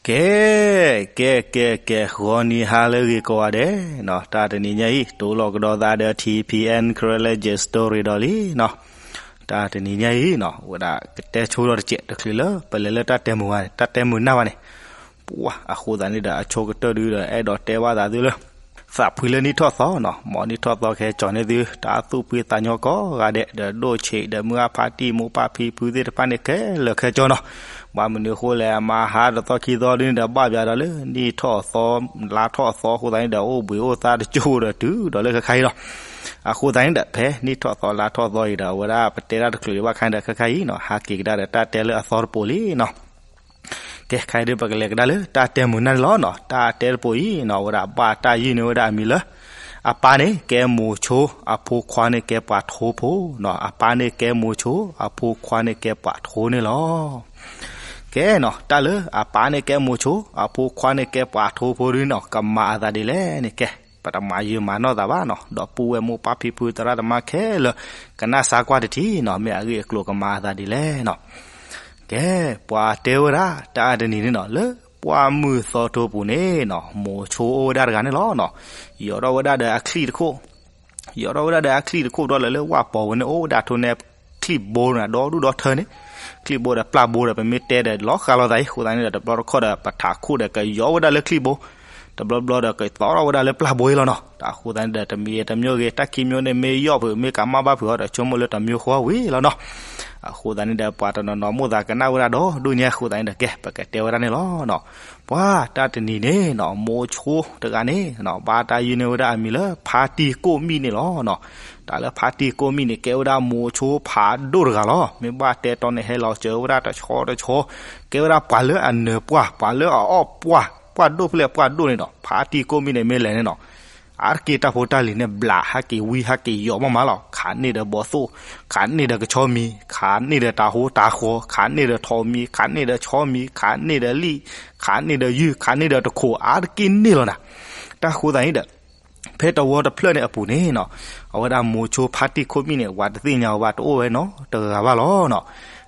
ကဲ ကဲ ကဲ ကဲ ဂီၤနံၤဟါလၢအဂ့ၤကိးဂၤဒဲးနီၤ, တၢ်တနံၤညါအံၤ တိၤလီၤကဒီးသးဒီး ထံၣ်ဖံၣ်အဲၣ် Karen လၢ Story ဒီးလံနီၤ. တၢ်တနံၤညါအံၤနီၤ ဝဲဒၣ်ကတဲဆိဒီးတစဲးတချုးလၢ ပလဲၤလၢတၢ်တဲမုာ်ဘၣ်န့ၣ် တၢ်တဲမုာ်နၢ်ဘၣ်န့ၣ်, ပှၤအဃိသတးန့ၣ်ဒီး အဆိကတၢၢ်ဒုဒီး အဲၣ်ဒိးတဲဘၣ်သးသုလၢ သးဖှံလၢနံၣ်ထီၣ်သီနီၤ, မ်နံၣ်ထီၣ်သီကဟဲကၠီၤန့ၢ်သု တၢ်သူၣ်ဖှံသးညီကိးဂၤဒဲး ဒီးဒိၣ်ဆံးဒီးမုၢ်ဂၢ်ဖါတံၢ် မိၢ်ပၢ်ဖံဖုသ့ၣ်တဖၣ်န့ၣ်ခဲလၢာ်ခဲဆ့နီၤ. ဘၣ်မနုၤအဃိလဲၣ် အမါဟါတသီခံသီဒ်န့ၣ်ဒီး ဘၣ်ပၠးဒီးလၢနံၣ်ထီၣ်သီ လါထီၣ်သီအဃိသတးန့ၣ်ဒီး အိၣ်ဘှံးအိၣ်သါတကၠိၢ်ဒီးတုၤဒီးလၢခဲခါအံၤနီၤ. အဃိသတးန့ၣ်ဒီး ဖဲနံၣ်ထီၣ်သီလါထီၣ်သီအံၤဒီး အဝဲဒၣ်ပတဲတၢ်တချုးဒံးဘၣ်ခါန့ၣ်ဒီး ခဲခါအံၤနီၤ ဟးက့ၤကဒါဒီးတၢ်တဲလၢအသီတပိၤလံနီၤ. ကဲ ခဲအံၤဒုး ပကလဲၤကဒါလၢတၢ်တဲမုာ်နၢ်န့ၣ်လီၤနီၤ. တၢ်တဲတပိၤအံၤနီၤ အဝဲဒၣ်ဘၣ်တၢ်ယုၢ်န့ၢ်ဝဲဒၣ်အမံၤလၢ အပၢ်န့ၣ်ကဲမိၤဆိ အဖိခွါန့ၣ်ကဲပှၤထိဖိနီၤ. အပၢ်န့ၣ်ကဲမိၤဆိ အဖိခွါန့ၣ်ကဲပှၤထိန့ၣ်လီၤ. ကဲနီၤ တၢ်လၢအပၢ်န့ၣ်ကဲမိၤဆိ အဖိခွါန့ၣ်ကဲပှၤထိဖိဒုနီၤ ကမၤအသးဒ်လဲၣ်န့ၣ် ကဲ ပတမၤယုာ်မၤနီၢ်သးဘၣ်နီၤ. ဒီပုၢ်ဝဲၢ်မိၢ်ပၢ်ဖံဖုသရၣ်သမါခဲလၢာ် ကနၣ်စါကွၢ်တထံၣ်နီၤ, မ့ၢ်အဂ့ၢ်အကျိၤကမၤအသးဒ်လဲၣ်နီၤ. ကဲ ပှၤတဲဝဲဒၣ် တၢ်တနံၤန့ၣ်နီၤ လၢပှၢ်မုၢ်သီထိပူၤန့ၣ်နီၤ မိၤဆိအိၣ်ဝဲဒၣ်တဂၤန့ၣ်လီၤနီၤ. ယီၤထီၣ်ဝဲဒၣ်ဒီးအချံၣ်တခိၣ် ယီၤထီၣ်ဝဲဒၣ်ဒီးအချံၣ်တခိၣ်ဒီးလၢ လၢဝၢ်ပီၤဝဲန့ၣ် အိၣ်ဝဲဒၣ်ထိၣ်န့ၣ် ချံၣ်ဘိန့ၣ် ဒီဒူၣ်ဒီထၢန့ၣ်, ချံၣ်ဘိဒီးပျၢ်ဘိဒီး ပမ့ၢ်တဲဒီးလီၤဃးလိာ်သးအံၤ အဃိသတးန့ၣ်ဒီး တဘျီတခီၣ်ဒီး ပထးခိၣ်ဒီးကယီၤဝဲဒၣ်လၢချံၣ်ဘိ, တဘျီဘျီဒီးကသီထီၣ်ဝဲဒၣ်လၢပျၢ်ဘိအံၤလီၤနီၤ. တၢ်အဃိသတးန့ၣ်ဒီး တမံၤတမံၤဂ့ၤ တၢ်ခံမံၤန့ၣ် မ့ၢ်ယီၣ်ဖုး မ့ၢ်ကမၣ်ဘၣ်ဖုးအီၤဒီး ဆိကမိၣ်လၢတမံၤဃီဝံၤလီၤနီၤ. အဃိသတးန့ၣ်ဒီး ပှၤတနီၤနီၤမိၣ်သးကနၣ်ဝဲဒၣ်ဒီဒူၣ်ညါ အဃိသတးန့ၣ်ဒီး ကဲ ပကတဲဝဲဒၣ်န့ၣ်လီၤနီၤ. ပှၤတၢ်တနံၤန့ၣ်နီၤ မိၤဆိတဂၤန့ၣ်နီၤ ဘၣ်တၢ်ယုၢ်န့ၢ်ဝဲဒၣ်အမံၤလၢ ဖါတံၢ်ကိၣ်မံၣ်န့ၣ်လီၤနီၤ. တၢ်လၢဖါတံၢ်ကိၣ်မံၣ်န့ၣ် ကဲဝဲဒၣ်မိၤဆိဖးဒိၣ်တဂၤလီၤ. မ့ၢ်ဘၣ်တဲတီန့ၣ် ဟဲလီၤစၢၤဝဲဒၣ်တဆီတဆီ, ကဲဝဲဒၣ်ပှၤလၢအနၢၤပှၢ် ပှၤလၢအအီၣ်ပှၢ် ပှၢ်ဒိၣ်ဖဲလဲၣ်ပှၢ်ဒိၣ်န့ၣ်နီၤ. ဖါတံၢ်ကိၣ်မံၣ်န့ၣ် မ့ၢ်လဲၤန့ၣ်နီၤ အါတက့ၢ်တၢ်ဖိတၢ်လံၤန့ၣ် ဘျးဟဲက့ၤဝံဟဲက့ၤယီၤမးမးလီၤ. ခးန့ၢ်ဒီးဘီသိၣ်, ခးန့ၢ်ဒီးကဆီမံၤ, ခးန့ၢ်ဒီးတၤဟိတၤဃီၤ, ခးန့ၢ်ဒီးထိးမံၤ, ခးန့ၢ်ဒီးဆီမံၤ, ခးန့ၢ်ဒီးလံၣ်, ခးန့ၢ်ဒီးယုၢ်, ခးန့ၢ်ဒီးတခိး အါတက့ၢ်န့ၣ်လီၤနၤ. တၢ်ဃိသတးန့ၣ်ဒီး ဖဲတဝီတဖျၢၣ်န့ၣ်အပူၤန့ၣ်နီၤ, အဝဲဒၣ်မိၤဆိဖါတံၢ်ကိၣ်မံၣ်န့ၣ် ပှၤတသ့ၣ်ညါဝဲဘၣ် တအိၣ်ဝဲနီတဂၤဘၣ်လီၤနီၤ.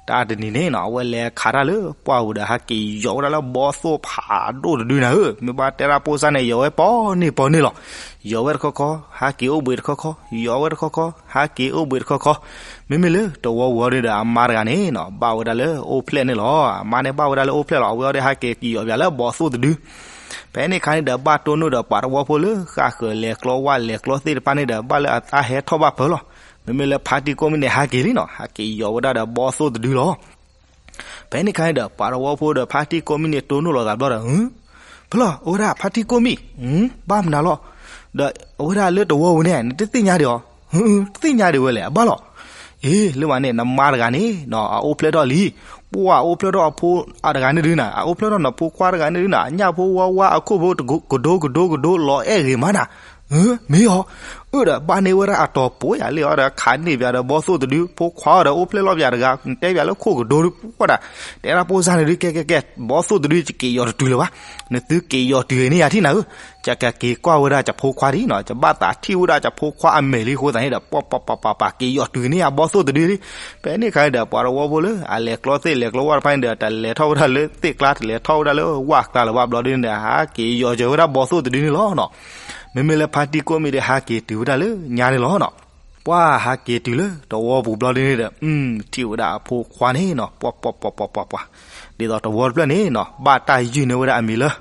တၢ်တနံၤန့ၣ်နီၤ အဝဲလဲၤခးတၢ်လၢပှၢ်ပူၤဒီး ဟဲက့ၤယီၤဝဲဒၣ်လၢဘီသိၣ်ဖးဒိၣ်တဒုနၤဧၢ, မ့ၢ်ဘၣ်တဲဒၣ်ဖိစၢ်န့ၣ် ယီၤဝဲပီန့ၢ်ပီန့ၢ်လီၤ. ယီၤဝဲတခီခီ ဟဲက့ၤအိၣ်ဘှံးတခီခီ, ယီၤဝဲတခီခီ ဟဲက့ၤအိၣ်ဘှံးတခီခီ. မ့မ့ၢ်လၢတဝီပူၤအံၤဒီး အမါတဂၤန့ၣ်နီၤ ဘၣ်ဝဲဒၣ်လၢအိၣ်ဖျဲၣ်န့ၣ်လီၤ. အမါန့ၣ်ဘၣ်ဝဲဒၣ်လၢအိၣ်ဖျဲၣ်လီၤ. အဝဲအံၤဒီးဟဲက့ၤယီၤပၠးလၢဘီသိၣ်တဒု ဖဲန့ၣ်အခါန့ၣ်ဒီး ဘၣ်တိၢ်နီၣ်ဒီးပှၤတဝီဖိလၢ ဃၣ်ဃၢၤလဲၤကျီဝၣ်လဲၤကျီသ့ၣ်တဖၣ်န့ၣ်ဒီး ဘၣ်လၢအတၢ်ဟဲထီၣ်ဘၣ်ဖၢလီၤ. မ့မ့ၢ်လၢဖါတံၢ်ကိၣ်မံၣ်န့ၣ် ဟဲက့ၤလံနီၤ, ဟဲက့ၤယီၤဝဲဒၣ်ဒီးဘီသိၣ်တဒုလီၤ. ဖဲန့ၣ်အခါန့ၣ်ဒီး ပှၤတဝီဖိဒီးဖါတံၢ်ကိၣ်မံၣ်န့ၣ် တိၢ်နီၣ်လိာ်သးဘျီဒီး, ဖဲလီၤ အဝဲဒၣ်ဖါတံၢ်ကိၣ်မံၣ်, ဘၣ်မနုၤလီၤ. ဒီးအဝဲဒၣ်လၢတဝီပူၤန့ၣ် နတသ့ၣ်ညါဒံးအီၤ, တသ့ၣ်ညါဒံးဝဲလဲၣ် အဘၣ်လီၤ. အ့ လၢမးန့ၣ် နမါတဂၤန့ၣ် အအိၣ်ဖျဲၣ်ထီၣ်လံ. ပှၢ်အအိၣ်ဖျဲၣ်ထီၣ်အဖိအတဂၤန့ၣ်ဒုနၤ, အအိၣ်ဖျဲၣ်ထီၣ်နဖိခွါတဂၤန့ၣ်ဒုနၤ, အညၣ်ဖိဝါဝါအခိၣ်ဖိကဒိကဒိကဒိလီၤအဲၣ်ဂ့ၤမးနၤ. မ့ၢ်အီၤ, အၢၣ်ဒီးဘၣ်န့ၢ်ဝဲဒၣ်အတီၤပိာ်ယၤလံအီၤဒီး ခးန့ၢ်ပၠးဒီးဘီသိၣ်တဒု, ဖိခွါအီၤဒီးအိၣ်ဖျဲၣ်လီၤပၠးတဂၤ, နတဲပၠးလၢခိၣ်ကဒိဒု ပှၢ်ဒၣ်, တဲဒၣ်ဖိစၢ်န့ၣ်ဒု ကဲကဲကဲ ဘီသိၣ်တဒုယက့ၤယီၤတတုၤလၢၤဘၣ်. နသုက့ၤယီၤတုၤန့ၢ်ယၤထံၣ်နၤဧၢ. ယကက့ၤကွၢ်ဝဲဒၣ်ယဖိခွါဒံးနီၤ, ယဘၣ်သးထံၣ်ဝဲဒၣ်ယဖိခွါအမဲာ်လံအဃိသတးန့ၣ်ဒီး ပှၢ်ပှၢ်ပှၢ်ပှၢ်ပှၢ် က့ၤယီၤတုၤန့ၢ်ယၤဘီသိၣ်တဒုလံ. ဖဲန့ၣ်အခါန့ၣ်ဒီး ပှၤတဝီဖိလၢအလဲၤကျီသ့ၣ်လဲၤကျီဝၣ်တဖၣ်န့ၣ်ဒီး တလဲၤထီၣ်ဝဲဒၣ်လၢသ့ၣ်ကျါ တလဲၤထီၣ်ဝဲဒၣ်လၢဝၣ်ကျါလၢၤဘၣ်ဘျီဒုန့ၣ်ဒီး ဟးက့ၤယီၤစၢၤဝဲဒၣ်ဘီသိၣ်တဒုန့ၣ်လီၤနီၤ. မ့မ့ၢ်လၢဖါတံၢ်ကိၣ်မံၣ်ဒီး ဟးက့ၤတုၤဝဲဒၣ်လၢညါန့ၣ်လီၤနီၤ. ပှၢ်ဟးက့ၤတုၤလၢတဝီပူၤဘျီဒုန့ၣ်ဒီး ထံၣ်ဝဲဒၣ်အဖိခွါန့ၣ်နီၤ, ပှၢ်ပှၢ်ပှၢ်ပှၢ်ပှၢ်ပှၢ်, ဒ်သိးတဝီတဖျၢၣ်န့ၣ်နီၤ ဘၣ်တၢ်ယုၢ်န့ၢ်ဝဲဒၣ်အမံၤလၢ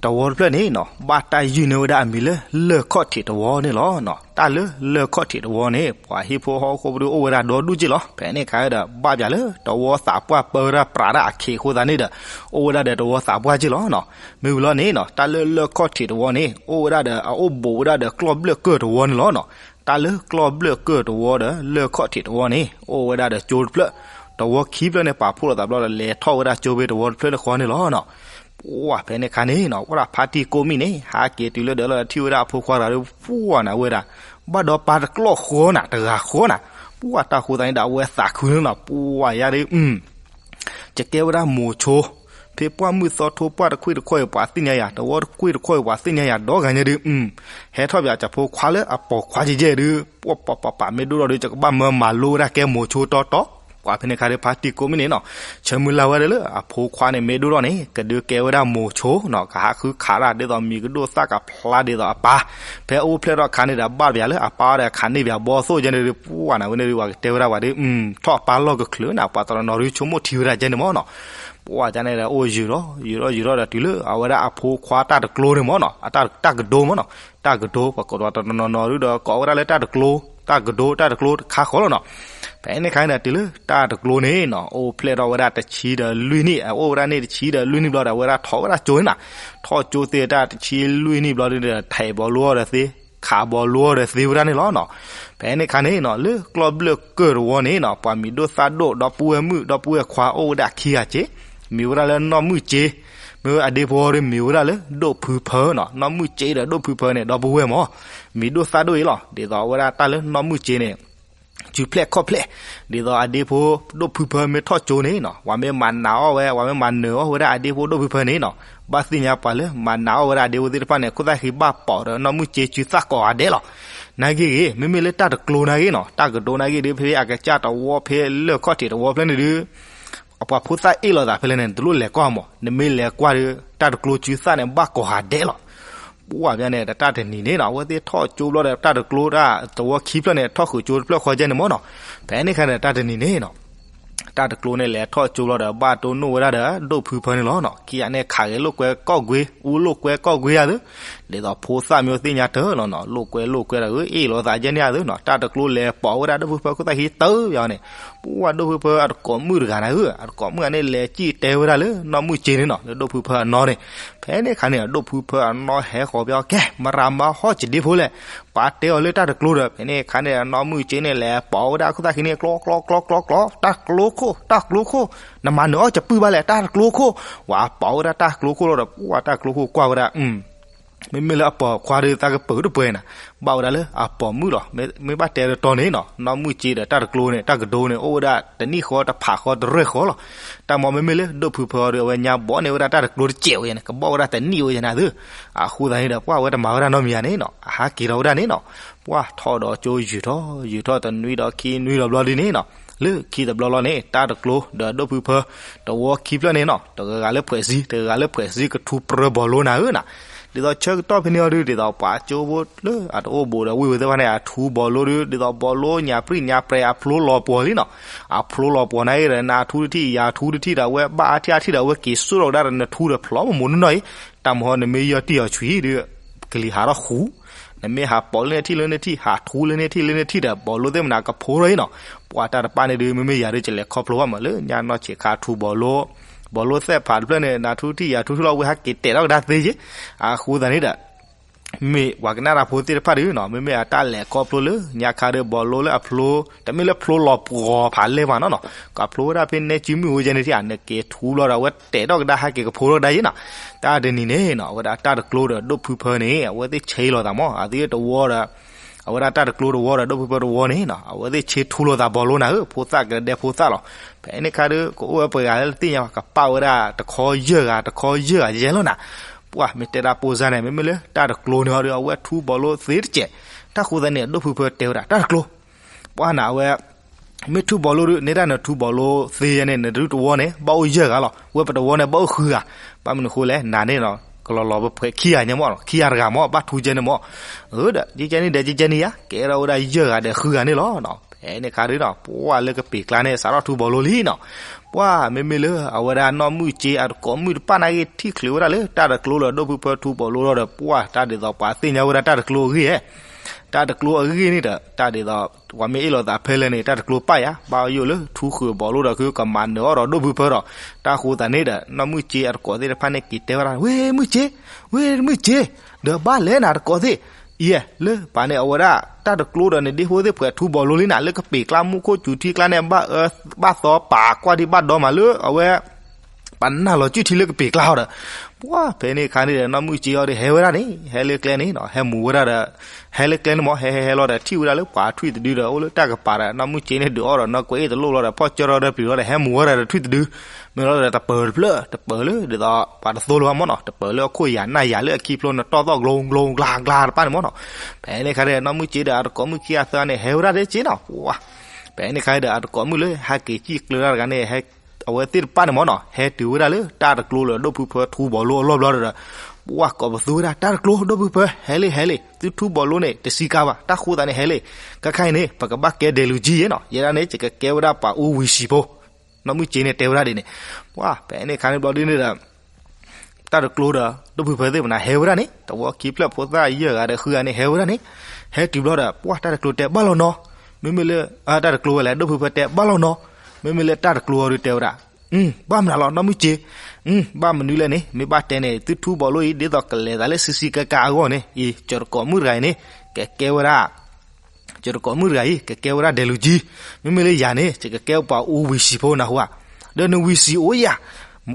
တဝီတဖျၢၣ်န့ၣ်နီၤ ဘၣ်တၢ်ယုၢ်န့ၢ်ဝဲဒၣ်အမံၤလၢ လၢၢ်ခီၣ်ထံးတဝီန့ၣ်လီၤနီၤ. တၢ်လၢလၢၢ်ခီၣ်ထံးတဝီန့ၣ် ပှၤဟံၣ်ဖိဃီဖိဒုအိၣ်ဝဲဒၣ်ဒီဒူၣ်က့လီၤ. ဖဲန့ၣ်အခါဒီး ဘၣ်ပၠးလၢတဝီသးပှၢ်ပၢဝဲဒၣ်ပြးဒၣ်အခ့အဃိသတးန့ၣ်ဒီး အိၣ်ဝဲဒၣ်ဒီးတဝီသးပှၢ်က့လီၤနီၤ. မ့ၢ်ဝံၤလီၤန့ၣ်နီၤ တၢ်လၢလၢၢ်ခီၣ်ထံးတဝီန့ၣ် အိၣ်ဝဲဒၣ်ဒီး အအိၣ်ဘူးဝဲဒၣ်ဒီးကျီၢ်ဘျၢၣ်ကၢၢ်တဝီန့ၣ်လီၤနီၤ. တၢ်လၢကျီၢ်ဘျၢၣ်ကၢၢ်တဝီဒီး လၢၢ်ခီၣ်ထံးတဝီန့ၣ် အိၣ်ဝဲဒၣ်ဒီးကၠိတဖျၢၣ်, တဝီခံဖျၢၣ်န့ၣ် ပာ်ဖှိၣ်လိာ်သးဘျီဒီး လဲၤထီၣ်ဝဲဒၣ်ကၠိဖဲတဝီတဖျၢၣ်န့ၣ်ဃီန့ၣ်လီၤနီၤ. ပှၢ်ဖဲန့ၣ်အခါန့ၣ်နီၤ ဝဲဒၣ်ဖါတံၢ်ကိးမံၣ်န့ၣ် ဟးက့ၤတုၤလၢဒၢးလီၤ ထံၣ်ဝဲဒၣ်အဖိခွါတဂၤဒီး ပှၢ်နၤဝဲဒၣ် ဘၣ်ဒီးပၢ်တကျီၢ်ဃီနၤ တဂၤဃီနၤ. ပှၢ်တၢ်ဃိသးန့ၣ်ဒီး အဝဲသးခုန့ၣ်နီၤ ပှၢ်ယါဒ် ယကဲဝဲဒၣ်မိၤဆိ, ဖဲပှၢ်မုၢ်သီထိ ပှၢ်တခွံၣ်တခီၣ်အံၤ ပှၤသ့ၣ်ညါယၤ, တဝီတခွံၣ်တခီၣ်အံၤ ပှၤသ့ၣ်ညါယၤ ဒီဂၤညါဒ် ဟဲထီၣ်ပၠးကဖိခွါလၢအပိာ်ခွါကဲကဲဒ် ပှၢ်ပၢ်ပၢ်ပၢ် မ့ၢ်ဒိၣ်ထီၣ်ဒီး ယကဘၣ်မၢမၤလိဝဲဒၣ်ကဲမိၤဆိတီတီ, ပှၤဖဲန့ၣ်ခါဒီး ဖါတံၢ်ကိးမုၢ်န့ၣ်နီၤ, ဆၢမုၢ်လၢ်ဝဲဒၣ်လၢအဖိခွါန့ၣ်မ့ၢ်ဒိၣ်ထီၣ်န့ၣ် ကဒုးကဲဝဲဒၣ်မိၤဆိနီၤ, ကဟးဃုခးတၢ်ဒ်သိးမံၤကဒိၣ်သၣ်ကဖျါဒ်သိးအပၢ်, ဖဲအိၣ်ဖျဲၣ်ထီၣ်အခါန့ၣ်ဒီး ဘၣ်တပျးလၢအပၢ်အီၤဒီးခးန့ၢ်ပျးဘီသိၣ်ကဲန့ၣ်ဒီး ပှၢ်နၤဝဲန့ၣ်ဒီး ပှၤကတဲဝဲဒၣ်ပှၤဒီး ထီၣ်အပၢ်လီၢ်ကချုးနၤ, ပှၤတနီၤနီၤဒုးဆိကမိၣ်ထံဝဲဒၣ်ကဲန့ၣ်မ့ၢ်နီၤ. ပှၢ်ကန့ၣ်ဒီးအိၣ်ယုာ်ထီၣ် ယုာ်ထီၣ်ယုာ်ထီၣ်ဒီးတုၤလၢအဝဲဒၣ်အဖိခွါတၢ်တကျိန့ၣ်မ့ၢ်နီၤ, အတၢ်တၢ်ကဒိမ့ၢ်နီၤ, တၢ်ကဒိ ပှၤကိးဒီးတနီၤနီၤဒုးဒီးကိးဝဲဒၣ်လၢတၢ်တကျိ, တၢ်ကဒိ တၢ်တကျိတခါဃီလီၤနီၤ. ဖဲန့ၣ်ခါန့ၣ်ဒီးတုၤလၢတၢ်တကျိန့ၣ်နီၤ အိၣ်ဖျဲၣ်ထီၣ်ဝဲဒၣ်တဆံဒီးလွံၢ်နံၣ်, အအိၣ်ဝဲဒၣ်န့ၣ်တဆံဒီးလွံၢ်နံၣ်ဘျီဒီး အဝဲဒၣ်ထီၣ်ဝဲဒၣ်ကၠိန့ၣ်နီၤ, ထီၣ်ကၠိသ့ၣ်တၢ်တဆံလွံၢ်နံၣ်ဘျီဒီး ထဲးဘီလိအီၤဒီးသ့, ခးဘီလိအီၤဒီးသ့ဝဲဒၣ်န့ၣ်လီၤနီၤ. ဖဲန့ၣ်ခါန့ၣ်နီၤ လၢကျီၢ်ဘျၢၣ်ကၢၢ်တဝီန့ၣ်နီၤ ပှၤမံၤဒိၣ်သၣ်ဒိၣ် ဒီပုၢ်ဝဲၢ်မုၣ် ဒီပုၢ်ဝဲၢ်ခွါအိၣ်ဝဲဒၣ်ခံဂၤက့, မံၤဝဲဒၣ်လၢနီၢ်မုၢ်စ့, မ့ၢ်ဝဲအဒ့ဖိဒီးမံၤဝဲဒၣ်လၢဒိၣ်ဖုဖၢနီၤ, နီၢ်မုၢ်စ့ဒီးဒိၣ်ဖုဖၢန့ၣ် ဒီပုၢ်ဝဲၢ်မ့ၢ် မံၤဒိၣ်သၣ်ဒိၣ်အံၤလီၤ. ဒ်သိးအဝဲဒၣ်တၢ်လၢနီၢ်မုၢ်စ့န့ၣ် စုဖျဲၣ်ခီၣ်ဖျဲၣ်, ဒ်သိးအဒ့ဖိဒိၣ်ဖုဖၢမ့ၢ်ထီၣ်ကၠိန့ၣ်နီၤ ပှၤမ့ၢ်မၤနးအီၣ်ဝဲ ပှၤမ့ၢ်မၤနၢၤအီၣ်ဝဲဒၣ်အဒ့ဖိဒိၣ်ဖုဖၢန့ၣ်နီၤ, ဘၣ်သ့ၣ်ညါပှၤလၢမၤနးအီၣ်ဝဲဒၣ်အဒ့ဖိသ့ၣ်တဖၣ်န့ၣ် ခိၣ်သၣ်ဃံဘၣ်ပိာ်ဒီးနီၢ်မုၢ်စ့စုသၣ်ကိးဂၤဒဲးလီၤ. နာ်က့ဂ့ၤ မ့မ့ၢ်လၢတၢ်တကျိနာ်က့နီၤ တၢ်ကဒိနာ်က့ဒီး ဖဲအကစၢ်တဝီဖဲလၢၢ်ခီၣ်ထံးတဝီဖျၢၣ်န့ၣ်ဒီး အပှၤဖိသၣ်အ့ၣ်လိာ်သးဖဲလဲၣ်န့ၣ် နတလိၣ်လဲၤကွၢ်မး, နမ့ၢ်လဲၤကွၢ်ဒီး တၢ်တကျိစုသၣ်န့ၣ် ဘၣ်ကိးဂၤဒဲးလီၤ. ပှၢ်ဘၣ်န့ၣ် တၢ်တနံၤန့ၣ်နီၤ အဝဲသ့ၣ်ထီၣ်ကၠိဘျီဒီး တၢ်တကျိတၢ်တဝီခံဖျၢၣ်န့ၣ် ထီၣ်ဃုာ်ကၠိတဖျၢၣ်ဃီကဲန့ၣ်မ့ၢ်နီၤ. ဖဲန့ၣ်ခါန့ၣ်တၢ်တနံၤန့ၣ်နီၤ တၢ်တကျိန့ၣ်လဲၤထီၣ်ကၠိဘျီဒီး ဘၣ်တိၢ်နီၣ်ဝဲဒၣ်ဒီး ဒိၣ်ဖုဖၢန့ၣ်လီၤနီၤ. ခံဂၤန့ၣ်ခးဂဲၤလိာ်ကွဲကိာ်ကွ့ အူလိာ်ကွဲကိာ်ကွ့ယၤသ့, ဒ်သိးဖိသၣ်မ့ၢ်သ့ၣ်ညါတၢ်လီၤနီၤ လိာ်ကွဲလိာ်ကွဲဒီး အ့ၣ်လိာ်သးကဲန့ၣ်ယၤသ့နီၤ. တၢ်တကျိလဲၤပိာ်ဝဲဒၣ်ဒိၣ်ဖုဖၢခိၣ်သၣ်ဃံတၢ်ယၤန့ၣ်, ပှၢ်ဒိၣ်ဖုဖၢအတကိးမုၣ်တဂၤနၤဧၢ, အတကိးမုၣ်ဂၤန့ၣ် လဲၤစံၣ်တဲဝဲဒၣ်လၢနီၢ်မုၢ်စ့န့ၣ်နီၤ လၢဒိၣ်ဖုဖၢအနီၢ်န့ၣ်. ဖဲန့ၣ်ခါန့ၣ် ဒိၣ်ဖုဖၢအနီၢ်ဟဲဃီၤပၠီ ကဲ မရၤမၤဟီၣ်စဒ့ဖိလဲၣ်, ပှၤတဲအီၤလၢတၢ်တကျိဒီး ဖဲန့ၣ်ခါန့ၣ် နီၢ်မုၢ်စ့န့ၣ် လဲၤပိာ်ဝဲဒၣ်ခိၣ်သၣ်ဃံန့ၣ် ကျီကျီကျီကျီကျီ, တၢ်တကျိခိၣ် တၢ်တကျိခိၣ်, နမၤနၢၤအီၣ်စပုၢ်ဘၣ်လဲၣ် တၢ်တကျိခိၣ်, ဝဲပိာ်ဝဲဒၣ်တၢ်တကျိခိၣ်လီၤဒီး ပှၢ်တၢ်တကျိခိၣ်ကွၢ်ဝဲဒၣ် မ့မ့ၢ်လၢအပိာ်ခွါဒီးသးကပၢၤတပှဲၤနၤ, ဘၣ်ဝဲဒၣ်လၢအပိာ်မုၣ်လီၤ. မ့ၢ်ဘၣ်တဲဒီးတီန့ၣ်နီၤ နီၢ်မုၢ်စ့ဒီးတၢ်တကျိန့ၣ် တၢ်ကဒိန့ၣ် အိၣ်ဝဲဒၣ်တနံၣ်ဃီတဖးဃီတရဲၢ်ဃီလီၤ. တၢ်မ့ၢ်မ့မ့ၢ်လၢဒိၣ်ဖုဖၢအီၤဒီး အဝဲညါဘီန့ၢ်ဝဲဒၣ်တၢ်တကျိတစဲးဝဲန့ၣ် ကဘီၣ်ဝဲဒၣ်တနံၣ်ဝဲယနၤသ့, အဃိသတးန့ၣ်ဒီး ပှၢ်ဝဲတမၤဝဲဒၣ်နီတမံၤဧါန့ၣ်နီၤ အဟးက့ၤထီၣ်ဝဲဒၣ်န့ၣ်နီၤ. ပှၢ်ထီၣ်ဒီးကၠိယုၢ်ထီၣ် ယုၢ်ထီၣ်တနွံဒီးခံနွံဒီးဘျီဒ်န့ၣ်နီၤ လၢခံတဘျီလီၤန့ၣ် တၢ်တကျိဒီးဒိၣ်ဖုဖၢ တဝီခံဖျၢၣ်န့ၣ်နီၤ တဂၤဂၤလၢဖှဲးစ့ တဂၤဂၤလၢဖှဲးစ့ ကထူပြၢဘီလိနၤဧၢနီၤ. ဒ်သိးဆၢကတီၢ်ဖဲန့ၣ်အီၤဒုး ဒ်သိးပှၤကၠိဖိလၢအတအိၣ်ဘူးဒီးဝံၢ်ဝဲသ့ၣ်တဖၣ်န့ၣ် အထူဘီလိဒုး ဒ်သိးဘီလိညၣ်ပြံၣ်ညၣ်ပြဲၤအဖျိလီၤပှီၤလံနီၤ. အဖျိလီၤပှီၤနာ်က့ဒီး နၤထူတထံၣ် ယၤထူတထံၣ်ဒီး အဝဲဘၣ်အါထံၣ်အါထံၣ်ဒီး အဝဲက့ၤစိၣ်ထီၣ်ကဒါဒီးနထူဒီးဖျီမ့ၢ်မ့ၢ်နီၢ်နီၢ်အံၤ, တၢ်မ့ၢ်ဟီနမ့ၢ်ယီၢ်တံၢ်အီၤဆူၣ်အံၤဒီး ကလံၤဟးထီၣ်ဃူ နမ့ၢ်ဟးပိာ်လၢန့ၣ်ထံၣ်လၢန့ၣ်ထံၣ် ဟးထူလၢန့ၣ်ထံၣ်လၢန့ၣ်ထံၣ်ဒီး ဘီလိသ့ၣ်မနၤကဖိထီၣ်အံၤနီၤ. ပှၤတၢ်တပၣ်န့ၣ်ဒုး မ့မ့ၢ်ယၤဒုး ကလဲၤခီဖျိဘၣ်မးလၢညါနီၢ်ဆံးခါထူဘီလိ ဘီလိသဲၣ်ဖးတဖျၢၣ်န့ၣ် နၤထူတထံၣ် ယၤထူထံၣ်လီၤ အဝဲဟးက့ၤတဲာ်ထီၣ်ကဒါသ့က့ၤ. အဃိသတးန့ၣ်ဒီး မ့ၢ်ပှၤကနၣ်တၢ်ဖိသ့ၣ်တဖၣ်ဒုးနီၤ မ့မ့ၢ်အတၢ်လဲၤခီဖျိလၢညါခါဒီး ဘီလိလၢအဖျိ တမ့ၢ်လၢဖျိလီၤပှီၤဖးလဲၢ်မးနီၤနီၤ ကဖျိဝဲဒၣ်ဖဲနဲကၠံမုၢ်အိၣ်ယဲန့ၣ်ထံၣ် အနက့ၤထူဘျီဒီး အဝဲတဲာ်ထီၣ်ကဒါဟဲက့ၤကဖိထီၣ်ကဒါယဲနီၤ. တၢ်တနံၤန့ၣ်နီၤ အဝဲဒၣ်တၢ်တကျိဒီးဒိၣ်ဖုဖၢန့ၣ် အဝဲသ့ၣ်ဆ့လိာ်သးမး အသ့ၣ်တဝီဒီး အဝဲဒၣ်တၢ်တကျိတဝီဒီးဒိၣ်ဖုဖၢတဝီန့ၣ်နီၤ အဝဲသ့ၣ်ဆ့ထူလိာ်သးဘီလိနၤဧၢ ဖိသၣ်ကဒဲဖိသၣ်လီၤ. ဖဲန့ၣ်ခါဒီး ကအိၣ်ဝဲပှဲၤဂၤလၢသ့ၣ်ညါ ကပာ်ဝဲဒၣ်တခီယဲၢ်ဂၤ တခီယဲၢ်ဂၤယဲၢ်လီၤနၤ. ပှၢ်မ့ၢ်တဲဒၣ်ပိစါန့ၣ် မ့မ့ၢ်လၢတၢ်တကျိန့ၣ်အီၤဒီး အဝဲထူဘီလိသ့တစဲး တၢ်ဃိသတးန့ၣ် ဒိၣ်ဖုဖၢတဲဝဲဒၣ် တၢ်တကျိ ပှၢ်နၤအဝဲ မ့ၢ်ထူဘီလိဒုး နဲဒၣ်နထူဘီလိသ့ယဲန့ၣ် နဒုးတဝီန့ၣ် ဘၣ်အိၣ်ယဲၢ်ဂၤလီၤ. ဝဲပတဝီန့ၣ် ဘၣ်အိၣ်ဃုဂၤ. ဘၣ်မနုၤဃိလဲၣ် နၤန့ၣ်နီၤ ကလီၤလီၤပဖှဲးခံဂၤညါမး ခံဂၤတဂၤမး ဘၣ်ထူကဲန့ၣ်မး. အၢဒီး ကဲကဲန့ၣ်ဒီး ကဲကဲန့ၣ်ယါ ကဲထီၣ်ဝဲဒၣ်ယဲၢ်ဂၤဒီးဃုဂၤန့ၣ်လီၤ. ဖဲန့ၣ်ခါဒီးနီၤ ပှၢ်လၢကပ့ၤကျါန့ၣ် စးထီၣ်ထူဘီလိလံနီၤ. ပှၢ်မ့မ့ၢ်လၢအဝဲဒၣ်နီၢ်မုၢ်စ့အတကိးမုၣ်တပၣ်နာ်က့ ထံၣ်ချုးဝဲဒၣ်လၢတၢ်တကျိလၢဒိၣ်ဖုဖၢထူဘီလိဒီး ပှၢ်တၢ်ဒ်သိးပှၤသ့ၣ်ညါဝဲဒၣ်တၢ်တကျိအဂ့ၢ်ဧဲ တၢ်တကျိအဂ့ၢ်န့ၣ်ဒီး တၢ်ဒ်သိး ပှၤမ့ၢ်အ့ၣ်လိာ်သးဖဲလဲၣ်န့ၣ် တၢ်တကျိပၢ်ယါ ဘၣ်ယိၣ်လၢထူဃုာ်ဘီလိဒီး ခုကမၤနၢၤအီၣ်ဒီးဒိၣ်ဖုဖၢဒီး တၢ်ဃိသတးန့ၣ်ဒီး နီၢ်မုၢ်စ့အတကိးသ့ၣ်တဖၣ်န့ၣ် က့ၤတဲဝဲဒၣ် ဝဲမုၢ်စ့ ဝဲမုၢ်စ့ ဒီးဘၣ်လဲၣ်နၤတကိးသ့ၣ် အံၤ လၢပှၤန့ၣ် အဝဲဒၣ် တၢ်တကျိဒီးနဒ့ဖိသ့ၣ်ဖှဲးထူဘီလိလံနၤ လၢကပ့ၤကျါမူခိၣ်စူၤထံကျါန့ၣ် ဘၣ်အၢဘၣ်သီပာ်ကွၢ်ဒံးဘၣ်ဒီမးလၢအဝဲ ပနၢ်လီၤစုၣ်ထံလၢကပ့ၤကျါအီၤဒီး ပှၢ်ဖဲန့ၣ်အခါန့ၣ်ဒီး နီၢ်မုၢ်စ့အီၤဒီးဟဲဝဲဒၣ်န့ၣ် ဟဲလၢကျဲန့ၣ်နီၤ ဟဲမူဝဲဒၣ်ဒီး ဟဲလၢကျဲန့ၣ်မး ဟဲဟဲဟဲလီၤဒီး ထံၣ်ဝဲဒၣ်လၢပှၤထွံၣ်တဒုဒီး အိၣ်လၢတၢ်ကပၤဒီး နီၢ်မုၢ်စ့န့ၣ်ဒုးအီၣ်ဒီး နီၢ်ကွဲအ့ၣ်တလိၣ်လီၤဒီး ဖီၣ်ကၢထီၣ်ဒီးပျံၤလီၤဒီး ဟဲမူဝဲဒၣ်ဒီးထွံၣ်တဒု မ့ၢ်လီၤဒီးတပၢၤတဖျၢၣ် တပၢၤလၢ ဒ်သိးပှၤတသိလၢၤဘၣ်မးနီၤ တပၢၤလၢအခိၣ်ယၤနၢ်ယၤလၢအခံဖျိနတီၢ်သီၣ်ကျိကျိကျါကျါတပၣ်န့ၣ်မးနီၤ. ဖဲန့ၣ်အခါဒီး နီၢ်မုၢ်စ့ဒီး အတကိးမုၣ်ခံဂၤသၢဂၤန့ၣ် ဟဲဝဲဒၣ်ဒ်က့နီၤ ပှၢ် ဖဲန့ၣ်ခါဒီး အတကိးမုၣ်လၢဟဲက့ၤစံၣ်ကျၢၤတၢ်တဂၤန့ၣ် အဝဲသ့ၣ်တဖၣ်န့ၣ်မ့ၢ်နီၤ ဟဲတုၤဝဲဒၣ်လၢတၢ်တကျိလၢဒိၣ်ဖုဖၢထူဘီလိအလီၢ်ဘျီဒီး ပှၢ်ကိးပသူဝဲဒၣ် တၢ်တကျိ ဒိၣ်ဖုဖၢ ဟဲလံ ဟဲလံ သုထူဘီလိန့ၣ် တဆံကါဘၣ် တၢ်ဃိသးန့ၣ်ဟဲလံ ခဲခါအံၤန့ၣ် ပကဘၣ်ကဲဒဲးလူၤကံယဲနီၤ ယဲဒၣ်န့ၣ် ယကကဲဝဲဒၣ်ပှၤအူဝံၤစံးဖိ နီၢ်မုၢ်စ့န့ၣ်တဲဝဲဒၣ်ဒ်န့ၣ် ပှၢ်ဖဲန့ၣ်ခါန့ၣ်ဘျီဒ်န့ၣ်ဒီး တၢ်တကျိဒီး ဒိၣ်ဖုဖၢသ့ၣ်မနၤဟဲဝဲဒၣ်န့ၣ် တဝီခံဖျၢၣ်ဖိသၣ်ယဲၢ်ဂၤဒီးဃုဂၤန့ၣ် ဟဲဝဲဒၣ်န့ၣ် ဟဲတုၤဘျီဒီး ပှၢ်တၢ်တကျိတဲဘၣ်လီၤနီၤ မ့မ့ၢ်လၢ တၢ်တကျိဝဲလဲၣ် ဒိၣ်ဖုဖၢတဲဘၣ်လီၤနီၤ မ့မ့ၢ်လၢတၢ်တကျိအီၤဒုးတဲဝဲဒၣ် ဘၣ်မနုၤလီၤ နီၢ်မုၢ်စ့ ဘၣ်မနုၤလဲၣ်န့ၣ် မ့ၢ်ဘၣ်တဲန့ၣ် သုထူဘီလိအံၤ ဒ်သိးကလဲၤသးလၢဆံဆံကဲကးအဂီၢ်န့ၣ် အံၤ ကၠီတကိးမုၣ်တဂၤအံၤန့ၣ် ကကဲဝဲဒၣ် ကၠီတကိးမုၣ်တဂၤအံၤ ကကဲဝဲပှၤအူဝံၤစံးဖိနၢ်ဟူဧါ ဒီးနဝံၤစံးအိၣ်ယၤ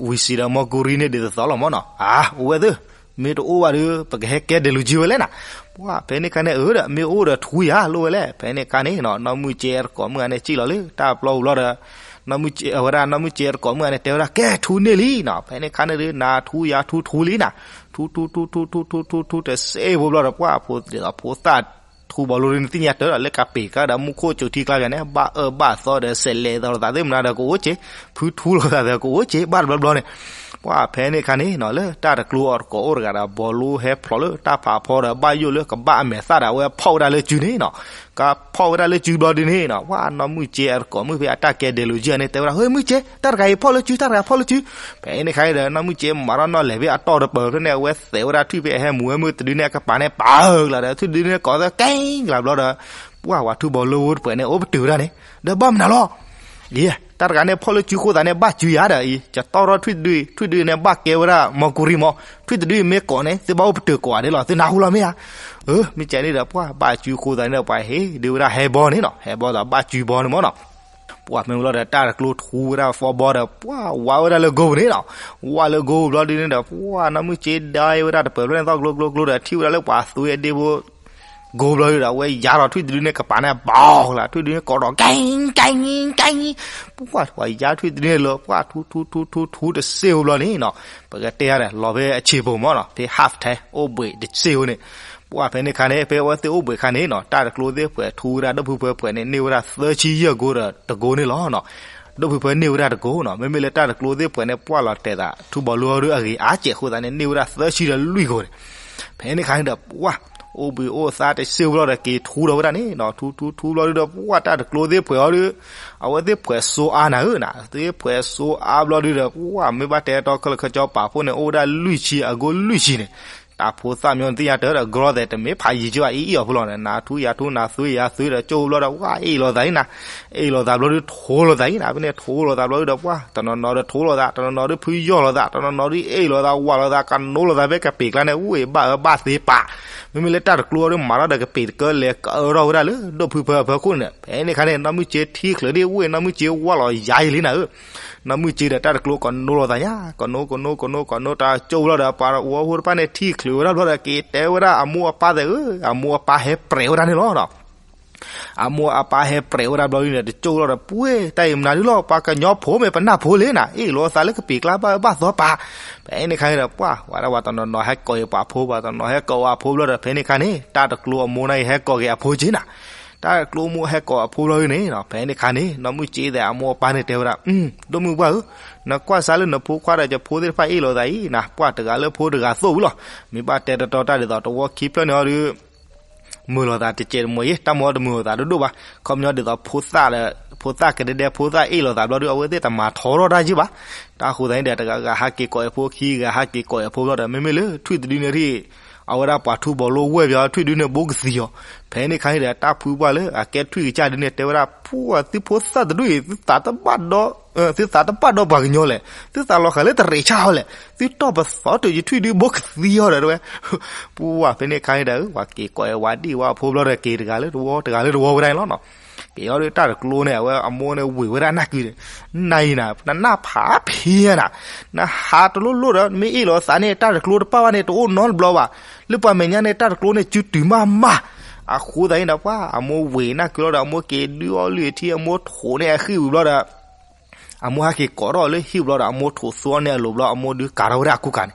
ဝံၤစံးဒီးမီကူရံန့ၣ်ဒ်သိးသိးလီၤမ့ၢ်နီၤ အါ အိၣ်ဝဲသ့ၣ် မ့ၢ်တအိၣ်ဘၣ်ဒီး ပကဟဲကဲဒဲးလူၤကံဝဲလဲၣ်နၤ ပှၢ်ဖဲန့ၣ်ခါန့ၣ် အၢဒီး မ့ၢ်အိၣ်ဒီးထူယၤ လိၣ်ဝဲလဲၣ် ဖဲန့ၣ်ခါန့ၣ်နီၤ နီၢ်မုၢ်စ့အတကိးမုၣ်ဂၤန့ၣ် စံၣ်လီၤလၢတၢ်ပျီပူၤဘျီဒီး နီၢ်မုၢ်စ့ အဝဲဒၣ်နီၢ်မုၢ်စ့အတကိးမုၣ်ဂၤန့ၣ် တဲဝဲဒၣ် ကဲထူန့ၢ်လံနီၤ ဖဲန့ၣ်ခါန့ၣ်ဒီး နၤထူယၤထူထူလံနၤ ထူထူထူထူထူထူထူထူ တစဲးဖိဘျီဒီး ပှၢ်ဖိဒ်သိးဖိသၣ် ထူဘီလိဒ်န့ၣ် သ့ၣ်ညါတၢ်ဒီး လၢကပ့ၤကါဒီးမူခိၣ်ကၠိၤထံကျါယၤန့ၣ် ဘၣ်အၢဘၣ်သီဒီး စဲးလဲၤသီလိာ်သးသ့ၣ်မနုၤဒီးကအိၣ်က့ၤ ဖုထူလိာ်သးဒီးကအိၣ်က့ၤ ဘၣ်တဘျီဘျီန့ၣ် ပှၢ်ဖဲန့ၣ်ခါန့ၣ်နီၤ လၢတၢ်တကျိအတကိးအိၣ်တဂၤဒီး ဘီလိဟဲဖျိးလၢတၢ်ဖးဖီဒီး ဘၣ်ယိၣ်လၢကဘၣ်အမဲာ်သၣ်ဒီး အဝဲဖီၣ်ဝဲဒၣ်လၢစုန့ၣ်နီၤ ကဖီၣ်ဝဲဒၣ်လၢစုဘျီဒ်န့ၣ်နီၤ ပှၢ်နီၢ်မုၢ်စ့အတကိးမုၣ်ဖဲအတၢ်ကဲဒဲးလူၤကံအန့ၣ် တဲဝဲဒၣ် ဟဲမုၢ်စ့ တၢ်တဂၤအံၤဖီၣ်လၢစု တၢ်တဂၤအံၤဖီၣ်လၢစု ဖဲန့ၣ်ခါဒီး နီၢ်မုၢ်စ့မၤထီၣ်နီၣ်လဲၢ်ဖဲအတီၢ်တပၢၤဖဲန့ၣ် အဝဲသဲးဝဲဒၣ်ထွံၣ်ဖဲအဟဲမူဝဲမုၢ်တဒုန့ၣ် အကပၤန့ၣ် ပာ်အၢၣ်ကျါဒီး ထွံၣ်တဒုန့ၣ် ကိးသဲကဲကလၤဘျီဒီး ပှၢ်ဝဲထူဘီလိဝဲတပှဲၤန့ၣ် အိၣ်ပတုာ်ဝဲဒၣ်န့ၣ် ဒီးဘၣ်မနုၤလီၤ အံၤ တၢ်တဂၤန့ၣ်ဖီၣ်လၢစုဃိသးန့ၣ် ဘၣ်စုယၤဒီးအံၤ ယတီၢ်ထီၣ်ထွံၣ်တဒု ထွံၣ်တဒုန့ၣ် ဘၣ်ကဲဝဲဒၣ်မီကူရံမီ ထွံၣ်တဒုမ့ၢ်ကိးန့ၣ် သုဘၣ်အိၣ်ပတုာ်ကိးဂၤဒဲးလီၤ သုနၢ်ဟူလီၤမ့ၢ်ဧါ အၢ မ့ၢ်ကဲန့ၣ်ဒီး ပှၢ်ဘၣ်စုဃိသးန့ၣ်ဒီး ပှၤဟ့ၣ်ဒုးဝဲဒၣ်ဟဲဘီန့ၣ်နီၤ ဟဲဘီဒီးဘၣ်စုဘီန့ၣ်မီၢ်နီၤ ပှၢ်မ့ၢ်လီၤဒီး တၢ်တကျိထူဝဲဒၣ်ဖီဘီဒီး ပှၢ်ဝါဝဲဒၣ်လၢကိပူၤန့ၣ်နီၤ ဝါလၢကိပူၤဘျီဒ်န့ၣ်ဒီး ပှၢ်နီၢ်မုၢ်စ့ဒါဝဲဒၣ်တပၢၤဖျၢၣ်န့ၣ် သီၣ်ကျိကျိကျိဒီး ထံၣ်ဝဲဒၣ်လၢပှၤသွံအဒ့ဖိ ကိပူၤဘျီဒီး အဝဲယါထီၣ်ထွံၣ်တဒုန့ၣ် ကပၤန့ၣ် ဘီလၢ ထွံၣ်တဒုန့ၣ် ကိးဒီး ကဲကဲကဲ ပှၢ်ပှၤယါထွံၣ်တဒုန့ၣ်လၢ ပှၢ်ထူထူထူထူထူတစ့ဖိဘျီန့ၣ်နီၤ ပကတဲယၤဒီး လီၤဖဲအဆံးဖိမီၢ်နီၤ ဖဲ half time အိၣ်ဘှံးတစ့ဖိန့ၣ် ပှၢ်ဖဲန့ၣ်ခါန့ၣ် ဖဲအဝဲသ့ၣ်အိၣ်ဘှံးခါန့ၣ်နီၤ တၢ်တကျိသ့ၣ်ပှဲၤထူဝဲဒၣ် ဒိၣ်ဖုဖၢပှဲၤန့ၣ် န့ၢ်ဝဲဒၣ်သၢဆံယဲၢ်ကိဒီးတကိန့ၣ်လီၤနီၤ ဒိၣ်ဖုဖၢန့ၢ်ဝဲဒၣ်တကိနီၤ မ့မ့ၢ်လၢတၢ်တကျိသ့ၣ်ပှဲၤန့ၣ် ပှၢ်လီၤတဲာ်သး ထူဘီလိအီၤဒုးအဂ့ၤအါစဲးအဃိသတးန့ၣ် န့ၢ်ဝဲဒၣ်သၢဆံဒီးလွံၢ်ကိန့ၣ် ဖဲန့ၣ်ခါန့ၣ်ဒီး ပှၢ် အိၣ်ဘှံးအိၣ်သါတစ့ဖိဘျီဒီး က့ၤထူဒီးဝဲဒၣ်န့ၣ်နီၤ ထူထူထူဘျီဒုးဒီး ပှၢ်တၢ်တကျိသ့ၣ်ပှဲၤအီၤဒုး အဝဲသ့ၣ်ပှဲၤစိအါနၤဧၢနၤ သ့ၣ်ပှဲၤစိအါဘျီဒုးဒီး ပှၢ်မ့ၢ်ဘၣ်တဲတီခဲလၢာ်ခဲဆ့ ပာ်ဖှိၣ်န့ၣ် အိၣ်ဝဲဒၣ်လွံၢ်ဆံ အကိလွံၢ်ဆံန့ၣ် တၢ်ဖိသၣ်မ့ၢ်သ့ၣ်ညါတၢ်ဒီး ကရီသဲးတမ့ၢ်ဖးယံာ်ကၠိဘၣ် အံၤအံၤအီၤဖိလီၤန့ၣ် နၤထူယၤထူ နၤသွံယၤသွံဒီး ကၠိဘျီဒီး ပှၢ်အ့ၣ်လိာ်သးလံနၤ အ့ၣ်လိာ်သးဘျီဒုး ထိလိာ်သးလံနၤ ဖဲန့ၣ်ထိလိာ်သးဘျီဒုးဒီး ပှၢ်တနီၤနီၤဒီးထိလိာ်သး တနီၤနီၤဒုးဖုယီၢ်လိာ်သး တနီၤနီၤဒုးအ့ၣ်လိာ်သး ဝးလိာ်သး ကနိလိာ်သးဖဲကပ့ၤကျါန့ၣ် အိၣ်ဘၣ်အၢဘၣ်သ့ပာ် မ့မ့ၢ်လၢတၢ်တကျိအီၤဒုး မၤထီၣ်ဒီးကပ့ၤတကၢလဲၤကအၢထီၣ်ဝဲဒၣ်လၢ ဒိၣ်ဖုဖၢအဖၢခိၣ်န့ၣ် ဖဲန့ၣ်ခါန့ၣ် နီၢ်မုၢ်စ့ထံချၢးဒ်ဝ့ၢ် နီၢ်မုၢ်စ့ဝးလီၤယါအံၤလံနၤဧၢ နီၢ်မုၢ်စ့ဒီးတၢ်တကျိကနိလိာ်သးညါ ကနိကနိကနိကနိတၢ်ကၠိဘျီဒီး ပှၤဝီဖိတဖၣ်န့ၣ် ထံၣ်ချုးဝဲဒၣ်ဘျီဒီး က့ၤတဲဝဲဒၣ်အမိၢ်အပၢ်သ့ၣ်ဧၢ အမိၢ်အပၢ်ဟဲပြဲးဝဲဒၣ်န့ၣ်လီၤနီၤ အမိၢ်အပၢ်ဟဲပြဲးဝဲဒၣ်ဘျီဒုးန့ၣ် တကၠိဘျီဒီး ပှ့ၤတၢ်အံၤမနုၤဒုးလီၤ ပှၤကညီဖိမ့ၢ်ပနၢ်ဖိလံနၤ အ့ၣ်လိာ်သးလၢကပ့ၤကျါဘၣ်အၢဘၣ်သီပာ် ဖဲန့ၣ်ခါန့ၣ်ဒီး ပှၢ်ဝဲဒၣ်ပှၤတနီၤနီၤဟဲကိးအံၤပှၤဖိ ပှၤတနီၤဟဲကိးအဝဲအဖိဘျီဒီး ဖဲန့ၣ်ခါန့ၣ် တၢ်တကျိအမိၢ်န့ၣ်အံၤဟဲကိးက့ၤအဖိက့ၤနၤ တၢ်တကျိအမိၢ်ဟဲကိးအဖိဘျီဒုးန့ၣ် ဖဲန့ၣ်ခါန့ၣ် နီၢ်မုၢ်စ့သ့ၣ်အမိၢ်အပၢ်န့ၣ်တဲဝဲဒၣ် ဒိၣ်မုၢ်ပှၢ်ဧၢ နကွၢ်စါလၢနဖိခွါဒီးယဖိသ့ၣ်တဖၣ်အ့ၣ်လိာ်သးအံၤနၤ ပှၢ်တဂၤလၢဖိတဂၤသိၣ်ဝံၤလီၤ မ့ၢ်ဘၣ်တဲတတီတၢ်ဒ်သိးတဝီခံဖျၢၣ်န့ၣ်အီၤဒုး မုာ်လိာ်သးတစဲးတမှဲၤအံၤ တၢ်မၤအီၤတမုာ်လိာ်သးဒိၣ်ဒိၣ်ဘၣ် ခီပညီဒ်သိးဖိသၣ်ဒီး ဖိသၣ်ကဒဲဒဲဖိသၣ်အ့ၣ်လိာ်သးဘျီဒုး အဝဲသ့ၣ်တမၤထီထီၣ်တၢ်ယံာ်ဘၣ် တၢ်အဃိသတးန့ၣ်ဒီး တဂၤဂၤဟးက့ၤကိးအဖိ ခံဂၤဟးက့ၤကိးအဖိဘျီဒီး မ့မ့ၢ်လၢထွံၣ်တဒုန့ၣ်ထံၣ် အဝဲဒၣ်ပှၤထူဘီလိဝဲၢ်ဘျီ ထွံၣ်ဒုန့ၣ်ဘိကသံအီၤ ဖဲန့ၣ်ခါန့ၣ်ဒီး တၢ်ဖုပှၢ်လၢအကဲထွံၣ်ကစၢ်ဒုန့ၣ် တဲဝဲဒၣ် ဖု သုဖိသၣ်တဒုအံၤ သုသးတဘၣ်ဒီ သုသးတဘၣ်ဒီပှၤကညီလဲၣ် သုသးလီၤဃာ်လၢတရံးဆၣ်အီၤလဲၣ် သုတီၢ်ပသီတုၤယထွံၣ်ဒုဘိကသံအီၤဒီးတဲဝဲ ပှၢ်ဖဲန့ၣ်ခါန့ၣ်ဒီး ပှၤက့ၤကိးအဝဲဒံၣ်ဝဲအဖိဘျီဒီး က့ၤတဂၤလၢတဝီ တဂၤလၢတဝီဝဲဒၣ်န့ၣ်လီၤနီၤ က့ၤအီၤဒုးတၢ်တကျိန့ၣ် အဝဲအမိၢ်န့ၣ်ဝ့ၢ်ဝဲဒၣ်နၢ်ကုဒီး နၤအံၤနၤ နနၢ်ဖးဖံးနၤ နဟးတလိၣ်လိၣ်ဒီး မ့ၢ်အ့ၣ်လိာ်သးန့ၣ် တၢ်တကျိတပာ်ဘၣ်န့ၣ် တအိၣ်နီတဘျီဘၣ် လၢပှၤမဲာ်ညါန့ၣ် တၢ်တကျိန့ၣ် စုတုၤမးမး အဃိသတးန့ၣ်ဒီး ပှၢ်အမိၢ်ဝ့ၢ်နၢ်ကုလီၤဒီး အမိၢ်က့ၤဒုးအီၣ်လုၢ်အထံ အမိၢ်ထိးန့ၢ်အဃံဝံၤဘျီဒီး အမိၢ်ဟဲက့ၤကိးထီၣ်လၢဟံၣ်ဘျီဒီး အမိၢ်ထိးသူအီၤန့ၣ်အလိၤဘျီ အမိၢ်ဒုးကၤထီၣ်ဝဲဒၣ်အကူကၤန့ၣ်,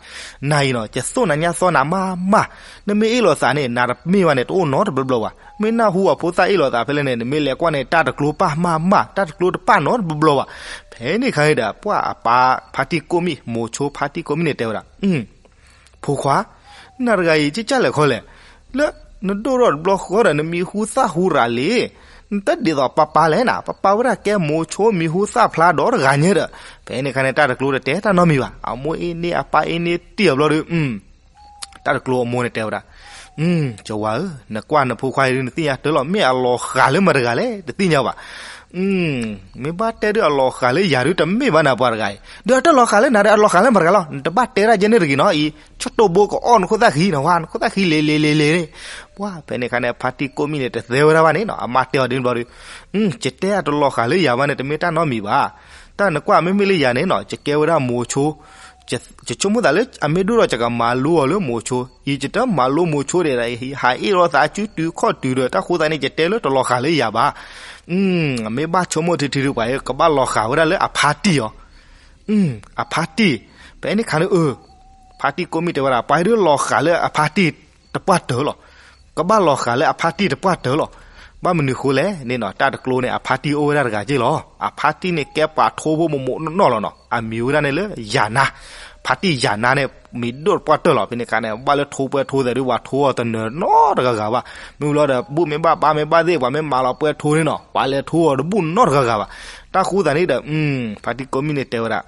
နၤအံၤနီၤ ယသိၣ်နၤညါသီနၤမးမး, နမ့ၢ်အ့ၣ်လိာ်သးန့ၣ် နၤတမ့ၢ်ဘၣ်န့ၣ် တအိၣ်နီတဘျီဘျီဘၣ်. မ့ၢ်နၢ်ဟူအဖိသၣ်အ့ၣ်လိာ်သးဖဲလဲၣ်န့ၣ် နမ့ၢ်လဲၤကွၢ်န့ၣ် တၢ်တကျိပၢ်မးမး, တၢ်တကျိတပၢ်နီတဘျီဘျီဘၣ်. ဖဲန့ၣ်ခါန့ၣ်ဒီး ပှၢ်အပၢ်ဖါတံၢ်ကိးမံၣ် မိၤဆိဖါတံၢ်ကိးမံၣ်န့ၣ်တဲဝဲဒၣ်, ဖိခွါ, နၤတဂၤအံၤ ကကၢ်လဲၣ်ခီလဲၣ်, လၢနဒိၣ်ထီၣ်တဘျီဃီဒီး နမံၤဟူသၣ်ဟူရၤလံ, နတဒ်သိးပၢ်ပၢ်လဲၣ်နၤ, ပၢ်ပၢ်ဝဲဒၣ်ကဲမိၤဆိ မံၤဟူသၣ်ဖျါဒီးတဂၤညါဒီး, ဖဲန့ၣ်ခါန့ၣ် တၢ်တကျိတတဲတၢ်နီတမံၤဘၣ်. အမိၢ်အ့ၣ်န့ၢ်အပၢ်အ့ၣ်န့ၢ်တံၢ်အဘျီဒီး တၢ်တကျိအမိၢ်န့ၣ်တဲဝဲဒၣ်, ကဝၤဧၢ, နကွၢ်နဖိခွါအံၤဒုး နသ့ၣ်ညါတၢ်လီၤ, မ့ၢ်အလီၤဃာ်လၢမတၤတဂၤလဲၣ် တသ့ၣ်ညါဘၣ်. မ့ၢ်ဘၣ်တဲဒုး အလီၤဃာ်လၢယၤဒုး တမ့ၢ်ဘၣ်နၤပှၤတဂၤအံၤ, ဒီးတလီၤဃာ်လၢနၤဒီး အလီၤဃာ်လၢမတၤတဂၤလီၤ. နတဘၣ်တဲတၢ်ကဲန့ၣ်တဂ့ၤနီၤအံၤ, ဆၢတိၢ်ဘိကအီၣ်နခိၣ်သၣ်ဃံနီၤ, ဝါ နခိၣ်သၣ်ဃံလ့ၤလ့ၤလ့ၤလ့ၤန့ၣ်. ပှၢ်ဖဲန့ၣ်ခါန့ၣ် ဖါတံၢ်ကိးမံၣ်န့ၣ် တသဲဝဲဒၣ်ဘၣ်န့ၣ်နီၤ, အမါတဲအီၤဒ်န့ၣ်ဘျီဒီး, ယတဲအတလီၤဃာ်လၢယၤဘၣ်န့ၣ် တမ့ၢ်တၢ်နီတမံၤဘၣ်. တၢ်နကွၢ်မ့မ့ၢ်လၢယၤန့ၣ်နီၤ ယကဲဝဲဒၣ်မိၤဆိ, ယဆိကမိၣ်သးလၢ အမ့ၢ်ဒိၣ်ဒီး ယကမၤလိအီၤလၢမိၤဆိ, ယတမၤလိမိၤဆိဒဲးဒီး ဟးအ့ၣ်လိာ်သး အစုတုၤခီၣ်တုၤဒီး တၢ်ဃိသးန့ၣ် ယတဲလၢတလီၤဃာ်လၢယၤဘၣ်. မ့ၢ်ဘၣ်ဆိကမိၣ်ထံထံဒုး ပှၤကဘၣ်လီၤဃာ်ဝဲဒၣ်လၢအဖါတံၢ်အီၤ, အဖါတံၢ်. ဖဲန့ၣ်ခါန့ၣ် အၢ ဖါတံၢ်ကိးမံၣ်တဲဝဲဒၣ် ပှၤဒုးလီၤဃာ်လၢအဖါတံၢ်တပှၢ်တၢၢ်လီၤ. ကဘၣ်လီၤဃာ်လၢအဖါတံၢ်တပှၢ်တၢၢ်လီၤ. ဘၣ်မနုၤဃိလဲၣ်န့ၣ်နီၤ, တၢ်တကျိန့ၣ် အဖါတံၢ်အိၣ်ဝဲဒၣ်တဂၤက့ၢ်လီၤ. အဖါတံၢ်န့ၣ် ကဲပှၤထိဖိမိၢ်မိၢ်နီၢ်နီၢ်လီၤနီၤ, အမံၤဝဲဒၣ်န့ၣ်လၢယၤနါ, ဖါတံၢ်ယၤနါန့ၣ် မံၤဒိၣ်တပှၢ်တၢၢ်လီၤ. ဖဲန့ၣ်ခါန့ၣ် ဘၣ်လၢထိပှဲၤထိသဲးဒုး ပှၤထိအီၤတနၢၤနီတဂၤဂၤဘၣ်. မ့ၢ်လီၤဒီး ဘူၣ်မ့ၢ်ဘၣ် ဘါမ့ၢ်ဘၣ်သ့ၣ် ပှၤမ့ၢ်မၤလီၤပှဲၤထိန့ၣ်နီၤ ပှၤလဲၤထိအီၤတဘူၣ်နီတဂၤဂၤဘၣ်. တၢ်ဃိသးန့ၣ်ဒီး ဖါတံၢ်ကိးမံၣ်န့ၣ်တဲဝဲဒၣ်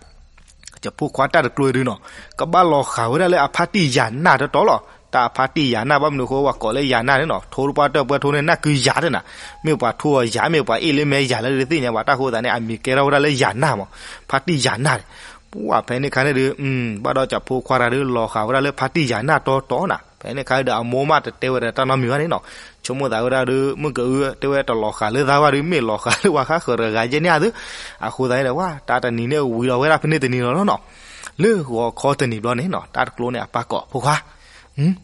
ယဖိခွါတၢ်တကျိဒုးနီၤ, ကဘၣ်လီၤဃာ်ဝဲဒၣ်လၢအဖါတံၢ်ယၤနါတီတီလီၤ. တၢ်အဖါတံၢ်ယၤနါ ဘၣ်မနုၤဃိ ပှၤကိးလၢယၤနါန့ၣ်နီၤ, ထိတပှၢ်တၢၢ်ပှဲၤထိန့ၣ် နၢ်ကုယၤတနၤ, မ့ၢ်ပှၤထိအီၤယၤ မ့ၢ်ပှၤအ့ၣ်လၢမဲာ်ယၤလၢတသ့ၣ်ညါဘၣ်. တၢ်ဃိသးန့ၣ် အမံၤကဲထီၣ်ဝဲဒၣ်လၢယၤနါမး, ဖါတံၢ်ယၤနါန့ၣ်. ပှၢ်ဖဲန့ၣ်ခါန့ၣ်ဒီး ဘၣ်ဒီးယဖိခွါတၢ်ဒုး လီၤဃာ်ဝဲဒၣ်လၢဖါတံၢ်ယၤနါတီတီနၤ. ဖဲန့ၣ်ခါဒီး အမိၢ်မးတတဲဝဲဒၣ်တၢ်နီတမံၤဘၣ်န့ၣ်နီၤ, ဆိကမိၣ်သးဝဲဒၣ်ဒီး မုၢ်ကအု တဲဝဲတလီၤဃာ်လၢသးဘၣ်ဒီး မ့ၢ်လီၤဃာ်လၢပှၤဃါဃၢၤတဂၤယဲၢ်န့ၣ်ဧါသု. အဃိသတးန့ၣ်ဒီး ဝဲ တၢ်တနံၤန့ၣ်ဝံၤဒီးဝဲဒၣ်ဖဲန့ၣ်တနံၤလီၤနီၤ. လၢဂီၤခီတနံၤဘျီန့ၣ်နီၤ တၢ်တကျိန့ၣ် အပၢ်ကိး ဖိခွါ,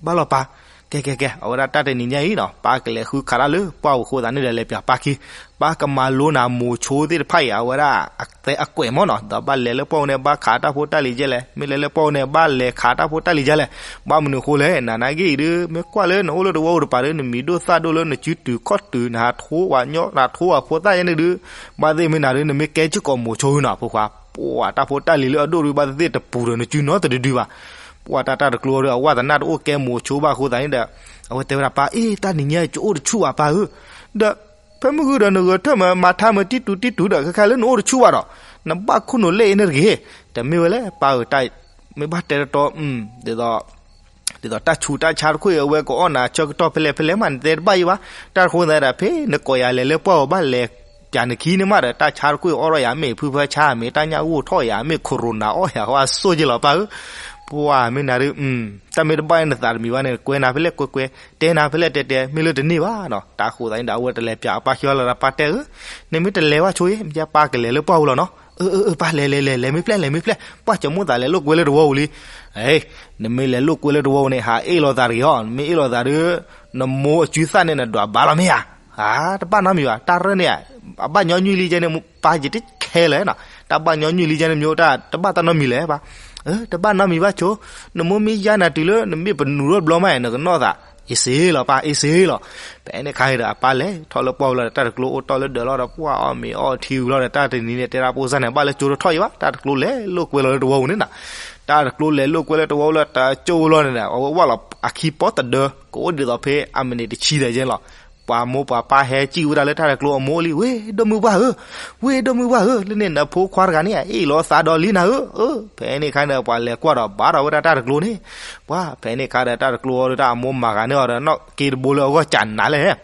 ဘၣ်လီၤပၢ်, ကဲကဲကဲ အဝဲဒၣ်တၢ်တနံၤညါအံၤနီၤ ပၢ်ကလဲၤဃုခးတၢ်လၢပှၢ်ပူၤအဃိသတးန့ၣ်ဒီး လဲၤပၠးပၢ်ခံ, ပၢ်ကမၤလိနၤမိၤဆိသ့ၣ်တဖၣ်အံၤ အဝဲဒၣ်အသဲအကွဲးမးနီၤ. ဒီးဘၣ်လဲၤလၢပှၢ်ပူၤန့ၣ် ဘၣ်ခးတၢ်ဖိတၢ်လံၤဒ်လဲၣ်, မ့ၢ်လဲၤလၢပှၢ်ပူၤန့ၣ် ဘၣ်လဲၤခးတၢ်ဖိတၢ်လံၤဒ်လဲၣ်. ဘၣ်မနုၤအဃိလဲၣ် နၤနာ်က့အံၤဒီး မ့ၢ်ကွၢ်လၢနအိၣ်လၢတဝီပူၤတပၤဒီး နမံၤဒိၣ်သၣ်ဒိၣ်လၢနစုတုၤခီၣ်တုၤ နဟးထိပှၤညီ နဟးထိပှၤဖိသၣ်ယဲန့ၣ်ဒုး ဘၣ်သ့ၣ်မ့ၢ်နၤဒီး နမ့ၢ်ကဲစ့ၢ်ကီးမိၤဆိနီၤ ဖိခွါ, ပှၢ်တၢ်ဖိတၢ်လံၤလၢအဒိၣ်ဒုး ဘၣ်သ့ၣ်သ့ၣ်တပူၤဒီးနစုနီတဒုဒုဘၣ်. ပှၢ်တၢ်တၢ်တကျိဒီး အဝဲသနာ်တအိၣ်ကဲမိၤဆိဘၣ်အဃိသတးန့ၣ်ဒီး အဝဲတဲဝဲဒၣ်ပၢ် အ့ တၢ်နံၤညါယအိၣ်တဆူၣ်ဘၣ်ပၢ်ဧၢ, ဒီး ဖဲမုၢ်ဂုၢ်ဒီးနဂဲၤထၢၣ်မၤ မၤထါမၤတံတူာ်တံတူာ်ဒီး ခဲခါလၢနအိၣ်တဆူၣ်ဘၣ်ဒီး နဘၣ်ခိၣ်နူာ်လဲၣ်အံၤန့ၣ်တဂ့ၤ, တမ့ၢ်ဝဲလဲၣ်ပၢ်ဧၢ, မ့ၢ်ဘၣ်တဲတတီ ဒ်သိး ဒ်သိးတၢ်ဆူးတၢ်ဆါတခိၣ်အံၤ အဝဲကအီၣ်နၤဆၢကတီၢ်ဖဲလဲၣ်ဖဲလဲၣ်မး နတဲတဘၣ်အံၤဘၣ်. တၢ်တဃိသတးဒီး ဖဲနကိးယၤလဲၤလၢပှၢ်ပူၤဘၣ်လဲၤပၠးနခံန့ၣ်မးဒီး တၢ်ဆါတခိၣ်အံၤအီၣ်ထီၣ်ယၤ မ့ၢ်ဖုဖၢဆါ မ့ၢ်တၢ်ညၣ်ဂိၢ်ထီၣ်ယၤ မ့ၢ် corona အီၣ်ယၤ ဟီအစိၣ်က့လီၤပၢ်ဧၢ. ပှၢ်မ့ၢ်နၤဒီး တၢ်မ့ၢ်တဘၣ်နသးတမံၤဘၣ်န့ၣ် ကွဲနၤဖဲလဲၣ်ကွဲကွဲ တဲနၤဖဲလဲၣ်တဲတဲ မ့ၢ်လၢတန့ၢ်ဘၣ်နီၤ. တၢ်ဃိသတးန့ၣ်ဒီး အဝဲတလဲၤပၠးအပၢ်ခံဘၣ်လီၤဒီး ပၢ်တဲဧၢ, နမ့ၢ်တလဲၤဘၣ်ဆိအံၤ မ့ၢ်ပၢ်ကလဲၤလၢပှၢ်ပူၤလီၤနီၤ. အၢ အၢ အၢ ပၢ်လဲၤလဲၤလဲၤ လဲၤမ့ၢ်ဖျဲၣ်လဲၤမ့ၢ်ဖျဲၣ် ပှၢ်ကမိၣ်သးလဲၤလိာ်ကွဲလၢတဝီပူၤလံ. နမ့ၢ်လဲၤလိာ်ကွဲလၢတဝီပူၤန့ၣ် ဟးအ့ၣ်လိာ်သးတဂ့ၤအီၤ, နမ့ၢ်အ့ၣ်လိာ်သးဒီး နမိၢ်အစုသၣ်န့ၣ် နဒွးဘၣ်လီၤမ့ၢ်ဧါ. တဘၣ်နီတမံၤဘၣ် တၢ်ရၢၢ်န့ၣ် အဘၣ်ညီနုၢ်လံကဲန့ၣ် ပၢ်ယတခဲလၢာ်နီၤ. တၢ်ဘၣ်ညီနုၢ်လံကဲန့ၣ် မ့ၢ်အိၣ်တၢ်တဘၣ်တၢ်နီတမံၤလဲၣ်ပၢ်. တဘၣ်နီတမံၤဘၣ်ဆိ, နမိၢ်မ့ၢ်ယါနၤတုၤလၢ နမ့ၢ်ပနူးထီၣ်တဘျီမး နကနီၣ်သး, အ့ၣ်စ့လီၤပၢ် အ့ၣ်စ့လီၤ. ဖဲန့ၣ်ခါန့ၣ်ဒီး အပၢ်လဲၤထီၣ်လၢပှၢ်ပူၤလီၤဒီး တၢ်တကျိအိၣ်တီၢ်လၢဒၢးလီၤဒီး ပှၢ်အီၣ်မ့ၤအီထံဝံၤလီၤဒီး တၢ်တနံၤန့ၣ် တဲဒၣ်ဖိစၢ်န့ၣ် ဘၣ်လၢကၠိတထီၣ်အံၤဘၣ်, တၢ်တကျိလဲၤလိာ်ကွဲလီၤလၢတဝီပူၤန့ၣ်နီၤ. တၢ်တကျိလဲၤလိာ်ကွဲလၢတဝီပူၤလၢတၢ်ကၠိလီၤန့ၣ်ဒီး အဝဲဝၣ်လီၤအခံပီတဒၢ ကအိၣ်ဒ်သိးဖဲအမံးနံးတဆံဒီးကဲလီၤ. ပှၤမိၢ်ပှၤပၢ်ဟဲစံၣ်ဝဲဒၣ်လၢတၢ်တကျိအမိၢ်လံ, ဝ့ၢ်ဒိၣ်မုၢ်ပှၢ်ဧၢ, ဝ့ၢ်ဒိၣ်မုၢ်ပှၢ်ဧၢ, လၢန့ၣ်နဖိခွါတဂၤန့ၣ် အ့ၣ်လိာ်သးဒီးလံနၤဧၢ. ဖဲန့ၣ်ခါန့ၣ် ပှၤလဲၤကွၢ်ဒီးဘၣ်ဒီးဝဲဒၣ်တၢ်တကျိန့ၣ်, ပှၤဖဲန့ၣ်ခါဒီးတၢ်တကျိအီၤဒီး တၢ်အမိၢ်မၤဂၤန့ၢ်အီၤဒီး နီၣ်က့တဘိလၢအဂီၢ်ကးနးလဲၣ်.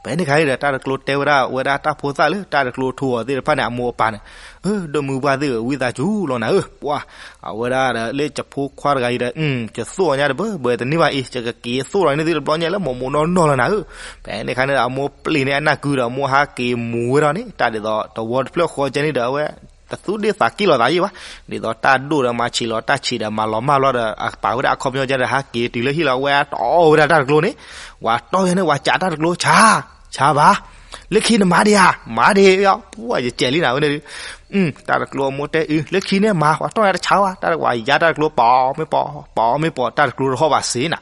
ဖဲန့ၣ်ခါန့ၣ်ဒီး တၢ်တကျိတဲဝဲဒၣ်ဝဲဒၣ်တၢ်ဖိသၣ်လၢ တၢ်တကျိထိအီၤသ့ၣ်တဖၣ်န့ၣ် အမိၢ်အပၢ်န့ၣ်, အၢ ဒိၣ်မုၢ်ပှၢ်သ့ၣ်ဧၢ ဝံသးစူၤလီၤနၤဧၢ, ပှၤ အဝဲဒၣ်ဒီးလၢယဖိခွါတဂၤအံၤဒီး ယသိၣ်အီၤညါတဘၢဘၢတန့ၢ်ဘၣ်အံၤ ယကက့ၤသိၣ်လီၤန့ၢ်သုတဘျီညါလၢမိၢ်မိၢ်နီၢ်နီၢ်လီၤနၤဧၢ. ဖဲန့ၣ်ခါန့ၣ်ဒီး အမိၢ်ပျံၤန့ၢ်အနၢ်ကုဒီး အမိၢ်ဟးက့ၤမူၤဝဲဒၣ်န့ၣ် တၢ်ဒ်သိးတဝီတဖျၢၣ်ဃီကဲန့ၣ်ဒီး အဝဲ တသူၣ်ဒ့ၣ်သးက့ၣ်လိာ်သးယံၣ်ဘၣ်, ဒ်သိးတၢ်ဒိၣ်ဒီးမၤဆံးလီၤ တၢ်ဆံးဒီးမၤလီၤမၢ်လီၤဒီး အပာ်ဝဲဒၣ်အခီပညီကဲဒီး ဟးက့ၤတုၤလၢဟံၣ်လီၤ အဝဲတီၢ်ဝဲဒၣ်တၢ်တကျိန့ၣ်, ဝဲတီၢ်ဝဲန့ၣ် ဝဲကးတၢ်တကျိ ဆါ, ဆါဘၣ် လၢခံနမၤဒံးဧါ, မၤဒံး, ပှၢ်ယကဲးလံနၤဝဲန့ၣ်ဒုး, တၢ်တကျိၤအမိၢ်တဲအုး လၢခံန့ၣ်မၤ ပှၤတီၢ်နၤတဆါဘၣ်, တၢ်တကွၢ်ယါတၢ်တကျိၤ ပိာ်မ့ၢ်ပိာ် ပိာ်မ့ၢ်ပိာ် တၢ်တကျိၤတဟီၣ်ဘၣ်စ့နၤ,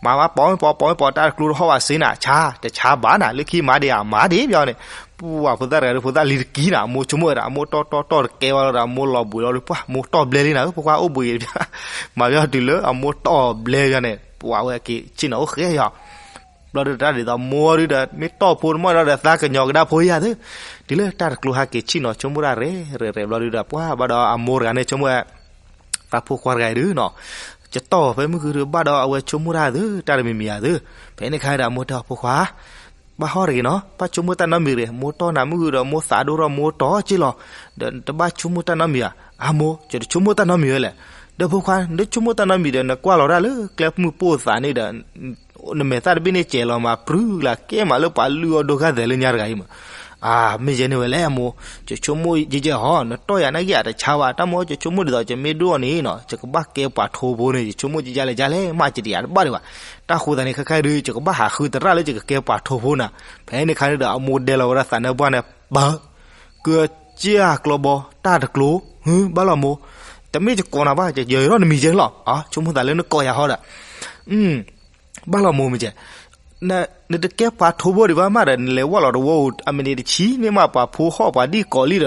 မၤမၤပိာ်မ့ၢ်ပိာ် ပိာ်မ့ၢ်ပိာ် တၢ်တကျိၤတဟီၣ်ဘၣ်စ့နၤ ဆါ တဆါဘၣ်နၤ လၢခံမၤဒံးဧါ မၤဒံးပျီန့ၣ်, ပှၢ်ဖိသၣ်တဂၤဒီးဖိသၣ်လံၤတကံနၤ အမိၢ်ဆိကမိၣ်ဝဲဒၣ် အမိၢ်တီၢ်တီၢ်တီၢ်တကဲဝဲလီၤဒီး အမိၢ်လီၤဘှံးလီၤဒီး ပှၢ်မိၢ်တီၢ်ဘျဲလံနၤ ဖိခွါအိၣ်ဘှံး မၤပျီတုၤလၢအမိၢ်တီၢ်ဘျဲပျီန့ၣ် ပှၢ်ဝဲက့ၤဆ့ၣ်နီၤအိၣ်ဃဲယီၤ ဘျီဒုးတၢ်ဒ်သိးမိၢ်ဒုးဒီး မ့ၢ်တီၢ်ဖိတမီၢ်ဒီးသးကညီၤကဒါဖိယၤသု, တုၤလၢတၢ်တကျိၤဟဲက့ၤဆ့ၣ်နီၤဆိကမိၣ်တၢ်ရဲၣ်ရဲၣ်ရဲၣ်ဘျီဒုးဒီး ပှၢ်ဘၣ်ဒီးအမိၢ်တဂၤန့ၣ်ဆိကမိၣ်ဝဲ, သးဖိခွါတဂၤအံၤဒုးနီၤ, ယတီၢ်ဖဲမုၢ်ဂုၢ်ဒုးဘၣ်ဒီးအဝဲဆိကမိၣ်တၢ်သု တၢ်တမံၤမံၤဧါသု, ဖဲန့ၣ်ခါဒီးအမိၢ်တဲအီၤဖိခွါ ဘၣ်ဟီၣ်တဂ့ၤနီၤ ဘၣ်ဆိကမိၣ်တၢ်နီတမံၤရ့ၣ် မိၢ်တီၢ်နၤမုၢ်ဂုၢ်ဒီးမိၢ်သးဒိၣ်ထီၣ်မိၢ်တီၢ်က့လီၤ, ဒီးတဘၣ်ဆိကမိၣ်တၢ်နီတမံၤဧါ, အမိၢ် ယတဆိကမိၣ်တၢ်နီတမံၤဝဲလဲၣ်, ဒီးဖိခွါ နတဆိကမိၣ်တၢ်နီတမံၤဒီး နကွၢ်လီၤဒၣ်လၢကျဲမုၢ်ပိၢ်သးန့ၣ်ဒီး နမဲာ်သၣ်တဘ့ၣ်န့ၣ်ကဲၤလီၤမး ပြုၢ်လၢကဲမးလၢပှၤလုၢ်အီၣ်ဒိဂၢ်သဲးလၢညါတဂၤအံၤမး, အမ့ၢ်ယဲန့ၣ်ဝဲလဲၣ်အမိၢ်, ယဆိကမိၣ်ယဲယဲဟီ နတီၢ်ယၤနာ်က့အတဆါဘၣ် တၢ်မိၢ် ယဆိကမိၣ်ဒ်သိးယမ့ၢ်ဒိၣ်အီၤန့ၣ်နီၤ ယကဘၣ်ကဲပှၤထိဖိန့ၣ် ယဆိကမိၣ်ယဲယဲလဲၣ်ယဲလဲၣ် မးယတယၤတဘၣ်ဒံးဘၣ်, တၢ်ဃိသးန့ၣ် ခဲခါဒုး ယကဘၣ်ဟးဃုသရၣ်လၢယကကဲပှၤထိဖိနၤ, ဖဲန့ၣ်ခါန့ၣ်ဒီး အမိၢ်ဒဲလီၤဝဲဒၣ်သးနါပှၢ်န့ၣ် ပၢ ကၢကၢကျီဘီ တၢ်တကျိၤ ဘၣ်လီၤမိၢ်, တမ့ၢ်ယကိးနၤဘၣ် ယယဲၤထီၣ်နမံၤယဲလီၤ, ဆိကမိၣ်သးလၢနကိးယၤဟီဒီး ဘၣ်လီၤမိၢ်မ့ၢ်ကဲ, နတကဲပှၤထိဖိဒံးဘၣ်မးဒီး နလဲၤဝဲလီၤတဝီဧိၤ အမံးနံးတဆံ မ့ၢ်မးပှၤဖိဟီၣ်ပှၤဒံၣ်ကိးလံဒီး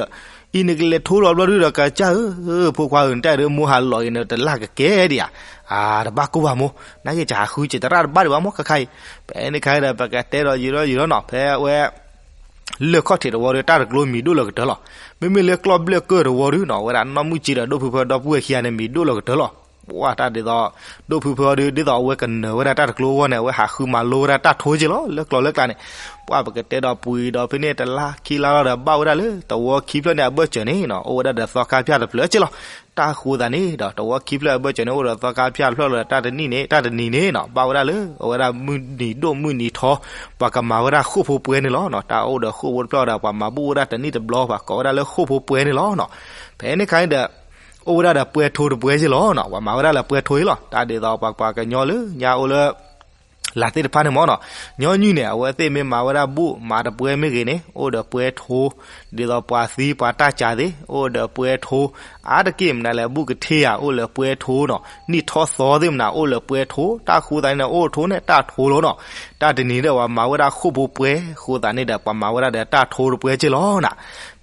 အံၤနကလဲၤထိလီၤဘျီဒုဒီး ကစၢ်ဧၢ, ဖိခွါဧၢ နတၢ်အံၤဒုးမိၢ်ဟးလီၤအံၤ နတလၢ်ကကဲဒံးဧါ, တဘၣ်ကိၢ်ဘၣ်မိၢ်, နာ်က့ ယဟးဃုစံးသရၣ်တဘၣ်ဒံးဘၣ်မိၢ် ခဲခါအံၤ, ဖဲန့ၣ်ခါဒီး ပကတဲဒီးယံာ်ထီၣ်ယံာ်ထီၣ်နီၤ ဖဲအဝဲ လၢၢ်ခီၣ်ထံးတဝီဒီး တၢ်တကျိၤမံၤဒိၣ်လၢကတၢၢ်လီၤ, မ့မ့ၢ်လၢကျီၢ်ဘျၢၣ်ကၢၢ်တဝီဒုနီၤ အဝဲဒၣ်နီၢ်မုၢ်ကၠံဒီး ဒိၣ်ဖုဖၢဒီပုၢ်ဝဲၢ်ခံဂၤန့ၣ် မံၤဒိၣ်လၢကတၢၢ်လီၤ, ပှၢ်တၢ်ဒ်သိး ဒိၣ်ဖုဖၢအီၤဒု ဒ်သိးအဝဲကနၢၤဝဲဒၣ်တၢ်တကျိၤအဂီၢ်န့ၣ် အဝဲဟးဃုမၤလိဝဲဒၣ်တၢ်ထိက့လီၤ လၢကျီၢ်လၢကျါန့ၣ်, ပှၢ်ပကတဲဒီးပှံၤဒီးဖဲန့ၣ်တလါခံလါလီၤဒီး ဘၣ်ဝဲဒၣ်လၢတဝီခံဖျၢၣ်န့ၣ် အဘၢၣ်စၢၤန့ၣ်နီၤ အိၣ်ဝဲဒၣ်ဒီးသီခါဖၠၣ်တဖျၢၣ်က့လီၤ, တၢ်ဃိသးန့ၣ်ဒီး တဝီခံဖျၢၣ်အဘၢၣ်စၢၤန့ၣ် အိၣ်ဒီးသီခါဖၠၣ်တဖျၢၣ်လီၤဒီး တၢ်တနံၣ်န့ၣ် တၢ်တနံၤန့ၣ်နီၤ ဘၣ်ဝဲဒၣ်လၢ အဝဲဒၣ်မုၢ်နံၤဒိၣ်မုၢ်နံၤထီ ပှၤကမၤဝဲဒၣ်ဃိာ်ဖိပှဲၤန့ၣ်လီၤနီၤ, တၢ်အိၣ်ဒီးဃိာ်ဖိတဖျၢၣ်ဒီး ပှၤမၤဘူၣ်ဝဲဒၣ်တနံၣ်တဘျီ ပှၤကိးဝဲဒၣ်လၢဃိာ်ဖိပှဲၤန့ၣ်လီၤနီၤ, ဖဲန့ၣ်ခါန့ၣ်ဒီး အိၣ်ဝဲဒၣ်ဒီးပှဲၤထိတပှဲၤက့လီၤနီၤ, ပှၤမၤဝဲဒၣ်လၢပှဲၤထိအံၤလီၤ, တၢ်ဒ်သိးပှၤပှၤကညီလၢညါအိၣ်လၢ လၢ်သ့ၣ်တဖၣ်န့ၣ်မ့ၢ်နီၤ, ညီနုၢ်န့ၣ် အဝဲသ့ၣ်မ့ၢ်မၤဝဲဒၣ်ဘူၣ် မၤတပှဲၤမ့ၢ်ဂ့ၤန့ၣ် အိၣ်ဒီးပှဲၤထိ, ဒ်သိးပှၤသံပှၤတၢ်စးသ့ၣ် အိၣ်ဒီးပှဲၤထိ, အါတက့ၢ်မနုၤလဲၣ် ဘူၣ်ကထ့ဧါ အိၣ်လၢပှဲၤထိနီၤ, နံၣ်ထီၣ်သီသ့ၣ်မနုၤ အိၣ်လၢပှဲၤထိ, တၢ်ဃိသးန့ၣ် အိၣ်ထိန့ၣ် တၢ်ထိလီၤနီၤ, တၢ်တနံၤဒီး ပှၤမၤဝဲဒၣ်ဃိာ်ဖိပှဲၤ ဃိသးန့ၣ်ဒီး ပှၤမၤဝဲဒၣ်ဒီးတၢ်ထိတပှဲၤက့လီၤနီၤ,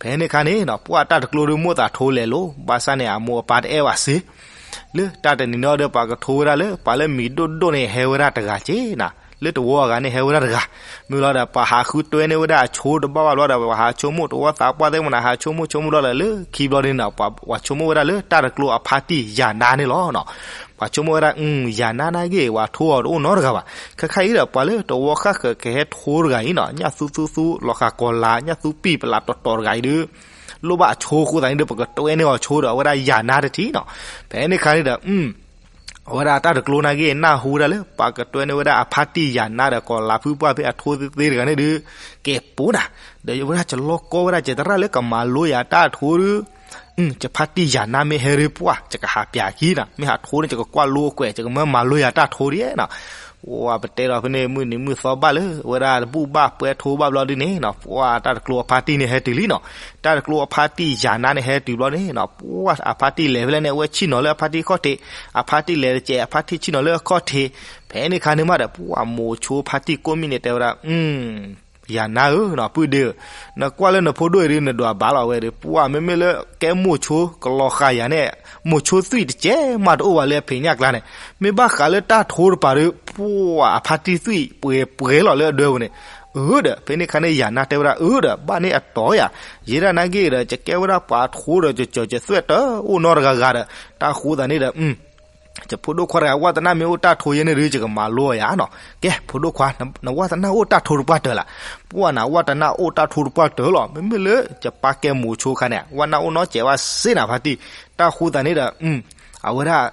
ဖဲန့ၣ်ခါန့ၣ်နီၤ ပှၢ်တၢ်တကျိၤဒုးမိၢ်သးထိလဲၤလိၤ ဘၣ်ဆၣ်န့ၣ် အမိၢ်အပၢ်တအဲၣ်ဘၣ်စ့ လၢတၢ်တနံၤန့ၣ်ဒီး ပှၤကထိဝဲဒၣ်လၢ ပှၤလၢမံၤဒိၣ်ဒိၣ်န့ၣ် ဟဲဝဲဒၣ်တဂၤက့နၤ, လၢတဝီအဂၤန့ၣ် ဟဲဝဲဒၣ်တဂၤ, မ့ၢ်လီၤဒီး ပှၤဟးဃုတွဲန့ၢ်ဝဲဒၣ်အဆိတဘၣ်ဘၣ်ဘျီဒီး ပှၤဟးဆိကမိၣ် တဝီသးပှၢ်သ့ၣ်မနုၤ ဟးဆိကမိၣ်ဆိကမိၣ်ဘျီဒီး လၢခံဘျီန့ၣ်နီၤ ပှၤဆိကမိၣ်ဝဲဒၣ်လၢ တၢ်တကျိၤအဖါတံၢ်ယၤနါန့ၣ်လီၤနီၤ, ပှၤဆိကမိၣ်ဝဲဒၣ် ယၤနါနာ်က့ ပှၤထိအီၤတအိၣ်နီတဂၤဘၣ်, ခဲခါအံၤဒီး ပှၤလၢတဝီဃၣ်ဃၢၤကဟဲထိတဂၤအံၤနီၤ ညၣ်သူသူသူ လီၤဃာ်ကီၤလၤ ညၣ်သူပံာ်ပလးတီၤတီၤတဂၤအံၤဒီး လိၣ်ဘၣ်အဆိအဃိသတးန့ၣ်ဒီး ပကတွဲန့ၢ်အီၤဆိဒီး အဝဲဒၣ်ယၤနါတထံၣ်နီၤ, ဖဲန့ၣ်ခါန့ၣ်ဒီး အဝဲဒၣ်တၢ်တကျိၤနာ်က့ နၢ်ဟူဝဲဒၣ်လၢ ပှၤကတွဲန့ၢ်ဝဲဒၣ်အဖါတံၢ်ယၤနါဒီး ကီၤလၤဖုပှၢ်ဖဲအထိသ့တဂၤန့ၣ်ဒီး ကဲပိနၤ, ဒီးဝဲဒၣ်ယလီၢ်ကီဝဲဒၣ် ယသရၣ်လၢကမၤလိယၤတၢ်ထိဒီး ယဖါတံၢ်ယၤနါမ့ၢ်ဟဲဒီးပှၢ် ယကဟးပျးခံနၤ, မ့ၢ်ဟးထိန့ၣ် ယကကွၢ်လိအကွဲး ယကမၢမၤလိယၤတၢ်ထိဒ်နီၤ, ပှၢ်ပတဲဒီးဖဲန့ၣ် မုၢ်နံၤမုၢ်သီဘၣ်လၢ အဝဲဒၣ်တဘူၣ်ဘၣ်ပှဲၤထိဘၣ်ဘျီဒ်န့ၣ်နီၤ ပှၢ်တၢ်တကျိၤအဖါတံၢ်န့ၣ်ဟဲတုၤလံနီၤ, တၢ်တကျိၤအဖါတံၢ်ယၤနါန့ၣ်ဟဲတုၤဘျီန့ၣ်နီၤ ပှၢ်အဖါတံၢ်လဲၤဖဲလဲၣ်န့ၣ် အဝဲဆ့ၣ်နီၤလၢအဖါတံၢ်ခီၣ်ထံး, အဖါတံၢ်လဲၤတကဲး အဖါတံၢ်ဆ့ၣ်နီၤလၢအခီၣ်ထံး, ဖဲန့ၣ်ခါန့ၣ်မးဒီး ပှၢ်မိၤဆိဖါတံၢ်ကိးမံၣ်န့ၣ်တဲဝဲဒၣ် ယၤနါဧၢ, ပုၢ်ဒ့ဧၢ, နကွၢ်လၢနဖိဒိၣ်အံၤဒီး နဒွးဘၣ်လီၤဝဲဒီး ပှၢ်မ့မ့ၢ်လၢကဲမိၤဆိကလီၤဃာ်ယၤန့ၣ်, မိၤဆိသွံၣ်တကဲးမးတအိၣ်ဘၣ်လၢအဖံးညၣ်ကျါန့ၣ်, မ့ၢ်ဘၣ်ဃးလၢတၢ်ထိတပၤဒီး ပှၢ်အဖါတံၢ်သွံၣ်ပှဲၤပှဲၤလီၤလၢအဒၢပူၤန့ၣ်, အၢဒီး ဖဲန့ၣ်ခါန့ၣ် ယၤနါတဲဝဲဒၣ် အၢဒီး ဘၣ်န့ၣ်အတီၤယၤ, ယဲဒၣ်နာ်က့ဒီး ယကဲဝဲဒၣ်ပှၤထိဒီး ယကၠီၤယသွဲၣ်တအိၣ်နီတဂၤဂၤဒီး တၢ်ဃိသတးန့ၣ်ဒီး ယဖိဒိၣ်ခွါတဂၤ ဝၣ်တနၢ်မ့ၢ်အိၣ်တၢ်ထိယဲန့ၣ်ဒီး ယကမၤလိယၤနီၤ. ကဲ ဖိဒိၣ်ခွါ, နဝၣ်တနၢ်အိၣ်တၢ်ထိတပှၢ်တၢၢ်လၢ, ပှၢ်နဝၣ်တနၢ်အိၣ်တၢ်ထိတပှၢ်တၢၢ်လီၤ. မ့မ့ၢ်လၢယပၢ်ကဲမိၤဆိခါန့ၣ် ဝၣ်နၢ်အိၣ်နီတစဲးဘၣ်စ့နၤဖါတံၢ်, တၢ်ဃိသတးန့ၣ်ဒီး အဝဲဒၣ်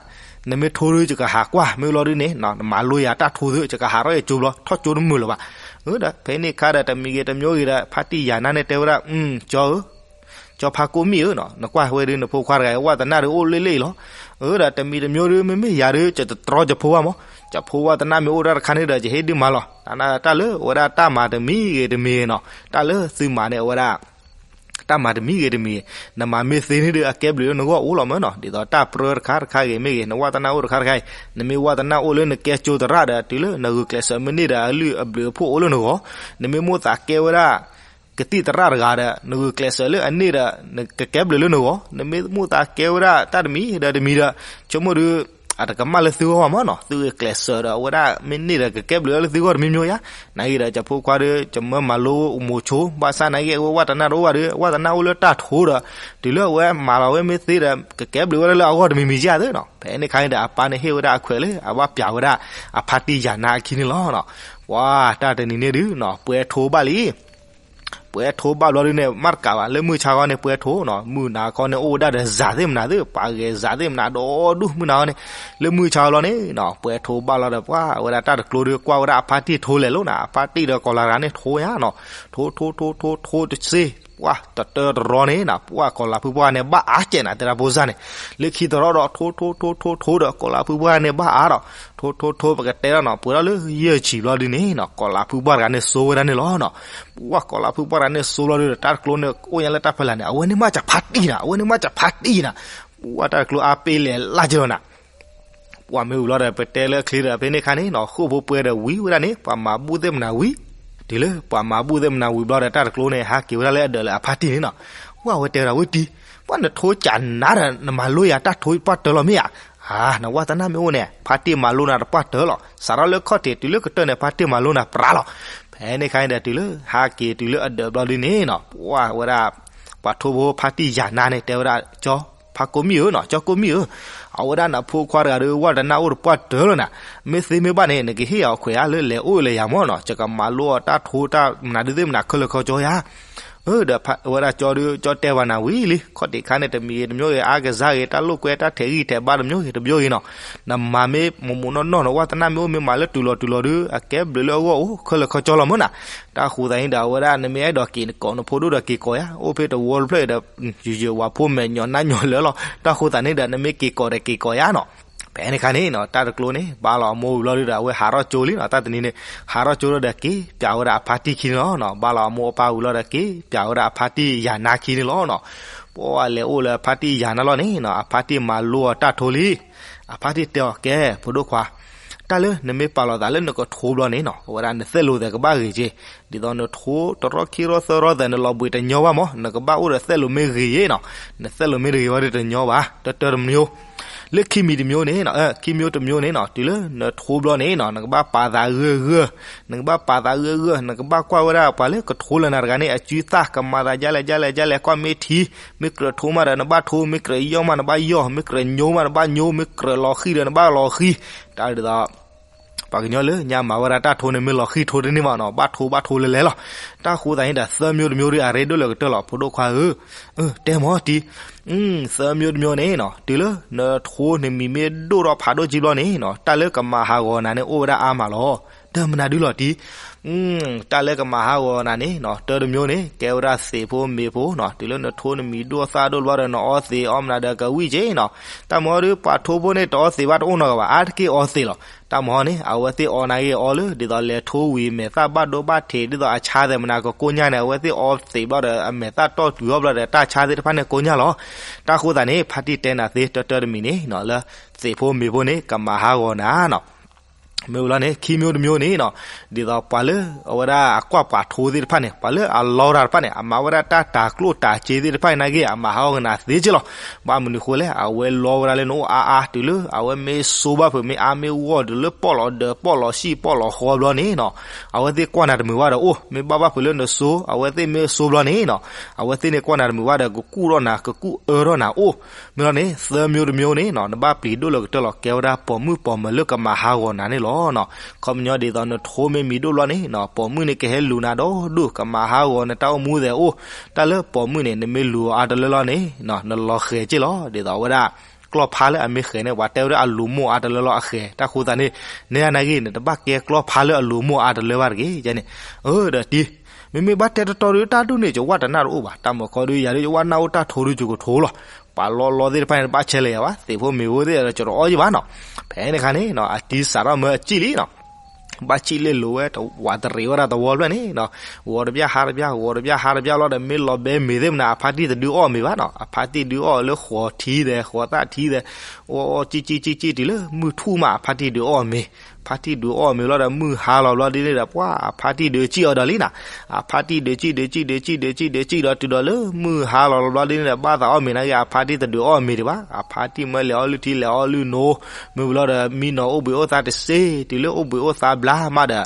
နမ့ၢ်ထိဒီး ယကဟးကွၢ် မ့ၢ်လီၤဒုန့ၣ် နမၤလိယၤတၢ်ထိသု ယကဟးထီၣ်ယကၠိဘျီ ထီၣ်ကၠိတမုာ်လၢၤဘၣ်. ဒီးဖဲန့ၣ်ခါဒီး တမံၤဂ့ၤတမံၤဂ့ၤဒီး ဖါတံၢ်ယၤနါန့ၣ်တဲဝဲဒၣ် ကၠီဧၢ ကၠီဖါကိးမံၣ်ဧၢ, နကွၢ်ဝဲဒုး နဖိခွါတဂၤအံၤ ဝၣ်တနၢ်ဒီးအိၣ်လ့ၣ်လ့ၣ်အံၤလီၤ. အၢဒီး တမံၤတမံၤဒုး မ့မ့ၢ်ယၤဒုး ယတတြီယဖိဘၣ်မး, ယ ကၠီဖိဝၣ်တနၢ်မ့ၢ်အိၣ်တၢ်တခါန့ၣ်ဒီး ယဟ့ၣ်ဒုးမၤလီၤ. တၢ်လၢအဝဲဒၣ်တၢ်မၤတမံၤဂ့ၤတမံၤနီၤ, တၢ်လၢသုမၤန့ၣ် အဝဲဒၣ် တၢ်မၤတမံၤဂ့ၤတမံၤ, နမၤမ့ၢ်သ့န့ၣ်ဒီး အကဲဘျုးလၢနဂီၢ်အိၣ်လီၤမ့ၢ်နီၤ. ဒ်သိးတၢ်ပြၢတခါတခါဂ့ၤမ့ၢ်ဂ့ၤ, နဝၣ်တနၢ်အိၣ်တခါတခါအံၤ, နမ့ၢ်ဝၣ်တနၢ်အိၣ်လၢနကဲကၠိသရၣ်ဒီး တုၤလၢနဂုာ်ကျဲးစၢးမ့ၢ်န့ၢ်ဒီး အလုၢ်အဘျုးအဖှိၣ်အိၣ်လၢနဂီၢ်, နမ့ၢ်မိၣ်သးကဲဝဲဒၣ် ကသံၣ်သရၣ်တဂၤဒီး နဂုာ်ကျဲးစၢးလၢအန့ၢ်ဒီး နကကဲဘျုးလၢနဂီၢ်, နမ့ၢ်မိၣ်သးကဲဝဲဒၣ်တၢ်တမံၤဒီးတမံၤဒီး ဆိကမိၣ်ဒုး အတကမၣ်လၢသုဂီၢ်ဘၣ်မ့ၢ်နီၤ. သုဂုာ်ကျဲးစၢးဒီး အဝဲဒၣ်မ့ၢ်န့ၢ်ဒီး ကကဲဘျုးလၢသုဂီၢ်တမံၤမံၤဧါ. နာ်ဂ့ၤဒီး ကၠီဖိခွါဒီး ကမၢမၤလိမိၤဆိ, ဘၣ်ဆၣ်နာ်ဂ့ၤ အဝဲဝၣ်တနၢ်တအိၣ်ဘၣ်ဒီး ဝၣ်တနၢ်အိၣ်လၢတၢ်ထိဒီး တုၤလၢအဝဲမၤလီၤဝဲမ့ၢ်သ့ဒီး ကကဲဘျုးဝဲဒၣ်လၢအဂီၢ်တမံၤမံၤဧါသ့နီၤ. ဖဲန့ၣ်အခါန့ၣ်ဒီး အပၢ်န့ၣ်ဟ့ၣ်ဝဲဒၣ်အခွဲးလၢ အဘၣ်ပျးဝဲဒၣ်အဖါတံၢ်ယၤနါအခံန့ၣ်လီၤနီၤ. ပှၤတၢ်တနံၤန့ၣ်ဒုးနီၤ ပှဲၤထိဘၣ်လံ ပှဲၤထိဘၣ်ဘျီဒုးန့ၣ် မ့ၢ်တကးဘၣ် လၢမုၢ်ဆါခီန့ၣ် ပှဲၤထိနီၤ, မုၢ်နၤခီန့ၣ် အိၣ်ဝဲဒၣ်ဒီးစၤသ့ၣ်မနၤသ့ၣ်, ပှၤဂဲၤစၤသ့ၣ်မနၤဒီဒူၣ်မုၢ်နၤခီန့ၣ်, လၢမုၢ်ဆါခီလီၤန့ၣ်နီၤ ပှဲၤထိဘၣ်လီၤဒီး ပှၤဝဲဒၣ်တၢ်တကျိၤဒုး ကွၢ်ဝဲဒၣ်အဖါတံၢ်ထိလဲၤလိာ်နၤ, အဖါတံၢ်ဒီးကီၤလၤတဂၤန့ၣ်ထိယါနီၤ, ထိထိထိထိထိတစ့, ပှၤတတၢတရီန့ၣ်နီၤ ပှၤကီၤလၤဖုပှၢ်န့ၣ် ဘၣ်အါကဲးနၤ တဲဒၣ်ဖိစၢ်န့ၣ်, လၢခံတရီဒီး ထိထိထိထိထိဒီး ကီၤလၤဖုပှၢ်န့ၣ် ဘၣ်အါဒီး ထိထိထိ ပကတဲဒၣ်နီၤ ပှဲၤထီၣ်လၢယဲၢ်ဆံဘျီဒုးန့ၣ်နီၤ ကီၤလၤဖုပှၢ်တဂၤန့ၣ် စိဝဲဒၣ်န့ၣ်လီၤနီၤ. ပှၤကီၤလၤဖုပှၢ်တဂၤန့ၣ် စိဘျီဒုးဒီး တၢ်တကျိၤန့ၣ် အိၣ်ညါလၢတၢ်ဖီလာ်န့ၣ် အဝဲန့ၣ်မ့ၢ်ကဖါတံၢ်နၤ, အဝဲန့ၣ်မ့ၢ်ကဖါတံၢ်နၤ, ပှၤတၢ်တကျိၤအါပ့ၤလဲၤလၢကလီၤနၤ ပှၤမ့ၢ်ဝံၤဘျီဒီး ပတဲလၢအချ့ဒီး ဖဲန့ၣ်အခါန့ၣ်နီၤ ဃိၣ်ဖိပှဲၤဒီးဝံၤဝဲဒၣ်န့ၣ် ပှၤမၤဘူၣ်သ့ၣ်မနၤဝံၤ, တုၤလၢပှၤမၤဘူၣ်သ့ၣ်မနၤဝံၤဘျီဒီး တၢ်တကျိၤန့ၣ် ဟးက့ၤဝဲဒၣ်လၢအဒၢးလၢအဖါတံၢ်န့ၣ်နီၤ, ဝဲအဝဲတဲဝဲဒၣ်ဝံၤတံၢ်, ပှၤနထိကနါဒီး နမၤလိယၤတၢ်ထိပှၢ်တၢၢ်လီၤမ့ၢ်ဧါ, နဝၣ်တနၢ်မ့ၢ်အိၣ်န့ၣ် ဖါတံၢ်မၤလိနၤတပှၢ်တၢၢ်လီၤ, စးထီၣ်လၢခီၣ်ထံးတုၤလၢကတၢၢ်န့ၣ် ဖါတံၢ်မၤလိနၤပြးလီၤ. ဖဲန့ၣ်အခါန့ၣ်ဒီး တုၤလၢဟးက့ၤတုၤလၢအဒၢးဘျီဒုးန့ၣ်နီၤ ပှၤဝဲဒၣ် ပှၤထိဖိဖါတံၢ်ယၤနါန့ၣ် တဲဝဲဒၣ် ကၠီဖါကိးမံၣ်ဧၢနီၤ, ကၠီကိးမံၣ်ဧၢ, အဝဲဒၣ်နဖိခွါတဂၤဒီး ဝၣ်တနၢ်အိၣ်တပှၢ်တၢၢ်လီၤနၤ, မ့ၢ်သ့မ့ၢ်ဘၣ်န့ၣ် နကဟ့ၣ်အီၤခွဲးဧါ လၢလဲၤအိၣ်လဲၤယၤမ့ၢ်နီၤ, ယကမၤလိအီၤတၢ်ထိတၢ်မနုၤဒုးသ့ၣ်မနုၤခဲလၢာ်ခဲဆ့ဧါ. အၢ ဒီးဝဲဒၣ်ကၠီဒုး ကၠီတဲဘၣ်နၤဝံၤလံ, ခီၣ်ထံးခါန့ၣ် တမံၤဂ့ၤတမံၤဂ့ၤ အါကစၢ်ဂ့ၤ တၢ်လိာ်ကွဲ တၢ်ထဲးဂံၢ်ထဲးဘါတမံၤဂ့ၤတမံၤဂ့ၤနီၤ, နမၤမ့ၢ်မိၢ်မိၢ်နီၢ်နီၢ် နဝၣ်တနၢ်မ့ၢ်အိၣ်မ့ၢ်မၤလၢတုၤလီၤတုၤလီၤဒုး အကဲဘျုးလၢအဂီၢ်အိၣ်ခဲလၢာ်ခဲဆ့လီၤမ့ၢ်နၤ. တၢ်ဃိသးန့ၣ်ဒီး အဝဲဒၣ် နမ့ၢ်အဲၣ်ဒိးက့ၤကိးနဖိဒိၣ်ဒီးက့ၤကိးယါ, အိၣ်ဖဲတဝီတဖျၢၣ်အံၤဒီး ယုာ်ယုာ်ဝၤဖိမဲာ်ညီနါညီလၢာ်လီၤ. တၢ်ဃိသးန့ၣ်ဒီး နမ့ၢ်က့ၤကိးဒီးက့ၤကိးယါနီၤ. ဖဲန့ၣ်အခါန့ၣ်နီၤ တၢ်တကျိၤန့ၣ် ဘါလီၤအမိၢ်ဝံၤလီၤဒုးဒီး အဝဲဟးထီၣ်ကၠိလံနီၤ, တၢ်တနံၤန့ၣ် ဟးထီၣ်ကၠိလီၤဒီးက့ၤပျးဝဲဒၣ်အဖါတံၢ်ခံန့ၣ်လီၤနီၤ. ဘါလီၤအမိၢ်အပၢ်ဝံၤလီၤဒီးက့ၤပျးဝဲဒၣ်အဖါတံၢ်ယၤနါခံန့ၣ်လီၤနီၤ. ပှၤလဲၤအိၣ်လၢအဖါတံၢ်ယၤနါလီၤန့ၣ်နီၤ, အဖါတံၢ်မၤလိအီၤတၢ်ထိလံ. အဖါတံၢ်တဲအီၤ ကဲ ဖိဒိၣ်ခွါ, တၢ်လၢနမ့ၢ်ပာ်လီၤသးလၢနကထိဘျီန့ၣ်နီၤ, အဝဲဒၣ်နသဲလိာ်သးကဘၣ်ဂ့ၤက့, ဒ်သိးနထိတရီခံရီသၢရီသး နလီၤဘှံးတညီဘၣ်မး, နကဘၣ်အိၣ်ဒီးသဲလိာ်မ့ၢ်ဂ့ၤနီၤ, နသဲလိာ်မ့ၢ်တဂ့ၤဝဲဒီးတညီဘၣ်, တၢတၢတမံၤ, လၢခံမံၤတမံၤန့ၣ်နီၤ, ခံမံၤတမံၤန့ၣ်နီၤ, တုၤလၢနထိဘျီန့ၣ်နီၤ, နကဘၣ်ပာ်သးဂၢၢ်ဂၢၢ်, နကဘၣ်ပာ်သးဂၢၢ်ဂၢၢ်, နကဘၣ်ကွၢ်ဝဲဒၣ်ပှၤလၢကထိလၢနၤတဂၤန့ၣ် အစုသၣ်ကမၤသးဒ်လဲၣ်ဒ်လဲၣ်ဒ်လဲၣ်, ကွၢ်မ့ၢ်ထံ, မ့ၢ်ကြၢးထိမးဒီးနဘၣ်ထိ, မ့ၢ်ကြၢးယီၢ်မးနဘၣ်ယီၢ်, မ့ၢ်ကြၢးညိမးနဘၣ်ညိ, မ့ၢ်ကြၢးလီၤဃံၤဒီးနဘၣ်လီၤဃံၤ, တၢ်ဒ်သိး ပှၤကညီလၢညါမၤဝဲဒၣ်တၢ်ထိန့ၣ် မ့ၢ်လီၤဃံၤထိတန့ၢ်ဘၣ်နီၤ, ဘၣ်ထိဘၣ်ထိလဲၤလဲၤလီၤ. တၢ်ဃိသးန့ၣ်ဒီး သၢမံၤတမံၤဒီး အရ့ဒိၣ်လၢကတၢၢ်လီၤ ဖိဒိၣ်ခွါဧၢ, တဲမၢ်တံၢ်, သၢမံၤတမံၤန့ၣ်နီၤ, တုၤလၢနထိနမံၤမ့ၢ်ဒိၣ်ထီၣ်ဖးဒိၣ်ကံဘျီန့ၣ်နီၤ, တၢ်လၢကမၤဟးဂီၤနၤန့ၣ် အိၣ်ဝဲဒၣ်အါမးလီၤ. ဒီးမနုၤဒုလီၤတံၢ် တၢ်လၢကမၤဟးဂီၤနၤန့ၣ်နီၤ, တၢတမံၤန့ၣ် ကဲဝဲဒၣ်သ့ၣ်ဖိမ့ၣ်ဖိနီၤ, တုၤလၢနထိနမံၤဒိၣ်သၣ်ဒိၣ်ဘျီဒီး နအီသံးအီမနုၤဒီးကဝံၣ်က့နီၤ. တၢ်မၢဒုး ပှၤထိဖိန့ၣ် တအီသံးဘၣ်တအိၣ်နီတဂၤဘၣ်, အါတက့ၢ်အီသံးလီၤ. တၢ်မၢန့ၣ် အဝဲသ့ၣ်အီနာ်ဂ့ၤအီလၢ ဒ်သိးလဲၤထိဝံၤမဲာ်သၣ်ဘၣ်ဒိဘၣ်ထံး ဒ်သိးအဆါသ့ၣ်မနုၤကကိညၢ်န့ၣ် အဝဲသ့ၣ်အီသံးဘျီဒီး အမဲာ်သၣ်တီၢ်တုၤအီဘျီဒီး တၢ်ဆါသ့ၣ်တဖၣ်န့ၣ်ကိညၢ်လီၤ. တၢ်ဃိသးန့ၣ် ဖါတံၢ်တဲနၤသ့ တၢတၢတမံၤန့ၣ်နီၤ, လၢသ့ၣ်ဖိမ့ၣ်ဖိန့ၣ် ကမၤဟးဂီၤနၤနီၤ. မ့ၢ်ဝံၤလီၤန့ၣ် ခံမံၤတမံၤန့ၣ်နီၤ, ဒ်သိးပှၤလၢအဝဲဒၣ်အကွၢ်ပှၤထိသ့ၣ်တဖၣ်န့ၣ် ပှၤလၢအလီတၢ်တဖၣ်န့ၣ် အမၤဝဲဒၣ်တၢ်တၤကျိၣ်တၤစ့သ့ၣ်တဖၣ်နာ်က့ အမၤဟးဂီၤကနၤသ့က့လီၤ. ဘၣ်မနုၤဃိလဲၣ် အဝဲလီဝဲဒၣ်လၢနအိၣ်အါအါ တုၤလၢအဝဲမ့ၢ်စိဘၣ်ဖုး မ့ၢ်အါမ့ၢ်ဂီၢ် တုၤလၢပီၣ်လီၤဒၢးပီၣ်လီၤဆံၣ်ပီၣ်လီၤဃီဘျီန့ၣ်နီၤ, အဝဲသ့ၣ်ကွၢ်နၤတမုာ်ဘၣ်ဒီးအိၣ်, မ့ၢ်ဘၣ်ဘၣ်ဖုးလၢနစိ အဝဲသ့ၣ်မ့ၢ်စိဘျီန့ၣ်နီၤ, အဝဲသ့ၣ်န့ၣ်ကွၢ်နၤတမုာ်ဘၣ်ဒီး ကကူၣ်ထီၣ်နၤ ကကူၣ်အၢထီၣ်နၤအိၣ်. မ့ၢ်လီၤန့ၣ် သၢမံၤတမံၤန့ၣ်နီၤ နဘၣ်ပျံၤဒိၣ်လၢကတၢၢ်လီၤ ကဲဝဲဒၣ်ပိာ်မုၣ်ပိာ်မၢၤလၢကမၤဟးဂီၤနၤန့ၣ်လီၤနီၤ. ခီပညီဒ်သိးနထိမ့ၢ်မံၤဒိၣ်ဘျီန့ၣ်နီၤ ပိာ်မုၣ်န့ၣ်ကဟဲလူၤနၤဒီဒူၣ် ကမၤဟးဂီၤနတၢ်အိၣ်မူသဲးအိၣ်. တၢ်လၢပိာ်မုၣ်န့ၣ် နမ့ၢ်လူၤအီၤအါတလၢလီၤန့ၣ်နီၤ နလီၤဃဲၤက့လီၤ. ဒ်သိးအဝဲဒၣ် ကျီၢ်ဖါလၢအမ့ၢ်ဃဲၤန့ၣ် ပှၤတဲဝဲဒၣ်အလူၤမိၢ်အါတလၢလီၤအဃဲၤ. တၢ်ဃိသတးန့ၣ် နဲဒၣ်နာ်က့ နတဘၣ်ကဲကျီၢ်ဖါလၢအလူၤမိၢ်အါတလၢဘၣ်တဂ့ၤန့ၣ်. အၢ ဒီးတံၤ မ့မ့ၢ်ဘၣ်တဲတီတီဒီး တၢ်ဒူၣ်န့ၣ် ယဝၣ်တနၢ်တအိၣ်ဘၣ်. တၢ်မၤခီဒီး ယၤဒီးယဝၣ်နၢ်အိၣ်တၢ်ထိဒီး ယကထိလီၤ. ပှၤလီလီသ့ၣ်တဖၣ်န့ၣ် တဘၣ်ဆဲးလဲၤယၤဘၣ်, သ့ၣ်ဖိမ့ၤဖိသ့ၣ်ဒီး ကတအီယံာ်ဘၣ်နီၤ. ဖဲန့ၣ်ခါန့ၣ် အတံၤစးထီၣ်မၢအစံၣ်လံနီၤ. ဘၣ်စံၣ်လ့ၣ်လိၤဝဲ ဝးတရံးဝဲဒၣ်သဝီဖျၢၣ်န့ၣ်နီၤ. ဂီၤတဘျၣ်ဟါတဘျၣ် ဂီၤတဘျၣ်ဟါတဘျၣ်လီၤဒီး မ့ၢ်လီၤဘဲမ့ၤသ့ၣ်မနၤ အဖါတံၢ်တဒုးအီၣ်မ့ၤဘၣ်နီၤ. အဖါတံၢ်ဒုးအီၣ်လၢဃိးထံဒီး ဃိးသၣ်ထံဒီး အီၣ်အီၣ်စံၣ်စံၣ်စံၣ်စံၣ်တုၤလၢမုၢ်ထူၣ်မး အဖါတံၢ်ဒုးအီၣ်မ့ၤ. ဖါတံၢ်ဒုးအီၣ်မ့ၤလီၤဒီး မုၢ်ဟါလီၤဘျီဒ်န့ၣ်ဒီး ပှၤအဖါတံၢ်ဒုးစံၣ်အီၤဒီးလံနီၤ. အဖါတံၢ်ဒုးစံၣ်ဒုးစံၣ်ဒုးစံၣ်ဒုးစံၣ်ဒုးစံၣ်ဒီး တုၤဒီးလၢမုၢ်ဟါလီၤဘျီဒ်န့ၣ်ဒီး ဘၣ်သးအီၣ်မ့ၤနာ်က့ အဖါတံၢ်တဒုးအီၣ်မ့ၤဒံးဘၣ်. အဖါတံၢ်မၢလဲၤအီၣ်လုၢ်ထံလဲၤအီၣ်လုၢ်နိ မ့ၢ်ဝံၤလီၤဒီး မံနီၤအိၣ်ဘှံးအိၣ်သါတစ့ တုၤလၢအိၣ်ဘှံးအိၣ်သါဘျါမးဒီး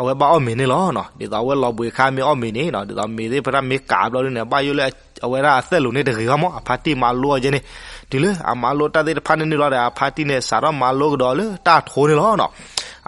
အဝဲဘၣ်အီၣ်မ့ၤန့ၣ်လီၤနီၤ. ဒ်သိးအဝဲလီၤဘှံးအခါမ့ၢ်အီၣ်မ့ၤန့ၣ်နီၤ ဒ်သိးမ့ၤသ့ၣ်ဖဲတၢ်မ့ၢ်ကးဘျီဒ်န့ၣ် ဘၣ်ယိၣ်လၢအဝဲဒၣ်အသဲၣ်လိၤန့ၣ်တဂ့ၤဘၣ်မး အဖါတံၢ်မၤလိအီၤကဲန့ၣ်. တုၤလၢအမၤလိတၢ်သ့ၣ်တဖၣ်န့ၣ်န့ၣ်လီၤဒီး အဖါတံၢ်န့ၣ် စးထီၣ်မၤလိကဒီးလၢတၢ်ထိန့ၣ်လီၤနီၤ.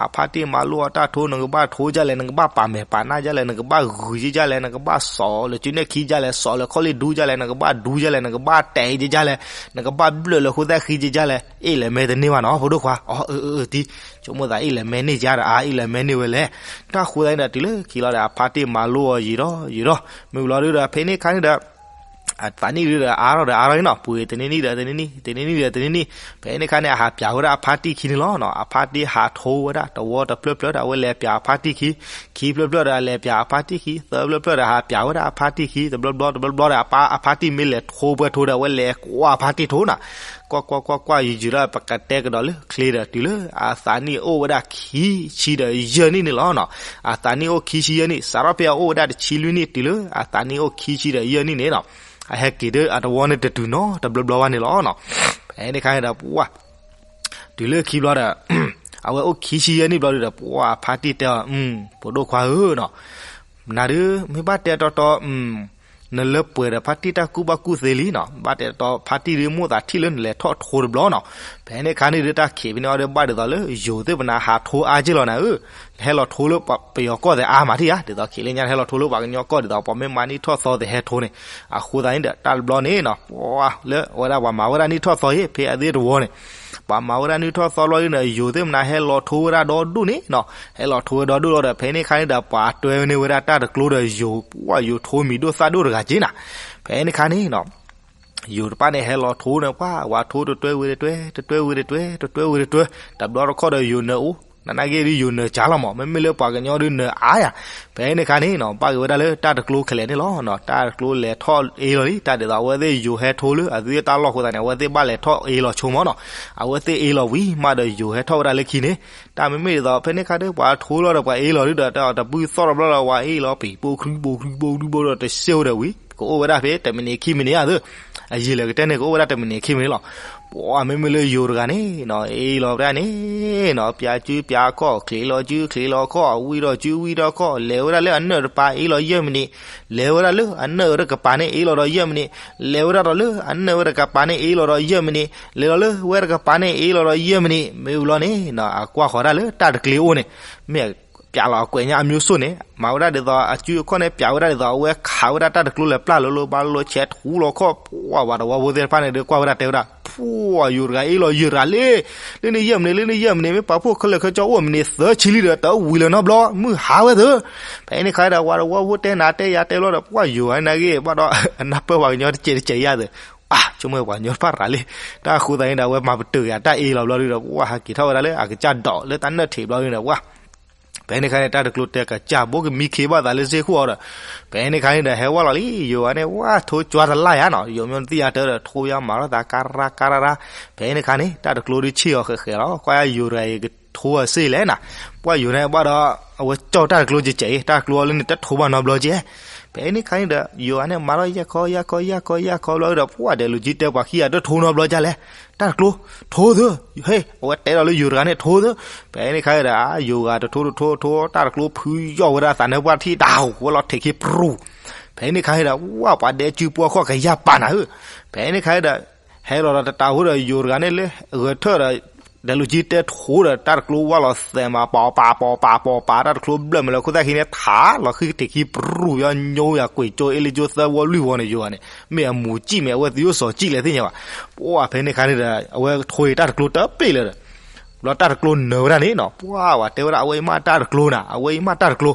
အဖါတံၢ်မၤလိအီၤတၢ်ထိ နကဘၣ်ထိဒ်လဲၣ် နကဘၣ်ပာ်မဲာ်ပာ်နါဒ်လဲၣ် နကဘၣ်ဂုၤဒ်လဲၣ် နကဘၣ်စိာ်လၢစုနဲၣ်ခံဒ်လဲၣ် စိာ်လၢခီၣ်လံၢ်ဒူဒ်လဲၣ် နကဘၣ်ဒူဒ်လဲၣ် နကဘၣ်တဲဒ်လဲၣ် နကဘၣ်ဘျၢၣ်လၢဃိသၣ်ဃံဒ်လဲၣ် အ့ၣ်လဲၣ်မဲတန့ၢ်ဘၣ်နီၤ ဖိဒိၣ်ခွါ. အီ အၢအၢတံၢ် ဆိကမိၣ်သးအ့ၣ်လဲၣ်မဲန့ၢ်ကါဒီး အါအ့ၣ်လဲၣ်မဲန့ၢ်ဝဲလဲၣ်. တၢ်ဃိသတးန့ၣ်ဒီး တုၤလၢခံလီၤဒီး အဖါတံၢ်မၤလိအီၤယံာ်ဒီးယံာ်ဒီး မ့ၢ်ဝံၤလီၤဒုဒီး ဖဲန့ၣ်ခါန့ၣ်ဒီး အသးနံၣ်ဒုဒီးအါထီၣ်ဒီးအါထီၣ်အံၤနီၤ ပှ့ၤတနံၤနံၣ်ဒီးတနံၤနံၣ် တနံၤနံၣ်ဒီးတနံၤနံၣ် ဖဲန့ၣ်ခါန့ၣ် အဟးပျးဝဲဒၣ်အဖါတံၢ်ခံန့ၣ်လီၤနီၤ. အဖါတံၢ်ဟးထိဝဲဒၣ် တဝီတဖျၢၣ်ဖျၢၣ်ဒီး အဝဲလဲၤပျးအဖါတံၢ်ခံ, ခံဖျၢၣ်ဖျၢၣ်ဒီးအလဲၤပျးအဖါတံၢ်ခံ, သၢဖျၢၣ်ဖျၢၣ်ဒီးဟးပျးဝဲဒၣ်အဖါတံၢ်ခံ, တဘျီဘျီတဘျီဘျီဒီး အဖါတံၢ်မ့ၢ်လဲၤထိပှဲၤထိဒီး အဝဲလဲၤကွၢ်အဖါတံၢ်ထိနီၤ. ကွၢ်ကွၢ်ကွၢ်ကွၢ် ယံာ်ယံာ်ဒီး ပကတဲကဒီးလၢချ့ဒီး တုၤလၢအသးနံၣ်အိၣ်ဝဲဒၣ်ခံဆံဒီးယဲၢ်နံၣ်န့ၣ်လီၤနီၤ. အသးနံၣ်အိၣ်ခံဆံယဲၢ်နံၣ် စးထီၣ်ဖဲအအိၣ်ဝဲဒၣ်တဆံလွံၢ်နံၣ် တုၤလၢအသးနံၣ်အိၣ်ခံဆံဒီးယဲၢ်နံၣ်န့ၣ်နီၤ အဟဲက့ၤဒီးအတဝီန့ၣ်တတုၤနီတဘျီဘျီဘၣ်န့ၣ်လီၤနီၤ. ဖဲန့ၣ်ခါန့ၣ်ဒီး ပှၤ တုၤလၢခံဘျီဒီး အဝဲအိၣ်ခံဆံယဲၢ်နံၣ်ဘျီဒုဒီး ပှၤအဖါတံၢ်တဲအီၤ, ဖိဒိၣ်ခွါဧၢနီၤ, နၤဒု မ့ၢ်ဘၣ်တဲတီတီ နလၢပှဲၤဒီးဖါတံၢ်တၢ်ကူၣ်ဘၣ်ကူၣ်သ့လံနီၤ, ဘၣ်တဲတီတီ ဖါတံၢ်ဒု မိၢ်သးထံၣ်လၢနလဲၤထီၣ်ထိတဘျီနီၤ. ဖဲန့ၣ်ခါန့ၣ်ဒု တၢ်ခံးဖဲန့ၣ်အီၤဒီး ဘၣ်ဒ်သိးလၢယိၤသ့ၣ်ပနၤဟးထိအါက့ၢ်လီၤနၤဧၢ, ဟဲလီၤထိလၢပယီၤကီၢ်သ့ၣ်အါမးထံၣ်ဧါ, ဒ်သိးခံးလၢညါဟဲလီၤထိလၢပှၤကညီကီၢ် ဒ်သိးပှၤမ့ၢ်မၤနံၣ်ထီၣ်သီသ့ၣ်ဟဲထိန့ၣ်, အဃိသတးန့ၣ်ဒီး တၢ်တဘျီန့ၣ်နီၤ ပှၤလၢအဝဲဒၣ်ပှၤမၤဝဲဒၣ်နံၣ်ထီၣ်သီအံၤ ဖဲအသ့ၣ်တဝီန့ၣ် ပှၤမၤဝဲဒၣ်နံၣ်ထီၣ်သီဘျီဒုန့ၣ် ယိၤသ့ၣ်မနၤဟဲလီၤထိဝဲဒၣ်ဒီဒူၣ်န့ၣ်နီၤ, ဟဲလီၤထိဝဲဒီဒူၣ်လီၤဒီး ဖဲန့ၣ်ခါန့ၣ်ဒီး ပှၤတွဲန့ၢ်ဝဲဒၣ်တၢ်တကျိဒီးယိၤ, ပှၤယိၤထိမံၤဒိၣ်သၣ်ဒိၣ်တဂၤက့ၢ်နၤ. ဖဲန့ၣ်ခါန့ၣ်နီၤ ယိၤတဖၣ်န့ၣ် ဟဲလီၤထိန့ၣ် ပှၤဝဲထိတတွဲဝံၤတတွဲ တတွဲဝံၤတတွဲ တတွဲဝံၤတတွဲ, တဘျီတခီၣ်ဒီးယိၤနၢၤအိၣ်, နနာ်က့ဒု ယိၤနၢၤကၢ်လီၤမး, မ့မ့ၢ်လၢပှၤကညီဒုနၢၤအါယၤ. ဖဲန့ၣ်ခါန့ၣ်နီၤ ဘၣ်က့ၤဝဲဒၣ်လၢတၢ်တကျိခဲလၢာ်န့ၣ်လီၤ. တၢ်တကျိလဲၤထီၣ်အ့လီၤလံ, တၢ်ဒ်သိးအဝဲသ့ၣ်ယိၤဟဲထိလၢ အသုတၢ်လီၢ်အဃိသတးန့ၣ် အဝဲသ့ၣ်ဘၣ်လဲၤထီၣ်အ့လီၤဆိမးနီၤ. အဝဲသ့ၣ်အ့လီၤဝံၤမးဒီးယိၤဟဲထီၣ်ဝဲဒၣ်လၢခံန့ၣ်, တၢ်မ့မ့ၢ်ဒ်သိး ဖဲန့ၣ်ခါဒု ပှၤထိလီၤဒီးပှၤအ့လီၤဒုဒီး တၢ်တပုၢ်သီၣ်တဘျီဒီး ပှၤအ့လီၤပံၤပိာ်ချံပိာ်ချံပိာ်ချံပိာ်ဒီး တစဲးဝဲဒီးဝံၤ ကအိၣ်ဝဲဒၣ်ဖဲတမံးနံးခံမံးနံးဧါသၢ, အယံာ်လဲၣ်ကတဲန့ၣ် ကအိၣ်ဝဲဒၣ်တမံးနံးခံမံးနံးလီၤ. ပှၤမ့မ့ၢ်လၢယိၤတဂၤန့ၣ်နီၤ အ့လီၤဝဲဒၣ်န့ၣ်နီၤ ပျးစုပျးခီၣ် ချံးလီၤစုချံးလီၤခီၣ် ဝံထီၣ်စုဝံထီၣ်ခီၣ် လဲၤဝဲဒၣ်လၢအနၢၣ်တပၤ အ့လီၤယဲၢ်မံးနံး, လဲၤဝဲဒၣ်လၢအနၢၣ်တကပၤန့ၣ် အ့လီၤဒီးယဲၢ်မံးနံး, လဲၤဝဲဒၣ်ဒီးလၢအနၢၣ်ဝဲတကပၤန့ၣ် အ့လီၤဒီးယဲၢ်မံးနံး, လဲၤလီၤလၢဝဲတကပၤန့ၣ် အ့လီၤဒီးယဲၢ်မံးနံး, မ့ၢ်ဝံၤလီၤန့ၣ်နီၤ အကွၢ်ဃီၤဒၣ်လၢတၢ်တကျ့အိၣ်န့ၣ် မ့ၢ် ပျးလီၤအကွဲးညါအမျိုးစုန့ၣ် မၤဝဲဒၣ်ဒ်သိးအစုအခီၣ်န့ၣ် ပျးဝဲဒၣ်ဒ်သိးအဝဲခးဝဲဒၣ်တၢ်တကျိလဲၤပျၢ်လိၤလိၤဘၣ်လိၤလိၤ ဆဲးထူလီၤခီၣ် ပှၤဝၤတဝီဖိသ့ၣ်တဖၣ်န့ၣ်ဒီး ကွၢ်ဝဲဒၣ်တဲဝဲဒၣ် ပှၤယိၤတဂၤအ့လီၤယဲၢ်တဂၤလံ, လၢန့ၣ်ယဲၢ်မံးနံး လၢန့ၣ်ယဲၢ်မံးနံး မ့ၢ်ပာ်ဖှိၣ်ခဲလၢာ်ခဲဆ့အိၣ်မံးနံးသၢဆံလံဒီး တဝံၤလၢၤနီတဘျီ မုၢ်ဟါဝဲသၢ, ဖဲန့ၣ်ခါဒီး ဝၤတဝီဖိတဲနၤတဲယၤတဲလီၤဒီး ပှၤယိၤဝဲနာ်က့ ဘၣ်ဒီး အနၢ်ပၢၢ်ပှၤကညီတစဲးတစဲးယၤသၢ, ဆိကမိၣ်ပှၤကညီတဖၣ်တဂၤလံ, တၢ်အဃိသတးန့ၣ်ဒီး အဝဲမၤပတုာ်က့ၤအတၢ်အ့လီၤဘျီဒုဒီး ပှၤဟးက့ၤထီၣ်ဝဲဒၣ်လၢအကစၢ်ဒိးလၢတၢ်နၢၣ်ထံးဘျီဒုန့ၣ် ပှၤ ဖဲန့ၣ်ခါန့ၣ် တၢ်တကျိတဲကစၢ် ဘိကမံခ့ဘၣ်သးလၢစ့ၢ်ခိၣ်အီၤဒီး ဖဲန့ၣ်ခါန့ၣ်ဒီး ဟဲဝဲလီၤလံ ယိၤဂၤန့ၣ် ဝဲထိကွၢ်တလၢ်ယၤနီၤ ယိၤမ့ၢ်တသ့ၣ်ယၤတၢ်ဒီး ထိယၤမၤထီၣ်သးကါရါကါရါရါ, ဖဲန့ၣ်ခါန့ၣ် တၢ်တကျိဒုဆ့ၣ်အီၤဃဲးဃဲးလီၤ ကွၢ်ယၤယိၤတဂၤအံၤကထိအီၤစ့ၢ်လဲၣ်နီၤ, ပှၤယိၤန့ၣ်ဘၣ်ဒီး အဝဲကၠီၣ်တၢ်တကျိကဲးကဲးအံၤ တၢ်တကျိအီၤလၢန့ၣ်တထိဘၣ်နီတဘျီကဲး, ဖဲန့ၣ်ခါန့ၣ်ဒီး ယိၤဂၤန့ၣ် မၤထီၣ်ယၢ်ခီယၢ်ခီယၢ်ခီယၢ်ခီဘျီဒီး ပှၤဒဲးလူၤကၠံတဲပှၤခံဂၤတထိနီတဘျီကဲးလဲၣ် တၢ်တကျိ ထိသၢ, ဟ့ၣ် အဝဲတဲဒီးလၢယိၤတဂၤန့ၣ်ထိသၢ, ဖဲန့ၣ်ခါဒီး ယိၤဂၤတထိတထိထိ တၢ်တကျိဖုယီၢ်ဝဲဒၣ်သးနၢပှၢ်ထံၣ်တၢ်ဟူး ဝဲလီၤထဲးခံပြူၤ, ဖဲန့ၣ်ခါဒီး ဝဲပှၤဒဲးစုပှီၢ်ခီၣ်ကယၢ်ပာ်နၤဧၢ, ဖဲန့ၣ်ခါဒီး ဟဲလီၤဒီးတတးဟူဒီးယိၤတဂၤန့ၣ်လၢ ဂဲၤထၢၣ်ဒီး ဒဲးလူၤကၠံတဲထိဒီး တၢ်တကျိဝဲလီၤသဲးမး ပီၤပာ်ပီၤပာ်ပီၤပာ် တၢ်တကျိဘျၢၣ်မးလၢခိၣ်သၣ်ခံန့ၣ် ထးလီၤဃံထဲးခံပြူၤ ပယီၤညိယၤကွံာ်ကၠိအ့လံကၠိသၢဝီလွံၢ်ဝီန့ၣ် ယိၤဂၤန့ၣ် မ့ၢ်အမူၤကံၣ်မ့ၢ်အဝဲသယိၣ်စီၤကံၣ်လဲၣ်သ့ၣ်ညါဘၣ်, ပှၤဖဲန့ၣ်ခါန့ၣ်ဒီး အဝဲထိအံၤတၢ်တကျိတပ့ၢ်လၢၤဒီး ဘျီတၢ်တကျိနၢၤဝဲဒၣ်န့ၣ်နီၤ ပှၤဝဲတဲဝဲဒၣ် အဝဲအံၤမ့ၢ်တၢ်တကျိနၤ အဝဲအံၤမ့ၢ်တၢ်တကျိ,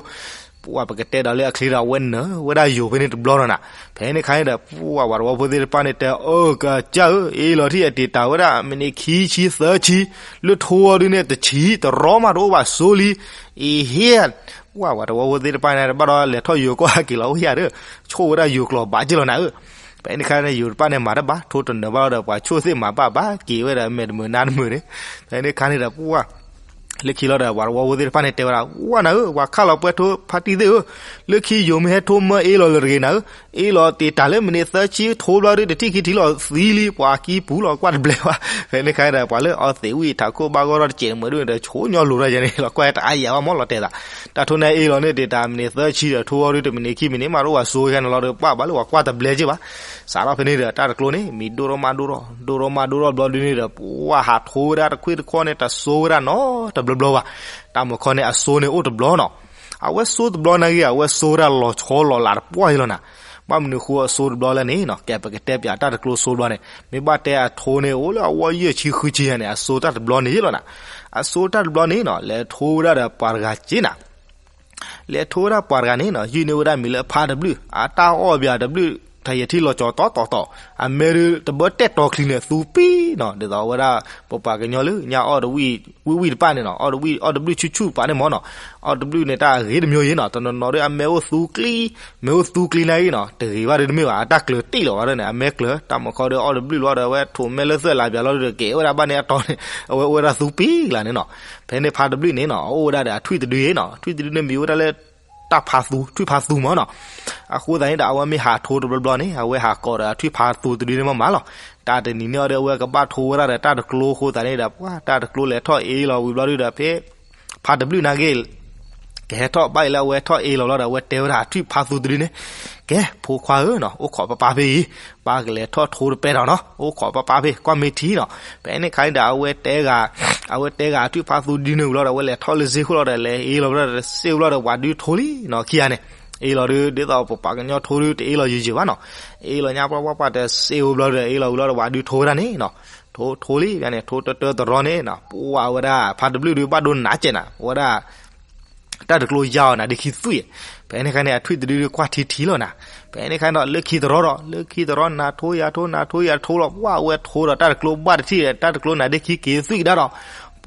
ပှၢ်ပကတဲဒီးလၢအချ့ဒီး အဝဲနၢၤဝဲဒၣ်ယိၤဖဲန့ၣ်တဘျီဒီးနၤ, ဖဲန့ၣ်ခါန့ၣ်ဒီး ပှၢ်ပှၤသဝီဖိသ့ၣ်တဖၣ်န့ၣ်တဲအီၤ ကစၢ်ဧၢ, အ့လီၤထံၣ်အတံာ်တာ်ဝဲဒၣ် မံးနံးခံဆံသၢဆံ, လၢထိအီၤဒုန့ၣ်တဆံးတရီမးတအိၣ်ဘၣ် စိလံ, အ့ဟ့, ပှၢ်ပှၤသဝီဖိသ့ၣ်တဖၣ်န့ၣ် တဘၣ်ဒီးလဲၤထီၣ်ယိၤကီၢ်ဟဲက့ၤလီၤအိၣ်ယၤဒီး, ဆိၣ်ဝဲဒၣ်ယိၤကျိာ်ဘၣ်က့လီၤနၤဧၢ. ဖဲန့ၣ်ခါန့ၣ် ယိၤတဖၣ်န့ၣ် မၤတဘၣ် ထိတနၢၤဘၣ်လီၤဒီး ပှၤဆိၣ်သ့ၣ်မၤဘၣ်ဘၣ်က့ၤဝဲဒီး မဲာ်တမုာ်နါတမုာ်န့ၣ်, ဖဲန့ၣ်ခါန့ၣ်ဒီး ပှၢ် လၢခံလီၤဒီး ပှၤသဝီဖိသ့ၣ်တဖၣ်န့ၣ် တဲဝဲဒၣ် ဝဲနၤဧၢ, ပှၤခးလီၤပှဲၤထိဖါတံၢ်သ့ၣ်ဧၢ, လၢခံယိၤမ့ၢ်ဟဲထိမၢအ့လီၤလၢတဂ့ၤနၤဧၢ, အ့လီၤတံာ်တာ်လၢမံးနံးသၢဆံထိဘျီဒု တထံၣ်ခံထံၣ်လီၤသံလံ ပှၤကံပူၤလီၤကွၢ်တဘျဲးဘၣ်. ဖဲန့ၣ်ခါန့ၣ်ဒီး ပှၤလၢအီသံးဝံၣ်ထးခိၣ်ဘၣ်ဂီၢ်ထီၣ်တစဲးတမှဲၤဒုန့ၣ်ဒီး ဆိကမိၣ်လိၤတၢ်ယဲန့ၣ် လီၤကွၢ်တအါယၤဘၣ်မးလီၤတဲာ်သး, တၢ်ထိန့ၣ်အ့လီၤန့ၣ်တံာ်တာ်မံးနံးသၢဆံဒီး ထိအီၤဒုတမံးနံးခံမံးနံးမးတအိၣ်ဘၣ် စိခဲန့ၣ်လီၤဒီး ပှၢ်ဘၣ်လၢပှၤကွၢ်တဘျဲးက့ဘၣ်. စးထီၣ်ဖဲန့ၣ်ဒီး တၢ်တကျိန့ၣ် မံၤဒိၣ်ထီၣ်မးဒိၣ်ထီၣ် ဒိၣ်ထီၣ်မးဒိၣ်ထီၣ်ဘျီဒုန့ၣ်ဒီး ပှၢ်ဟးထိဝဲဒၣ်တခွံၣ်တခီန့ၣ် တစိဝဲဒၣ်နီတဘျီဘျီဘၣ်. တၢ်မုၢ်ခီန့ၣ် အစိန့ၣ်အိၣ်တဘျီနီၤ, အဝဲစိတဘျီနာ်က့ အဝဲစိဝဲဒၣ်လီၤဆီလီၤလးတပှၢ်အံၤလီၤနၤ. ဘၣ်မနုၤဃိအစိတဘျီလဲၣ်န့ၣ်နီၤ, ကဲပကတဲပၠးတၢ်တကျိစိတဘျီန့ၣ် မ့ၢ်ဘၣ်တဲအထိန့ၣ် အိၣ်လၢအဝီယဲၢ်ဆံဃုဆံယၤန့ၣ် အစိတၢ်တဘျီန့ၣ်ယ့ၢ်လီၤနၤ. အစိတၢ်တဘျီန့ၣ်နီၤ လဲၤထိဝဲဒၣ်ဒီးပှၤတဂၤက့နၤ လဲၤထိဝဲဒၣ်ပှၤတဂၤန့ၣ်နီၤ ယုၢ်န့ၢ်ဝဲဒၣ်မံၤလၢဖါတဘျုး အတၢ်အီၣ်ဘၣ်တဘျုး တယဲၢ်ထံလီၤကၠီၤတီတီတီ, အမဲဒုးတဘၢတဲာ်တီၤချံန့ၣ် သူပံနီၤ, ဒ်သိးဝဲဒၣ် ပပှၤကညီလၢညါအီၣ်တဝံၣ်ဝံၣ်တဖၣ်န့ၣ်နီၤ အီၣ်တဝံၣ်အီၣ်တဘျုးဆူၣ်ဆူၣ်ပာ်န့ၣ်မ့ၢ်နီၤ, အီၣ်တဘျုးန့ၣ်တၢ်အဂ့ၤတမံၤယ့ၢ်နီၤ, တနီၤနီၤဒီးအမဲအိၣ်သူကျံ မဲအိၣ်သူကျံနာ်က့နီၤ တဂ့ၤဘၣ်ဒီးတမ့ၢ်ဘၣ် အတၢ်ကျၢၤတ့ၢ်လီၤဘၣ်ဒီးန့ၣ် အမဲကျၢၤ တၢ်မုၢ်ခီဒီးအီၣ်တဘျုးလီၤဒီး အဝဲထိးမဲလၢသွဲၣ်လးပၠးလီၤဒီး ကဲဝဲဒၣ်ဘၣ်န့ၣ်အတီၤန့ၣ် အဝဲအိၣ်ဝဲဒၣ်သူပံကလါန့ၣ်နီၤ. ဖဲန့ၣ်ဖါတဘျုးန့ၣ်နီၤ အအိၣ်ဝဲဒၣ်ဒီးအထွံၣ်တဒုအံၤနီၤ, ထွံၣ်တဒုန့ၣ်မံၤဝဲဒၣ်လၢ တၢ်ဖါသူ ထွံၣ်ဖါသူမ့ၢ်နီၤ. အဃိသတးန့ၣ်ဒီး အဝဲမ့ၢ်ဟးထိတဘျီဘျီန့ၣ် အဝဲဟးကိးဒီးအထွံၣ်ဖါသူတဒုန့ၣ်မ့ၢ်မးလီၤ. တၢ်တနံၤန့ၣ်အီၤဒီး အဝဲကဘၣ်ထိဝဲဒၣ်ဒီးတၢ်တကျိအဃိသတးန့ၣ်ဒီး ပှၢ်တၢ်တကျိလဲၤထီၣ်အ့လီၤဝံၤဘျီဒုဒီး ဖဲ ဖါတဘျုးနာ်က့ ကဟဲထီၣ်ဘၣ်အံၤလၢအဝဲထီၣ်အ့လီၤလီၤဒီး အဝဲတဲဝဲဒၣ်ထွံၣ်ဖါသူတဒုန့ၣ်, ကဲ ဖိခွါဧၢနီၤ အိၣ်ခိးပၢ်ပၢ်ဖဲအံၤ, ပၢ်ကလဲၤထီၣ်ထိတပဲတၢ်နီၤ အိၣ်ခိးပၢ်ပၢ်ဖဲ ကွၢ်မ့ၢ်ထံနီၤ. ဖဲန့ၣ်ခါန့ၣ်ဒီး အဝဲတဲဂၤ အဝဲတဲဂၤထွံၣ်ဖါသူဒုန့ၣ်ဝံၤလီၤဒီး အဝဲလဲၤထီၣ်လၢစ့ၢ်ခိၣ်လီၤဒီး လဲၤအ့လီၤဝဲဒၣ်ဒီး စ့ၢ်ဝံၤလီၤဒီး ပှၤဒုထိလံနီၤ ခံဂၤန့ၣ်, အ့လီၤဒု ဒ်သိးပပှၤကညီထိဒု တအ့လီၤယံာ်ယံာ်ဘၣ်နီၤ. အ့လီၤညါပှၢ်ပှၢ်ပှၢ်ဒီး စ့ၢ်ဝံၤဘျီဒီး အ့လီၤဝံၤလီၤဒီး ပှၤဒုထိဝဲဒၣ်န့ၣ်နီၤ. ထိ ထိလံ ဖဲန့ၣ် ထိတၢတၢတရီန့ၣ်နီၤ ပှၢ်ဝဲဒၣ် ဖါတဘျုးဒု ဘၣ်ဒိနးကဲးနၤ ဝဲဒၣ် တၢ်တကျိယါအီၤနၤဒ့ခံသွံၣ်, ဖဲန့ၣ်ခါန့ၣ် အထွံၣ်တဒုကွၢ်ထံထံလီၤနၤ. ဖဲန့ၣ်ခါန့ၣ်ဒီး လၢခံတရီဒီး လၢခံတရီနၤထိယၤထိ နၤထိယၤထိလီၤ ပှၢ်ဝဲထိဒီးတၢ်တကျိဘၣ်တထံၣ်ဒီး တၢ်တကျိနၤဒ့ခံက့ၤသွံၣ်ကဒါဒီး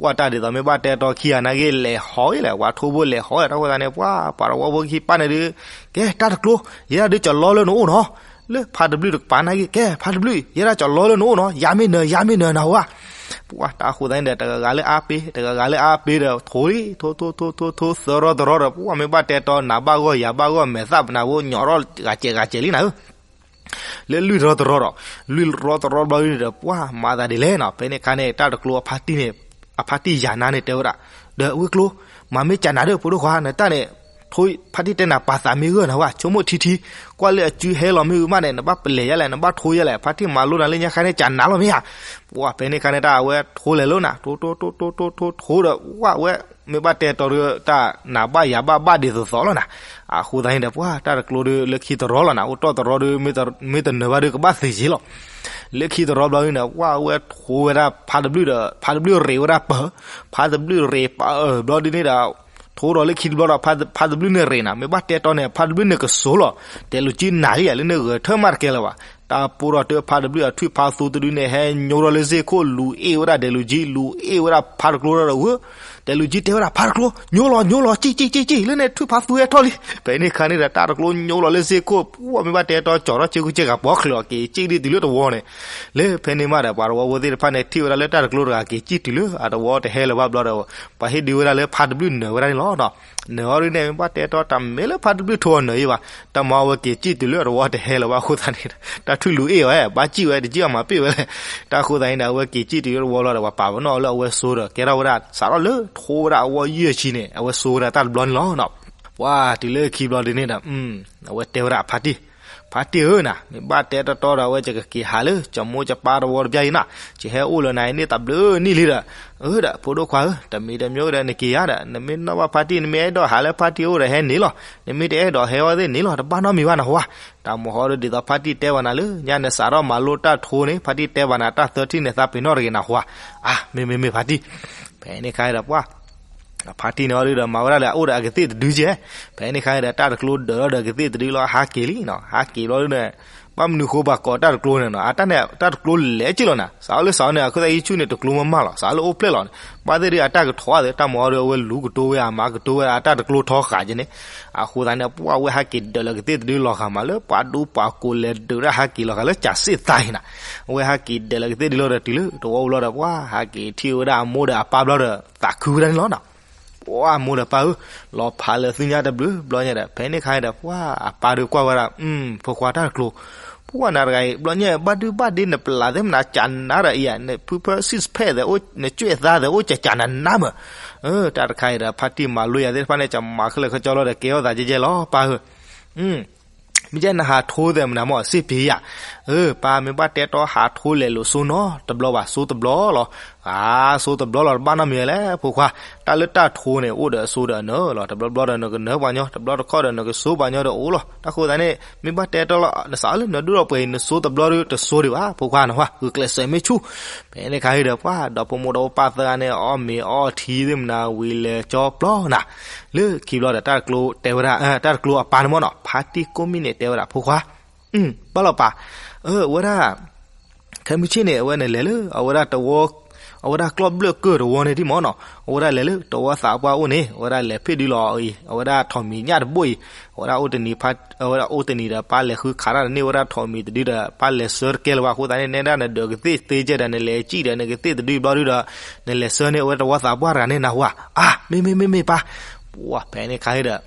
ပှၢ်တၢ်ဒ်သိးမ့ၢ်ဘၣ်တဲတီခံဂၤနာ်က့ လဲၤဟီၣ်အံၤလဲၣ် ပှၤထိဘိလဲၤဟီၣ်အံၤ တၢ်ဃိသတးန့ၣ် ပှၢ်ပှၤတဝီဖိခံပၢ်န့ၣ်ဒုး ကဲတၢ်တကျိ ယဲဒၣ်ဒုးကၠီၤလီလၢနအိၣ်နီၤ လၢဖါတဘျုးတကပၤနာ်က့ ကဲဖါတဘျုး ယဲဒၣ်ကၠီၤလီလၢနအိၣ်နီၤ ယၤမ့ၢ်နၢၤ ယၤမ့ၢ်နၢၤနၤဝဲ ပှၢ်တၢ်ဃိသတးန့ၣ်ဒီး တဂၤဂၤလၢအါပ့ၤ တဂၤဂၤလၢအါပ့ၤဒီး ထိလံ ထိ ထိ ထိ ထိ ထိ သၢရီတရီဒီး ပှၢ်မ့ၢ်ဘၣ်တဲတီနၤဘၣ်ဂီၢ်ယၤဘၣ်ဂီၢ် မဲာ်သၣ်ပနၢ်ဖိညီၣ်ထီၣ်ဂၤကဲးဂၤကဲးလံနၤဧၢ လၢလွံၢ်ရီတရီဒီး လွံၢ်ရီတရီဘျီဒုန့ၣ်ဒီး ပှၢ်မၤသးဒ်လဲၣ်နီၤ ဖဲန့ၣ်ခါန့ၣ် တၢ်တကျိအဖါတံၢ်န့ၣ် အဖါတံၢ်ယၤနါန့ၣ်တဲဝဲဒၣ် ဒီးဝ့ၢ်ကျိ မၤမ့ၢ်ကနၤဒီး ဖိဒိၣ်ခွါ နတၢ်န့ၣ် ထိ ဖါတံၢ်တဲနၤပာ်သးမ့ၢ်ဂၢၢ်နၤဝဲ ဆိကမိၣ်ထံထံ ကွၢ်လၢအစုဟဲလီၤမ့ၢ်ဝံၤမးန့ၣ် နဘၣ်ပလဲၤယါလဲၣ် နဘၣ်ထိယါလဲၣ် ဖါတံၢ်မၤလိနၤလၢညါခါန့ၣ် ကနၤလီၤမ့ၢ်ဧါ ပှၢ်ဖဲန့ၣ်ခါန့ၣ် တၢ်အဝဲထိလဲၤလီၤနၤ ထိ ထိ ထိ ထိ ထိ ထိဒီး ဝဲ မ့ၢ်ဘၣ်တဲတီဒီး တၢ်နးဘၣ်ယၤဘၣ်ဘၣ်ဒ်သိးသိးလီၤနၤ အဃိသတးန့ၣ်ဒီး ပှၢ်တၢ်တကျိဒီး လၢခံတရီလီၤနၤ အိၣ်တီၢ်တရီဒီး မ့ၢ်တနၢၤဘၣ်ဒီး ကဘၣ်သ့ယ့လီၤ လၢခံတရီဘျီန့ၣ် ပှၢ်ဝဲထိဝဲဒၣ်ဖါတဘျုးဒီး ဖါတဘျုးရ့းဝဲဒၣ်ပၢၤ ဖါတဘျုးရ့းပၢၤဘျီဒုန့ၣ်ဒီး ထိဒီးလၢခံတဘျီဒီး ဖါတဘျုးန့ၣ်ရ့းနၤ မ့ၢ်ဘၣ်တဲတီန့ၣ် ဖါတဘျုးန့ၣ်ကစိၤလီၤ တဲလူၤကံနၤလံယၤ လၢန့ၣ်ဂဲၤထၢၣ်မးတကဲလၢၤဘၣ် တၢ်ပိဒီးတၢ်ဖါတဘျုးအထွံၣ်ဖါသူတဒုန့ၣ် ဟဲညိထီၣ်လၢစ့ၢ်ခိၣ် လူၤအ့ၣ်ဝဲဒၣ်ဒဲးလူၤကံ လူၤအ့ၣ်ဝဲဒၣ်ဖါတကျိဒီးဝဲ တဲလူၤကံတဲဝဲဒၣ် ဖါတကျိ ညိလီၤ ညိလီၤ ကံၣ် ကံၣ် ကံၣ် ကံၣ် လၢန့ၣ်ထွံၣ်ဖါသူဟဲထီၣ်လံ ဖဲန့ၣ်ခါန့ၣ်ဒီး တၢ်တကျိညိလီၤလၢစ့ၢ်ခိၣ် ပှၢ်မ့ၢ်ဘၣ်တဲတီကၠီၤထီၣ်ဆ့ကူဆ့ကၤ ပိာ်ချုးအီၤက့ၤကံၣ်ဒ်တုၤလၢတဝီန့ၣ် လၢဖဲန့ၣ်မးဒီး ပှၤတဝီဖိသ့ၣ်တဖၣ်န့ၣ် ထံၣ်ဝဲဒၣ်လၢတၢ်တကျိတဂၤက့ၤကံၣ်တုၤလၢ အတဝီတဟဲလၢၤဘၣ်ဘျီဒီး ပှၤဟ့ၣ်ဒုးဝဲဒၣ်လၢဖါတဘျုးနၢၤဝဲဒၣ်န့ၣ်လီၤ နၢၤအီၤဒုန့ၣ် မ့ၢ်ဘၣ်တဲတီတၢ်မ့ၢ်လၢဖါတဘျုးထိအီၤနၢၤအံၤဘၣ် တၢ်မၤဝဲက့ၤကံၣ်တုၤလၢအတဝီတဟဲလၢၤဘၣ်အဃိသတးန့ၣ် တၢ်ထွံၣ်လူၤအ့ၣ်ဝဲ ဘၣ်ကံၣ်ဝဲ တကံၣ်အီၤမၤပ့ၢ်ဝဲလဲၣ် တၢ်ဃိသတးန့ၣ်ဒီး အဝဲက့ၤကံၣ်တုၤလၢတဝီလီၤဒီး ပှၤပာ်ပနီၣ်အီၤလၢအဝဲစိၤဒီး ကဲထီၣ်ဝဲဒၣ် စးထီၣ်လၢထိဝဲဒၣ်အဝီယဲၢ်ဆံန့ၣ် အဝဲစိၤဝဲဒၣ်တၢ်တဘျီန့ၣ်လီၤ ပှၢ်တုၤလၢခံဘျီဒုန့ၣ်ဒီး အဝဲတဲဝဲဒၣ်အဖါတံၢ် ဖါတံၢ်ဧၢနၤ မ့ၢ်ဘၣ်တဲတီတီဒီး အဝဲယကက့ၤဟးလၢ ကၠီၤမိၢ်ကၠီၤပၢ်တဝီတဘျီအံၤနၤ ယဟဲအိၣ်လၢနၤအံၤန့ၣ်တဘျုးနံၣ်လံဒီး အၢဒီး ဖိဒိၣ်ခွါဧၢ တမံၤတမံၤဒီး နက့ၤယါဒီး နမ့ၢ်နီၣ်ဘၣ်ဖါတံၢ် နမ့ၢ်အဲၣ်ဒိးဟးလၢဖါတံၢ်အိၣ်ဒီးဟဲန့ၣ်လီၤ နမ့ၢ်တအဲၣ်ဒိးဟဲအီၤသ့ၣ်န့ၣ်လီၤ တဘၣ်နီတမံၤဘၣ်နဟါ တၢ်မဟီဒီးဒ်သိးဖါတံၢ်တဲဘၣ်နၤလၢ ညါနစးထီၣ်မၤလိတၢ်ထိန့ၣ် ဖါတံၢ်တဲဘၣ်နၤတၢ်သၢထံၣ်န့ၣ် သးပ့ၤနီၣ်တဂ့ၤနဟါ အါ မ့ၢ်မ့ၢ်မ့ၢ်ဖါတံၢ် ဖဲန့ၣ်ခါဒီးပှၢ် ဖါတံၢ်န့ၣ်အီၤဒုဒီး မၤဝဲဒၣ်ဒီး အိၣ်ဒီးအကသ့ၣ်တဒုကဲ, ဖဲန့ၣ်ခါဒီး တၢ်တကျိဒၢးထီၣ်ဒီးကသ့ၣ်တဒုလီၤ ဟးက့ၤလံနီၤ, ဟးက့ၤဘျီဒုန့ၣ် ဘၣ်မနုၤဃိဘၣ်ကိးတၢ်တကျိန့ၣ်နီၤ, အတၢ်န့ၣ် တၢ်တကျိလဲၤက့ၤလီၤနၤ, စးအီလၢစးအီန့ၣ် အခိၣ်သၣ်ယံဆူၣ်န့ၣ် တကျိမ့ၢ်မၢ်လီၤ, စးအီလၢအိၣ်ဖျဲၣ်လီၤန့ၣ်, ဘၣ်သ့ၣ်ဒုးအတၢ်ကထီၣ်သ့ၣ် တၢ်မၤအီၤဒီး အဝဲလူကတိၤဝဲအမၤကတိၤဝဲဒၣ် အတၢ်တကျိထီဃာ်က့ၤန့ၣ်, အဃိသတးန့ၣ် ပှၢ်ဝဲဟးက့ၤဒၢးလၢကသ့ၣ်တဒုလီၤဃာ်မးလၢ ပှၤဒူပှၤကိးလဲၤဒုးဒၣ်ဟးက့ၤလီၤဃာ်လၢကၠးစ့ၣ်သးအံၤနၤ, အဝဲဟးက့ၤဒၢးလၢကသ့ၣ်တဒုလီၤဒီးတုၤလၢတဝီပူၤလီၤဒီး ပှၢ်ဟးက့ၤထံၣ်ဝဲဒၣ်အမိၢ်ဒီးအပၢ်ဘျီဒီး သးခုဝဲဒၣ်န့ၣ်လီၤနီၤ. ပှၢ်မိၢ်ဒီးပၢ်ဧၢ, လီၤဖးလၢသုညါတဘျုးဘျီညါဒီး ဖဲန့ၣ်ခါဒီး ပှၢ်အပၢ်ဒီးကွၢ်ဝဲဒၣ် အၢ ဖိခွါတၢ်တကျိ, ပှၢ်နၤတဂၤအံၤ ဘျီညါ ဘၣ်ဒုဘၣ်ဒ့ နပျးသ့ၣ်မနၤ ကနးဒီးအံၤ နဖုဖၢ six pack သ့ၣ် နကၠွဲၣ်သါသ့ၣ် အိၣ်ကနးနးမး, တၢ်တခါအံၤဒီး ဖါတံၢ်မၤလိယၤသ့ၣ်တဖၣ်န့ၣ် ကမၤခဲလၢာ်ခဲဆ့လီၤဒီး ကဲထီၣ်သးကဲကဲလီၤ ပၢ်ဧၢ မ့ၢ်ကဲနဟးထိသဲးမနုၤမ့ၢ်စ့ၢ်ပ့ၤယၤ, အၢ ပၢ်မ့ၢ်ဘၣ်တဲတီဟးထိလဲၤလိာ်စိနီတဘျီဘၣ် စိတဘျီလီၤ. အါ စိတဘျီလီၤ တဘၣ်နီတမံၤလဲၣ် ဖိခွါ, တၢ်လၢတၢ်ထိန့ၣ် အိၣ်ဒီးအစိဒီးအနၢၤလီၤ. တဘျီဘျီဒီးနကနၢၤပှၤညီ, တဘျီတခီၣ်ဒီးနကစိပှၤညီဒီးအိၣ်လီၤ. တၢ်ဃိသတးန့ၣ် မ့ၢ်ဘၣ်တဲတီလီၤ နစးလၢနဒိၣ်ထီၣ်ပှဲၤအံၤ နစိတဘျီဒီးတစိဒံးဘၣ် ဖိခွါနဟါ, ဂုာ်ကျဲးစၢးမ့ၢ်ဆူၣ်, ဖဲန့ၣ်ခါဟံၣ်ဒီး ပှၢ်ဒီဖိမိၢ်ဒီဖိပၢ်သၢဂၤန့ၣ် အီၣ်မ့ၤအီထံသ့ၣ်မနၤ ဝံၤလဲၤကၠီပျီနၤ လၢခံဘျီဒီး တၢ်တကျိတဲဝဲဒၣ် တၢ်တကျိအပၢ်န့ၣ်မ့ၢ်နီၤ ဖါတံၢ်ကိးမံၤန့ၣ် တဲဝဲဒၣ် ဖိခွါ, ဘၣ်လီၤပၢ်, အဝဲဒၣ် ခဲမုၢ်ဆ့ၣ်န့ၣ် အဝဲန့ၣ်လဲၤလၢ အဝဲဒၣ်တဝီ အဝဲဒၣ်ကျီၢ်ဘျၢၣ်ကၢၢ်တဝီန့ၣ်ဒံးမ့ၢ်နီၤ, အဝဲဒၣ်လဲၤလၢတဝီသးပှၢ်အိၣ်န့ၣ် အဝဲဒၣ်လဲၤဖ့ၣ်ဒုလီၤအံၤ အဝဲဒၣ်ထိးမံၤညၣ်တဘိၣ်အံၤ, အဝဲဒၣ်အိၣ်တနံၤ အဝဲဒၣ်အိၣ်တနံၤဒီး ပၢ်လဲၤဃုခးတၢ်တန့ၢ် အဝဲဒၣ်ထိးမံၤတဒုဒီး ပၢ်လဲၤဆှၢတကဲလၢၤဘၣ် အဃိသတးန့ၣ် နဲဒၣ်နဒၢးကသ့ၣ်သ့ကဲဒီး နလဲၤစံၣ်ဒီး နကသ့ၣ်တဒုဘျီဒုဒီး နလဲၤဆှၢန့ၢ် အဝဲတဝီသးပှၢ်တဂၤန့ၣ် နၢ်ဟူဧါ, အါ မ့မ့ၢ်မ့မ့ၢ်ပၢ်, ပှၢ်ဖဲန့ၣ်ခါဟံၣ်ဒီး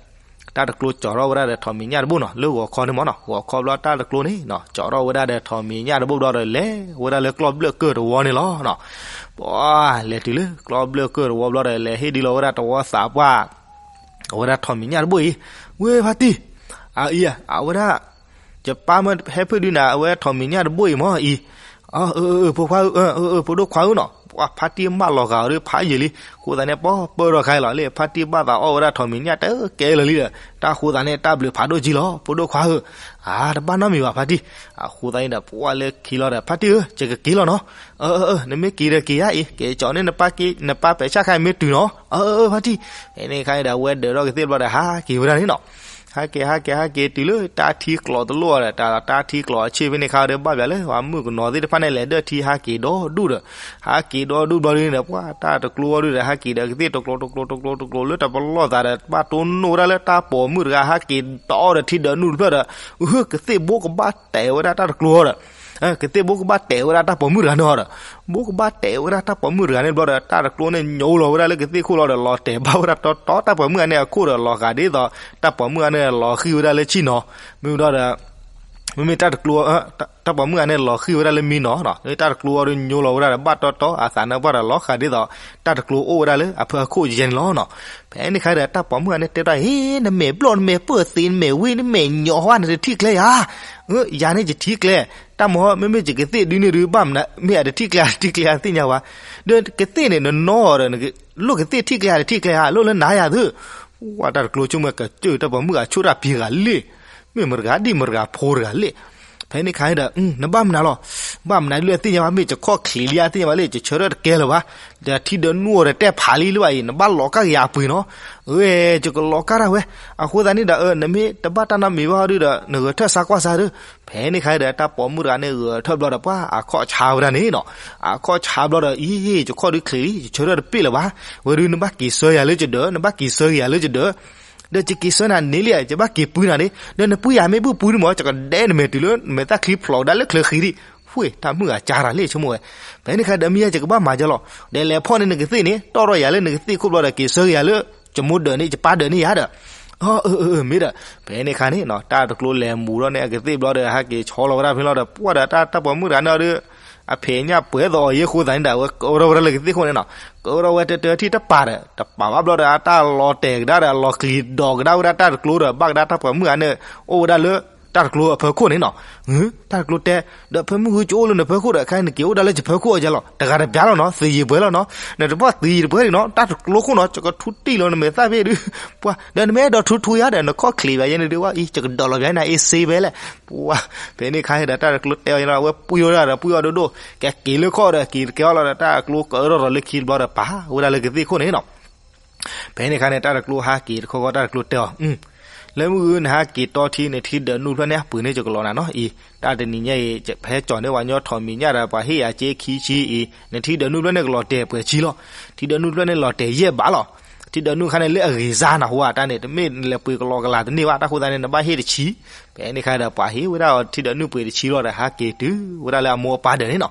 တၢ်တကျိကၠီထီၣ်ဝဲဒၣ်ဒီးထိးမံၤညၣ်တဘိၣ်နီၤ လၢဂီၤခီန့ၣ်မ့ၢ်နီၤ, ဂီၤခီဘျီတၢ်တကျိန့ၣ် ကၠီထီၣ်ဝဲဒၣ်ဒီးထိးမံၤညၣ်တဘိၣ်ဘျီဒီး လဲၤဝဲဒၣ်လၢကျီၢ်ဘျၢၣ်ကၢၢ်တဝီန့ၣ်လီၤ. ပှၢ်လဲၤတုၤလၢကျီၢ်ဘျၢၣ်ကၢၢ်တဝီဘျီဒီး လဲၤဟ့ၣ်ဒုလီၤဝဲဒၣ်တဝီသးပှၢ် အဝဲဒၣ်ထိးမံၤညၣ်တဘိၣ်အံၤ, ဝ့ၢ်ဖါတံၢ်, အအံၤ အဝဲဒၣ် ယပၢ်မၢဟဲဖ့ၣ်ဒုနၤ အဝဲထိးမံၤညၣ်တဘိၣ်အံၤမ့ၢ်အံၤ, အၢ အၢ ဖိခွါဧၢ အၢ အၢ ဖိဒိၣ်ခွါဧၢနီၤ, ပှၢ်ဖါတံၢ်မၢလီၤဂာ်အီၤဒီးဖးယံာ်လံ, အဃိသတးန့ၣ် ပှၢ်ပၢၢ်ထီၣ်ခါအံၤလီၤ လၢဖါတံၢ်ဘၣ်သးအီၣ်ဝဲဒၣ်ထိးမံၤညၣ်တကဲလၢာ်လံဒီး တၢ်ဃိသတးန့ၣ် တၢ်ဘျုးဖးဒိၣ်ကံလီၤ ဖိဒိၣ်ခွါဧၢ, အါ တဘၣ်နီတမံၤဘၣ်ဖါတံၢ်, အဃိသတးန့ၣ်ဒီး ပှၢ်လၢခံလီၤဒီး ဖါတံၢ်ဧၢ ယကက့ၤလီၤနီၤ, အၢ အၢ အၢ နမ့ၢ်က့ၤဒီးက့ၤယါအံၤ က့ၤကၠီန့ၢ်နပၢ်က့ၤ နပၢ်ပဲာ်ဆၣ်ခါအံၤမ့ၢ်တုၤနီၤ, အၢ အၢ အၢ ဖါတံၢ်, ဖဲန့ၣ်ခါအံၤဒီး အဝဲဒၢးထီၣ်ကသ့ၣ်ဘျီဒီး ဟးက့ၤဝဲဒၣ်န့ၣ်နီၤ ဟးက့ၤ ဟးက့ၤ ဟးက့ၤတုၤလၢတၢ်ထံကျိးတလိၣ်ဒီး တၢ် တၢ်ထံကျိးအဆ့ၣ်ဖဲန့ၣ်ခါဒီး ဘၣ်ဘျးလၢပှၤမုၣ်ကနီၤသ့ၣ်တဖၣ်န့ၣ် လဲၤဒၢၣ်ထံဟးက့ၤဒီဒူၣ်ဒီး ဟးက့ၤဒီဒူၣ်ဘျီဒုန့ၣ် ပှၢ်တၢ်တကျိအီၤဒုဒီး ဟးက့ၤဒီးကသ့ၣ်တကျိးတကျိးတကျိးတကျိးလၢတပလီၢ်သးဒီး ဘၣ်တိၢ်နီၣ်ဝဲဒၣ်လၢတၢ်ပိာ်မုၣ်တဂၤ ဟးက့ၤဒီးအီၣ်ဒီးထံဒီးနူၢ်တဖျၢၣ်ဒီး အဟၢ ကသ့ၣ်ဘိကဘၣ်တဲာ်ဝဲဒၣ်တၢ်တကျိအီၤဒီး ကသ့ၣ်ဘိကဘၣ်တဲာ်ဝဲဒၣ်တၢ်ပိာ်မုၣ်တဂၤန့ၣ်အီၤဒီး ဘိကဘၣ်တဲာ်ဝဲဒၣ်တၢ်ပိာ်မုၣ်တဂၤန့ၣ်ဘျီဒီး တၢ်တကျိန့ၣ်ညိလီၤဝဲဒၣ်လၢကသ့ၣ်ခိၣ်လီၤဒီး လီၤတဲာ်ဘၣ်ဝဲဒၣ်တီတီတၢ်ပိာ်မုၣ်ဂၤန့ၣ်အခိၣ်ဒီး လီၤဃာ်ဒ်သိး တၢ်ပိာ်မုၣ်ဂၤန့ၣ်လီၤဃံၤဝဲဒၣ်လၢဆံၣ်နီၤ, မ့ၢ်ဘျီဒီး မ့မ့ၢ်တၢ်တကျိ တၢ်ပိာ်မုၣ်ဂၤန့ၣ်လီၤဃံၤဝဲဒၣ်လၢမံနီၤ, တၢ်တကျိအီၤဒုညိလီၤဝဲဒၣ်ဒီး ဘၣ်တီတီအသးနါပှၢ်ဒီး လီၤဃာ်ဒ်သိး တၢ်တကျိအိၣ်ဝဲဒၣ်လၢအဖၢအခိၣ်ယဲန့ၣ်လီၤနီၤ. ဖဲန့ၣ်ခါဒီး တၢ်ပိာ်မုၣ်ဂၤန့ၣ်တဲတၢ် ဟ့ နမဲာ်ဘျီၣ် နမဲာ်ပၢၢ်သ့ နမဲာ်ဝ့ နမဲာ်ညီဟါ နတထံၣ်ကျဲဧါ, ယၤန့ၣ်ယထံၣ်ကျဲ, တၢ်မ့ၢ်မ့မ့ၢ်ယကသ့ၣ်ဒုန့ၣ်ဒု ဘၣ်မနုၤ မ့ၢ်အတထံၣ်ကျဲ တထံၣ်ကျဲသ့ၣ်ညါဝဲ, ဒီးကသ့ၣ်န့ၣ် နနီၢ်ဒီး လိၣ်ကသ့ၣ်ထံၣ်ကျဲတထံၣ်ကျဲဧါ လိၣ်လၢနၤယၤသု, ဝဲတၢ်တကျိဆိကမိၣ်ကစၢၢ် တၢ်ပိာ်မုၣ်ဂၤဆိၣ်တၢ်ဖံးဂၤလ့ၣ်, မ့ၢ်မတဂၤဒံၣ်မတဂၤဖိတဂၤလ့ၣ်. ဖဲန့ၣ်ခါဒီး နဘၣ်မနုၤလီၤ, ဘၣ်မနုၤလၢသ့ၣ်ညါဘၣ် မ့ၢ်ယခီၣ်ချံးလံဧါသ့ၣ်ညါဘၣ်လၢ ယဆၢထၢၣ်တကဲလၢၤဘၣ်, ဒီးထံဒီးနူၢ်အီၤဒီးတဲဖးလံလၢၤဘၣ်အံၤ နဘၣ်လီၤကါက့ၤယၤအပှ့ၤနီၤ, ဝဲ ယကလီၤကါတၢ်ဝဲ, အဃိသတးန့ၣ်ဒီး နမ့ၢ်တဘၣ်တၢ်နီတမံၤဘၣ်ဒီး နဂဲၤထၢၣ်ဆါကွၢ်ဆါဒီး, ဖဲန့ၣ်ခါဒီး တၢ်ပိာ်မုၣ်တဂၤန့ၣ် ဂဲၤထၢၣ်ဘျီဒီး ပှၤအခီၣ်ဆါဝဲဒၣ်န့ၣ်နီၤ, အခီၣ်ဆါဘျီဒီး အံၤ ယခီၣ်ဒုးချံးလံ ယဆၢထၢၣ်တပ့ၢ်လၢၤဘၣ်, ဝဲဒုး နဘၣ်က့ၤဆှၢယၤလၢယဒၢး နဘၣ်က့ၤဆှၢက့ၤယၤလၢယဒၢး ဒီးယက့ၤဆှၢနၤန့ၣ်လံ, ယဘၣ်က့ၤပှ့ၤနၤန့ၣ်, ဒီးနပှ့ၤယၤမ့ၢ်ဘၣ်ပှ့ၤန့ၣ်မ့ၢ် ယကဒဲနမဲာ်တုၤလၢ နမဲာ်သၣ်ချံဖျိးကဒါလၢချၢဃံဒံး, ဝ့ၢ်တၢ်မုၣ်ဂၤကါတၢ်လ့ၣ်ဆိကမိၣ်ဝဲ. ဖဲန့ၣ်ခါဒီး မ့ၢ်ယဲယကဘၣ်မၤယဲလီၤ, ဒီးလဲၤဖီၣ်န့ၢ်နကသ့ၣ်န့ၣ် တီၣ်ထီၣ်ယၤလၢနကသ့ၣ်ခိၣ်ဘျီဒီး က့ၤဆှၢက့ၤယၤလၢ ယမိၢ်ဒၢးန့ၣ် ယပၢ်ဒၢးန့ၣ်ယၤဒီး, အၢ အၢ အၢ မ့ၢ်ဒီး, ဖဲန့ၣ်ခါန့ၣ် တၢ်တကျိလဲၤမူၤထီၣ်န့ၣ် အကသ့ၣ်ဘျီဒီး ဟဲက့ၤဆီလီၤဝဲဒၣ်ဖဲလီၤဒီး ပှၢ်ဒီးတၢ်ပိာ်မုၣ်တဂၤန့ၣ်ဒီး အဖံးညၣ်ပှဲၤသိးအီၤယဲၢ်ဃိသးန့ၣ်ဒီး အဝဲကၢထီၣ်ဝဲဒၣ်လၢကသ့ၣ်ခိၣ်န့ၣ်နီၤ, ကၢထီၣ်ဝဲတတၢထံၣ်တပၤဒီး တပာ်ဘၣ်ဘျီဒီး အတၢ်လီၤတဲာ်ကဒါဒီး အလီၤကျံၤဒိးကဒါဝဲဒၣ်တၢ်တကျိဒီး ဘၣ်ကဒါတၢ်ပိာ်မုၣ်ဂၤန့ၣ် အိၣ်ဝဲဒၣ်လၢတၢ်တကျိအဖၢခိၣ်န့ၣ်နီၤ. တၢ်တကျိတဲ, ဒီးဖဲမုၢ်ဂုၢ်ကအိၣ်လၢနဖၢခိၣ်ဒီး ခဲအံၤနက့ၤအိၣ်ဒၣ်လၢယဖၢခိၣ်အီၤယဲလီၤ, တဂၤတဘျါလီၤနီၤ, သုးယံၤပှဲၤလီၤနီၤ, နတဘၣ်သုးယံၤတပှဲၤဒံးနီၤ, တၢ်တကျိခိၣ်နီၤ, ယကထူတံၢ်လီၤနမဲာ်သၣ်ဖဲဒုး, ပှၤ ဒီးနမ့ၢ်အဲၣ်ဒိးထူထူယၤဒီး နခီၣ်ချံးဘၣ်ယဲန့ၣ်ဒုး ဝဲအံၤ ယကဒိးလီၤဘၣ်နၤ အ့စ့ဝဲလဲၣ်, ပှၤ ဖဲန့ၣ်ခါဒီး တၢ်တကျိတဲအီၤယဲလီၤ, အဝဲပှ့ၤဝဲဒၣ်ဒီး ပှ့ၤအီၤဒိၣ်ဒိၣ်, ကက့ၤလၢခီၣ်ဒီး က့ၤတကဲအီၤလီၤဒီး တၢ်တကျိကၢထီၣ်ဒီးလၢခံတဘျီဒီး ပာ်ဝဲဒၣ်လၢကသ့ၣ်ခိၣ်န့ၣ်နီၤ. ဖဲန့ၣ်ခါန့ၣ် တၢ်တကျိဟးက့ၤတခီဃီ တၢ်တကျိတဲအီၤ, လၢမုၢ်ဂုၢ်နဟးက့ၤတီထံ နထံဒၢးနူၢ်ဖျၢၣ်န့ၣ် အပှ့ၤန့ၢ်ကကလီၤနၤနီၤအံၤ, တၢ်တနံၤညါအံၤ ဖဲကၠီၤန့ၢ်ပှၤညီထိးမံၤညၣ်ဒီးပှၤဟ့ၣ်ယၤစ့ခံဆံအံၤ နထံဒၢးနူၢ်ဖျၢၣ်န့ၣ်ကလီၤတဲာ်ပှဲၤဆံလီၤ. ထံဒၢးနူၢ်ဖျၢၣ်န့ၣ်လီၤတဲာ်ယဲၢ်ဘးလီၤ. ထံဒၢးနူၢ်ခါန့ၣ်လၢအဂ့ၤစါနၤဟူဧါ တၢ်န့ၣ် တမ့ၢ်နလဲၤပှ့ၤကလီကလၤတန့ၢ်ဘၣ် တၢ်ဃိသတးန့ၣ် နဘၣ်ဟ့ၣ်တဆံ. ဖဲန့ၣ်ခါဒီး ပှၤဟ့ၣ်ဝဲဒၣ်အီၤထံဒၢးနူၢ်ပှ့ၤတဆံလီၤဒီး ဟးက့ၤတုၤဝဲဒၣ်လၢအမိၢ်အပၢ်ဒၢးန့ၣ်နီၤ.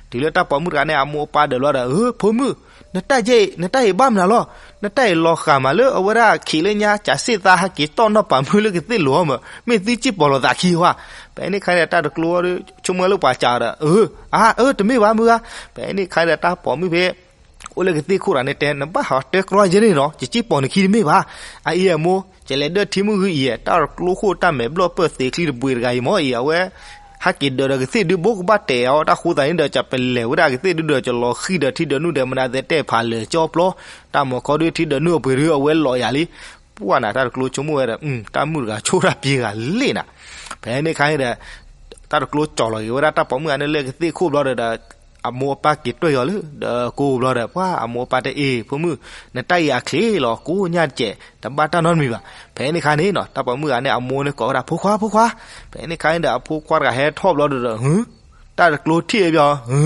တုၤလၢတၢ်ပိာ်မုၣ်တဂၤန့ၣ် အမိၢ်အပၢ်ဒၢးလီၤဒီး အၢ ဖိမုၣ်, နတၢ်ယဲၢ်အံၤ နတၢ်အံၤဘၣ်မနုၤလီၤ. နတၢ်အံၤလီၤဃာ်မးလၢအဝဲဒၣ်ခံးလၢညါ ကးစ့ၣ်သးဟးက့ၤတီၢ်နီၢ်ပၤမုၣ်လၢကသ့ၣ်လိၤအီၤမး မ့ၢ်သုစ့ၢ်ပိာ်လိာ်သးခံဟါ. ဖဲန့ၣ်ခါန့ၣ် တၢ်တကျိဒီး ဆိကမိၣ်လၢပှၤစံးဒီး အၢ အါ အၢ တမ့ၢ်ဘၣ်မုၢ်ဧါ. ဖဲန့ၣ်ခါဒီး တၢ်ပိာ်မုၣ်ဖဲ အိၣ်လၢကသ့ၣ်ခိၣ်တဂၤန့ၣ်တဲ နဘၣ်ဟးတဲကြီယဲန့ၣ်နီၤ ယစ့ၢ်ပိာ်နခံတမ့ၢ်ဘၣ်. အအံၤအမိၢ် ယလဲၤဒၢၣ်ထံမုၢ်ဂုၢ်အံၤ တၢ်တကျိဃိၣ်တၢ်မဲာ်ဘျီၣ်ပၢၢ်သ့ချံတဘှံးတဂၤအံၤမ့ၢ်အံၤ အဝဲ ဟးက့ၤဒၢးဒီးကသ့ၣ်ဒုးဘိကဘၣ်တဲာ်အီၤ တၢ်ဃိသတးန့ၣ်ဒီး ကပလဲၤဝဲဒၣ်ကသ့ၣ်ဒုးဒီး ကလီၤဃံၤဒီးထံဒၢးနူၢ်ဒီး မနုၤသ့ၣ်တဲဖးလၢာ်ကၠီပျီ တၢ်မၤခီဒုးထံဒၢးနူၢ်အပှ့ၤဒုး အဝဲလီၤယၤလံ. ပှၢ်နၤ တၢ်တကျိဆိကမိၣ်ဝဲဒီး တၢ်မုၣ်တဂၤဆိၣ်တၢ်ပှ့ၤဂၤလံနၤ. ဖဲန့ၣ်ခါန့ၣ်ဒီး တၢ်တကျိကၠီၤလီၤက့ၤဝဲဒၣ် တၢ်ပိာ်မုၣ်ဂၤန့ၣ်လၢကသ့ၣ်ခိၣ်ဘျီဒီး အမိၢ်အပၢ်က့ၤတွဲၢ်အီၤလၢ ဒီးကိးဘျီဒီး ပှၢ်အမိၢ်အပၢ်တဲအ့ၣ် ဖိမုၣ် နတၢ်အံၤအချ့လီၤ ကိးညါတကဲး တဘၣ်တၢ်နီတမံၤဘၣ်. ဖဲန့ၣ်ခါန့ၣ်နီၤ တၢ်ပိာ်မုၣ်ဂၤန့ၣ် အမိၢ်န့ၣ်ကိးဝဲဒၣ် ဖိခွါ ဖိခွါ. ဖဲန့ၣ်ခါန့ၣ်ဒီး အဖိခွါတဂၤဟဲထီၣ်ဘျီဒီး ဟု တၢ်တကျိထံၣ်ဝဲဘၣ် ဟု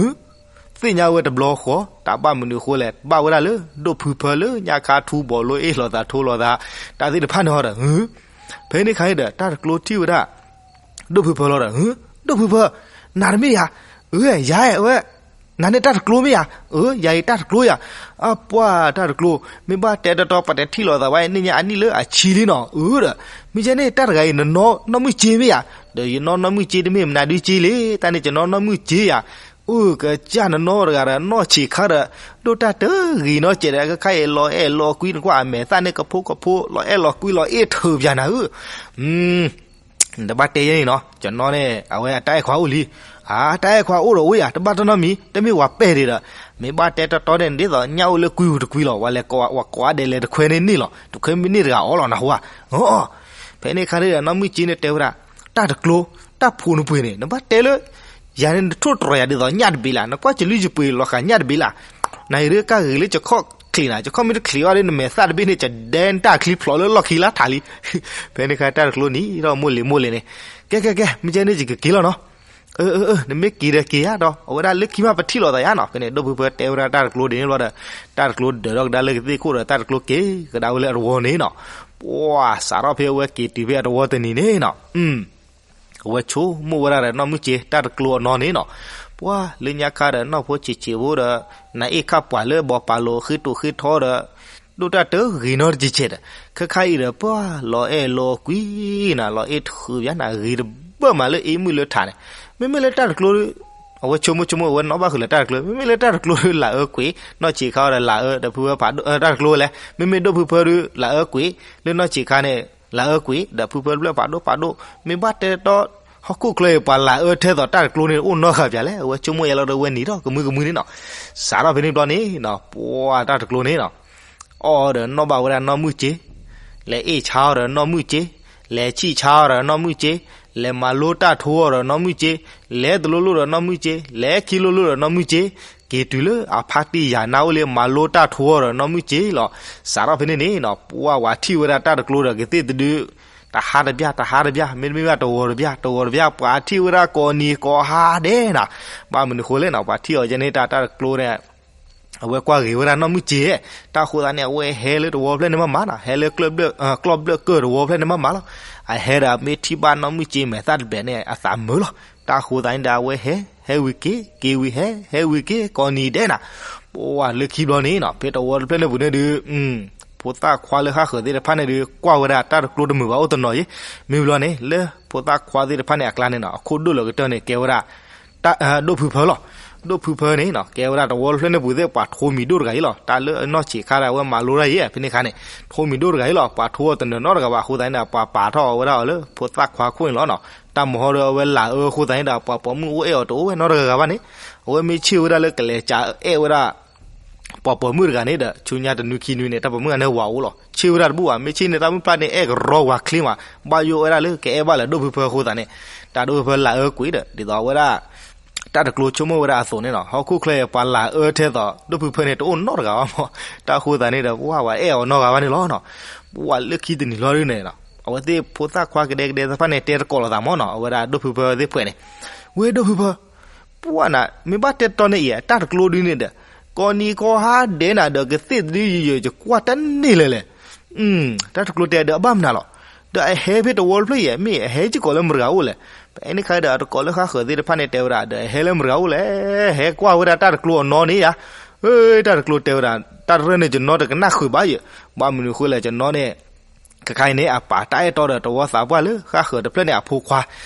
သ့ၣ်ညါဝဲတဘျီဃီ တၢ်ဘၣ်မနုၤအဃိလဲၣ် ဘၣ်ဝဲဒၣ်လၢ ဒိၣ်ဖုဖၢလၢညါခါထူဘီလိအ့ၣ်လိာ်သးထိလိာ်သး တၢ်သ့ၣ်တဖၣ်န့ၣ်ဟီဒီး ဖဲန့ၣ်ခါန့ၣ်ဒီး တၢ်တကျိထံၣ်ဝဲဒၣ် ဒိၣ်ဖုဖၢလီၤဒီး ဒိၣ်ဖုဖၢ နၤတမ့ၢ်ယၤ အၢ ယၤအဲၣ်ဝဲ နၤန့ၣ်တၢ်တကျိမ့ၢ်ယၤ အၢ ယၤအံၤတၢ်တကျိယၤ အပှၢ်တၢ်တကျိ မ့ၢ်ဘၣ်တဲတတီ ပှၤတထံၣ်လိာ်သးဝဲ န့ၣ်ညါအနံၣ်လၢအဆံလံနီၤ အၢဒီး မ့ၢ်ကဲန့ၣ် တၢ်တဂၤအံၤ နနီၢ်နီၢ်မုၢ်စ့မ့ၢ်ယၤ ဒီးယနီၢ်နီၢ်မုၢ်စ့တမ့ၢ်မနုၤဒုစ့လံ တၢ်န့ၣ် ယနီၢ်နီၢ်မုၢ်စ့ယၤ အိၣ်ကစၢ်နနီၢ်တဂၤဒီး နီၢ်ဆံးခါဒီး ဒိၣ်တၢ်တဂ့ၤနီတကဲးဒီး ခဲခါအံၤ လီၤအဲၣ်လီၤကွံ နကွၢ်အမဲာ်သၣ်န့ၣ် ကဖိကဖိ လီၤအဲၣ်လီၤကွံ လီၤအ့ၣ်ထုးပၠးနၤဧၢ နတဘၣ်တဲယဲန့ၣ်နီၤ ယနီၢ်န့ၣ် အဝဲအတၢ်အဲၣ်ခွါအိၣ်လံ အတၢ်အဲၣ်ခွါအိၣ်ဒီးအိၣ်ယၤ တဘၣ်တၢ်နီတမံၤ တမ့ၢ်ဝၤပဲာ်ဒံးဒီး မ့ၢ်ဘၣ်တဲတတီန့ၣ် ဒ်သိးညၣ်အိၣ်လၢကွံပူၤတကွံလီၤ ဝဲလဲၤကိးဝဲဒဲးလဲၤတခွဲန့ၣ်န့ၣ်လီၤ တခွဲမ့ၢ်န့ၢ်တဂၤအီၤလီၤ နဟူဧါ ဖဲန့ၣ်ခါန့ၣ်ဒီး နီၢ်မုၢ်စ့န့ၣ်တဲဝဲဒၣ် တၢ်တကျိ တၢ်ဖိနပှ့ၤန့ၣ် နဘၣ်တဲလၢ ယၤန့ၣ် နထိၣ်တြီၤယၤဒ်သိးညၣ်တဘ့ၣ်လၢ် နကွၢ်စလံယပှ့ၤလီၤဃာ်ညၣ်တဘ့ၣ်လၢ် နအံၤဒ်ကၢ်ဂ့ၤလၢယခီၣ်ချံးနၤ ယခီၣ်မ့ၢ်တချံးအီၤဒီး နမဲာ်သၣ်တဘ့ၣ်န့ၣ် ယဒဲနတၢ်ချံဖျိးလၢလီၢ်ခံလၢထးလံ ဖဲန့ၣ်ခါတၢ်တကျိန့ၣ်ဒီးမိၢ်လံၤမိၢ်လံၤန့ၣ် ကဲကဲကဲ မ့ၢ်ကဲန့ၣ်ယကက့ၤလီၤနီၤ အၢ အၢ အၢ နမ့ၢ်က့ၤဒီးက့ၤယၤဒီး အဝဲဒၣ်လၢခံမးပထံၣ်လိာ်သးယၤနီၤ ဖဲန့ၣ် ဒိၣ်ဖုဖၢတဲဝဲဒၣ်တၢ်တကျိဒ်န့ၣ်ဘျီဒီး တၢ်တကျိဒၢးထီၣ်ကဒါလၢကသ့ၣ်ခိၣ်ဒီး တၢ်တကျိက့ၤကဒါဝဲလၢအတဝီန့ၣ်နီၤ ပှၢ်စးထီၣ်ဖဲအဝဲက့ၤတုၤဖဲအတဝီတနံၤန့ၣ်နီၤ အဝဲဆိကမိၣ်ဝဲဒၣ်ဒီးနီၢ်မုၢ်စ့ တၢ်တကျိအနီၢ်န့ၣ်နီၤ ပှၢ်လၢညါခါဒီး နီၢ်ဖိဆံးဆံးဖိဒီး နအ့ၣ်ခၣ်ပှၤလၢဘီပာ်လိၤဃ့တိာ်ဃ့ထီဒီး ဒိၣ်တၢ်တဂ့ၤနီတကဲးကဲးဒီး ခဲခါအံၤဒီး ပှၢ်လီၤအဲၣ်လီၤကွံနၤ လီၤအ့ၣ်ထုးပၠးနၤ ဂ့ၤတဘၣ်မးလၢအ့ၣ်မုၣ်လၢထးန့ၣ် မ့မ့ၢ်လၢတၢ်တကျိ အဝဲဆိကမိၣ်ဆိကမိၣ် အဝဲနီၣ်ဘၣ်ဃုာ်လၢတၢ်တကျိ မ့မ့ၢ်လၢတၢ်တကျိဒုး လၢအၢကွံာ် နီၢ်ဆံးခါဒီးလၢအၢ ဒီးဖုဖၢဖးဒိၣ် တၢ်တကျိဝဲလဲၣ် မ့မ့ၢ်ဒိၣ်ဖုဖၢဒုး လၢအၢကွံာ် လၢနီၢ်ဆံးခါန့ၣ် လၢအၢကွံာ် ဒီးဖုဖၢဖးဒိၣ်ဖးဒိၣ် မ့ၢ်ဘၣ်တဲတီ ဟီၣ်ခိၣ်ချၢအံၤ ပှၤလၢအၢထဲသိးတၢ်တကျိန့ၣ် အိၣ်နီတဂၤပၠးလဲၣ် အဝဲဆိကမိၣ်ယဲလီၤဒီး အဝဲနံၤထီၣ်ကမုၢ်ကမုၢ်န့ၣ်နီၤ စးထီၣ်ဖဲန့ၣ်ဘျီန့ၣ်နီၤ ပှၢ်တၢ်တကျိန့ၣ်နီၤ အီၣ်ဒီးနီၣ်ဘၣ်ဝဲဒၣ်နီၢ်မုၢ်စ့ လဲၤအ့ၣ်ဆါအီၤဒီးနီၢ်မုၢ်စ့ လဲၤဆံၣ်ဆါအီၤဒီးနီၢ်မုၢ်စ့ လဲၤမၤလိတၢ်ထိအီၤဒီးနီၢ်မုၢ်စ့ လဲၤတလိၣ်လိၣ်ဒီးနီၢ်မုၢ်စ့ လဲၤခံလိၣ်လိၣ်ဒီးနီၢ်မုၢ်စ့ က့ၤတုၤလၢအဖါတံၢ်ယၤနါအိၣ်လၢမၤလိတၢ်ထိအီၤဒီးနီၢ်မုၢ်စ့လီၤ စးထီၣ်ဖဲန့ၣ်န့ၣ်နီၤ ပှၢ်ဝဲထံၣ်ဝဲဒၣ်တၢ်တကျိဒီးကသ့ၣ်တဒု တဟါတပၠး တဟါတပၠး မ့တမ့ၢ်ဘၣ်တဝီၤတပၠး တဝီၤတပၠး ပှၤထံၣ်ဝဲဒၣ်ကိးနံၤကိးဟါဒဲးနၤ ဘၣ်မနုၤဃိလဲၣ်နီၤ ပှၤထံၣ်အီၤယဲန့ၣ် တၢ်တကျိန့ၣ် အဝဲကွၢ်ဂ့ၤဝဲဒၣ်နီၢ်မုၢ်စ့ တၢ်ဃိသတးန့ၣ် အဝဲဟဲလၢတဝီဖျၢၣ်န့ၣ်မးမးနီၤ ဟဲလၢကျီၢ်ဘျၢၣ်ကၢၢ်တဝီဖျၢၣ်န့ၣ်မးမးလီၤ အဟဲဒီးမ့ၢ်ထံၣ်ဘၣ်နီၢ်မုၢ်စ့မဲာ်သၣ်တဘဲးန့ၣ် အသးမုာ်လီၤ တၢ်ဃိသတးန့ၣ်ဒီး အဝဲဟဲ ဟဲဝံၤက့ၤ က့ၤဝံၤဟဲ ဟဲဝံၤက့ၤ ကိးနံၤဒဲးနၤ ပှၢ်လၢခံဘျီန့ၣ်နီၤ ဖဲတဝီတဖျၢၣ်န့ၣ်ပူၤန့ၣ်ဒုး ဖိသၣ်ခွါလၢဃၣ်ဃၢၤသ့ၣ်တဖၣ်န့ၣ်ဒုး ကွၢ်ဝဲဒၣ်တၢ်တကျိတမုာ်ဘၣ်အိၣ်တနီၤယံၤ မ့ၢ်ဘျီန့ၣ် လၢဖိသၣ်ခွါသ့ၣ်တဖၣ်န့ၣ်အကျါန့ၣ်နီၤ အခိၣ်ဒိၣ်လၢကတၢၢ်န့ၣ် ကဲဝဲဒၣ် တၢ် ဒိၣ်ဖုဖၢလီၤ ဒိၣ်ဖုဖၢန့ၣ်နီၤ ကဲဝဲဒၣ်တဝီတဖျၢၣ်န့ၣ်ပူၤသ့ၣ် ပှၤထိမံၤဒိၣ်တဂၤအံၤလီၤ တၢ်လၢအနီၢ်ဆံးခါဒီး အဝဲမၤလိတၢ်ယံၤ ဖဲန့ၣ်ခါန့ၣ် ထိမံၤဒိၣ်တဂၤအံၤလီၤ ပှၤထိအီၤတနၢၤနီတဂၤဘၣ်အဃိသတးန့ၣ်ဒီး ပှၤပာ်ထီၣ်အီၤဝဲဒၣ်အီၤလၢ ဖိသၣ်ခွါခိၣ်န့ၣ်လီၤနီၤ တၢ်မၤဟီဒီးအဝဲလၢအၢအဃိသတးန့ၣ်ဒီး ပှၤပိာ်မုၣ်အိၣ်အဲၣ်အီၤတအိၣ်ဝဲနီတဂၤဂၤဘၣ်န့ၣ် အဝဲမ့ၢ်ဆ့ၣ်ဝဲဒၣ်လၢကလဲၤကးအဲၣ်ဝဲဒၣ် ပှၤပိာ်မုၣ်တဂၤန့ၣ်ဒီး ဆူညါတနွံခံနွံန့ၣ် တၢ်ပိာ်မုၣ်တဂၤန့ၣ်ဝၤအိၣ်လီၤ ဆ့ၣ်ဝဲဒၣ်တဘူၣ်ဘၣ် မ့ၢ်ဆ့ၣ်န့ၣ် တၢ်မုၣ်ဖျၢၣ်န့ၣ် အဲၣ်ကရီဝၤချ့မး ဘၣ်ယိၣ်ဝဲဒၣ်လၢကအဲၣ်ဘၣ်လၢဒိၣ်ဖုဖၢအဃိသတးန့ၣ် တၢ်ဒိၣ်ဖုဖၢလၢအၢကွံာ်ဒီး ဒ်သိးအဝဲဒၣ် တၢ်တကျိဆိကမိၣ်ဝဲဒၣ်အသိးန့ၣ်နီၤ, ဟီၣ်ခိၣ်ချၢအံၤ ပှၤလၢအအၢထဲသိး ဒိၣ်ဖုဖၢန့ၣ် တအိၣ်နီတဂၤဘၣ်မး, တၢ်ဃိသးန့ၣ်ဒီး ပှၤဝဲအဲၣ်အီၤနီတဂၤဘၣ်န့ၣ်လီၤနီၤ. ပှၤလၢခံတနံၤလီၤဒ်န့ၣ်နီၤ, အဝဲသ့ၣ်ဖိသၣ်ခွါကဒဲကဒဲသ့ၣ်တဖၣ်န့ၣ် တဲတကိးလိာ်သးမးနီၤ, အဝဲဒၣ်ဒိၣ်ဖုဖၢသ့ၣ်ပှဲၤန့ၣ်, ဝဲဒိၣ်ဖုဖၢ, ပှၤနၤ မ့ၢ်ဘၣ်တဲတီန့ၣ်အံၤ တၢ်တကျိဒ်န့ၣ်ဒီး ကိးနံၤကိးဟါဒဲးနၤဒီး ကသ့ၣ်တဒုယယကကွၢ်တန့ၢ်လၢၤလဲၣ်. တၢ်တကျိတဲဒီး အဘၣ်မနုၤလီၤ, ဒီးအဟဲဖဲတဝီတဖျၢၣ်အံၤ မ့ၢ်အဟဲက့ၤကိးလၢမတၤဂၤအိၣ်လဲၣ်. ဖဲန့ၣ်ခါဒီး အတကိးလၢဃါဃၢၤသ့ၣ်တဖၣ်န့ၣ်တဲဝဲဒၣ်ဒီး အဟဲလၢမတၤဂၤအိၣ်လဲၣ်, ဟဲကွၢ်ဝဲဒၣ်တၢ်တကျိအနီၢ်န့ၣ်ယါ. တၢ်တကျိတဲဝဲဒၣ် တၢ်တရၢၢ်န့ၣ် ယနီၢ်တကနၣ်ဃုာ်ဘၣ်ယဲ, ဘၣ်မနုၤဃိလဲၣ် ယနီၢ်န့ၣ် ခဲခါအံၤန့ၣ် အပာ်တၢ်အဲၣ်တီဒီးတဝီသးပှၢ်လၢဃါဃၢၤတဖျၢၣ်န့ၣ် အဖိခွါ,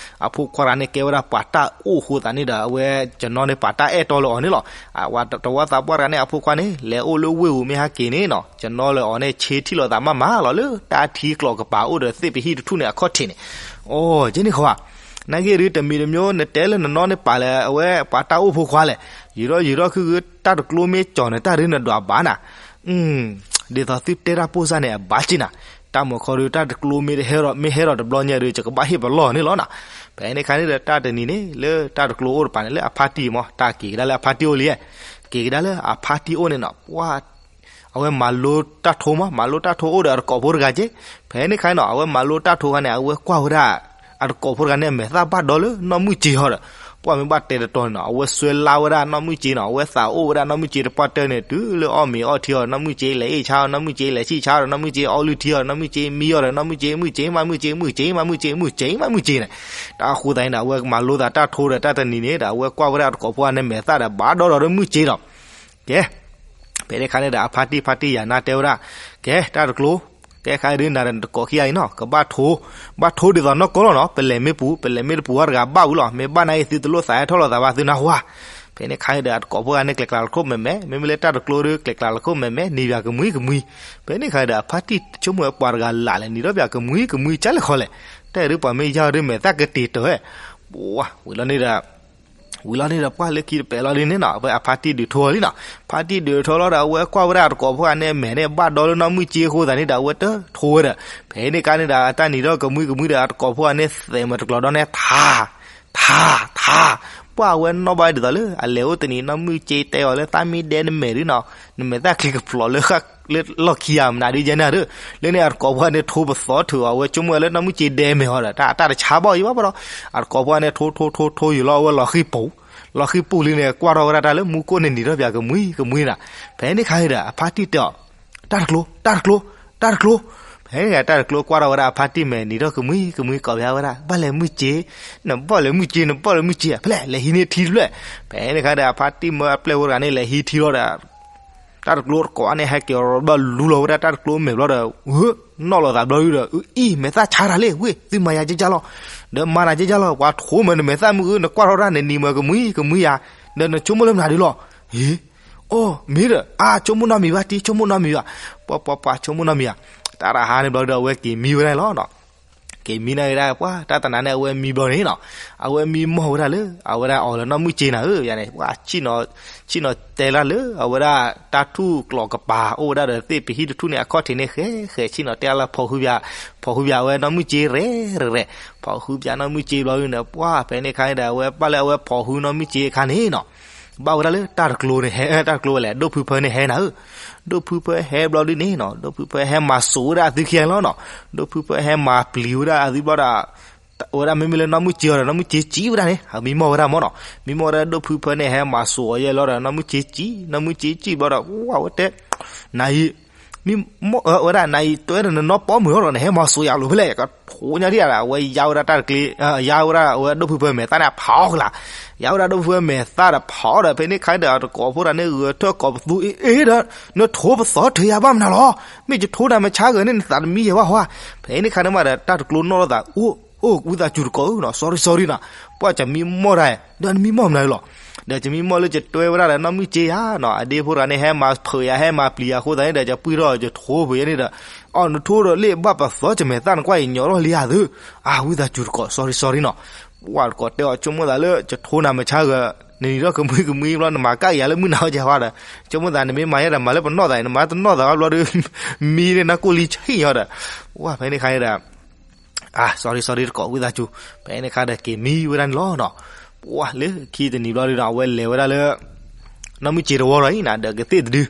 အဖိခွါတဂၤန့ၣ် ကဲဝဲဒၣ်ပှၤတၢ်အိၣ်အဃိသတးန့ၣ်ဒီး အဝဲယနီၢ်န့ၣ် ပာ်တၢ်အဲၣ်တီလၢအီၤန့ၣ်လီၤ. တဝီသးပှၢ်တဂၤန့ၣ် အဖိခွါန့ၣ် လဲၤအိၣ်လၢဝ့ၢ်ပူၤမ့ၢ်ဟဲက့ၤန့ၣ်နီၤ, ယနီၢ်လၢအီၤန့ၣ် ဆ့ထံၣ်လိာ်သးမးမးလီၤ လၢတၢ်ထံကျိာ်ကပၤအိၣ်ဒီးသ့ၣ်ပဟံၣ်တထူၣ်န့ၣ် အခီၣ်ထံးန့ၣ်. အိ ကဲန့ၣ်ဃီဧါ, နာ်က့ဒုး တမံၤတမံၤ နတဲလၢနနီၢ်န့ၣ်ပာ်လၢအဝဲပှၤတၢ်အိၣ်ဖိခွါလဲၣ်, ယံာ်ထီၣ်ယံာ်ထီၣ်ခုခု တၢ်တကျိမ့ၢ်ကၠီၤနတၢ်ဒုး နဒွးဘၣ်နၤ ဒ်သိးသုတဲတၢ်ပိၢ်စၢ်န့ၣ် အဘၣ်က့ၤနၤ, တၢ်မၤခီဒုး တၢ်တကျိမ့ၢ်တဟဲဒီး မ့ၢ်ဟဲဒီးတဘျီညါဒုး ယကဘၣ်ဟ့ၣ်ပလီၢ်န့ၣ်လီၤနီၤ. ဖဲန့ၣ်ခါန့ၣ်ဒီး တၢ်တနံၤန့ၣ် လၢတၢ်တကျိအိၣ်တပၤန့ၣ် လၢအဖါတံၢ်မး တၢ်က့ၤကဒါလၢအဖါတံၢ်အိၣ်လံ, က့ၤကဒါလၢအဖါတံၢ်အိၣ်န့ၣ်နီၤ, ပှၤ အဝဲမၤလိတၢ်ထိမး မၤလိတၢ်ထိအိၣ်ဒီးအတကိးဖိတဂၤက့ၤ, ဖဲန့ၣ်ခါန့ၣ်နီၤ အဝဲမၤလိတၢ်ထိခါန့ၣ် အဝဲကွၢ်ဝဲဒၣ် အတကိးဖိတဂၤန့ၣ် အမဲာ်သၣ်ဘၣ်ဒီလၢနီၢ်မုၢ်စ့ဟီဒီး, ပှၤမ့ၢ်ဘၣ်တဲတတီၤန့ၣ်နီၤ အဝဲစွဲလၢဝဲဒၣ်နီၢ်မုၢ်စ့နီၤ, အဝဲသးအိၣ်ဝဲဒၣ်နီၢ်မုၢ်စ့တပှၢ်တၢၢ်န့ၣ် တုၤလၢအီၣ်မ့ၤအီထံအီၤ နီၢ်မုၢ်စ့လဲၤအ့ၣ်ဆါအီၤ နီၢ်မုၢ်စ့လဲၤဆံၣ်ဆါအီၤ နီၢ်မုၢ်စ့အီလုၢ်ထံအီၤ နီၢ်မုၢ်စ့မံအီၤဒီး နီၢ်မုၢ်စ့ မုၢ်စ့ မုၢ်စ့ မုၢ်စ့ မုၢ်စ့ မုၢ်စ့ မုၢ်စ့န့ၣ်, တၢ်ဃိသတးန့ၣ်ဒီး အဝဲမၤလိသးတၢ်ထိဒီးတၢ်တနံၤန့ၣ်ဒီး အဝဲကွၢ်ဝဲဒၣ်အတကိးဖိန့ၣ် မဲာ်သၣ်ဒီးဘၣ်ဒီဒီလၢမုၢ်စ့ဒီး ကဲ, ဖဲန့ၣ်ခါန့ၣ်ဒီး အဖါတံၢ် ဖါတံၢ်ယၤနါတဲဝဲဒၣ်, ကဲ တၢ်တကျိ, ကဲခါဒုးနၤဒီးနတကိးခံဂၤအံၤနီၤ ကဘၣ်ထိ, ဘၣ်ထိဒ်သိးနီၢ်ကီၢ်လီၤနီၤ, ပလဲၤမ့ၢ်ပူၤ ပလဲၤမ့ၢ်တပူၤဝဲတဂၤဘၣ်ဝံၤလီၤ, မ့ၢ်ဘၣ်နာ်အံၤ သုတလိၣ်သးဟဲထီၣ်လိာ်သးဘၣ်သုနၢ်ဟူဧါ. ဖဲန့ၣ်ခါန့ၣ်ဒီး အတကိးဖိဂၤန့ၣ် ကျဲၤကျါလီၤခိၣ်မဲာ်မဲာ်, မ့မ့ၢ်လၢတၢ်တကျိဒီး ကျဲၤကျါလီၤခိၣ်မဲာ်မဲာ် နံၤပၠးကမှံကမှံ, ဖဲန့ၣ်ခါဒီး အဖါတံၢ်ဆိကမိၣ်ဝဲပှၤတဂၤလၢ်လဲၣ် နံၤထီၣ်ပၠးကမှံကမှံ ကၢ်လဲၣ်ခီလဲၣ်, တၢ်အံၤဒုးပှၤမ့ၢ်ယါအီၤဒုး မဲာ်သၣ်ကတ့ၤတၢ်ဝဲ, ဝံၤလီၤန့ၣ်ဒီး ဝံၤလီၤန့ၣ်ဒီး ပှၢ်လၢခံတပဲာ်လီၤဒ်န့ၣ်နီၤ အဝဲအဖါတံၢ်ဒုးထိအီၤလံနီၤ, ဖါတံၢ်ဒုးထိလီၤဒီး အဝဲကွၢ်ဝဲဒၣ်အတကိးဖိဂၤန့ၣ် အမဲာ်န့ၣ် ဘၣ်ဒီလၢနီၢ်မုၢ်စ့အဃိသတးန့ၣ်ဒီး အဝဲတထိဝဲဒီး, ဖဲန့ၣ်ခါန့ၣ်ဒီး အတၢ်နံၤထီၣ်ကမှံကမှံဒီး အတကိးဖိဂၤန့ၣ် သဲးမၤတကျိးဒီးန့ၣ် ထါ ထါ ထါ, ပှၢ်အဝဲနီၣ်ဘၣ်ဒ်သိးလၢ အလဲၤအိၣ်တနံၤ နီၢ်မုၢ်စ့တဲအီၤလၢ သးမ့ၢ်ဒဲနမဲာ်ဒုးနီၤ နမဲာ်သၣ်ချံကဖျိးလၢ လၢလီၢ်ခံဧါ မနုၤဒုးယဲန့ၣ်ဒီး, လၢန့ၣ်အတကိးဖိဂၤန့ၣ် ထိပသီထုးအီၤ အဝဲဆိကမိၣ်ဝဲလၢနီၢ်မုၢ်စ့ဒဲမဲာ်အီၤဒီး တၢ် တၢ်တဆါဘၣ်အီၤဘၣ်ဒီး, အတကိးဖိဂၤန့ၣ် ထိထိထိထိယူၤလီၤ အဝဲလီၤဃံပူၤ, လီၤဃံပူၤလံန့ၣ် ကွၢ်ထီၣ်ဝဲဒၣ်တၢ်လၢမူခိၣ်န့ၣ် နံၤထီၣ်ပၠးကမှံကမှံနီၤ, ဖဲန့ၣ်ခါဒီး အဖါတံၢ်တဲအီၤ တၢ်တကျိ တၢ်တကျိ တၢ်တကျိ, ဖဲန့ၣ်တၢ်တကျိကွၢ်ထီၣ်ဝဲဒၣ်အဖါတံၢ်မဲာ် နံၤထီၣ်ကမှံကမှံ ကိးပၠးဝဲဒၣ် ဘၣ်လဲၣ်မုၢ်စ့, နဘၣ်လဲၣ်မုၢ်စ့ နဘၣ်လဲၣ်မုၢ်စ့ ဖဲလဲၣ်လဲၤဟံးန့ၢ်ထံတဖျၢၣ်, ဖဲန့ၣ်ခါဒီး အဖါတံၢ်မၢအပျဲၢ်ဖိတဂၤန့ၣ် လဲၤဟံးထံလီၤဒီး တၢ်တကျိတကိးန့ၣ် ဟဲက့ၤရီဘၣ်လူလီၤဝဲဒၣ်တၢ်တကျိမဲာ်ဘျီဒီး, နီၣ်လိာ်သးဘျီဒီး အံၤ မဲာ်သၣ်ဆါတၢ်လံ ဝ့ၢ် သုမၤယၤကကၢ်လီၤ, ဒီးမၤနၤကကၢ်လီၤ ပှၤထိမၢနမဲာ်သၣ်မုၢ်အု နကွၢ်ထီၣ်တၢ်န့ၣ် နံၤမၢကမှံကမှံယၤ, ဒီးနဆိကမိၣ်လၢမနုၤဒုးလီၤ, အံၤ အိ မ့ၢ်ဒီး အါ ဆိကမိၣ်နီတမံၤဘၣ် တံၤ ဆိကမိၣ်နီတမံၤဘၣ်, ပှၤပှၤပှၤဆိကမိၣ်နီတမံၤဧါ, တၢ်တဟါန့ၣ်ဘျီဒီး အဝဲက့ၤမံဝဲဒၣ်လီၤနီၤ က့ၤမံန့ၣ်ဝဲဒၣ် ပှၤတၢ်တနၤန့ၣ် အဝဲမံဘျီန့ၣ်နီၤ, အဝဲမံမီၢ်ဝဲဒၣ်လၢ အဝဲဒၣ်အီၤလၢနီၢ်မုၢ်စ့နၤဧၢ ယၤန့ၣ် ပှၤဆ့ၣ်နီၤတဲလၢ်လၢ အဝဲဒၣ်တၢ်ထူၣ်ကျိၤကပၤ အိၣ်ဝဲဒၣ်ဒီးသ့ၣ်ပဟံၣ်တထူၣ်န့ၣ် အခီၣ်ထံးန့ၣ် ဃဲဃဲဆ့ၣ်နီၤတဲလၢ်လၢ ဖီၣ်ဟုဘၠး ဖီၣ်ဟုဘၠးဝဲနီၢ်မုၢ်စ့ရဲၣ်ရဲၣ်, ဖီၣ်ဟုဘၠးနီၢ်မုၢ်စ့ဘျီန့ၣ် ပှၤဖဲန့ၣ်ခါန့ၣ်ဒီး အဝဲဘၣ်လၢအဝဲဖီၣ်ဟုနီၢ်မုၢ်စ့အခါန့ၣ်နီၤ ဘၣ်ဝဲဒၣ်လၢတၢ်တကျိန့ၣ်ဟဲ တၢ်တကျိဝဲလဲၣ် ဒိၣ်ဖုဖၢန့ၣ်ဟဲနၤဧၢ, ဒိၣ်ဖုဖၢဟဲဘျီဒ်န့ၣ်နီၤ ဒိၣ်ဖုဖၢဟဲမၤစိာ်ဝဲဒၣ်အသုခံဂၤလီၤနီၤ, ဒိၣ်ဖုဖၢဟဲမၤပျံၤဝဲဒၣ်အသုဘျီဒီး ဝဲဒၣ်မ့မ့ၢ်လၢနီၢ်မုၢ်စ့အီၤဒီး နီၢ်မုၢ်စ့စံးဝဲဒၣ်န့ၣ် မံမီၢ်ဝဲဒၣ်မ့ၢ်နီၤ, မံမီၢ်ဝဲဒၣ်ဒိၣ်ဖုဖၢန့ၣ် ဟဲမၤစိာ်အီၤယဲလီၤဒီး နီၢ်မုၢ်စ့စံး နီၢ်မုၢ်စ့စံးဘျီဒီး ဝဲတဲ နၤအံၤ မံမီၢ်ဝဲဒၣ် နၤအံၤ တဲဒီးနနီၢ်ပီမုၢ်လီၤဒီး နဟဲမၤစိာ်ယၤလိၤဖဲလဲၣ် ကထိညါဒံးဧါ, အဝဲယါဝဲဒၣ်တၢ်တကျ့ ယါဝဲဒၣ်အဝဲဒိၣ်ဖုဖၢမဲာ်သၣ်န့ၣ် ဖးအီၣ်ကလာ်, ယါဝဲဒၣ်ဒိၣ်ဖုဖၢမဲာ်သၣ်ဒီးဖးအီၣ်ဒီး ဖဲန့ၣ်ခါဒီး တကိးဖိတဂၤန့ၣ် ဂဲၤထၢၣ်ကိးပသူ အ့ၣ်ဒီး နထိပသီထုးယၤဘၣ်မနုၤလီၤ, မ့ၢ်ယထိနၤမဆါဂၤန့ၣ် နသးတမံယဲၢ်ဘၣ်ဟီဧါ, ဖဲန့ၣ်ခါန့ၣ်မးဒီး တၢ်တကျိနီၣ်လိာ်သး အိၣ် အိၣ် ဝံသးစူၤတကိးဧၢနီၤ sorry sorry နီၤ, ပှၤကမံမီၢ်တၢ် ဒီးနမံမီၢ် မနုၤလီၤ, ဒီးကမံမီၢ်လၢကတွဲဝဲဒၣ်ဒီးနီၢ်မုၢ်စ့ယၤနီၤ, အဒ့ဖိတဂၤန့ၣ် ဟဲမၤဖုးယၤ ဟဲမၤပျံၤယၤအဃိသတးန့ၣ်ဒီး ကပှံၢ်ထီၣ်ကထိဖုးယဲန့ၣ်ဒီး အီၣ်နထိဒီးလ့ၣ်ဘၣ်ပသီကမဲာ်သၣ်နကွၢ်အံၤ ညီထီၣ်လံဧါသု, အါ ဝံသးစူၤတကိး sorry sorry နီၤ, ပှၤတကိးတဲအီၤ ဆိကမိၣ်သးလၢကထိနၤမဆါဂၤ နနံၤထီၣ်ကမှံကမှံဘျီ နမၤကၣ်ယၤလၢမုၢ်နၤဝဲကဲဟီဒီး ဆိကမိၣ်သးနမ့ၢ်မၤယဲဒီး မၤလၢပနီၢ်သးအံၤ နမၤတနီၢ်သးဘျီဒီး မံန့ၢ်နၢ်ကိၢ်လံဆံၣ်ညီဒီး ဝဲဖဲန့ၣ်ခါန့ၣ်ဒီး အါ sorry sorry တကိး ဝံသးစူၤ, ဖဲန့ၣ်ခါဒီးက့ၤမံဝဲဒၣ်န့ၣ်လီၤနီၤ, ပှၢ်လၢခံတနံၤဘျီဒုဒီး အဝဲလဲၤဝဲဒၣ်လၢ နီၢ်မုၢ်စ့တဝီဒီးအံၤနၤ ဒီးကသ့ၣ်တဒု,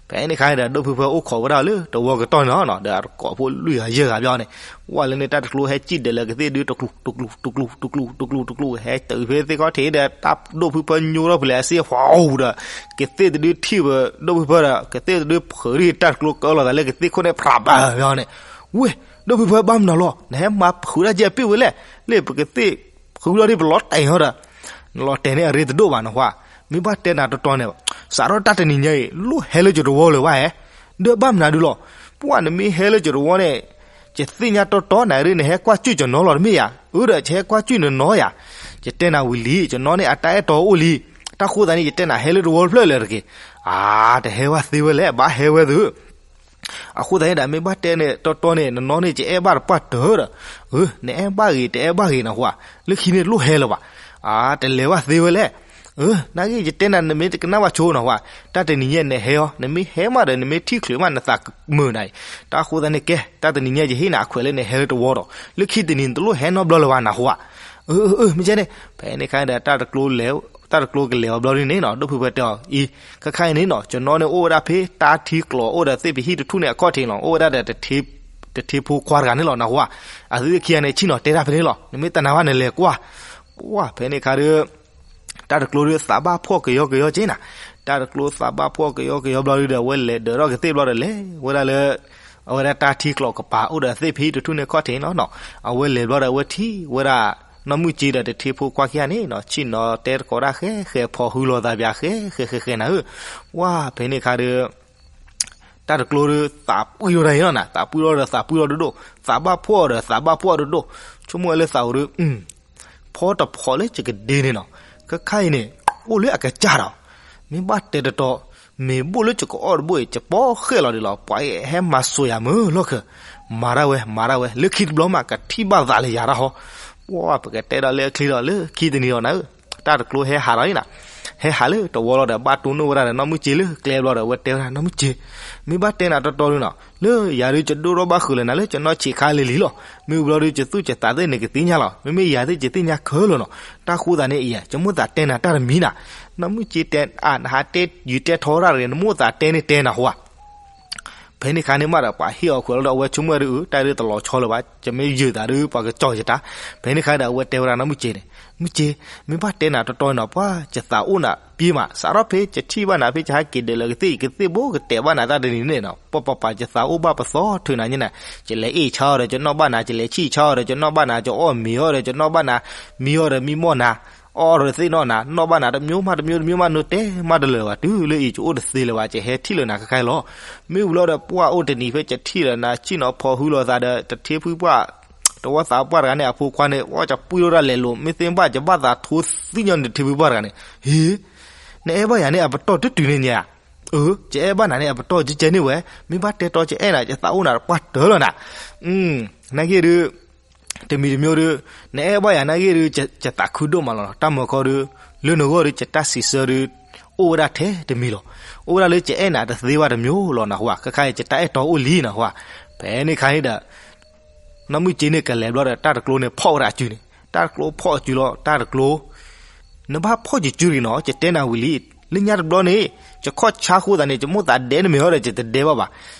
ဖဲန့ၣ်ခါဒီး ဒိၣ်ဖုဖၢအိၣ်ခိးဝဲဒၣ်လၢတဝီကတီၢ်န့ၣ်လီၤနီၤ, ဒီးအတကိးဖိလွံၢ်ဂၤယဲၢ်ဂၤဘျီန့ၣ်, ဝဲလၢန့ၣ် တၢ်တကျိဟဲစံၣ်ဒၢးလၢကသ့ၣ်တဒု တကျူး တကျူး တကျူး တကျူး တကျူး တကျူး ဟဲတုၤဖဲသ့ၣ်ခီၣ်ထံးဒီး တၢ်ဒိၣ်ဖုဖၢညိထီၣ်ဖဲလဲၣ်အစ့ ဟီၣ်ဒီး ကသ့ၣ်တဒုထံၣ်ဝဲဒိၣ်ဖုဖၢဒီး ကသ့ၣ်တဒုဖုးဒၣ်တၢ်တကျိကၢလီၤသးလၢကသ့ၣ်ခိၣ်န့ၣ် ဖြးဘၣ်ဘျီန့ၣ်, ဝ့ၢ် ဒိၣ်ဖုဖၢဘၣ်မနုၤလီၤ နဟဲမၤဖုးဒၣ်ကဲအပ့ၣ်ဝဲလဲၣ်, လၢပကသ့ၣ်ဖုးလီၤဒ်ပလီၤတဲာ်ဟီဒီး နလီၤတဲာ်န့ၢ်အရ့တဒိၣ်ဘၣ်နဟါ, မ့ၢ်ဘၣ်တဲနၤတီတီန့ၣ်, စးထီၣ်တၢ်တနံၤညါအံၤ လိၣ်ဟဲလၢကတဝီလၢၤဘၣ်ဧါ, ဒီးဘၣ်မနုၤဒုလီၤ, ပှၢ်နမ့ၢ်ဟဲလၢကတဝီန့ၣ်, ယသ့ၣ်ညါတီတီနၤဒု နဟဲကွၢ်စူၣ်ကနီလီၤတမ့ၢ်ဧါ, အၢဒီးယဟဲကွၢ်စူၣ်နနီဧါ, ယတဲနၤဝံၤလံ ကနီန့ၣ် အတၢ်အဲၣ်တီအိၣ်လံ, တၢ်ဃိသးန့ၣ် ယတဲနၤဟဲလၢတဝီတဖျၢၣ်လၢၤတဂ့ၤ, အါ တဟဲဝဲသ့ဝဲလဲၣ် ဘၣ်ဟဲဝဲသု အဃိသတးန့ၣ်ဒီး မ့ၢ်ဘၣ်တဲန့ၣ် တီတီန့ၣ် နနီန့ၣ် ယအဲၣ်ဘၣ်တပှၢ်တၢၢ်ဒီး, အၢ နအဲၣ်ဘၣ်ဂ့ၤ တအဲၣ်ဘၣ်ဂ့ၤနဟါ, လၢခံန့ၣ်လိၣ်ဟဲလၢၤဘၣ်, အါ တလဲၤဘၣ်သ့ဝဲလဲၣ်, အၢ နာ်က့ ယတဲနၤ နမ့ၢ်တကနၣ်ဘၣ်ဆိနီၤဟါ, တၢ်တနံၤညါနဟဲအီၤ နမ့ၢ်ဟဲမးဒီး နမ့ၢ်ထံၣ်ချုးမး နသးမုာ်နၤအံၤ, တၢ်ဃိသတးန့ၣ်ကဲ တၢ်တနံၤညါ ယဟ့ၣ်နၤအခွဲးလၢနဟဲလၢတဝီဒီး လၢခံတနံၤနတလိၣ်ဟဲနီတဘျီလၢၤဘၣ်နဟါ, အၢ အၢ မ့ၢ်ကဲန့ၣ်, ဖဲန့ၣ်ခါဒီး တၢ်တကျိလဲၤ တၢ်တကျိကလဲၤအီၤဘျီဒ်န့ၣ်နီၤ ဒိၣ်ဖုဖၢတဲအီၤအံၤ, ခဲခါအံၤန့ၣ်နီၤ ကနီန့ၣ်အိၣ်ဝဲဒၣ်ဖဲ တၢ်ထံကျိအိၣ်ဒီးသ့ၣ်ပဟံၣ်တထူၣ်န့ၣ်အခီၣ်ထံးလီၤ, အိၣ်ဝဲဒၣ်ဒီး တထ့ဖိခွါတဂၤန့ၣ်လီၤနဟါ, အသုခံဂၤန့ၣ် ဆ့ၣ်နီၤတဲတၢ်ဖဲန့ၣ်လီၤ, နမ့ၢ်တနာ်ဘၣ်နလဲၤကွၢ်, ပှၢ်ဖဲန့ၣ်ခါဒီး တၢ်တကျိဒီးသးဘၣ်ဖှီၣ်ကယီကယီက့နၤ, တၢ်တကျိသးဘၣ်ဖှီၣ်ကယီကယီဘျီဒုဒီး အဝဲလဲၤဒၢးထီၣ်ကသ့ၣ်ဘျီဒီး လဲၤဝဲဒၣ်လၢ အဝဲဒၣ်တၢ်ထံကျိကပၤအိၣ်ဒီးသ့ၣ်ဖဟံၣ်တထူၣ်န့ၣ်ခီၣ်ထံးနီၤနီၤ, အဝဲလဲၤဘျီဒီး အဝဲထံၣ်ဝဲဒၣ် နီၢ်မုၢ်စ့ဒီးတထ့ဖိခွါခံဂၤန့ၣ်နီၤ ဆ့ၣ်နီၤတဲသကိးတၢ်ဃဲဃဲ ဖီၣ်ဟုလိာ်သးပၠးဃဲဃဲဃဲဃဲနၤဧၢ, ပှၢ်ဖဲန့ၣ်ခါဒီး တၢ်တကျိဒီးသးပှံၢ်ထီၣ်တၢ်အံၤနီၤနၤ, သးပှံၢ်ထီၣ်ဒီးသးပှံၢ်ထီၣ်ဒိၣ်ဒိၣ်, သးဘၣ်ဖှီၣ်ဒီးသးဘၣ်ဖှီၣ်ဒိၣ်ဒိၣ်, ဆိကမိၣ်ဝဲလၢသးအိၣ်ဒီး ဖီတဖီလၢယကဒ့န့ၣ်နီၤ, ခဲခါအံၤန့ၣ် အိၣ်လၢအကစၢ်ဒီး, မ့ၢ်ဘၣ်တဲတတီ, မ့ၢ်ဘိၣ်လၢယကအီၣ်တဘိအံၤ ယပီၣ်ဃဲၣ်လီၤဒံးလီၤ, ပှၤအံၤဟဲမၤစိာ်ယၤမုာ်လီၢ်ခၢၣ်, မၤတၢ်ဝဲ မၤတၢ်ဝဲ လၢခံတဘျီမး ကထံၣ်ဘၣ်သးလၢယၤတၢ်ဟီ, ပှၢ်ပကတဲဒီးလၢအချ့ဒီး လၢခံတနံၤဒီးနၤဧၢ, တၢ်တကျိဟဲဟးလီၤအံၤနၤ, ဟဲဟးလၢတဝီလီၤဒီး ဘၣ်တိၢ်နီၣ်ဝဲဒၣ်ဒီးနီၢ်မုၢ်စ့လၢကျဲဘျီဒီး အဝဲတဲဝဲဒၣ်နီၢ်မုၢ်စ့, မ့ၢ်ဘၣ်တဲနၤတီတီဒုနီၤ လၢယၤဒုး ယဒိၣ်ထီၣ်ဘၣ်ဃုာ်လၢနၤလၢယနီၢ်ဆံးခါလံလံလီၤ, မ့ၢ်ဝံၤဘျီဒုး ယသူၣ်ယသးသ့ၣ်န့ၣ်ကသ့ၣ်ညါလီၤ, မ့မ့ၢ်ယၤသ့ၣ်ယသ့ၣ်ညါခဲလၢာ်နီၤ, တၢ်ဃိသတးန့ၣ်အံၤ ယမိၣ်သးတဲနၤတၢ်တမံၤနၤ, နီၢ်မုၢ်စ့တဲ အါ နဟးတဲယုာ်တဲထီဝဲဒၣ်တဂ့ၤ နမိၣ်သးတဲန့ၣ်တဲနၤဟါ, ဖဲန့ၣ်ခါန့ၣ်မးဒီး ပှၤဟ့ၣ်အီၤခွဲးလီၤဒီး အဝဲဆိကမိၣ်ဝဲဒုး တၢ်ဒုးတလီၤဆီလၢၤဘၣ် ယမ့ၢ်ယုာ်သးဒုး ပှၤကကၠီၣ်ယတၢ်, ဖဲန့ၣ်ခါဒီး အဝဲတဲဝဲဒၣ်နီၢ်မုၢ်စ့န့ၣ်, မုၢ်စ့, မ့ၢ်ဘၣ်တဲနၤတီတီနီၤ ပှၢ်ယသးအိၣ်နၤပ့မး စးထီၣ်ဖဲယထံၣ်ဘၣ်နၤဖဲယဟးက့ၤဒၢးလၢကသ့ၣ် ယကသ့ၣ်ဘိကတဲာ်ဘၣ်နၤတၢ်တနံၤန့ၣ်နီၤ ပှၢ်ပှၢ်ပှၢ် ယသးအိၣ်ဘၣ်ပသီထုးနၤညါနၤ, ယလဲၤအ့ၣ်ဆါအီၤဒီး ယနီၢ်ဘၣ်နၤ ယလဲၤဆံၣ်ဆါအီၤဒီး ယနီၢ်ဘၣ်နၤ ယအီၣ်မ့ၤအီၤဒီး ယနီၢ်ဘၣ်နၤ မံအီၤဒီးမံမီၢ်နၤ အီၣ်ဒီးသ့ၣ်နီၣ်နၤ နီၢ်ဘၣ်နၤ တမျိုးမးတမျိုးတမျိုးမး နတဲမးတလၢာ်ဘၣ် တုၤလၢအံၤ ယအိၣ်တသ့လၢၤဘၣ် ယဟဲထံၣ်လၢနၤခဲခါလီၤ, မ့ၢ်ဝံၤလီၤဒီး ပှၢ်အိၣ်တနံၤဖဲယထံၣ်လၢနၤ ဆ့ၣ်နီၤဖီၣ်ဟုလိာ်သးဒီး တထ့ဖုပှၢ် တဝီသးပှၢ်တဂၤန့ၣ် အဖိခွါန့ၣ် အီၣ်ကပှံၢ်ထီၣ်ဒၣ်လဲာ်လိာ် မ့ၢ်သ့ၣ်ဘၣ် ယဘၣ်သးထိသံညီနုၢ်တထ့ဖုပှၢ်တဂၤန့ၣ်, ဟ့, နအဲၣ်ဘၣ်ယၤန့ၣ် အပတီၢ်တတုၤန့ၣ်ညါ, အၢ, ယအဲၣ်ဘၣ်နၤန့ၣ် အပတီၢ်ကဲကဲန့ၣ်ဝဲ, မ့ၢ်ဘၣ်တဲတီယအဲၣ်နၤ ယသးအိၣ်နၤတပှၢ်တၢၢ်လီၤနၤ, နာ်က့ဒုး တမံၤတမျိုးဒုး နအဲၣ်ဘၣ်ယၤနာ်က့ဒုး ယသးခုဒိၣ်မးလီၤနီၤ တၢ်မၤခီဒုး လၢနဂီၢ်ဒုး ယတၢ်စံးဆၢဒုး အိၣ်ဝဲဒၣ်ထဲတမံၤလီၤ, အိၣ်ဝဲဒၣ်လၢယအဲၣ်နၤတသ့ဘၣ်တမျိုးလီၤနဟါ, ခဲခါအံၤ ယတၢ်အဲၣ်တီအိၣ်လံနဟါ, ဖဲန့ၣ်ခါန့ၣ်ဒီး နီၢ်မုၢ်စ့န့ၣ်ကလဲၤဘျီဒီး တၢ်တကျိန့ၣ်ဖီၣ်ဝဲဒၣ်အစုန့ၣ် တၢ်တကျိဖီၣ်အစုလီၤ တၢ်တကျိ နဘၣ်ဖီၣ်ယစုတဂ့ၤနီၤ ယတဲနၤဝံၤလံ, လၢညါတဘျီန့ၣ် ယခီၣ်ဆါဃိသးန့ၣ် ယမိၣ်သးဒဲနမဲာ်ဟီဒီး ယတဒဲဘၣ်ဘၣ်,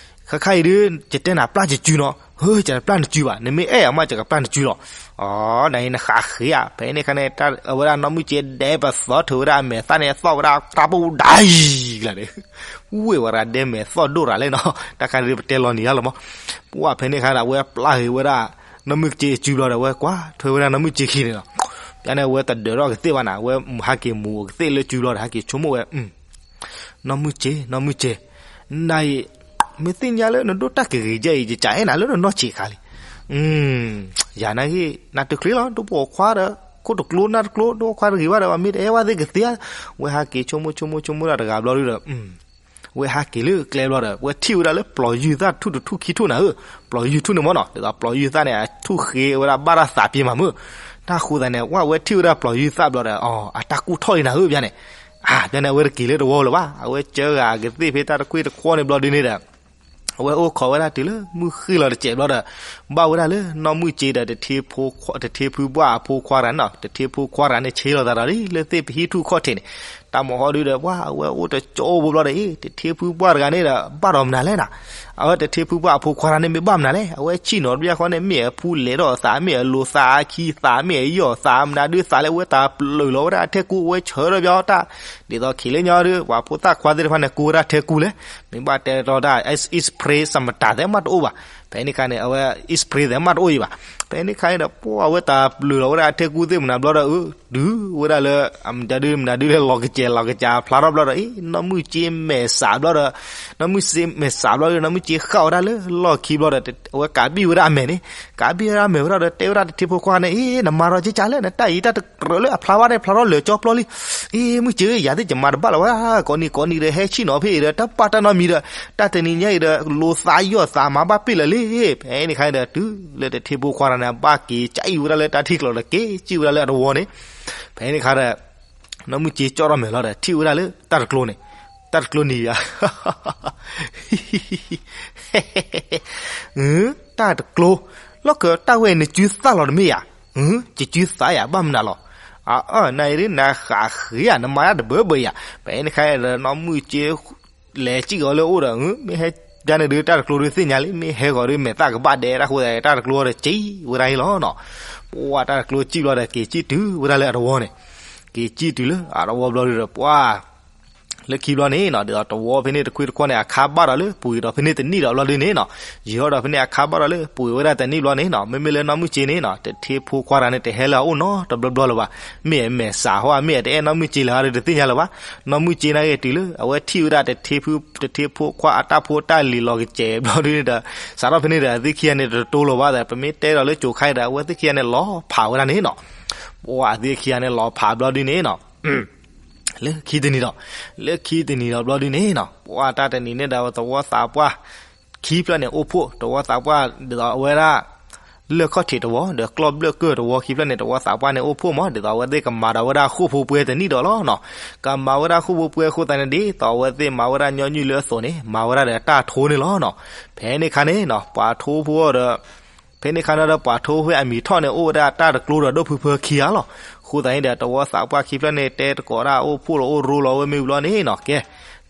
ခဲခါအံၤဒုး ယတဲနၤပျၢ်ယစုနီၤ, ဟၢ ယတပျၢ်နစုဘၣ် နမ့ၢ်အဲၣ်အမး ယကပျၢ်နစုလီၤ, အီ နအံၤနဃးဃ့ဧါ, ဖဲန့ၣ်ခါန့ၣ် အဝဲဒၣ်နီၢ်မုၢ်စ့ဒဲပသီထုးဝဲဒၣ်အမဲာ်သၣ်န့ၣ် သီၣ်ဝဲဒၣ်တၢ်ပူၤဒၣ်အံၤလီၤဒီး ဝ့ၢ်ဝဲဒၣ်ဒဲမဲာ်သီၣ်ဒိၣ်ရၤလဲၣ်နီၤ, တၢ်ခါဒုးပတဲလီၤနံၤယါလီၤမး, ပှၢ်ဖဲန့ၣ်ခါဒီး အဝဲပျၢ်ဃ့ဝဲဒၣ် နီၢ်မုၢ်စ့အစုဘျီဒီး အဝဲကွၢ်ထွဲဝဲဒၣ်နီၢ်မုၢ်စ့ခံန့ၣ်လီၤ, ယန့ၣ် အဝဲတဒၢးထီၣ်ကသ့ၣ်ဘၣ်နၤ အဝဲဟးက့ၤမူးကသ့ၣ်လၢစုဘျီဒီး ဟဲက့ၤဆိကမိၣ်ဝဲ နီၢ်မုၢ်စ့ နီၢ်မုၢ်စ့, နအံၤ မ့ၢ်သ့ၣ်ညါလၢနဒိၣ်တၢ်ကဂ့ၤကဲအံၤ ယကအဲၣ်နၤလၢနနီၢ်ဆံးခါလံ, ယၤနာ်က့ နတချုးလီၤ ဒိၣ်ပိာ်ခွါဒီး ခိၣ်တကျိနၢ်တကျိ ဒိၣ်ပိာ်ခွါတဂ့ၤဘၣ်ဒီး မ့ၢ်တအဲၣ်ဘၣ်သ့ၣ်ကသ့ဧါ, ဝဲဟးက့ၤဆိကမိၣ်ဆိကမိၣ်ဆိကမိၣ်ဒၣ်တဂၤဘျီဒုဒီး ဝဲဟးက့ၤလၢကျဲဘျီဒီး ဝဲထံၣ်ဝဲဒၣ်လၢပျီၤယုၢ်သၣ်တထူၣ်တထူၣ်ခံထူၣ်နၤဧၢ, ပျီၤယုၢ်ထူၣ်န့ၣ်မ့ၢ်နီၤ ဒ်သိးပျီၤယုၢ်သၣ်န့ၣ် အထူၣ်ဃ့ဝဲဒၣ်ဘၣ်တၢ်သးပ့ၤမးမုၢ်, တၢ်ဃိသးန့ၣ် ဝဲဝဲထံၣ်ဝဲဒၣ်ပျီၤယုၢ်သၣ်ဘျီဒီး အတၢ်ကူၣ်ထီၣ်လံနၤဧၢ ဘၣ်န့ၣ်, ဘၣ်န့ၣ် အဝဲတက့ၤလၢတဝီလၢၤဘၣ် အဝဲကၢဂၤကသ့ၣ်ဖဲတၢ်တကွ့ၢ်တကွီၢ်န့ၣ်ဘျီဒုန့ၣ်ဒီး အဝဲအိၣ်ခိးဝဲဒၣ်တုၤလၢမုၢ်ဃ့ၢ်လီၤတစဲးဘျီဒီး ဘၣ်ဝဲဒၣ်လၢနီၢ်မုၢ်စ့ဒီး တထ့ဖုဘှၣ်အဖိခွါတဂၤန့ၣ်နီၤ, တထ့ဖုခွါတဂၤန့ၣ် ဆ့လီၤသးဒီးလၢသ့ၣ်ပဟံၣ်ထူၣ်ခီၣ်ထံးန့ၣ်, တၢ်မၤဟီဒုဒီး ပှၤအဝဲအိၣ်တကၠိဖိဘျီဒီး အ့ တထ့ဖုဘှၣ်တဂၤန့ၣ်ဒီး ဘၣ်ဒီးမနုၤလဲၣ်နီၤ, အဝဲတထ့ဖုဘှၣ်အဖိခွါတဂၤန့ၣ် မ့ၢ်ဘၣ်မနုၤလဲၣ်, အဝဲဆံၣ်နီၤတဘျီဃီန့ၣ် မ့ၢ်အဖူလဲၤထီၣ်သး မ့ၢ်အလိၤသးအခံသး မ့ၢ်အယီၢ်သး မနုၤဒုသးလၢအဝဲတၢ်ပျုာ်လီၤဝဲဒၣ်အထဲကူ အဝဲဆၢထၢၣ်ဘၣ်တၢ် ဒ်သိးခံးလၢညါဒီး ပှၤဖိသၣ်ခွါသ့ၣ်တဖၣ်န့ၣ် ကူဝဲဒၣ်ထဲကူလဲၣ်, မ့ၢ်ဘၣ်တဲတီဒၣ် spray စမတၤသဲမးတအိၣ်ဘၣ်, ဖဲန့ၣ်ခါန့ၣ် အဝဲ spray သဲမးတအိၣ်အံၤဘၣ်, ဖဲန့ၣ်ခါန့ၣ်ဒီး ပှၤအဝဲတၢ်ပျုာ်လီၤဝဲဒၣ်အထဲကူသ့ၣ်မနုၤဘျီဒီး အၢ တုၤဝဲဒၣ်လၢ အမတၤဒုမနုၤဒုလၢလီၤကစဲးလီၤကစးဖျါထီၣ်ဘျီဒီး အ့ နီၢ်မုၢ်စ့မဲာ်စးဘျီဒီး နီၢ်မုၢ်စ့မဲာ်စးဘျီဒီး နီၢ်မုၢ်စ့ဃၣ်ဝဲဒၣ်လၢလီၢ်ခံဘျီဒီး အဝဲကးဘံၣ်ဝဲဒၣ်အမဲာ်န့ၣ်, ကးဘံၣ်ဝဲဒၣ်အမဲာ်ဝဲဒၣ်ဒီး တဲဝဲဒၣ်တထ့ဖိခွါန့ၣ် အ့ နမၤဒီးကကလဲၣ် နတၢ်အံၤတၢ်တကြၢးလၢအဖျါဘၣ်န့ၣ် ဖျါထီၣ်လၢာ်ကၠီပျီလံ, အ့ မုၢ်စ့ဧၢ ယၤသ့ၣ်ယမၤတဘၣ်လၢၤဝဲ, ကိးနံၤကိးနံၤဒီး ဟဲဆံၣ်နီၤဖဲအံၤဒီး တၢ်ပာ်တၢ်နီတမံၤဒီး တၢ်တနံၤညါအံၤဒီး လိၤသးယီၢ်သးမၤဘၣ်ပ့ၢ်လၢာ်လံ, ဖဲန့ၣ်ခါဒီး တုၤလၢတထ့ဖိခွါတဂၤန့ၣ် ဘၣ်က့ၤကၠံၣ်ဝဲဒၣ်လၢတၢ်ထံၣ်ကျိၤဒီး က့ၤကၠံၣ်ဝဲဒၣ်လၢအတဝီန့ၣ်, ဖဲန့ၣ်ခါဒီး နီၢ်မုၢ်စ့ကၠီၣ်ထီၣ်မဲာ်လီၤဒီး ထံၣ်ဝဲဒၣ်လၢတၢ်တကျိန့ၣ်, တၢ်တကျိနံၤယၤ တၢ်တကျိ, လီၢ်ခၢတၢ်ဝဲနစုသၣ်လီၤတမ့ၢ်ယၤ, ယစုသၣ်ယၤဘၣ်မနုၤလီၤ, အအၢ နအံၤဒ်နဟးဃ့ဧါ နမၤတၢ်တဘၢဘၢယၤ, ဖဲန့ၣ်ခါဒီး နီၢ်မုၢ်စ့ လဲၤစံၣ်ကီးလၢအအိၣ်ဒီး မ့ၢ်ဟဲကန့ၣ်ဒုး တၢ်တကျိဒုးသ့ၣ်ညါလံ မ့ၢ်ဟဲဂီၤဒုး မဲာ်သၣ်ကဘၣ်ဒဲးတၢ်ဃိသတး တၢ်တကျိဒီးစံၣ်ဝဲဒၣ်အံၤလီၤနီၤ, ပှၤတၢ်တကျိစံၣ်ဘျီဒီး က့ၤစံၣ်တုၤဝဲဒၣ်လၢအတဝီန့ၣ်, က့ၤစံၣ်တုၤလၢအတဝီဘျီဒုးဒီး ပှၤ လၢခံဘျီန့ၣ်နီၤ ဒ်သိးတဝီဖဲန့ၣ်တခွံတခီန့ၣ် အခါဘၣ်ဒီးလၢပှ့ၤဒီးဖဲန့ၣ်တနံၣ်ဒီးဘျီဒုးန့ၣ်နီၤ, ယံာ်ဟီၣ်ဒီးဖဲန့ၣ်အခါဘၣ်ဒီးလၢပှ့ၤဝဲဒၣ်တနံၣ်ဘျီန့ၣ်နီၤ, မ့မ့ၢ်လၢနီၢ်မုၢ်စ့န့ၣ်နီၤ တထ့ဖိခွါတဂၤန့ၣ် တဟဲလၢအအိၣ်နီတဘျီဘျီလၢၤဘၣ်, မ့ၢ်အမဲာ်စးဟီ မ့ၢ်အတအဲၣ်နီၢ်မုၢ်စ့လၢၤဒီးတသ့ၣ်ညါလၢၤဘၣ်, နီၢ်မုၢ်စ့နာ်က့တုၤလၢ အဝဲထံၣ်ဝဲဒၣ်တထ့ဖု တထ့ဖိခွါအတၢ်ဖိတၢ်လံၤလီၤကစဲးဘျီဒုးန့ၣ်ဒီး စးထီၣ်ဖဲန့ၣ်ဒီး အသ့ၣ်ခံဂၤန့ၣ်တတိၤလၢၤဘၣ်ဒီး ပမ့ၢ်တဲဒီးလၢကၠိၤခါအံၤဒီး အဝဲသ့ၣ်ခံဂၤန့ၣ်လီၤဖးဝဲဒၣ်န့ၣ်နီၤ, ပှၤအသ့ၣ်ခံဂၤန့ၣ်လီၤဖးဘျီဒုးန့ၣ်နီၤ လၢခံတနံၤဒီး လၢခံတနံၤဒီးဘျီဒုးန့ၣ်နီၤ ပှၤတၢ်တနံၤန့ၣ်ဒီး သဝီသးပှၢ်ခံဖျၢၣ်န့ၣ်အိၣ်ဖှိၣ် သဝီသးပှၢ်ဒ်သိးအဝဲဒၣ် လၢၢ်ခီၣ်ထံးတဝီ ဒီးကျီၢ်ဘျၢၣ်ကၢၢ်တဝီခံဖျၢၣ်န့ၣ် သဝီသးပှၢ်န့ၣ်အိၣ်ဖှိၣ်မး ဒ်သိးအဝဲသ့ၣ်ကမၤဒီးဝဲဒၣ်ဃိာ်ဖိပှဲၤတနံၣ်ဒီးလီၤနီၤ, ကမၤဝဲဒၣ်ဃိာ်ဖိပှဲၤအဃိသတးန့ၣ် ဒ်သိးအဝဲသ့ၣ်မၤဝဲဒၣ်ညီနုၢ်လၢအသိးန့ၣ် မၤဝဲဒၣ်ဒီးတၢ်ထိန့ၣ်လီၤနီၤ, ဖဲန့ၣ်ခါန့ၣ်နီၤ ပှၤထိဖိဒီး ဖဲန့ၣ်ခါန့ၣ်ဒီး ပှၤထိဖဲအမံၤထီၣ်န့ၣ် အိၣ်ဝဲဒၣ်တၢ်တကျိဒီးဒိၣ်ဖုဖၢခံဂၤလီၤ. အဃိသတးန့ၣ်ဒီး သဝီသးပှၢ်ခံဖျၢၣ်န့ၣ် တဲသကိးတၢ်အိၣ်ဖှိၣ်လီၤ အိၣ်ရိလီၤဝဲမ့ၢ်ဝံၤလီၤန့ၣ်နီၤ, ကဲ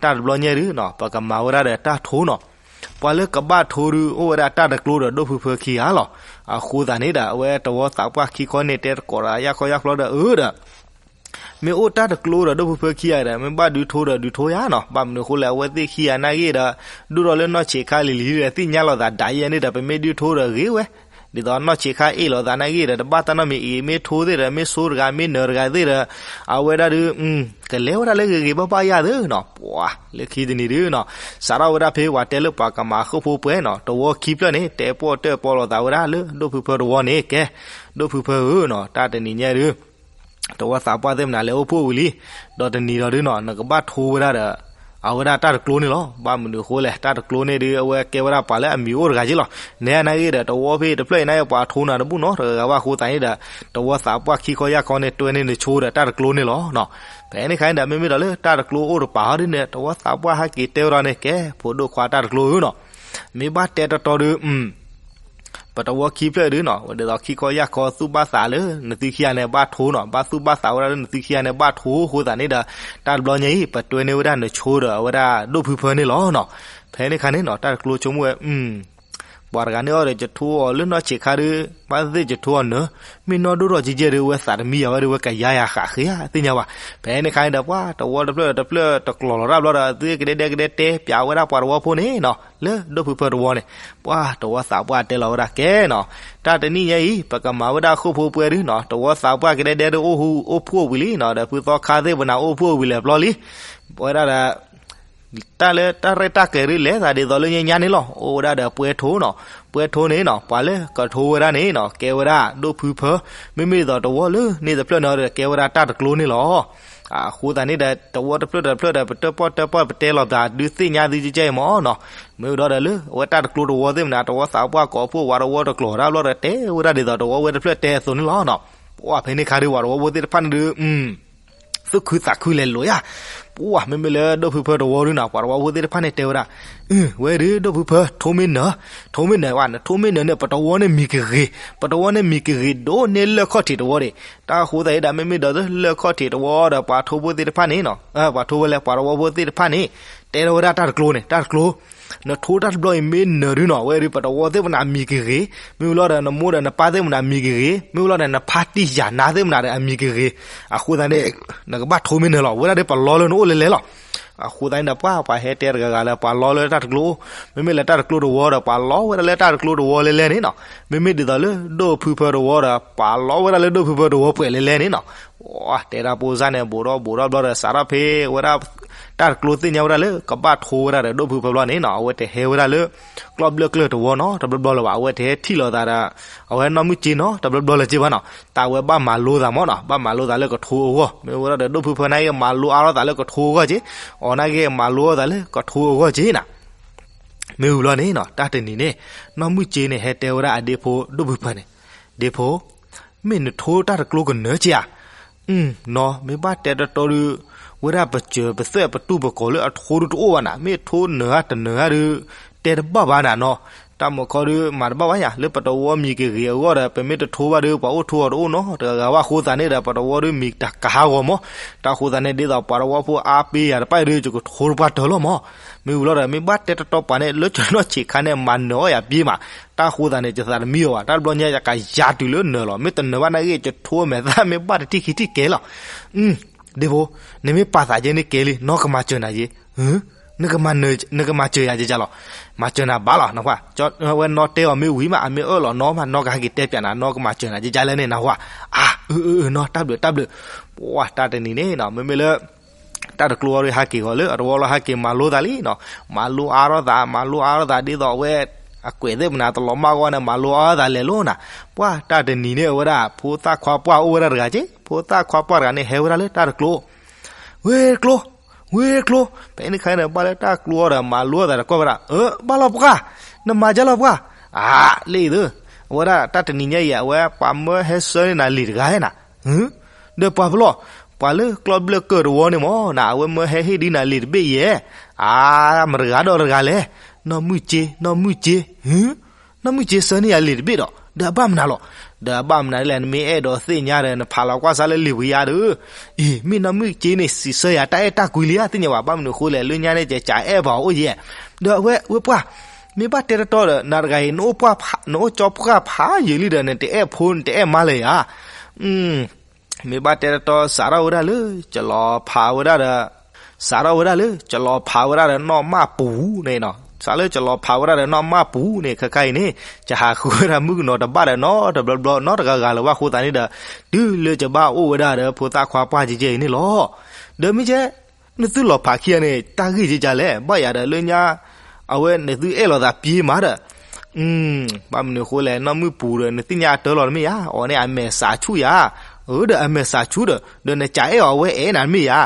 တၢ်တဘျီညါဒုးနီၤ ပကမၤဝဲဒၣ်ဒီးတၢ်ထိနီၤ. ပှၤလၢကဘၣ်ထိဒုး အိၣ်ဝဲဒၣ်တၢ်တကျိဒီးဒိၣ်ဖုဖၢခံဂၤလီၤ. အဃိသတးန့ၣ်ဒီး အဝဲသဝီသးပှၢ်ခံခီန့ၣ် တဲသကိးဒီးယၢ်ခီယၢ်ခီဒီး အၢဒီး မ့ၢ်အိၣ်တၢ်တကျိဒီးဒိၣ်ဖုဖၢခံဂၤဒီး မ့ၢ်ဘၣ်ဒုးထိဒီးဒုးထိယၤနီၤ. ဘၣ်မနုၤအဃိလဲၣ် အဝဲသ့ၣ်ခံဂၤနာ်ဂ့ၤဒီး ဒိၣ်ထီၣ်လၢနီၢ်ဆံးခါလံၤလံၤဒီး သ့ၣ်ညါလိာ်သးဒၣ်ယဲန့ၣ်ဒီး ပမ့ၢ်ဒုးထိဒီးဂ့ၤဝဲ, ဒ်သိးနီၢ်ဆံးခါအ့ၣ်လိာ်သးနာ်ဂ့ၤဒီး တဘၣ်တၢ်နီတမံၤအံၤ မ့ၢ်ထိသ့ၣ်ဒီး မ့ၢ်ဆိတဂၤ မ့ၢ်နၢၤတဂၤသ့ၣ်ဒီး အဝဲဒၣ်ဒုး ကလဲၤဝဲဒၣ်လၢဂ့ၤဂ့ၤဘၣ်ဘၣ်ယၤသ့နီၤ. ပှၤလၢခံတနံၤဒုးနီၤ စးထီၣ်ဝဲဒၣ်ဖဲပှၤတဲလၢပှၤကမၤဃိာ်ဖိပှဲၤနီၤ သဝီခံဖျၢၣ်န့ၣ် တဲပီၣ်တၢၣ်ပီၣ်လိာ်သးဝဲဒၣ်လၢဒိၣ်ဖုဖၢတဝီန့ၣ် ကဲ ဒိၣ်ဖုဖၢဧၢနီၤ တၢ်တနံၤညါဒုး သဝီသးပှၢ်သ့ၣ်မနုၤလဲၤအိၣ်ဖှိၣ်ဝံၤလံ, ဒီးတနံၤဒီးဒုးနီၤ နကဘၣ်ထိဝဲဒၣ်ဒီး အဝဲဒၣ်တၢ်တကျိန့ၣ်လီၤ. ဘၣ်မနုၤအဃိလဲၣ် တၢ်တကျိန့ၣ်ဒုး အဝဲကဲဝဲဒၣ်ပှၤလၢအမံၤအိၣ်တဂၤက့လီၤ. နဲနာ်ဂ့ၤဒီး သဝီဖဲတဖျၢၣ်အံၤနာ်ဂ့ၤ ပှၤထိနၤတဘူၣ်နီတဂၤဂၤဘၣ်အဃိသတးန့ၣ်ဒီး သဝီသးပှၢ်ခံခီယၢ်ခီန့ၣ် တွဲန့ၢ်နဆိဒီးတၢ်တကျိန့ၣ်လီၤနီၤ. ဖဲန့ၣ်ခါန့ၣ်ဒီး မ့မ့ၢ်ဒီးလၢတၢ်တကျိအိၣ်တပၤဟီဒုးန့ၣ် သဝီသးပှၢ်ဟဲက့ၤတဲဝဲဒၣ်န့ၣ် ကဲ ဖိဒိၣ်ခွါတၢ်တကျိဧၢနီၤ မ့ၢ်ဘၣ်တဲတီတီဒုး ပသဝီခံဖျၢၣ်ဒုးနီၤ ဒ်သိးခံခီယၢ်ခီသူၣ်ဘၣ်သးလၢနသုခံဂၤန့ၣ်ဘၣ်ထိနီၤ ဘၣ်သူၣ်ဘၣ်သးဝဲဒၣ်လၢနသုခံဂၤန့ၣ်ဘၣ်ထိအဃိသတးန့ၣ်ဒီး တၢ်တဘျီညါအံၤ ပတွဲန့ၢ်ဝဲဒၣ်နဆိဒီးအဝဲဒၣ်ဒိၣ်ဖုဖၢန့ၣ်လီၤနီၤ. ဖဲန့ၣ်ခါန့ၣ်နီၤ တၢ်တကျိဆိကမိၣ်ဝဲ ပှၤတဂၤန့ၣ်အီၤဒီး ယထိအီၤလၢနီၢ်ဆံးခါဒုး ဘၣ်သ့ၣ်ယထိအီၤနၢၤ မ့ၢ်နီၢ်ဒိၣ်ထီၣ်ကဲကဲဒုး အဝဲသးတမံယၤဝဲဒုး အဝဲကယါယၤဃးဃ့ဧါ သ့ၣ်ညါဘၣ်. ဖဲန့ၣ်ခါန့ၣ်ဒီး ပှၤသဝီတဖျၢၣ်ဒီးတဖျၢၣ်တကျိၤလီၤတၢ်ဘျီဒီး သုကဒဲဒဲကဒဲတဲပၠးဝဲဒၣ်ပှၤသဝီဖိန့ၣ်နီၤ လၢဒိၣ်ဖုဖၢတဝီန့ၣ် ပှၤသဝီသးပှၢ်တဲလီၤဝဲဒၣ် ကဲနီၤ တၢ်တနံၣ်ညါအံၤ ပကမၤဝဲဒၣ်ဃိာ်ဖိပှဲၤဒုးနီၤ သဝီသးပှၢ်ကဒဲဒဲဒုးအိၣ်ဖှိၣ်ဝံၤလံနီၤ ဒီးဖုသီခါသ့ၣ်ပနၢ်အိၣ်ဖှိၣ်ဝံၤလဲၣ်ဘျီလံ ပဝဲဒၣ်ဒီး တၢ်လၢတၢ်ရဲၣ်တၢ်ကျဲၤဒုး လဲၤသးဒ်သိးလၢညါညါန့ၣ်လီၤ. အိၣ်ဝဲဒၣ်ဒီးပှဲၤထိနီၤ ပှဲၤထိန့ၣ်နီၤ ပှၤလၢကထိဝဲဒၣ်န့ၣ်နီၤ ကဲဝဲဒၣ်ဒိၣ်ဖုဖၢ မ့မ့ၢ်ဒ်သိးသဝီလၢန့ၣ်တဖျၢၣ်န့ၣ်ဒီး ကဲဝဲဒၣ်တၢ်တကျိန့ၣ်လီၤ. အဃိသတးန့ၣ်ဒီး သဝီတဖျၢၣ်ဒီးတဖျၢၣ်ဒီး ပတၢၣ်ပီၣ်တၢၣ်ပီၣ်ပတဲလီၤပသးဒုးသ့ၣ်ညါသုကဲကဲအံၤမ့ၢ်နီၤ မ့ၢ်ဝဲဒီးဒီးလၢ အဝဲတၢ်တကျိတဝီသ့ၣ်မနုၤ သဝီသးပှၢ်ကိးဖှိၣ်ဝးတဝီတကျိၤတၢ်ဘျီဒီး တဲဝဲဒၣ်ဒ်သိးသဝီဝဲတဖျၢၣ်တဲအသိးန့ၣ်လီၤနီၤ. ပှၤဖဲန့ၣ်ခါဒုး ဝးတဝီဖိသ့ၣ်တဖၣ်န့ၣ်ဒုး သူၣ်ခုသးခုလဲၤလိာ်ယါ. ပှၢ် မ့မ့ၢ်လၢဒိၣ်ဖုဖၢတဝီဒုနီၤ ပှၤတဝီဖိသ့ၣ်တဖၣ်န့ၣ်တဲဝဲဒၣ်, ဝဲဒုးဒိၣ်ဖုဖၢ ထိမ့ၢ်နၢၤ, ထိမ့ၢ်နၢၤဝဲ နထိမ့ၢ်နၢၤန့ၣ် ပတဝီန့ၣ်မံၤကဂ့ၤ, ပတဝီန့ၣ်မံၤကဂ့ၤဒိၣ်န့ၢ်လၢၢ်ခီၣ်ထံးတဝီဒံး. တၢ်ဃိသတးဒၣ် မ့မ့ၢ်ဒီးလၢၢ်ခီၣ်ထံးတဝီဒီး ပှၤထိဖိသ့ၣ်တဖၣ်န့ၣ်နီၤ, ပှၤထိဖိလဲၣ် ပှၤတဝီဖိသ့ၣ်တဖၣ်န့ၣ် တဲထီၣ်ဝဲဒၣ်တၢ်တကျိန့ၣ် တၢ်တကျိ နထိတၢ်တဘျီအံၤမ့ၢ်နၢၤဒုနီၤ ဝဲဒုး ပတဝီသ့ၣ်မနၤမံၤကဂ့ၤ, မ့ၢ်ဝံၤလီၤဒီး နမိၢ်ဒီးနပၢ်သ့ၣ်မနၤမံၤကဂ့ၤ, မ့ၢ်ဝံၤလီၤဒီး နဖါတံၢ်ယၤနါသ့ၣ်မနၤဒီးအမံၤကဂ့ၤ. အဃိသတးန့ၣ် နကဘၣ်ထိမ့ၢ်နၢၤလီၤ, ဝဲဒၣ်ဒီးပှၤလီလၢနအိၣ်လဲၤလဲၤလီၤ. အဃိသတးန့ၣ်ဒီး ပှၤ ပှၤဟဲတဲတဂၤဂၤလၢ ပှၤလီလၢတၢ်တကျိ, မ့မ့ၢ်လၢတၢ်တကျိတဝီဒီး ပှၤလီဝဲဒၣ်လၢတၢ်တကျိတဝီလဲၤလဲၤန့ၣ်နီၤ. မ့မ့ၢ်ဒ်သိးလၢဒိၣ်ဖုဖၢတဝီဒီး ပှၤလီဝဲဒၣ်လၢဒိၣ်ဖုဖၢတဝီပှဲၤလဲၤလဲၤန့ၣ်နီၤ. တဲဒၣ်ဖိစၢ်န့ၣ် ဘူးဒီးဘူးဒီးဘျီဒီး စးထီၣ်ဖဲဝဲဒၣ် တၢ်တကျိသ့ၣ်ညါဝဲဒၣ်လၢ ကဘၣ်ထိဝဲဒၣ်ဒီးဒိၣ်ဖုဖၢဘျီန့ၣ်နီၤ, အဝဲတဟဲဝဲဒၣ်လၢ ကျီၢ်ဘျၢၣ်ကျၢၢ်တဝီနီတဘျီဘျီလၢၤဘၣ်, အဝဲတဟဲထံၣ်လိာ်သးဒီး အဝဲနီၢ်မုၢ်စ့နီတဘျီဘျီလၢၤက့ဘၣ်နီၤ. တၢ်ဝဲဘၣ်မၤလိသးမ့ၢ်နီၤ, ဘၣ်မၤလိသးလၢကထိအဂီၢ်, မ့ၢ်ဝဲဒၣ်ဒီးဒိၣ်ဖုဖၢန့ၣ်က့ မၤလိအါထီၣ်သးလၢကထိအဂီၢ်က့, အီၤန့ၣ်က့ မၤလိအါထီၣ်သးလၢကထိအဂီၢ်က့နီၤ. မ့ၢ်ဝံၤလီၤန့ၣ်နီၤ တၢ်တနံၤန့ၣ် နီၢ်မုၢ်စ့န့ၣ် ဟဲတဲဝဲဒၣ်အဒ့ဖိဒိၣ်ဖုဖၢန့ၣ်, ဒ့ဖိ, မ့ၢ်နထိတၢ်တကျိကနၢၤက့ဧါ. နီၤ မ့ၢ်ဘၣ်တဲတတီဒုး ဝဲဒၣ်ပစၢၤပသွဲၣ်ပတူၢ်ပကီၤလၢအထိဒုတအိၣ်ဘၣ်နၤ, မ့ၢ်ထိနၢၤဧါတနၢၤဧါဒုး တဲတဘၣ်ဘၣ်နၤနီၤ. တၢ်မုၢ်ခီဒုး မၤတဘၣ်ဘၣ်ယါ လၢပတဝီမံၤကဂ့ၤအဂီၢ်ဒီး ပမ့ၢ်တထိဘၣ်ဒုး ပှၤအိၣ်ထိအီၤတအိၣ်နီတဂၤဂၤဘၣ်. အဃိသတးန့ၣ်ဒီး ပတဝီဒုးမံၤတကဟးဂီၤမး. တၢ်ဃိသတးန့ၣ် ဒ်သိးပှၤတဝီဖိအါပ့ၤယၤတဖၣ်အံၤဒုး ယကထိတပှၢ်တၢၢ်လီၤမး. မ့ၢ်ဝံၤလီၤဒီး မ့ၢ်ဘၣ်တဲတတီပှၤန့ၣ် လၢကနီၢ်ဆံးခါန့ၣ် မၤနၢၤအီၣ်ယၤပ့ၤမး. တၢ်ဃိသတးန့ၣ် ယသးတမံအီၤဘၣ်, တၢ်တဘျီညါယကယၤတုၤလၢနၢၤလီၤ. မ့ၢ်တနၢၤဘၣ်နာ်က့ ယထိမဲာ်သၣ်မ့ၢ်ဘၣ်တထံၣ်ခံထံၣ်ကဲလီၤ. ဒ့ဖိ, နမ့ၢ်ပာ်သးကဲန့ၣ်ကဲလံ, နီၢ်ကမၤစၢၤနၤယ့, နကမၤစၢၤယၤကကလီၤ. မၤစၢၤနၤဘၣ်လီၤနဝဲ. ဝဲနီၢ်တဲအီၤမ့ၢ်ဝံၤမး အမ့ၢ်အၢၣ်လီၤနီၢ်မး နီၢ်ကဟဲက့ၤတဲပၠးနၤ နီၢ်ကမၤစၢၤနၤကကလဲၣ်န့ၣ်နဝဲ. အၢ အၢ အၢ နီၢ် တၢ်ဘျုး တၢ်ဘျုး. ပှၤတၢ်တနံၤန့ၣ်နီၤ မ့မ့ၢ်လၢ တၢ်တကျိအီၤဒုးဟဲက့ၤဂီၤလၢအတဝီလီၤ ဟဲက့ၤမၤလိသးလံနီၤ. မၤလိအါထီၣ်သး မၤလိအါထီၣ်သး ဒ်သိးအဝဲ အကွဲးသ့ၣ်မနုၤတလီၤမၢ်ဂီၢ်န့ၣ် မၤလိအါထီၣ်သးလဲၤလိာ်နၤ. ပှၤတၢ်တနံၤန့ၣ် အဝဲဒၣ် ဖိသၣ်ခွါပှၢ်အိၣ်ဝဲဒၣ်တဂၤက့, ဖိသၣ်ခွါပှၢ်တဂၤန့ၣ် ဟဲဝဲဒၣ်လၢတၢ်တကျိ ဝ့ၢ်တကျိ, ဝ့ၢ်တကျိ, ဖဲန့ၣ်ခါန့ၣ် ဘၣ်လၢတၢ်တကျိအီၤဒီး မၤလိအသးဒီးကွၢ်ဝဲဒၣ်, အၢ ဘၣ်လီၤပှၢ်, နမၤကလီၤပှၢ်. အါ လ့ၣ်အံၤသၢ, အဝဲဒၣ်တၢ်တနံၤညါအံၤ အဝဲပှၤမၢဟဲဆှၢန့ၢ်နၤလံာ်တဂၤဧါနၤ. ဒီးပှၤဖဲလဲၣ်, ပှၤလၢကျီၢ်ဘျၢၣ်ကၢၢ်တဝီန့ၣ်မ့ၢ်နၤ အဝဲမၢဟဲဟ့ၣ်ဒုးနၤလံာ်တဘ့ၣ်ယဲၢ်. အါ မတၤတဂၤဒီးတဂၤလဲၣ်. နီၢ်မုၢ်စ့, နီၢ်မုၢ်စ့, နီၢ်မုၢ်စ့ဆှၢန့ၢ်ယၤလံာ်တဘ့ၣ်ဒီး ဒီးအဘၣ်မနုၤလီၤ. ဒီးအဘၣ်မနုၤလဲၣ် နမ့ၢ်အဲၣ်ဒိးသ့ၣ်ညါဒီး နဖးလီၤကွၢ်စၢ်လၢလံာ်ပှဲၤယါဒီး, အံၤ မ့ၢ်နီၢ်မုၢ်စ့န့ၣ် စံးဆၢယၤတၢ်အဲၣ်တၢ်ကွံလံဧါ သ့ၣ်ညါဘၣ်. ဘၣ်မနုၤအဃိလဲၣ် လၢညါန့ၣ် ကကးအဲၣ်ပှၤအိၣ်ယဲၢ်. ဒီးအဝဲ ဝဲပှၢ်, မ့ၢ်ဘၣ်တဲတတီဒီး နၤတဂၤအံၤ နအိၣ်ကၠီပှၢ်ဖးယံာ်လံဒီး နတအဲၣ်ဖိ နတအဲၣ်မါလၢၤဧါ. မ့ၢ်ဘၣ်တဲတတီ စးထီၣ်ဝဲဒၣ်လၢ ကလီၤဖးဝဲဒၣ်ဒီး, စးထီၣ်ဝဲဒၣ်လၢ ကလီၤဖးဝဲဒၣ်ဒီးနီၢ်မၢ်ပူၤန့ၣ်နီၤ. စးလၢကလီၤဖးဝဲဒၣ်ဒီးနီၢ်မၢ်ပူၤန့ၣ် ခဲခါအံၤန့ၣ် ကဟးဃုဝဲဒၣ်မုၣ်ကနီၤတဘၣ်ဒီးနီတဂၤဂၤလၢၤဘၣ်. အဃိသတးန့ၣ်ဒီး တုၤလၢကဘၣ်အိၣ်ဝဲဒၣ်ဒီးဖိသၣ်ခွါပှၢ်ကဲကဲအံၤန့ၣ်လီၤ. ဒီးမ့ၢ်ကဲ နသုလီၤဖးခံဂၤန့ၣ် တၢ်ဂ့ၢ်ကဲကဲလဲၣ်. ဘၣ်ယၤဒီးလၢညါ အဝဲနသုအဲၣ်လီၤသးပှဲၤမးဒီး ဘၣ်မနုၤအဃိလဲၣ် နီၢ်မုၢ်ပူၤဒီး နသ့ၣ်ညါအတၢ်လီၤတမ့ၢ်ဧါ. အီၤန့ၣ် အမဲာ်စးဆူၣ်ယၤ, အၢ ဒီးအမဲာ်စးဆူၣ်ဒီး ဒီးနကးအဲၣ်အီၤအဝဲအဲၣ်နၤတမ့ၢ်ဧါ.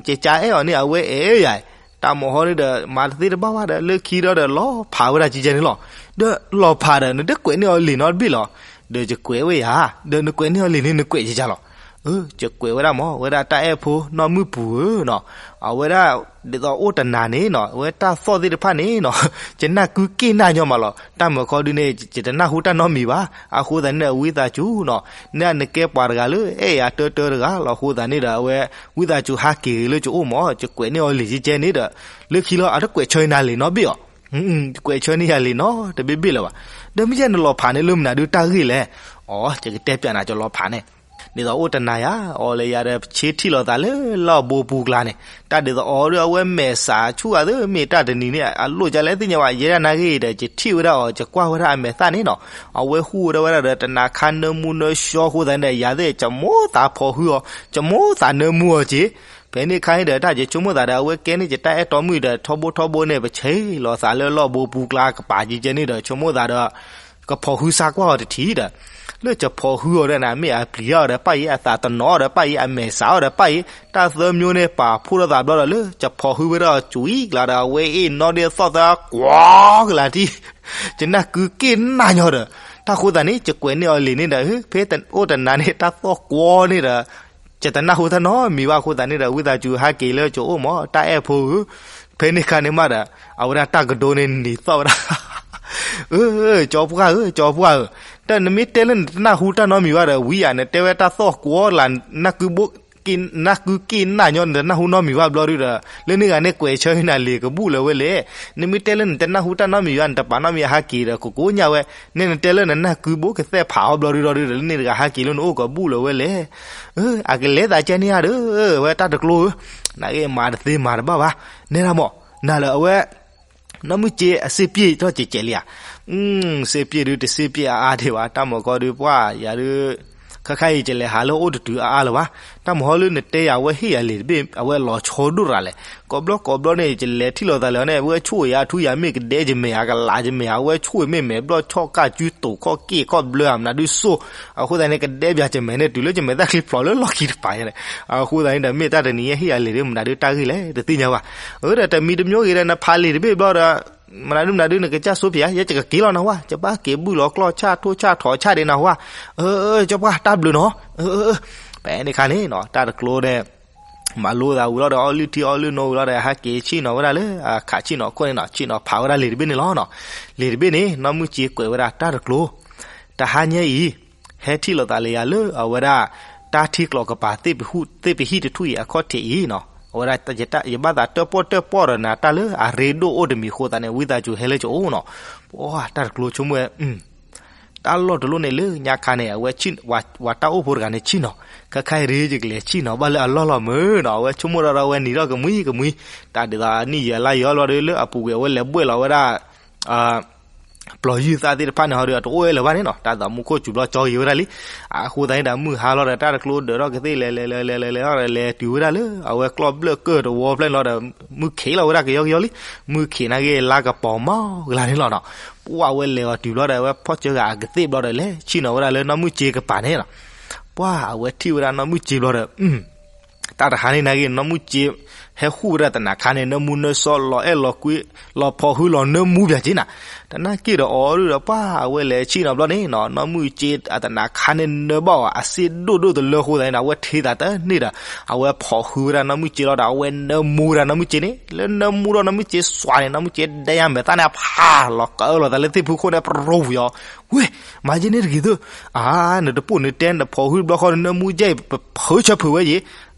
ကကးအဲၣ်အီၤန့ၣ် အဝဲအဲၣ်ယၤ, တၢ်မၤဟီန့ၣ်ဒီး မၤတသ့တဘၣ်ဘၣ်ဒီး လၢခံဒီး လီၤဖးဝဲဒၣ်ကဲကဲန့ၣ်လီၤ. ဒီးလီၤဖးဒီး နတကွဲးန့ၢ်အီၤလံာ်နီတဘ့ၣ်လီၤ. ဒီးယကွဲးဝဲယၤ, ဒီးနကွဲးန့ၢ်အီၤလံာ်န့ၣ် နကွဲးကဲကဲလီၤ. ယကွဲးဝဲဒၣ်မး ဝဲဒၣ်တၢ်အဲၣ်ဖိနီၢ်မုၢ်ပူၤဧၢနီၤ, အဝဲဒၣ်ဒ်သိးအိၣ်တနၤန့ၣ်နီၤ အဝဲတၢ်သီၣ်သ့ၣ်တဖၣ်န့ၣ်နီၤ ယနၢ်ကုက့ၢ်နၢ်ညီမးလီၤ. တၢ်မုၢ်ခီဒုန့ၣ် ယတနၢ်ဟူတၢ်နီတမံၤဘၣ်. အဃိသတးန့ၣ် ဝံသးစူၤနီၤ နနကဲပှၤတဂၤလၢအဲၣ်ယၤတၢတၢတဂၤလီၤ. အဃိသတးန့ၣ်ဒီး အဝဲ ဝံသးစူၤဟးက့ၤဂ့ၤလၢယအိၣ်မး ယကွဲးန့ၢ်အီၤလံာ်ကဲကဲန့ၣ်ဒီး လၢခံလီၤ အတကွဲးဆၢနၤလံာ်နီတဘ့ၣ်အီၤ ကွဲးဆၢန့ၢ်ယၤလံာ်နီတဘ့ၣ်ဘ့ၣ်လၢၤဘၣ်. ဒီးမ့ၢ်ကဲနလီၤဖးန့ၣ်လၢမနုၤဒုး တၢ်ဂ့ၢ်လဲၣ်. အိ ယကတဲပၠးနၤ ယလီၤဖးန့ၣ် ဒ်သိးအိၣ်တနၤယၤ အီၤလၢယၤဒီး ပဆ့ထံၣ်လိာ်သးလၢလီၢ်ဘိပူၤကျါန့ၣ် တၢ်ဒ်သိးအီၤဒုး အဝဲမဲာ်စးဆူၣ်အသး မ့ၢ်တၢ်တနံၤန့ၣ် အလိၣ်ကလဲၣ်သ့ၣ်ညါဘၣ် ယဲဒၣ်နာ်ဂ့ၢ်ဒီး ယထံၣ်ဝဲဒၣ်အီၤ ယကွၢ်ဝဲဒၣ်အမဲာ်သၣ်န့ၣ်နီၤ အဝဲဟူးဝဲဒၣ်ဝဲဒၣ်ဒီး တနၤခါနၢမူနၢဆှီအဃိသတးန့ၣ် ယၤသ့ၣ် ယမိၣ်သးဖိးဟုအီၤ ယမိၣ်သးနၢမူအီၤက့ၤ ဖဲန့ၣ်ခါန့ၣ်ဒီး တၢ်ယဆိကမိၣ်သးဒီး အဝဲကဲန့ၣ် ယတၢ်အဲၣ်တီမုၣ်ဒီး ထီဘိထီဘိန့ၣ် ပဆ့လိာ်သးလၢလီၢ်ဘိပူၤကျါကပၤကဲကဲန့ၣ်ဒီး ဆိကမိၣ်သးဒီး ကဖီၣ်ဟုဆါကွၢ်အီၤတထံၣ်ဒီး လၢယဖီၣ်ဟုအီၤဒီးန့ၣ် မ့ၢ်အပျံၤအီၤဒီးပၢ်အံၤ အသးတနီၤအီၤဒီးပၢ်အံၤ အမဲာ်စးအီၤဒီးပၢ်အံၤ တၢ်သၢမျိုးန့ၣ် ပာ်ဖှိၣ်ထီၣ်သးဘျီဒီး လၢယဖီၣ်ဟုဝဲဒၣ်အီၤကွံာ်ကျါဒီး အဝဲအ့ၣ်နီၣ်ဒ့သီၣ်သၢကွီၤကလၤတံၢ် ယနၢ်ကုက့ၢ်နၢ်ညီဒီး တၢ်ဃိသတးန့ၣ် ယကွဲးန့ၢ်အီၤလံာ်န့ၣ်ဒီး ဖဲအိၣ်တနၤန့ၣ် တၢ်သီၣ်ကွီၤန့ၣ်ဒီး ယတနၢ်ဟူတၢ်နီတမံၤဘၣ်အဃိသတးန့ၣ်ဒီး ဝံသးစူၤဟဲက့ၤလၢယအိၣ်မး တၢ်အဲၣ်ဖိဧၢ, ဖဲန့ၣ်အခါန့ၣ်မးဒီး အဝဲဒၣ်တၢ်ကဒိန့ၣ်နံၤသီၣ်ဝဲဒၣ်, အၢ, ကၠီပှၢ်ဧၢ, ကၠီပှၢ်ဧၢ, တၢ်နမ့ၢ်တဲလၢနတနၢ်ဟူတၢ်နီတမံၤဘၣ်ဒီး ဝံယၤ နတဲဝဲတၢ်သီၣ်ကွီၤလၢ နကုၢ်က့ၣ်နၢ်ညီ နတနၢ်ဟူနီတမံၤဘၣ်ဘျီဒုဒီး လၢန့ၣ်ဂၤန့ၣ် ကွဲးဆၢဟံးနၤလံာ်ကဘူၣ်လၢၤဝဲလဲၣ်. နမ့ၢ်တဲလၢနတနၢ်ဟူတၢ်နီတမံၤဘၣ် နတပာ်နီတမံၤဟဲက့ၤဒီး ကိကိညၣ်ဝဲ, နဲနတဲလၢနနၢ်ကုၢ်ဘိကသဲၣ်ဖးအီၤဘျီဒုဒီး လၢန့ၣ်တဂၤဟဲက့ၤလၢနအိၣ်ကဘူၣ်လၢၤဝဲလဲၣ်. အကလဲၤသးကဲန့ၣ်ဧါဒီး ဝဲတၢ်တကျိဧၢ, နဂ့ၢ်မၤတသ့မၤတဘၣ်ဘၣ်, နဲဒၣ်မး, နၤလၢအဝဲ နီၢ်မုၢ်စ့အစ့ပျ့ၢ်ထီၣ်ကဲးကဲးလံဧါ, စ့ပျ့ၢ်ဒုးတစ့ပျ့ၢ်အါအါဒံးဘၣ်, တၢ်မၤကီဒုးပှၢ်ယၤဒုး ခဲခါအံၤ ယလဲၤဟးလၢအိၣ်တတုၤအါအါလၢၤဘၣ်, တၢ်မၤဟီလၢနတဲယၤအဝဲဟ့ၣ်ယၤလံာ်တဘ့ၣ် အဝဲလီၤဆီဒိၣ်ရၤလဲၣ်, ကိးဘျီကိးဘျီန့ၣ် ယလဲၤထံၣ်လိာ်သးလၢၤန့ၣ် အဝဲဆိၣ်ယၤထူယၤမ့ၢ်ကဒဲယမဲာ် အကလးယမဲာ် အဝဲဆိၣ်မ့ၢ်မဲာ်ဘျီၣ်ဆီၣ်ကၢ်ကၠူတိာ်ခီၣ်က့ၣ်ခီၣ်ဘျၢအမနုၤဒုးစိၢ်, အဃိသတးန့ၣ် ကဒဲဘၣ်ယမဲာ်န့ၣ် တုၤလၢယမဲာ်သၣ်ချံဖျိးလၢလီၢ်ခံတပၤညါန့ၣ်, အဃိသတးန့ၣ်ဒီး မ့ၢ်တၢ်တနံၤညါဟ့ၣ်ယၤလံာ်ဒုး မနုၤဒုးတၢ်ဂ့ၢ်လဲၣ် တသ့ၣ်ညါဘၣ်, အၢ ဒီးတမံၤတမံၤဂ့ၤဒီး နဖးလံာ်တဘ့ၣ်ဘျီဒီး မနုၤဒုးမနုၤဒုး နကစၢ်စိဖျဲး ယဲယကက့ၤလီၤနဟါ, ယဘၣ်က့ၤဘုၣ်လီၤကျီၢ်ဆၣ်ထိၣ်ဆၣ်ထိးဆၣ်ဒံးနဟါ, အၢ ကၠီပှၢ်တၢ်ဘျုးနီၤ, ဖဲန့ၣ်ခါန့ၣ်နီၤ တၢ်တကျိဒီး မၤလိသးဝံၤလီၤဒီး အီလုၢ်ထံအီလုၢ်နိဝံၤလီၤဒီး ဟဲက့ၤဆ့ၣ်နီၤဝဲဒၣ်လၢ ခးဆ့ၣ်နီၤခိၣ်န့ၣ်နီၤ ဆ့ၣ်နီၤဖးဝဲဒၣ်လံာ်တဘ့ၣ်န့ၣ်လီၤ. လံာ်တဘ့ၣ်န့ၣ် နီၢ်မုၢ်စ့ကွဲးဝဲဒၣ်တၢ်တကျိ, တဟါညါအံၤ ဟဲထံၣ်လိာ်သးလၢယၤလၢအဝဲဒၣ် တၢ်ထံကျိကပၤ သ့ၣ်ပဟံၣ်တထူၣ်အံၤအခီၣ်ထံးအံၤနီၤ, အဝဲဒၣ် ယဘၣ်သးတၢၣ်ပီၣ်တၢၣ်ပီၣ်ဒီးနၤတၢ်လၢအရ့ဒိၣ်အိၣ်တမံၤအဃိသတးန့ၣ် ဝံသးစူၤဟဲလၢယအိၣ်နီၤ, ပှၢ်တၢ်တကျိဆိကမိၣ်ဝဲ တၢ်လီၢ်တလီၢ်န့ၣ်လၢညါခါန့ၣ် အဝဲ ဝၤတၢ်အိၣ်ဖိတဂၤန့ၣ်ဆ့ၣ်နီၤ, ခဲခါအံၤဒ်ယကလဲၤဆ့ၣ်နီၤဘၣ်လၢအလီၢ်လီၤမုာ်နီၤ, အဝဲဆိကမိၣ်ဒီးဝဲနံၤထီၣ်ကမှံကမှံ, တၢ်ဒ်သိးနံၣ်ယံာ်လါယံာ်အီၤဘျီဒီး လၢအပူၤကွံာ်အဝဲလဲၤဘှဲၣ်လီၤဝဲဒၣ် ပျီၤယုၢ်သၣ်သ့ၣ်တဖၣ်န့ၣ်ဟီဒီး အတအိၣ်ဝဲလၢၤဘၣ်န့ၣ်နီၤ, တၢ်သးမူခိၣ်စူၤဘျီကၠီက့ၤဝဲဒၣ်လံ. အဃိသတးန့ၣ်ဒီး မုၢ်ဟါလီၤဒီးတၢ်တကျိဒၢးထီၣ်ကသ့ၣ်လဲၤလဲၤလဲၤလဲၤလဲၤလဲၤတုၤဝဲဒၣ်လၢ အဝဲကျီၢ်ဘျၢၣ်ကၢၢ်တဝီဖျၢၣ်န့ၣ်လီၤဒီး မုၢ်ခံးလီၤဝဲဒၣ်ကယီကယီလံ, မုၢ်ခံးနာ်က့ၤလါကပီၤမီၤကလါန့ၣ်လီၤနီၤ, ပှၢ်အဝဲလဲၤအီၤတုၤဘျီဒီး အဝဲဖီၣ်စၢဂၤအကသ့ၣ်ဘျီဒီး လဲၤဆ့ၣ်နီၤဝဲဒၣ်လၢနီၢ်မုၢ်စ့ကပၤန့ၣ်နီၤ, ပှၢ်အဝဲထံၣ်ဝဲဒၣ်နီၢ်မုၢ်စ့ဘျီဒီး တၢ်တဟါန့ၣ်နာ်က့ၤ နီၢ်မုၢ်စ့ ဟဲဃုာ်ဝဲဒၣ်သနာ်ခါန့ၣ် နၢမူနၢဆှီလီၤအဲၣ်လီၤကွံ လီၤဖီၣ်ဟုလီၤနၢမူပၠးက့ၤနၤ, တနာ်က့ၤဒီးအီၤဒုဒီး ပှၢ်အဝဲလဲၤဆ့ၣ်နီၤဘျီန့ၣ်နီၤ နီၢ်မုၢ်စ့အသနာ်ခါန့ၣ် နၢဘၣ်အီၤအစ့ဒိၣ်ဒိၣ်တလၢအဃိသတးန့ၣ်ဒီး အဝဲထံၣ်သးတန့ၢ်ဒီး အဝဲဖီၣ်ဟုဝဲဒၣ်နီၢ်မုၢ်စ့လီၤဒီး အဝဲနၢမူဝဲဒၣ်နီၢ်မုၢ်စ့န့ၣ် လၢနၢမူဒီးနီၢ်မုၢ်စ့စွးန့ၣ် နီၢ်မုၢ်စ့ဒဲယါမဲာ်သၣ်န့ၣ် ဖးလီၤကၢလီၤသးလၢသ့ၣ်ဖူခိၣ်န့ၣ် ပရိဝံၤအီၤ ဝ့ၢ် မၤယဲန့ၣ်တဂ့ၤသု, အါ နတပိာ်နတဲနဖီၣ်ဟုတဘျီဃီ နနၢမူကဲအံၤ ပဖုးဆၢဖုးဝဲယ့ၤ,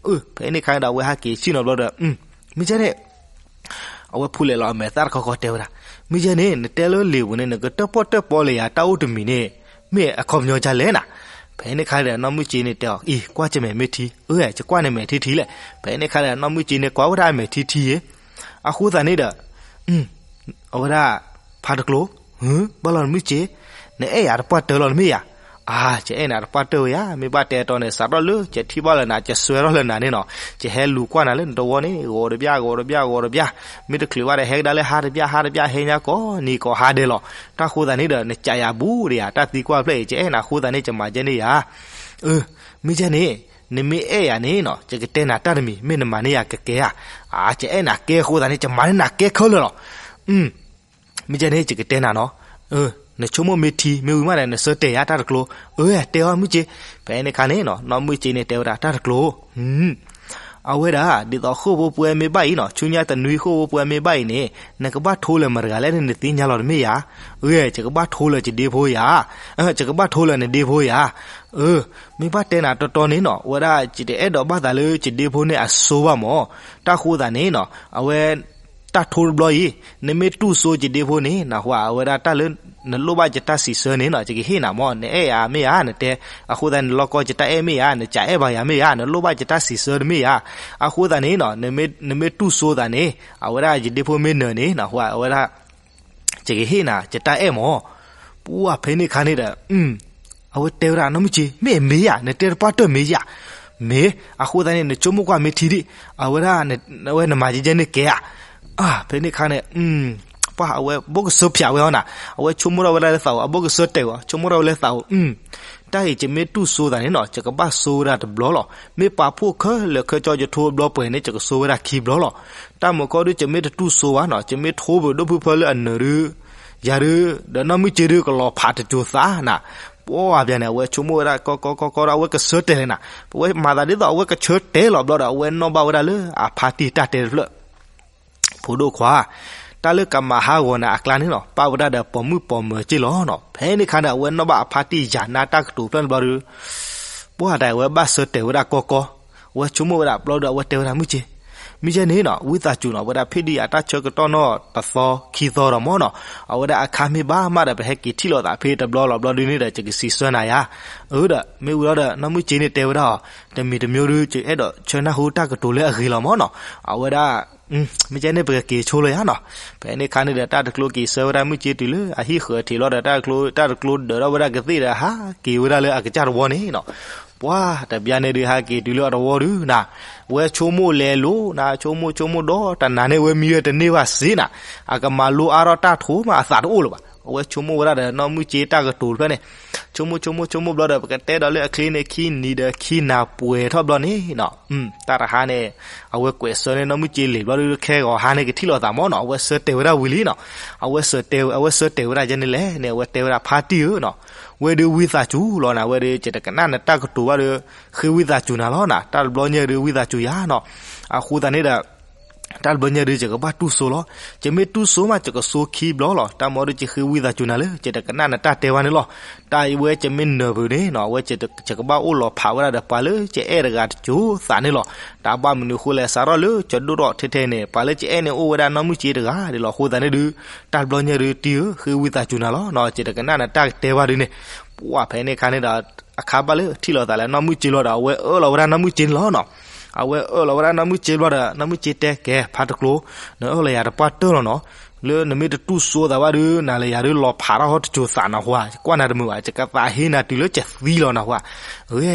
ဖဲန့ၣ်ခါန့ၣ်ဒီး အဝဲဟဲက့ၤဆ့ၣ်နီၤဘျီဒီး မ့ၢ်ကဲန့ၣ် အဝဲဖူလဲၤလီၤအမဲာ်သၣ်တခီခီတဲဝဲဒၣ်, မ့ၢ်ကဲန့ၣ် နတဲလၢလံာ်ပူၤန့ၣ် နကတၢၣ်ပီၣ်တၢၣ်ပီလၢယၤတၢ်အိၣ်တမံၤန့ၣ် မ့ၢ်အခီပညီဒ်လဲၣ်နၤ, ဖဲန့ၣ်ခါဒီး နီၢ်မုၢ်စ့န့ၣ်တဲအီၤ အံၤ ကွၢ်ကမဲာ်မ့ၢ်ထံ, အၢ ယကွၢ်န့ၣ်မဲာ်ထံထံလဲၣ်, ဖဲန့ၣ်ခါဒီး နီၢ်မုၢ်စ့န့ၣ် ကွၢ်ဝဲဒၣ်အမဲာ်ထံထံယ့ၤ, အဃိသတးန့ၣ်ဒီး အဝဲဒၣ် ဖါတကျိ, ဘၣ်လီၤနမုၢ်စ့, နအဲၣ်ယၤတပှၢ်တၢၢ်လီၤနမ့ၢ်ယၤ, အါ ယအဲၣ်နၤတပှၢ်တၢၢ်ဝဲယၤ, မ့ၢ်ဘၣ်တဲတီန့ၣ် စးထီၣ်လၢ ယထံၣ်ဘၣ်လၢနၤ ယစွဲထီၣ်လၢနၤန့ၣ်နီၤ, ယဟဲလူၤကွၢ်နၤလၢနတဝီန့ၣ် ဂီၤတဘျၣ် ဂီၤတဘျၣ် ဂီၤတဘျၣ်, မ့ၢ်တချုးဘၣ်ဒီး ဟဲကဒါလၢဟါတဘျၣ် ဟါတဘျၣ် ဟဲညါကိးနံၤကိးဟါဒဲးလီၤ, တၢ်ဃိသတးန့ၣ်ဒီး နကးယၤဘူးဒီးယၤ တၢ်သံကွၢ်ဖျၢၣ်အံၤ ယအဲၣ်နၤဃိသတးန့ၣ် ယမၤကဲန့ၣ်ယၤ အၢ မ့ၢ်ကဲန့ၣ် နမ့ၢ်အဲၣ်ယၤန့ၣ်နီၤ ယကတဲနၤတၢ်တမံၤ မ့ၢ်နမၤန့ၢ်ယၤကကဲဧါ, အါ ယအဲၣ်နၤကဲအဃိသတးန့ၣ် ယမၤန့ၢ်နၤကဲခဲလၢာ်လီၤ, မ့ၢ်ကဲန့ၣ် ယကတဲနၤနီၤ, နဆိကမိၣ်မ့ၢ်ထံမ့ၢ်ဝံၤမးဒီး နဆၢတဲာ်ယၤတၢ်တကျိ, အၢ တဲအီၤမုၢ်က့, ဖဲန့ၣ်ခါန့ၣ်နီၤ နီၢ်မုၢ်က့န့ၣ်တဲဝဲဒၣ်တၢ်တကျိ အဝဲဒၣ် ဒ်သိးဃိၣ်ဖိပှဲၤမ့ၢ်ဘၣ်အံၤနီၤ ဆူညါတနွံဃိၣ်ဖိပှဲၤမ့ၢ်ဘၣ်အံၤန့ၣ် နကဘၣ်ထိလၢၤမတၤတဂၤလဲၣ်န့ၣ် နသ့ၣ်ညါလီၤတမ့ၢ်ဧါ, အၢ ယကဘၣ်ထိလၢၤယဒ့ဖိယၤ, ယကဘၣ်ထိလၢၤနဒ့ဖိယၤ, အၢ မ့ၢ်ဘၣ်တဲနၤတီတီန့ၣ်နီၤ အဝဲဒၣ် ယတအဲၣ်ဒိးဘၣ်သးလၢယဒ့ဖိန့ၣ်အစိဘၣ်မၢ်, တၢ်ဃိသတးန့ၣ်နီၤ အဝဲ တၢ်ထိတဘျီအံၤ နမ့ၢ်တူၢ်စိယဒ့ဖိန့ၣ် နဟါ အဝဲဒၣ်တၢ်လၢ နလိၣ်ဘၣ်ယတၢ်စံးဆၢန့ၣ်နီၤ ယကဟ့ၣ်နၤမၢ်, နအဲၣ်ယၤမ့ၢ်ဧါ နတဲ, အဃိသတးန့ၣ် နလီၢ်ကီယတၢ်အဲၣ်မ့ၢ်ဧါ နကအဲၣ်ဘၣ်ယၤမ့ၢ်ဧါ နလိၣ်ဘၣ်ယတၢ်စံးဆၢတမ့ၢ်ဧါ, အဃိသတးန့ၣ်နီၤ နမ့ၢ်တူၢ်စိသးန့ၣ် အဝဲဒၣ်ယဒ့ဖိမ့ၢ်နၢၤန့ၣ် နဟါ အဝဲဒၣ် ယကဟ့ၣ်နၤယတၢ်အဲၣ်မၢ်, ပှၢ်ဖဲန့ၣ်ခါန့ၣ်ဒီး အဝဲတဲဝဲဒၣ်နီၢ်မုၢ်က့ မ့ၢ်မ့ၢ်ယၤ နတဲတပှၢ်တၢၢ်မ့ၢ်ယၤ, မ့ၢ် အဃိသတးန့ၣ် နဆိကမိၣ်ကွၢ်မ့ၢ်ထံဒံး အဝဲဒၣ် အဝဲနမၤကဲကဲန့ၣ်ကဲဧါ, ဖဲန့ၣ်ခါန့ၣ် ပှၢ်အဝဲဘိၣ်ကစၢၢ်ဖျးဝဲအီၤနၤ အဝဲဆိကမိၣ်ထီၣ်ဝဲဒၣ်လၢသးအိၣ် အဘိၣ်ကစၢၢ်တဲာ်ဝဲ ဆိကမိၣ်ထီၣ်ဝဲလၢသးအိၣ် တၢ်အံၤ ယမ့ၢ်တူၢ်စိသးန့ၣ်နီၤ ယကဘၣ်စိဝဲဒၣ်တဘျီလီၤ. မ့ၢ်ပာ်ဖှိၣ်ခဲလၢာ်ခဲဆ့ယထိတဘျီပှဲၤန့ၣ် ယကစိဝဲဒၣ်ခံဘျီလီၤ. တၢ်မုၢ်ကီဒု ယမ့ၢ်တတူၢ်စိဘၣ်နီၤ ယမ့ၢ်ထိပဒိၣ်ဖုဖၢလၢအနၢၤဒု ယၤဒု ဒီးနီၢ်မုၢ်က့ဒု ကလီၤဖးတစိၤသးနၤ, ပှၢ်ဘၣ်န့ၣ် အဝဲဆိကမိၣ်ဝဲဒၣ်ကီကီကီကီဒီး အဝဲကဆၢတဲာ်လဲၣ်နၤ, ပဝဲမၤသးဒ်သိးအဝဲကဆၢတဲာ်လီၤဘျီဒီး အဝဲနီၣ်ဘၣ်ဝဲဒၣ်လၢအဖါတံၢ်တၢ်တဲတဖျၢၣ်, ဖိဒိၣ်ခွါ, တၢ်လၢကမၤဟးဂီၤနၤအကျါန့ၣ်နီၤ ပၣ်ဝဲဒၣ်ဒီးပိာ်မုၣ်ပိာ်မၢၤက့ၢ်လီၤနီၤ. ဖဲန့ၣ်အခါန့ၣ် အဝဲနီၣ်ဘၣ်အဖါတံၢ်ယၤနါတၢ်ကတိၤဖျၢၣ်န့ၣ်ဘျီဒီး ပှၢ်တၢ်အဝဲဘၣ်ဆၢတဲာ်ဝဲဒၣ်ကီကီ, အဝဲဆိကမိၣ်ဝဲဒၣ်ဘျီဒီး အဝဲတဲဝဲဒၣ်မုၢ်က့, မုၢ်က့န့ၣ်နီၤ ဝံသးစူၤနီၤ အဝဲဒၣ်ဖံးဒံးအတၢ်ဆၢကတီၢ်နီၣ်တသီခံသီဒီးမၢ်နီၤ, အဝဲဒၣ်အခါမ့ၢ်ဘၣ်မးဒီးပဟဲက့ၤထံၣ်လိာ်သးဖဲတဘျီလီၤဘျီဒုန့ၣ်ဒီး ယကစံးဆၢနၤယၤ, အၢဒီး မ့ၢ်ဝံၤလီၤဒီး နီၢ်မုၢ်က့န့ၣ်တဲဝဲဒၣ်အီၤ, တမံၤတမံၤဒု ယအဲၣ်ဒိးဆၢနၢ်ဟူတၢ်ကတိၤလၢအဂ့ၤလီၤမၢ်နီၤ, အဝဲဒၣ် မ့ၢ်ကဲန့ၣ် ပကက့ၤဆိလၢယၤနီၤ. ဖဲန့ၣ်အခါန့ၣ်ဒီး တၢ်တကျိက့ၤဆၢဝဲဒၣ်မုၢ်က့တုၤလၢအဟံၣ်ဃၢၤထံးလီၤဒီး တၢ်တကျိ တၢ်တကျိဒၢးထီၣ်ဝဲဒၣ်ကသ့ၣ်ဒီး ဟးက့ၤဝဲဒၣ်လၢအကစၢ်တဝီန့ၣ်နီၤ. ပှၢ်တဘျီန့ၣ်ဒု ဟးက့ၤတုၤလၢအတဝီဒုနၤ, ဝဲဆိကမိၣ်လဲၤလိၤနၤ ဆိကမိၣ်ဆိကမိၣ်ဒီး တနၤန့ၣ်ဝဲမံဝဲတန့ၢ်ဘၣ်စ့နၤ, အကမၤလိအါထီၣ်တၢ်ထိမးအသးတအိၣ်လၢၤဘၣ်. အဝဲဆိကမိၣ်ဝဲဒၣ်ဒီး နီၢ်မုၢ်က့တၢ်ကတိၤတဖျၢၣ်န့ၣ် ဆိကမိၣ်ဆိကမိၣ်ဆိကမိၣ်ဘျီဒီး ပကတဲဒီးလၢအချ့န့ၣ် ခံနံၤဒီးခံနၤပှဲၤထီၣ်ဘျီန့ၣ်နီၤ, တၢ်တဟါန့ၣ် အဝဲကွဲးဆၢန့ၢ်နီၢ်မုၢ်က့လံာ်ဘျီဒု ခဲဂီၤဟါန့ၣ်ကထံၣ်လိာ်သးမၢ်နီၤ, အဝဲဆၢတဲာ်ဝဲဒၣ်ဝံၤလံနီၤ. အဝဲဆၢတဲာ် အဝဲဆၢတဲာ်ဝဲဒၣ်ယဲန့ၣ်လဲၣ်န့ၣ် အဝဲတဲဝဲဒၣ်ဖါတံၢ်ဧၢနီၤ, ဝဲဒုဝံသးစူၤလီၤနၤ, ဝဲဒု ယတကနၣ်နတၢ်ကတိၤဘၣ်ဒီး ဃ့ဝံသးစူၤနၤလီၤနၤ, တၢ်တဘျီညါဒုဝံသးစူၤယၤနီၤ. အဃိသတးန့ၣ်ဒီး တၢ်တဘျီညါဒု ယကဘၣ်တူၢ်စိလီၤ. ယမ့ၢ်တူၢ်စိမး ယကစိခံဘျီလီၤ. တၢ်မၤဒီးယဃ့ဝံသးစူၤနၤလၢ ယတကနၣ်နတၢ်တဲဘၣ်န့ၣ်လီၤ. တၢ်အံၤဝဲယမ့ၢ်နၢၤဘၣ်န့ၣ်နီၤ အဝဲယကဘၣ်အိၣ်လီၤဖးဝဲဒၣ်ဒီးပှၤလၢယအဲၣ်တဂၤတစိၤသးန့ၣ်လီၤ. တၢ်ဘၣ်မနုၤဃိလဲၣ် စးထီၣ်လၢယဒိၣ်ထီၣ်ထဲထဲန့ၣ် ပှၤလၢယအဲၣ်န့ၣ်အိၣ်ဝဲဒၣ်နီၢ်မုၢ်က့တဂၤဒ်လီၤ. အဃိသတးန့ၣ်ဒု တၢ်တဘျီညါဒု တံၢ်ဧၢ ဃ့ဝံသးစူၤနၤလီၤနီၤ, ယတကနၣ်နတၢ်ကတဲဘၣ်ဒုန့ၣ်. ပှၢ်ဖဲန့ၣ်အခါန့ၣ်ဒီး အခါဘၣ်လၢထံၣ်လိာ်သးလၢနီၢ်မုၢ်က့လီၤဒီး အဝဲအၢၣ်လီၤဝဲဒၣ်နီၢ်မုၢ်က့န့ၣ်လီၤနီၤ. အဝဲအၢၣ်လီၤဝဲဒၣ်နီၢ်မုၢ်က့ဘျီဒီး နီၢ်မုၢ်က့တဲကဲ ဖါတကျိ နအၢၣ်လီၤယၤတပှၢ်တၢၢ်လီၤနီၤ. လၢနမ့ၢ်တတူၢ်စိသးဘၣ်ဒု နၤလၢယၤဒုလီၤဖးထီၣ်ဟီၣ်တစိၤသးနၢ်ဟူဧါ, ယကွၢ်နၤတမုာ်ဘၣ်, ယကသးဟ့နၤတုၤလၢယသံလီၤနၢ်ဟူဧါ. အၢ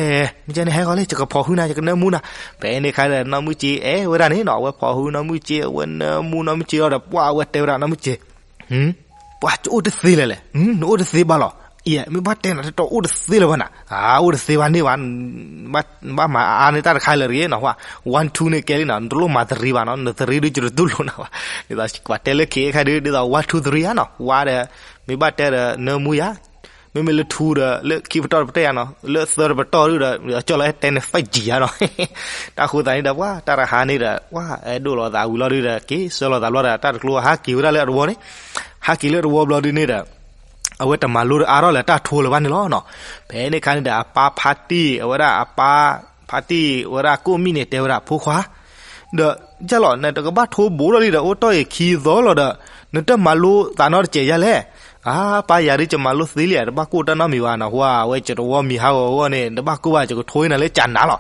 မ့ၢ်ကဲန့ၣ် ဟဲဂီၤလံ ယကဖီၣ်ဟုနၤ ယကနၢမူနၤ. ဖဲန့ၣ်အခါဒီး နီၢ်မုၢ်က့အဲၣ်ဝဲဒၣ်န့ၣ်နီၤ အဝဲဖီၣ်ဟုနီၢ်မုၢ်က့ အဝဲနၢမူနီၢ်မုၢ်က့လီၤဒီး ပှၢ်အဝဲတဲဝဲဒၣ်နီၢ်မုၢ်က့ ပှၤကအိၣ်တသ့လဲၣ်လဲၣ်, နအိၣ်တသ့ဘၣ်လီၤ. အံၤ မ့ၢ်ဘၣ်တဲနၤတတီၤအိၣ်တသ့လၢၤဘၣ်နၤ, အိၣ်တသ့ဘၣ်န့ၣ်ဘၣ်, ဘၣ်မၤအါန့ၢ်တၢ်တခါလၢတဂ့ၤနီၤ, one two န့ၣ်ကဲလံနီၤ, နတလိၣ်မၤ three ဘၣ်နီၤ, န three ဒုးယတတူၢ်လိာ်နၤဘၣ်. ဒ်သိးပှၤတဲလၢခံအခါဒုး ဒ်သိး one two three ဧါနီၤ, one ဒီး မ့ၢ်ဘၣ်တဲဒီးနၢမူယၤ, မ့မ့ၢ်လၢ two ဒီး လၢခံပတီၢ်တပတီၢ်ယၤနီၤ, လၢသၢတပတီၢ်ဒုးဒီး ကၠီၣ်လီၤအဲၣ်တဲန့ၣ် five G ယၤနီၤ. တၢ်ဃိသးန့ၣ်ဒီး ပှၤတၢ်တဟါန့ၣ်ဒီး ပှၤအဲၣ်ဒိၣ်လိာ်သးဝံၤလီၤဒုးဒီး က့ၤဆၢလိာ်သးဘျီဒီး တၢ်တကျိဟးက့ၤဝဲဒၣ်လၢအတဝီန့ၣ်, ဟးက့ၤလၢတဝီဘျီဒုးန့ၣ်ဒီး အဝဲတမၤလိတအါထီၣ်လၢတၢ်ထိလၢၤဘၣ်န့ၣ်လီၤနီၤ. ဖဲန့ၣ်အခါန့ၣ်ဒီး အပၢ်ဖါတံၢ် အဝဲဒၣ်အပၢ်ဖါတံၢ် အဝဲဒၣ်ကိးမံၣ်န့ၣ် တဲဝဲဒၣ်ဖိခွါ ဒီး ယလီၤ နတကဘၣ်ထိဘိလီၤလံဒီး အိၣ်တီၢ်အံၤခံသီလီၤဒီး နတမၤလိသးနီတစဲးယၤလဲၣ်. အါ ပၢ်ယၤဒုး ယမၤလိသ့လံဧါ, တဘၣ်ကိၢ်တၢ်နီတမံၤဘၣ်နီၤ, ပှၤ အဝဲယတဝီမံၤဟးဂီၤအဂီၢ်န့ၣ် တဘၣ်ကိၢ်ဘၣ် ယကထိနၤလၢကနၤလီၤ.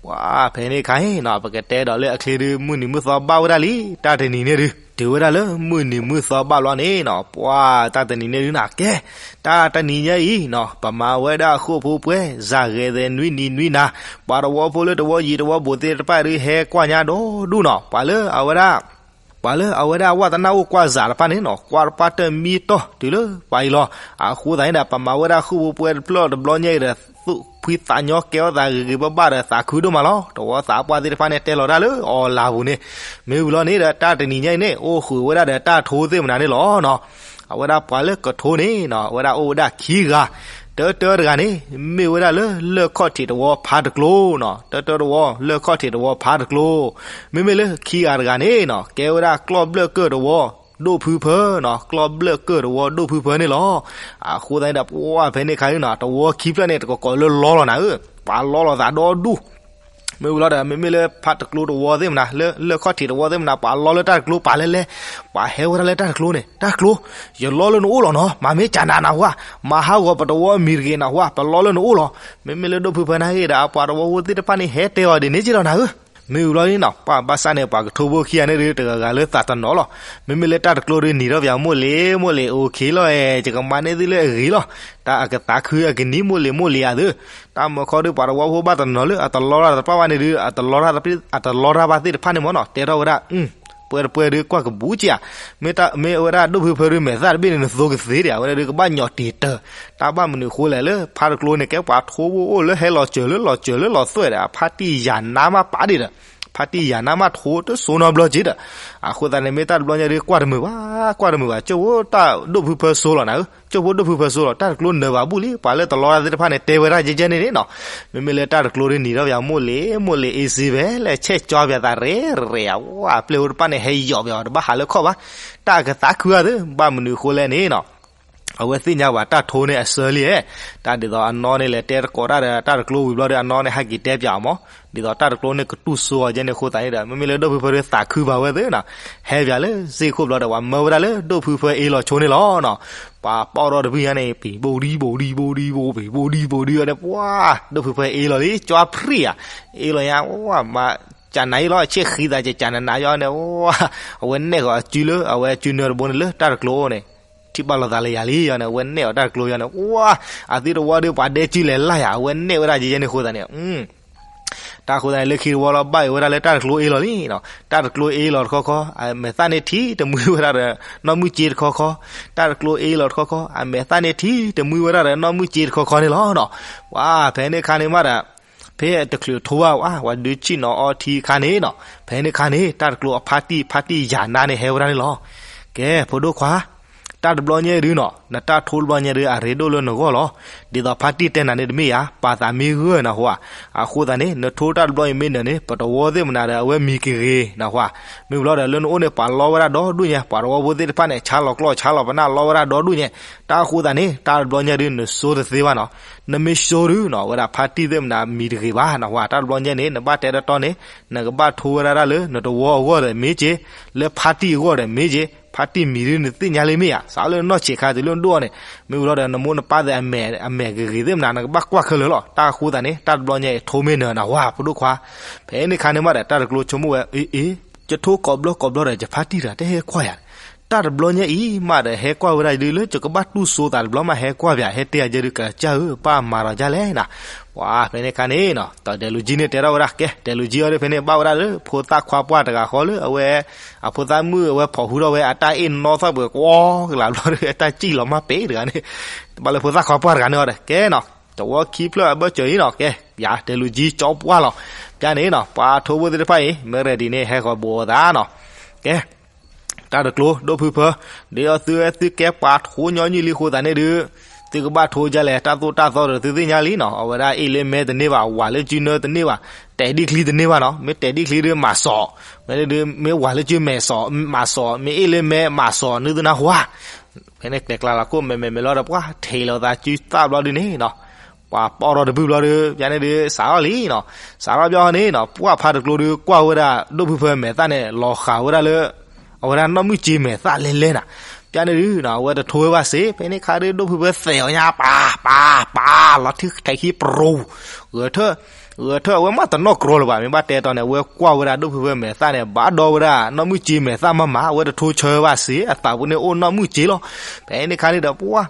ပှၤ ဖဲန့ၣ်အခါအံၤနီၤ ပကတဲဒီးလၢအချ့ဒုး မုၢ်နံၤမုၢ်သီဘၣ်ဝဲဒၣ်လံ, တၢ်တနံၤန့ၣ်ဒုး တုၤဝဲဒၣ်လၢမုၢ်နံၤမုၢ်သီဘၣ်လီၤန့ၣ်နီၤ, ပှၤ တၢ်တနံၤန့ၣ်ဒုးနၤ ကဲ တၢ်တနံၤညါအံၤနီၤ ပမၤဝဲဒၣ်ဃိာ်ဖိပှဲၤ စၤဂဲၤသဲးနွံနံၤနွံနၤ, ပှၤတဝီဖိလၢတဝီယံၤတဝီဘူးသ့ၣ်တဖၣ်ဒုး ဟဲကွၢ်ညါဒီဒူၣ်နီၤ, ပှၤလၢအဝဲဒၣ် ပှၤလၢအဝဲဒၣ်ဝးသနၢ်အိၣ်ကွၢ်စးတဖၣ်န့ၣ်နီၤ ကွၢ်တပှၢ်တၢၢ်မံတီၢ်တုၤလၢပှၤအံၤလီၤ. အဃိသတးန့ၣ်ဒီး ပမၤဝဲဒၣ်ဃိာ်ဖိပှဲၤတဖျၢၣ်တဘျီညါအံၤဒီး သူၣ်ဖှံသးညီကဲထီၣ်သးဂ့ၤဂ့ၤဘၣ်ဘၣ်ဒီး သးခုဒိၣ်မးလီၤ. တဝီသးပှၢ်သ့ၣ်တဖၣ်န့ၣ် တဲလီၤတၢ်လၢအီၤလၢ်ပူၤန့ၣ်, မ့ၢ်ဝံၤလီၤန့ၣ်ဒီး တၢ်တနံၤညါအံၤန့ၣ် အိၣ်ဃုာ်ဝဲဒၣ်ဒီးတၢ်ထိသ့ၣ်မနုၤန့ၣ်လီၤနီၤ. အဝဲဒၣ်ပှၤလၢကထိန့ၣ်နီၤ အဝဲဒၣ်အိၣ်ဝဲဒၣ်ခံဂၤ, တၢတၢတဂၤန့ၣ် မ့ၢ်ဝဲဒၣ်လၢလၢၢ်ခီၣ်ထံးတဝီဖးတကျိနီၤ, တၢတၢတဝီ လၢၢ်ခီၣ်ထံးတဝီဖးတကျိ, မ့မ့ၢ်လၢခံဂၤတဂၤန့ၣ်နီၤ ကဲဝဲဒၣ်ကျီၢ်ဘျၢၣ်ကၢၢ်တဝီ ဒိၣ်ဖုဖၢနီၤ, ကျီၢ်ဘျၢၣ်ကၢၢ်တဝီဒိၣ်ဖုဖၢန့ၣ်လီၤ. အဃိသတးန့ၣ်ဒီး ပှၤဖဲန့ၣ်အခါန့ၣ်နီၤ တဝီခံဖျၢၣ်န့ၣ် တကီးကီးလၢလီလီၤနၤဧၢ, ပှၤလီလီၤသးဒီဒူၣ် မ့ၢ်ဝံၤလီၤဒီး မ့မ့ၢ်လၢဖးတကျိတဝီသ့ၣ်မနုၤ လၢလၢၢ်ခီၣ်ထံးတဝီသ့ၣ်မနုၤ ပှၤလီလၢတၢ်တကျိပာ်လဲၣ်လဲၣ်, ပှၤဟဲဝဲဒၣ်လၢတၢ်တကျိန့ၣ် တၢ်တကျိ, ယလီလၢနအိၣ်လီၤနီၤ, မၤမ့ၢ်ကနၤနၢ်ဟူဧါ, မၤဟးဂီၤပတဝီမံၤတဂ့ၤနၢ်ဟူဧါ, ပလီလၢနအိၣ်လီၤ. မ့မ့ၢ်လၢဒိၣ်ဖုဖၢနၤဂ့ၤဒီး အပှၤတဝီဖိသ့ၣ်တဖၣ်န့ၣ် ဟဲတဲအီၤဒ်န့ၣ်က့လီၤနၢ်ဧၢ. မ့ၢ်ဝံၤလီၤန့ၣ်နီၤ ပှၤဘၣ်ဆၣ်န့ၣ် ပှၤကထိဖိခံဂၤန့ၣ်ဒုး တဂၤဂၤလၢသးတနီၤလီၤ. မ့မ့ၢ်လၢတၢ်တကျိဒုး နံၤထီၣ်ပၠးမိၢ်လ့ၤမိၢ်လ့ၤ အိၣ်ခ့လီၤအဲ, ယကမၤန့ၢ်သုလၢအဂ့ၤလီၤ. တၢ်အကသးခုအကနံၤမိၢ်လ့ၤမိၢ်လ့ၤဧါသု, တၢ်မၢခီဒုး ပှၤတဝီဖိဘၣ်တနီၤလၢ အတလီတၢ်တပာ်ဘၣ်န့ၣ်ဒုး အတလီတၢ်တပာ် အတလီတၢ်ဘၣ်သ့ၣ်တဖၣ်န့ၣ်မ့ၢ်နီၤ တဲထီၣ်ဝဲဒၣ် ပှဲၤတပှဲၤဒုး ကွၢ်ကဘူးက့ဧါ, မ့ၢ်တၢ်မ့ၢ်ဝဲဒၣ်ဒိၣ်ဖုဖၢဒုး မဲာ်သၣ်တဘ့ၣ်န့ၣ် နသိကသ့ဒံးဧါ, ဝဲဒၣ်ဒုးကဘၣ်ညီးတံာ်တၢၢ်, တၢ်ဘၣ်မနုၤဃိလဲၣ်လၢ ဖးတကျိန့ၣ် ကဲပှၤထိဖိအိၣ်လၢဟဲလီၤစၢၤလၢလီၤစၢၤလၢလီၤသွဲၣ်ဒီး အဖါတံၢ်ယၤနါမးပာ်ဒံးဒီး ဖါတံၢ်ယၤနါမးထိတစိနီတဘျီက့ဒီး, အဃိသတးန့ၣ် မ့ၢ်တၢ်တဘျီညါဒုး ကွၢ်တမုာ်ဘၣ်, ကွၢ်တမုာ်ဘၣ်, ကၠိဖိတၢ်ဒိၣ်ဖုဖၢစိလီၤနၤဧၢ, ကၠိဖိဒိၣ်ဖုဖၢစိလီၤ, တၢ်တကျိနၢၤဘၣ်ဘူၣ်လံ, ပှၤလၢတလီတၢ်သ့ၣ်တဖၣ်န့ၣ် တဲဝဲဒၣ်ကဲကဲန့ၣ်န့ၣ်နီၤ, မ့မ့ၢ်လၢတၢ်တကျိဒုးနံၤထီၣ်ပၠးမိၢ်လ့ၤ မိၢ်လ့ၤအ့စ့ဖဲလဲၣ် ဆဲးကၠီပၠးသးရဲၣ်ရဲၣ်ဧါ, ဝါ အပျဲၢ်ဖိတဖၣ်န့ၣ် ဟဲယီၤပၠးအီၤ တဘၣ်ဟးလၢခီၣ်ဘၣ်, တၢ်ကသးခုဧါသ့, ဘၣ်မနုၤအဃိလဲၣ်န့ၣ်နီၤ အဝဲသ့ၣ်ညါဘၣ်တၢ်ထိန့ၣ်အဆၢလံဧါ, တၢ်ဒ်သိးအနီၢ်န့ၣ်လဲၤတဲသကိးတၢ်ဒီးတၢ်တကျိဝံၤဘျီဒီး အနီၢ်န့ၣ်ဟဲက့ၤတဲပၠးအီၤမး, ဒ်သိးတၢ်တကျိန့ၣ်ကတူၢ်စိအီၤကဲန့ၣ်အဃိသတးန့ၣ်ဒီး မ့မ့ၢ်လၢဒိၣ်ဖုဖၢဒုးသးခုဘၣ်ဝဲသ့နီၤ, ဟဲပၠးလၢစ့ၢ်ခိၣ်ဘျီဒီး ပှၤမၢဝဲဒၣ်လၢဒိၣ်ဖုဖၢအ့လီၤဆိန့ၣ်လီၤနီၤ, ပှၤပီၣ်ထီၣ်တဘုၣ်ညါန့ၣ် ပံၤဘိဒံဘိဒံဘိဒံဘိ ပံၤဘိဒံဘိဒံအီၤန့ၣ် ပှၤ ဒိၣ်ဖုဖၢအ့လီၤလံ ကၠီဖရံဧါ, အ့လီၤညါ ဝါ မၤ ကနၤအံၤလီၤ ဆ့ၣ်ဃံသးကကနၤနၤယီၤန့ၣ်, အဝဲနဲၣ်ဃီၤအစုလၢ အဝဲအစုနၢတဘိန့ၣ်လၢတၢ်တကျိန့ၣ်, ထံၣ်ဘၣ်လိာ်သးလၢယၤလံယီၤန့ၣ် အဝဲနဲၣ်အီၤတၢ်တကျိယီၤန့ၣ်, ဝါ အသုတဝီဒီးပှၤဒဲစုလဲၤလၢ်ယၤ အဝဲနဲၣ်ဝဲဒၣ်ကဲကဲန့ၣ်အဃိသတးန့ၣ်, တၢ်အဃိသတးန့ၣ် လၢခံတဝီလီၤဘၣ်အံၤဝဲဒၣ်လၢတၢ်တကျိအ့လီၤလံနီၤ, တၢ်တကျိအ့လီၤတခီခီ အမဲာ်သၣ်န့ၣ်ထံၣ်တမှံဝဲဒၣ်ဒီး နီၢ်မုၢ်စ့တခီခီ, တၢ်တကျိအ့လီၤတခီခီ အမဲာ်သၣ်န့ၣ်ထံၣ်တမှံဝဲဒၣ်ဒီးနီၢ်မုၢ်စ့တခီခီန့ၣ်လီၤနီၤ, ဝါ ဖဲန့ၣ်ခါန့ၣ်မးဒီး ဖဲတချုးထိဘၣ်ဝဲ ပှၤဒုးဆ့ၣ်နီၤအီထံခါန့ၣ်နီၤ, ဖဲန့ၣ်ခါန့ၣ် တၢ်တကျိအဖါတံၢ် ဖါတံၢ်ယၤနါန့ၣ် ဟဲဝဲဒၣ်န့ၣ်လီၤ. ကဲ ဖိဒိၣ်ခွါ, တၢ်တဘျီညါဒုးနီၤ နတၢ်ထိတဘျီညါဒုး အရ့ဒိၣ်လၢနဂီၢ်လီၤ. ဒ်သိးဖါတံၢ်တဲနၤန့ၣ်တမ့ၢ်ဧါ, ပာ်သးမ့ၢ်ဂၢၢ်နဟူဧါ. အဃိသတးန့ၣ် နထိတၢ်တဘျီအံၤမ့ၢ်နၢၤန့ၣ် ပတဝီသ့ၣ်မနၤဒီး အဝဲမံၤကဂ့ၤနဟူဧါ. မ့ၢ်ဘျီဒီး လၢနအိၣ်န့ၣ် ပှၤလီဝဲဒၣ်ဒီဒူၣ်ညါ, ပှၤတဝီဖိသ့ၣ်တဖၣ်န့ၣ် ဆါလီၤကျီၢ်ဆါလီၤပနၢ်လီဝဲဒၣ်ဒီဒူၣ်ညါ. တၢ်အဃိသတးန့ၣ် တၢ်တဘျီညါဒုး နဆိတသ့ဘၣ်နီၤ, နမ့ၢ်ဆိဒုးနီၤ ဝဲဒၣ်ဖါတံၢ်သ့ၣ်မနၤမံၤတဂ့ၤဘၣ်နဟူဧါ. တၢ်တဘျီညါန့ၣ် နဘၣ်တဲတီတီန့ၣ် နကဘၣ်ထိဝဲဒၣ်လၢ နတဝီအဂီၢ်ဒီးမ့ၢ်က့ၤ, လၢဖါတံၢ်အဂီၢ်ဒီးမ့ၢ်က့ၤ, ဖါတံၢ်မံၤဒုး နသ့ၣ်ညါလံမ့ၢ်ဧါ. စးလၢနနီၢ်ဆံးခါတုၤလၢနဒိၣ်အီၤန့ၣ် မ့ၢ်ဘျီဒီး နမိၢ်နပၢ်သ့ၣ်အမဲာ် အမဲာ်ဂ့ၤဂ့ၤသ့ၣ်မနၤ နကဘၣ်ကွၢ်ခဲလၢာ်လီၤ. တၢ်အဃိသတးန့ၣ် တၢ်တဘျီညါအံၤ ထိမ့ၢ်နၢၤနဟူဧါ ဖိဒိၣ်ခွါ. ဖဲန့ၣ်ခါန့ၣ်မးဒီး တၢ်တကျိဆိကမိၣ်ဝဲ အ့ အ့ ယထိကိးဘျီကိးဘျီဒီး ယဖါတံၢ်တဂၤတဟဲကွၢ်ယၤ, တၢ်တဘျီညါအံၤမးဒီး ဟဲကွၢ်ဝဲဒၣ်ဒုးလၢ ယကဘၣ်တူၢ်စိသးတဘျီမး ဟဲကွၢ်ပၠး ဟဲတဲယၤကဲဒုး ကစၢ်ဧၢ ဘၣ်မၤလီၤဒ်လဲၣ်နၤ. ပှၤဖဲန့ၣ်ခါန့ၣ်နီၤ ဒီးဒဲးလူၤကၠံန့ၣ်တဲထီၣ်ဝဲဒၣ် ကဲ ဒဲးလူၤကၠံအီၤဒုး ဖဲန့ၣ်ဘၣ်ဝဲဒၣ်လၢ ဖိသၣ်ခွါပှၢ်တဂၤဃီလၢ အဝဲ အဖိသၣ်မုၣ်အဝဲဖီၣ်ဟူထီၣ်ဝဲ အတၢ်အ့ၣ်နီသီၣ်ပှဲၤကွီၢ်ကလာ်ဘျီဒီး အတၢ်စံၣ်လီၤမၢ်ပ့ၤတဂၤန့ၣ်, ဘၣ်လၢဖိသၣ်ခွါပှၢ်တဂၤန့ၣ်အီၤဒီး ကဲနီၤ တဝီခံဖျၢၣ်အဘၢၣ်စၢၤအံၤနီၤ ကဲ ယၤဒဲးလူၤကၠံကၠီပှၢ်လီၤ. ပျၢ်န့ၣ်နီၤ ပှၤထိဖိသ့ၣ်တဖၣ်အံၤ မ့ၢ် ready န့ၣ် ဟဲဃီၤဘိးအသးနီၤ. ကဲ တၢ်တကျိ ဒိၣ်ဖုဖၢ ဒ်သိးသုဝဲသုကဲပှၤထိညီနုၢ်လံအဃိသတးန့ၣ်ဒုး သုကဘၣ်ထိဒ်လဲၣ် တၢ်သိၣ်တၢ်သီဒီးသုသ့ၣ်ညါလံနီၤ. အဝဲဒၣ်အ့ၣ်လၢမဲတန့ၢ်ဘၣ် ဝၤလၢစုနၢတန့ၢ်ဘၣ် တဲာ်ဒံၣ်ချံတန့ၢ်ဘၣ်နီၤ. မ့ၢ်တဲာ်ဒံၣ်ချံဒုးမၤစီၤ, မ့ၢ်ဒုး မ့ၢ်ဝၤလၢစုမဲာ်စီၤ မၤစီၤ မ့ၢ်အ့ၣ်လၢမဲမၤစီၤ နုၢ်သုနၢ်ဟူဧါ. ဖဲန့ၣ်ကျဲၤကျါလီၤခိၣ်မဲာ်မဲာ်မဲာ်လီၤဒီး ပှၤထံးလီၤသးစုသၣ်ဘျီဒုးန့ၣ်နီၤ ပှၤပီၣ်ထီၣ်တဘုၣ်ဘျီဒုး ပျၢ်န့ၣ်ဒုး စးထီၣ်လံနီၤ. စးထီၣ်ဘျီန့ၣ်နီၤ ပှၤဖါတကျိဒုး ကွၢ်ဝဲဒၣ် ဒိၣ်ဖုဖၢမဲာ်သၣ်န့ၣ် လီၤဃာ်ဝဲဒၣ်လၢ အဝဲဒၣ်နီၢ်မုၢ်စ့မဲာ်သၣ်လဲလဲနၤ. ပျၢ်န့ၣ်ဒုးနီၤ အဝဲတထိဝဲဘၣ်စ့ၢ် ဖဲန့ၣ်ခါဒုး ဒိၣ်ဖုဖၢသဲးအီၤညါ ပာ် ပာ် ပာ် လီၤထံၣ်ထဲးခံပရူၤ ဂဲၤထၢၣ် ဂဲၤထၢၣ် အဝဲမ့ၢ်တနီၢ်ကြီလၢၤဘၣ် မ့ၢ်ဘၣ်တဲတီၤန့ၣ် အဝဲကွၢ်ဝဲဒၣ်ဒိၣ်ဖုဖၢမဲာ်သၣ်န့ၣ် ဘၣ်ဒီဝဲဒၣ် နီၢ်မုၢ်စ့မဲာ်သၣ်မးမး အဝဲတထိဆၢဘၣ်စ့ၢ် အသးပူၤန့ၣ်အိၣ်နီၢ်မုၢ်စ့လီၤ. ဖဲန့ၣ်ခါန့ၣ်ဒီး ပှၤ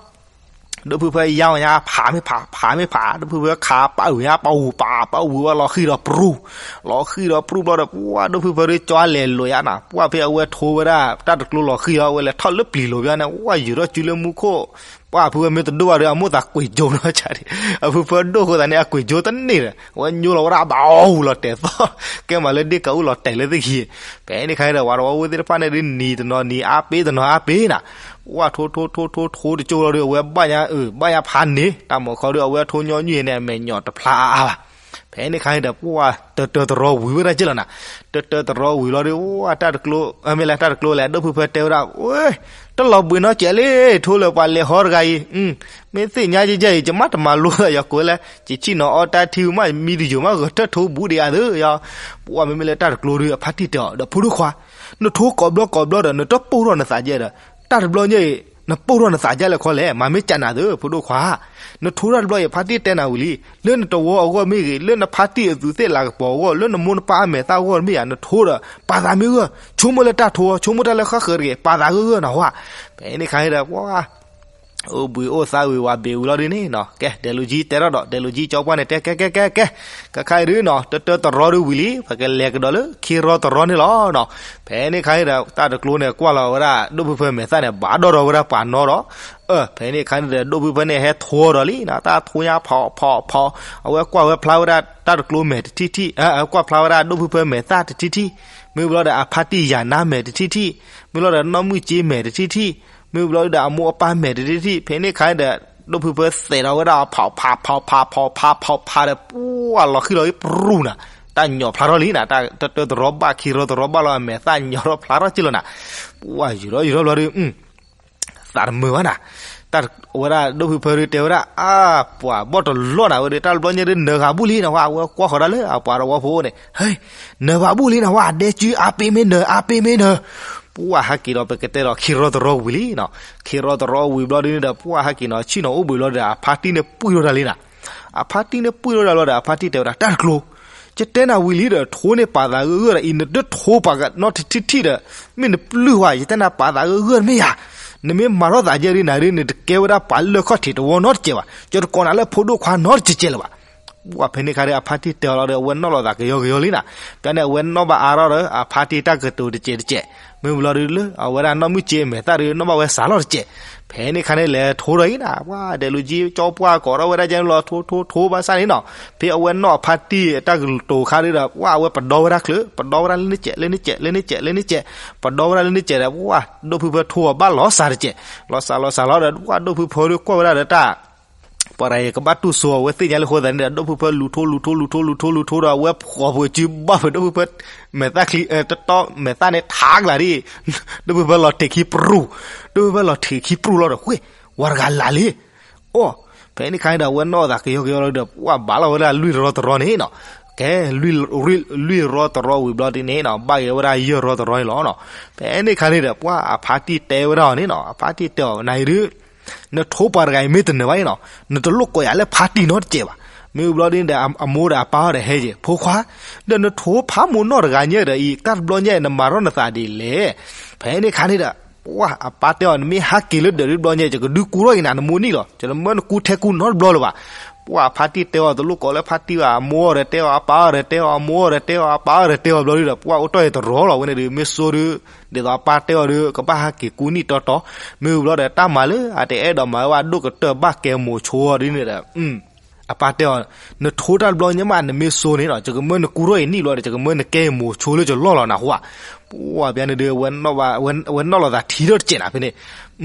ဒိၣ်ဖုဖၢယါအီၤညါ ဖးမ့ၢ်ဖး ဖးမ့ၢ်ဖး ဒိၣ်ဖုဖၢခးပာ်ဝံၤညါ ပာ်ဝူၤ ပာ် ပာ်ဝူၤဝဲ လီၤဃံၤဒီးပရူၤ လီၤဃံၤဒီးပရူၤဘျီဒီး ပှၤဒိၣ်ဖုဖၢဒုးကၠီလဲၤလိာ်ယါနၤ ပှၤဖဲအဝဲထိဝဲဒၣ် တၢ်တကျိလီၤဃံၤအီၤ အဝဲလဲၤထီၣ်လၢပျံၤလိာ်ဘျီန့ၣ် ဝဲယူၤထီၣ်စုလၢမူခိၣ် ပှၤဖုဝဲမ့ၢ်တဒိၣ်ဘၣ်ဒီး အမိၢ်သးကွံာ်ကၠိနီၤ အဖုဖၢဒိၣ်အဃိသတးန့ၣ် အကွံာ်ကၠိတန့ၢ်ဒီး အဝဲညိလီၤဝဲဒၣ် ဘၣ်အူလီၤတဲာ်သီၣ် ကဲမးလၢဒ့ၣ်ကၤအူလီၤတဲာ်လၢသဂံၢ် ဖဲန့ၣ်ခါန့ၣ်ဒီး ပှၤတဝီဖိသ့ၣ်တဖၣ်န့ၣ်ဒုး နံၤတနီၤနံၤအါပ့ၤတနီၤအါပ့ၤနၤ ပှၤထိထိထိထိထိတကၠိလီၤဒုး အဝဲဘၣ်ညါအၢ ဘၣ်ညါဖးန့ၢ် တၢ်မၤခီဒုး အဝဲထိညီနုၢ်န့ၣ် အမဲာ်ညိးတဖျါအါအါဘၣ်. ဖဲန့ၣ်ခါန့ၣ်ဒီး ပှၤတတၢတရီဝံၤဝဲဒၣ်က့လီၤနၤ တတၢတရီဝံၤလီၤဒုး တၢ်တကျိ မ့ၢ်လဲၣ် တၢ်တကျိလဲၣ် ဒိၣ်ဖုဖၢတဲဝဲဒၣ် တလီၤဘှံးနီတစဲးလၢ ထိလၢပှၤလဲၤဟီတဂၤအံၤ မ့ၢ်သ့ၣ်ညါယဲယဲအံၤ ယမ့ၢ်တမၤလိဒီးယကိးလၢ ယဆ့ၣ်နီၤအီတၢ်ထံမး မံတယိာ်မး ဂဲၤထၢၣ်ထိဘူးဒံးအါသၢယီၤ ပှၤမ့မ့ၢ်လၢတၢ်တကျိဒုး အဖါတံၢ်တဲအီၤဒီး ဖိဒိၣ်ခွါ နထိကိးဘျီကိးဘျီဒီး နတပိၢ်ထီၣ်နသးကဲဒီး တၢ်တဘျီညါအံၤ နပိၢ်ထီၣ်နသးကဲလဲၣ်ခီလဲၣ် မၤမ့ၢ်ကးနၤသၢ ဖိဒိၣ်ခွါ နထိတၢ်တဘျီအံၤ ဖါတံၢ်တဲနၤဝံၤလံ လၢနတဝီအဂီၢ်မ့ၢ်ဂ့ၤ လၢနဖါတံၢ်အသူးသ့ၣ်လၤကပီၤအဂီၢ် လၢနမိၢ်နပၢ်အမဲာ်သၣ်အဂီၢ်မ့ၢ်ဧါ နထိဒီး ပာ်သးမ့ၢ်ဂၢၢ် ဆိကမိၣ်လၢတၢ်ထိ ဆိကမိၣ်တၢ်လၢဃၣ်ဃၢၤတဂ့ၤ ပာ်သးဂၢၢ်ဂၢၢ်နဟါ ဖဲန့ၣ်ခါန့ၣ်ဒီး ပှၤ အိၣ်ဘှံးအိၣ်သါဝံၤဝးဘ့ၣ်ဝံၤလီၤဒ်န့ၣ်နီၤ, ကဲ ဒဲးလူၤကၠံတဲထီၣ်ဒီး ဒဲးလူၤကၠံကၠီပှၢ်န့ၣ်တဲ ကဲ ကဲ ကဲ ကဲ, ကခါအံၤဒုနီၤ တၢတၢတရီဒုဝံၤလံ ပကလဲၤကဒီးလၢခံရီတရီန့ၣ်လီၤနီၤ. ဖဲန့ၣ်ခါန့ၣ်ဒီး တၢ်တကျိန့ၣ် ကွၢ်လီၤဝဲဒၣ် ဒိၣ်ဖုဖၢမဲာ်သၣ်န့ၣ် ဘၣ်ဒီၣ်ဒီးဝဲဒၣ်ပှၤနီဒီး, အၢ ဖဲန့ၣ်ခါန့ၣ်ဒီး ဒိၣ်ဖုဖၢန့ၣ် ဟဲထိဒီးလံနီၤ, တၢ်ထိညါဖီဖီဖီ, အဝဲကွၢ်ဝဲဖျါဝဲဒၣ်တၢ်တကျိမဲာ်တထံၣ်ထံၣ်, အဝဲကွၢ်ဖျါဝဲဒၣ်ဒိၣ်ဖုဖၢမဲာ်သၣ်တထံၣ်ထံၣ်, မ့ၢ်ဘျီဒီးအဖါတံၢ်ယၤနါမဲာ်တထံၣ်ထံၣ်, မ့ၢ်ဘျီဒီးနီၢ်မုၢ်စ့မဲာ်တထံၣ်ထံၣ်, မ့ၢ်ဘျီဒီးအမိၢ်အပၢ်မဲာ်တထံၣ်ထံၣ်, ဖဲန့ၣ်ခါန့ၣ်ဒီး ဒိၣ်ဖုဖၢသဲးဒီးဝဲဒၣ်အဖီဖီဖီဖီဖီဖီဖီဒီး ပှၢ်လီၤဃံလီၤအံၤပရူၢ်နီၤ, တၢ်ညီၣ်ဖျါထီၣ်လံနီၤ, တၢ်တၢတရီဘၣ်ခံရီတရီဘၣ်လီၤ အမဲာ်သၣ်ညီၣ်ထီၣ်ဖျါထီၣ်က့လီၤနီၤ, ပှၢ်ယုာ်ထီၣ်ယုာ်ထီၣ်ဘျီဒီး သးတမုာ်ဘၣ်နီၤ, တၢ်ဝဲဒၣ်ဒိၣ်ဖုဖၢဒုတဲဝဲဒၣ် အါ ပှၤဘီၣ်တလီၢ်နီၤ, ဝဲဒၣ်တၢ်တဘျီညါဒု နၢၤဂၤဘူၣ်လံနီၤ, ဝဲကွၢ်ဃီၤဒၣ်လၢအပှၤတဝီဖိန့ၣ် ဟဲ နၢၤဘၣ်ဘူၣ်လံနီၤ, ဝဲအဒဲကၠုအါပ့ၤမ့ၢ်နၢၤ အါပ့ၤမ့ၢ်နၢၤ, ပှၢ်ဟဲက့ၤဒီး ပကတဲဒီးခံရီတရီဝံၤလံနီၤ, ခံရီတရီဝံၤဘျီဒုန့ၣ်ဒီး ပှၢ်ဟဲက့ၤနီၤ ဆ့ၣ်နီၤအိၣ်ဘှံးဘျီဒီး အဖါတံၢ်န့ၣ်ပှံၢ်ထီၣ်တၢ်လံနီၤ, အဖါတံၢ်န့ၣ်ပှံၢ်ထီၣ်တၢ်ဘျီဒီး အဖါတံၢ်တဲဝဲဒၣ် တၢ်တကျိ ယတဲနၤဝံၤလံဒီး ထိန့ၢ်ပာ်သးဂၢၢ်ဂၢၢ်ဒီးအံၤ နတထိပာ်နီတထံၣ်ထံၣ်ဒီး မ့ၢ်နပျုၢ်ဝဲ ယတဲနၤပာ်သးဂၢၢ်ဂၢၢ်တမ့ၢ်ယၤ, နမ့ၢ်မၤထီၣ်သးယဲဒုနၤဒု နတကဲဝဲဒၣ်ပှၤလၢၢ်ခီၣ်ထံးတဝီနီတစဲးဘၣ်, ယတကိးနၤလၢဖိဒိၣ်ခွါနီတစဲးစဲးလၢၤဘၣ်. ပှၢ်ဖဲန့ၣ်ခါဒီး အဖါတံၢ်တဲအီၤလီၤဒီး အဝဲနီၣ်လိာ်သးကယီကယီလံနီၤ, ပျီန့ၣ် အဝဲနီၣ်ဘၣ်အါထီၣ်ဒီး အဖါတံၢ်တၢ်ကတိၤတစဲးတစဲး, မ့ၢ်ဘျီဒုလၢ အဝဲဒၣ်နီၢ်မုၢ်စ့မဲာ်သၣ်ဒု နီၣ်ဘၣ်ဝဲစးလီၤတစဲး, ဖဲန့ၣ်ခါန့ၣ် လဲၤထိဒီးအံၤနီၤ, ပှၢ်ဒဲးလူၤကၠံကၠီပှၢ်ကိးထီၣ်ဝဲဒၣ်ကဲလီၤ ထိထိထိဘၣ်ဆၣ်န့ၣ်နီၤ, ဖဲအဝဲနီၣ်အဖါတံၢ်တၢ်ကတိၤခါဒုဒီး ပှၢ်အဝဲပဒီဝဲဒၣ်ချုး ပဒီဝဲဒၣ်လၢန့ၣ်စဲး လၢန့ၣ်စဲး လၢန့ၣ်စဲး လၢန့ၣ်စဲး, ပဒီဝဲဒၣ်လၢန့ၣ်စဲးဒီး ပှၢ်ဒိၣ်ဖုဖၢထိအီၤဘၣ်လီၤစးတစဲး, လီၤစးလီၤစးလီၤဒီး ပှၢ်ဒိၣ်ဖုဖၢဒုကွၢ်ဝဲဒၣ်ဒီးတၢ် ပှၤတဂၤအံၤကဘၣ်တူၢ်စိအဝဲသ့ၣ်ညါလၢအဃိသတးန့ၣ်ဒီး ဒိၣ်ဖုဖၢလူၤထိလူၤထိလူၤထိလူၤထိလူၤထိဒီး အဝဲဖှီၣ်ဖုးစုဘၣ်ဖုး ဒိၣ်ဖုဖၢမဲာ်သၣ်ချံ တတီမဲာ်သၣ်န့ၣ်ထးကလာ်ဒ်အံၤ, ဒိၣ်ဖုဖၢလီၤထံးခံပြူၢ်, ဒိၣ်ဖုဖၢလီၤထံးခံပြူၢ်လီၤဒီး ဝ့ၢ် ဝၤတဂၤလၢ်လံ, အိၣ် ဖဲန့ၣ်ခါန့ၣ်ဒီး အဝဲနီၣ်သးကယီကယီလီၤဒီး ပှၢ်ဘၣ်လီၤဝဲဒၣ်လွံၢ်ရီတရီန့ၣ်နီၤ, ကဲ လွံၢ်ရီတရီဝံၤဘျီဒ်န့ၣ်နီၤ ဘၣ်ဂ့ၤဝဲဒၣ်ယဲၢ်ရီတရီန့ၣ်လီၤနီၤ, ဖဲန့ၣ်ခါန့ၣ်ဒီး ပှၢ်အဖါတံၢ်တဲဝဲဒၣ်အီၤန့ၣ်နီၤ, အဖါတံၢ်တဲအီၤ နအံၤဒု နထိပှၤတဂၤအံၤမ့ၢ်တနၢၤဘၣ်အံၤနီၤ, နတလိၣ်ကိးယၤလၢဖါတံၢ်နီတစဲးဘၣ်, မ့ၢ်ဘျီဒ်န့ၣ်ဒီး အမိၢ်ဒီးအပၢ်အီၤဒီးဟဲက့ၤ ဖိခွါ, ဒီးနထိဖးမိၢ်နီၢ်တဂၤညါဒီးအံၤ တၢ်တဘျီညါအံၤ နမၤထီၣ်နသးဒ်လဲၣ်, ဖဲန့ၣ်ခါန့ၣ်ဒီး ပှၢ်အပၢ်တဲအီၤ နမ့ၢ်ဟးက့ၤလၢဒၢးဒ်တဘျီညါ ယကဒုးကူထီၣ်က့ၤနၤနမိၢ်နံၣ်လီၤ, ယတမၢနကူထဲကူနီတဘျီလၢၤဘၣ်, ပှၢ်အဖါတံၢ်တဲအီၤ တလိၣ်ကိးလၢဖါတံၢ်ဘၣ်, အမိၢ်အီၤဒီးတဲအီၤ အပၢ်အီၤဒီးတဲအီၤ အမိၢ်အီၤဒီးတဲအီၤ အပၢ်အီၤဒီးတဲအီၤဘျီဒ်ဒီး ပှၢ်အိၣ်တီၢ်အံၤတရီလီၤဝဲန့ၣ်ဒီး မ့ၢ်စိဒု ဒ်သိးအပၢ်တဲအီၤဒီး ကဘၣ်ဟးက့ၤကူနံၣ်တီတီ, မ့ၢ်ဘျီဒီးတၢ်မၤလၢအတအဲၣ်ဒိးမၤဝဲဘၣ်ဒိၣ်ကတၢၢ်ဘၣ်ကဲမိၤဆိအီၤဒ်န့ၣ်ဒီး အပၢ်တဲအီၤ နထိတၢ်တဘျီညါမး နမ့ၢ်စိန့ၣ်နီၤ ယကမၢနကူထီၣ်အံၤနံၣ်ဘျီဒီး ယကမၢနကဲအံၤမိၤဆိလၢယလီၢ်လီၤနၢ်ဟူဧါ, ပှၢ်ပျီန့ၣ်ဒုး အဝဲနီၣ်လီၤသးထံထီၣ်တစဲးနၤဖဲန့ၣ်,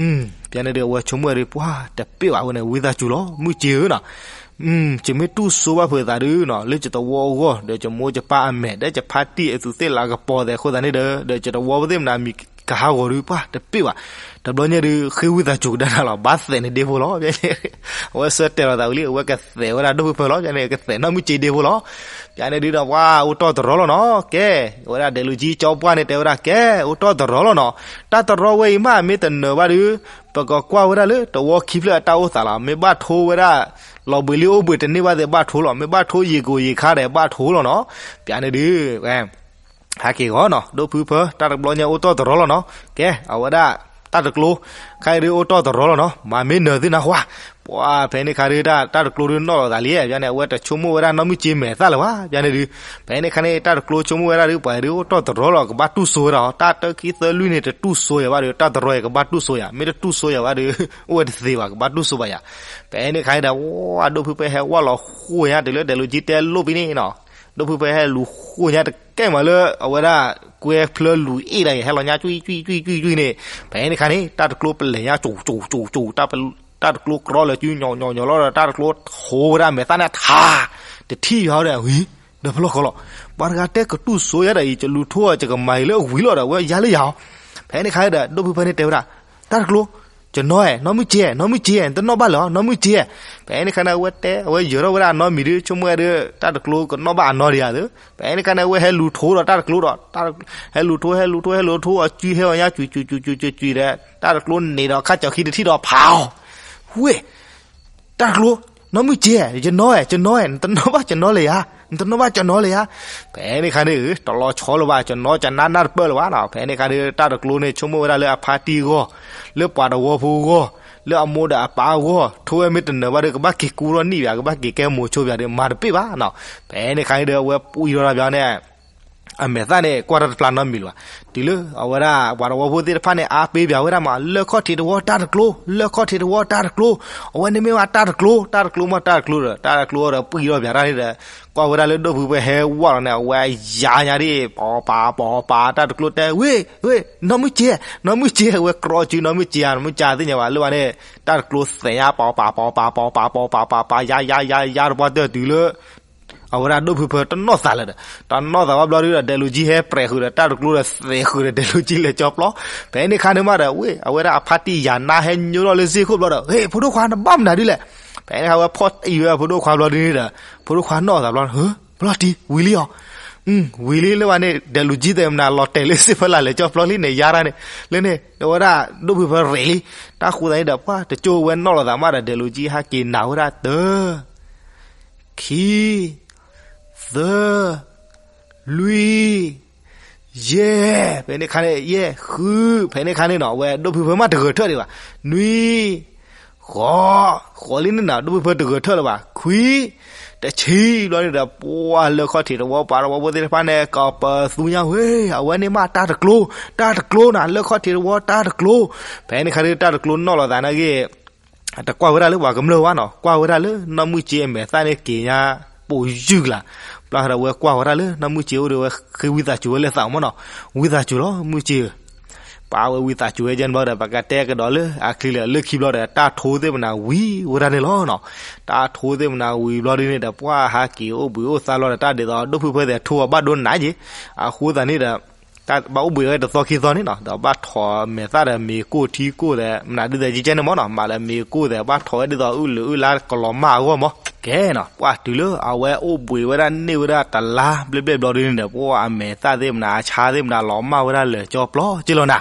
ပျီန့ၣ်ဒုး အဝဲဆိကမိၣ်ဒုး ပှၢ်တပ့ၢ်ဘၣ်ဝဲန့ၣ် ဝံသးစူၤလီၤ မုၢ်စ့ဧၢနီၤ ယမ့ၢ်တူၢ်စိဘၣ်ဖုးသးဒုနီၤ လၢယတဝီအဂီၢ် ဒီးယမိၢ်ယပၢ်အမဲာ် ဒီးယဖါတံၢ်အသူးသ့ၣ်လၤကပီၤသဲးအဃိသတးန့ၣ်ဒီး ဒီးယတဝီဖိသ့ၣ်မနၤမံၤကဟးဂီၤဒုး ပှၢ်တပ့ၢ်ဘၣ်, တဘျီညါဒုး ဃ့ဝံသးစူၤကဒါနၤလီၤ ဘၣ်သဲးန့ၣ်ဒ့ဖိလီၤ, အဝဲဆၢတဲာ်လီၤသးဝံၤလံ အဝဲကသဲးဝဲဒၣ်ဒိၣ်ဖုဖၢလီၤ, ကသဲးနီၢ်မုၢ်စ့ဒ့ဖိလီၤ, ပျီန့ၣ်ဒုးဒီး ပှၢ်အိၣ်တီၢ်တရီလီၤနီၤ ကဲ, ဝဲဒၣ်ဒဲးလူၤကၠံကၠီပှၢ်န့ၣ်တဲဝဲဒၣ် ကဲ အိၣ်တီၢ်တရီလီၤနီၤ, တၢ်တရီဝဲအံၤမးမ့ၢ်တနၢၤဘၣ်ဒုး ပကကွၢ်ဝဲဒၣ်လၢတဝီခံဖျၢၣ်အတၢ်အိၣ်သးလီၤ, မ့ၢ်ဘၣ်ထိဝဲဒၣ် လီၤဘှံးလံအိၣ်ဘှံးတန့ၢ်ဘၣ်သ့ၣ်ဘၣ်ထိလီၤ, မ့ၢ်ဘၣ်ထိယံၤကိာ်ယံၤခါဒီးဘၣ်ထိလီၤနီၤ, ပျီန့ၣ်ဒုး ဟဲက့ၤဂီၤနီၤ ဒိၣ်ဖုဖၢ တၢ်တဘျီညါအိၣ်တီၢ်တရီလီၤနီၤ, ကဲ အဝဲဒၣ် တၢ်တကျိ ခဲအံၤဒုးအိၣ်တီၢ်တရီလီၤနီၤ မၤမ့ၢ်နၢၤသ့ၣ်နၢ်ဟူဧါ, ပှၢ်ဖဲန့ၣ်ခါဒုး တၢ်တကျိဒုးနီၣ်လီၤသးလံ, ပျီန့ၣ် အဝဲတဆိကမိၣ်ဝဲဒၣ်နီၢ်မုၢ်စ့မဲာ်သၣ်လၢၤဘၣ်, ပျီန့ၣ်ဒုး ဖဲန့ၣ်ခါန့ၣ် တၢ်တကျိဆိကမိၣ်ဝဲဒၣ်ဒုး ပှၤဒုးအိၣ်တီၢ်တရီလီၤ ကဘၣ်တူၢ်စိဝဲဒၣ်, တၢ်တၢခံသၢလွံၢ်န့ၣ် တတူၢ်စိယၤဘၣ်ဒီး တၢ်တရီအံၤကဘၣ်တူၢ်စိယၤ, မ့ၢ်တတူၢ်စိယၤဘၣ်ဒီး အိၣ်ဝဲတသ့ဘၣ် ကဘၣ်တူၢ်စိဘၣ်ယၤ, ဖဲန့ၣ်ခါန့ၣ်ဒီး ဝဲဒိၣ်ဖုဖၢဟဲဝဲလီၤဃိညါတုၤလၢဒဲးလူၤကၠံတဲလိၣ်ဖဲန့ၣ်နီၤ ဒိၣ်ဖုဖၢဟဲလူၤဃိညါတကဲမးလၢ အဝဲဒၣ် ကွဲဖျၢလူၤအ့ၣ်ဒၣ်အံၤ ဟဲလီၤညါကွံာ်ကွံာ်ကွံာ်ကွံာ်ကွံာ်န့ၣ်, ဖဲန့ၣ်ခါန့ၣ် တၢ်တကျိပလဲၤညါကၠိၤကၠိၤကၠိၤကၠိၤ တၢ်တကျိကြီလၢၤစုညီညီညီလီၤဒီး တၢ်တကျိထိဝဲဒၣ်မဲာ်သၣ်န့ၣ်ထး တထံၣ်ယၤဒီး ဝံၤ ဒီးဖဲလီၢ်ဃီလီၤ, ပှၤတဂၤတဲကတူၢ်စိယၤဒီးအံၤ ယလူၤထိအီၤ ယကမၤအံၤလၢအဝံၤလီၤဒီး အဝဲယါလၢယၤအီၤ, ဖဲန့ၣ်ခါဒီး ဒိၣ်ဖုဖၢန့ၣ်တဲဝဲဒၣ် တၢ်တကျိ ယနီၢ်ဧၢ နီၢ်မုၢ်စ့ နီၢ်မုၢ်စ့ နတနီၣ်ဘၣ်လၢၤ နီၢ်မုၢ်စ့, ဖဲန့ၣ်ခါန့ၣ် အဝဲတဲ အဝဲယၢၤထီၣ်ဝဲဒၣ်အနီတမံၤဒီး ဆိကမိၣ်ဝဲဒီး တၢ်တကျိကနီၣ်ဘၣ်အနီဒံးဧါသ့, ဖဲန့ၣ်ခါန့ၣ် အဝဲဟဲလူၤထိဒီးတၢ်တကျိဒီး ဟဲလူၤထိ ဟဲလူၤထိ ဟဲလူၤထိ အစုဟဲအီၤညါ ကွံာ်ကွံာ်ကွံာ်ကွံာ်ကွံာ်ဒီး တၢ်တကျိန့ၣ်ဒီးခါကၠီၤခံတထံၣ်ဒီးဖးအီၤ, ဝ့ၢ် တၢ်တကျိ နီၢ်မုၢ်စ့ ယနီၢ်ဧၢ ယနီၢ်ဧၢ နတနီၣ်ဘၣ်ယနီၢ်လၢၤဧါ နတနီၣ်ဘၣ်ယနီၢ်လၢၤဧါ, ဖဲန့ၣ်ခါန့ၣ် တလီၤဆီလၢၤဘၣ် ယနီၢ်ယနါနၢ်တပၢၢ်လၢၤဘၣ်နီၤ, ဖဲန့ၣ်ခါဒီး တၢ်တကျိန့ၣ် ဆိကမိၣ်ဝဲဒၣ်လၢအဖါတံၢ်အဂီၢ် လၢပှၤတဝီဖိအဂီၢ် လၢအမိၢ်ဒီးအပၢ်အဂီၢ် ထိၣ်ဝဲမ့ၢ်တနၢၤဘၣ်ဒီး ကဘၣ်က့ၤကူထီၣ်န့ၢ်ဘၣ် ကဘၣ်က့ၤကဲမိၤဆိဘၣ်ဒီး မၤတပ့ၢ်ဘၣ်နီၤ. ဖဲန့ၣ်ခါန့ၣ်ဒီး အဝဲပှံၢ်ထီၣ်တၢ်ဘၣ်န့ၣ် အမဲာ်သၣ်န့ၣ် ကွၢ်တၢ်တဖျါနီတမံၤလၢၤဘၣ်. တုၤလၢအဝဲဒၣ် ပှၤသဝီဖိသ့ၣ်တဖၣ်န့ၣ် အါပ့ၤဘၣ်ဝဲဒၣ်မး လၢခီၣ်ထံးတဝီတၢ်တကျိ, လၢခီၣ်ထံးတဝီတၢ်တကျိ, အဝဲန့ၣ်မ့ၢ်ဝဲတၢ်တကျိ, တၢ်တကျိမး တၢ်တကျိဒီး တၢ်တကျိဒီးပှံၢ်ထီၣ်ဘၣ်တၢ်န့ၣ်ဒီး ကွၢ်ဝဲဒၣ်လၢဒိၣ်ဖုဖဲဟဲဝဲလီၤန့ၣ် အဝဲယၤညါဒ် ပီၤပၤပီၤပၤ တၢ်တကျိတဲ ဝ့ၢ် ဝ့ၢ် နီၢ်မုၢ်စ့ နီၢ်မုၢ်စ့ အဝဲကြီစု နီၢ်မုၢ်စ့ဧါ နီၢ်မုၢ်စ့သ့ၣ်ညါဘၣ် လၢဘၣ်န့ၣ် တၢ်တကျိသဲးညါ ပီၤပၤပီၤပၤ ပီၤပၤပီၤပၤပၤ ယါယါယါယါတပှၢ်တၢၢ်တုၤလၢ အဝဲဒၣ်ဒိၣ်ဖုဖဲတနီၣ်သးလၢၤဒီး တနီၣ်သးဘၣ်ဘျီဒုဒီး ဒဲးလူၤကၠံဟဲပြဲးဃုာ်ဒီး တၢ်တကျိဒီးသဲးဃုာ်ဒီး ဒဲးလူၤကၠံလဲၤကၠီပျီ. ဖဲန့ၣ်ခါန့ၣ်မးဒီး ဝ့ၢ် အဝဲဒၣ်အဖါတံၢ်ယၤနါဟဲညိထီၣ်လၢစ့ၢ်ခိၣ်ဘျီဒီး ဟ့ၣ် ဖိဒိၣ်ခွါ နဘၣ်မနုၤဒ်လဲၣ်. ဖဲန့ၣ်ခါဝဲဖီၣ်အံၤဝဲဖိဒိၣ်ခွါဘျီဒုန့ၣ်ဒီး ဖိဒိၣ်ခွါနီၣ်သးဘျီ ဟၢ ဘျီတံၢ် ဝံၤလံဧါ. ဝံၤလံလၢဘၣ်န့ၣ် ဒဲးလူၤကၠံသဲးမနၤလီၤတဲာ်လၢစ့ၢ်ဖီလာ်လဲၤကၠီပျီလံန့ၣ် ယါတၢ်န့ၣ် လၢန့ၣ် အဝဲဒၣ်ဒိၣ်ဖုဖဲရဲးလံ. တၢ်ဃိသတးန့ၣ်ဒီး ပှၢ်တကၠိဝဲနီၣ်လီၤသးမးဒီး ဒဲးလူၤကၠံဟဲက့ၤနၤဝဲဒၣ်တၢ ခံ သၢ လွံၢ် ယဲၢ် ဖဲန့ၣ်ခါန့ၣ် ယဲၢ် ဃု ဖဲန့ၣ်ခါန့ၣ်နီၤ အဝဲဒိၣ်ဖုဖဲမးတဂဲၤထၢၣ်ဒံးဘၣ် နွံ ဃိး ဃိးလံန့ၣ်နီၤ ဒိၣ်ဖုဖဲတဂဲၤထၢၣ်လၢၤဘၣ် ခွံ တဆံဘျီန့ၣ်ဒီး ပှၢ်လၢခီၣ်ထံးတဝီပှၤတဝီဖိသ့ၣ်တဖၣ်န့ၣ် ကပသူညါဝဲ အဝဲန့ၣ်မးတၢ်တကျိ တၢ်တကျိနီၤ လၢခီၣ်ထံးတဝီတၢ်တကျိ. ဖဲန့ၣ်ခါဒုတၢ်တကျိနီၣ်လီၤသးနာ်က့ တကွၢ်ဝဲဒၣ်လၢပှၤကမျၢၢ်ဘၣ်နီၤ ကွၢ်ဝဲဒၣ်လၢနီၢ်မုၢ်စ့အမဲာ်သၣ်န့ၣ်က့ၤညါ ပိာ်ယုၢ်ကလာ်. ပျၢ်ဒီးဝဲကွၢ်ဝဲဒၣ်လၢနီၢ်မုၢ်စ့အိၣ်ဒီးဝဲဃ့ဝံသးစူၤဝဲလဲၤသးမးနီၤ ဝံသးစူၤလီၤ မုၢ်စ့ဧၢ. ပာ်ဝဲဝံသးစူၤဝဲယဲၢ်န့ၣ်ဘျီဒီး ပကတဲကဒီးလၢအချံလၢာ်လၢခံဘျီဒီး တၢ်ထိသ့ၣ်မနၤဝံၤဝဲဒၣ်န့ၣ်လီၤနီၤ. တၢ်ထိသ့ၣ်မနၤဝံၤဘျီဒုန့ၣ်ဒီး ပှၢ်ဟးက့ၤအိၣ်ဘှံးအိၣ်သါဘျီဒီး တၢ်ဒ်သိးဒိၣ်ဖုဖဲသဲးထိအီၤဘၣ်ဒိနးက့ၤ အဃိသတးန့ၣ်ဒီး တၢ်ဘၣ်အိၣ်ဘှံးဝဲတသီခံသီန့ၣ်နီၤ ဒီးဘၣ်ထိးမဲာ်သၣ်ဒီးမ့ၤကိၢ်ထံကိၢ်ဒီး မနုၤဒ်သိးကကဲန့ၣ်မးနီၤ မၤလၢမ့ၤကိၢ်ဒီး ဘၣ်ထိးဝဲဒ်သိးအုၣ်လုာ်အုၣ်လါကလီၤမၢ်အဂီၢ်မး ကဲနီၤ ပှၢ်တုၤလၢအဝဲအိၣ်ဘှံးဝဲဒၣ်န့ၢ်ဝဲဒၣ်တလါဘျဲၣ်ဘျဲၣ်ဘျီဒုန့ၣ်ဒီး ပှၢ်အမဲာ်သၣ်သ့ၣ်မနၤအဆါသ့ၣ်မနၤလီၤမၢ်ဝဲဒၣ်လၢာ်ကၠီပျီက့လီၤနၤ.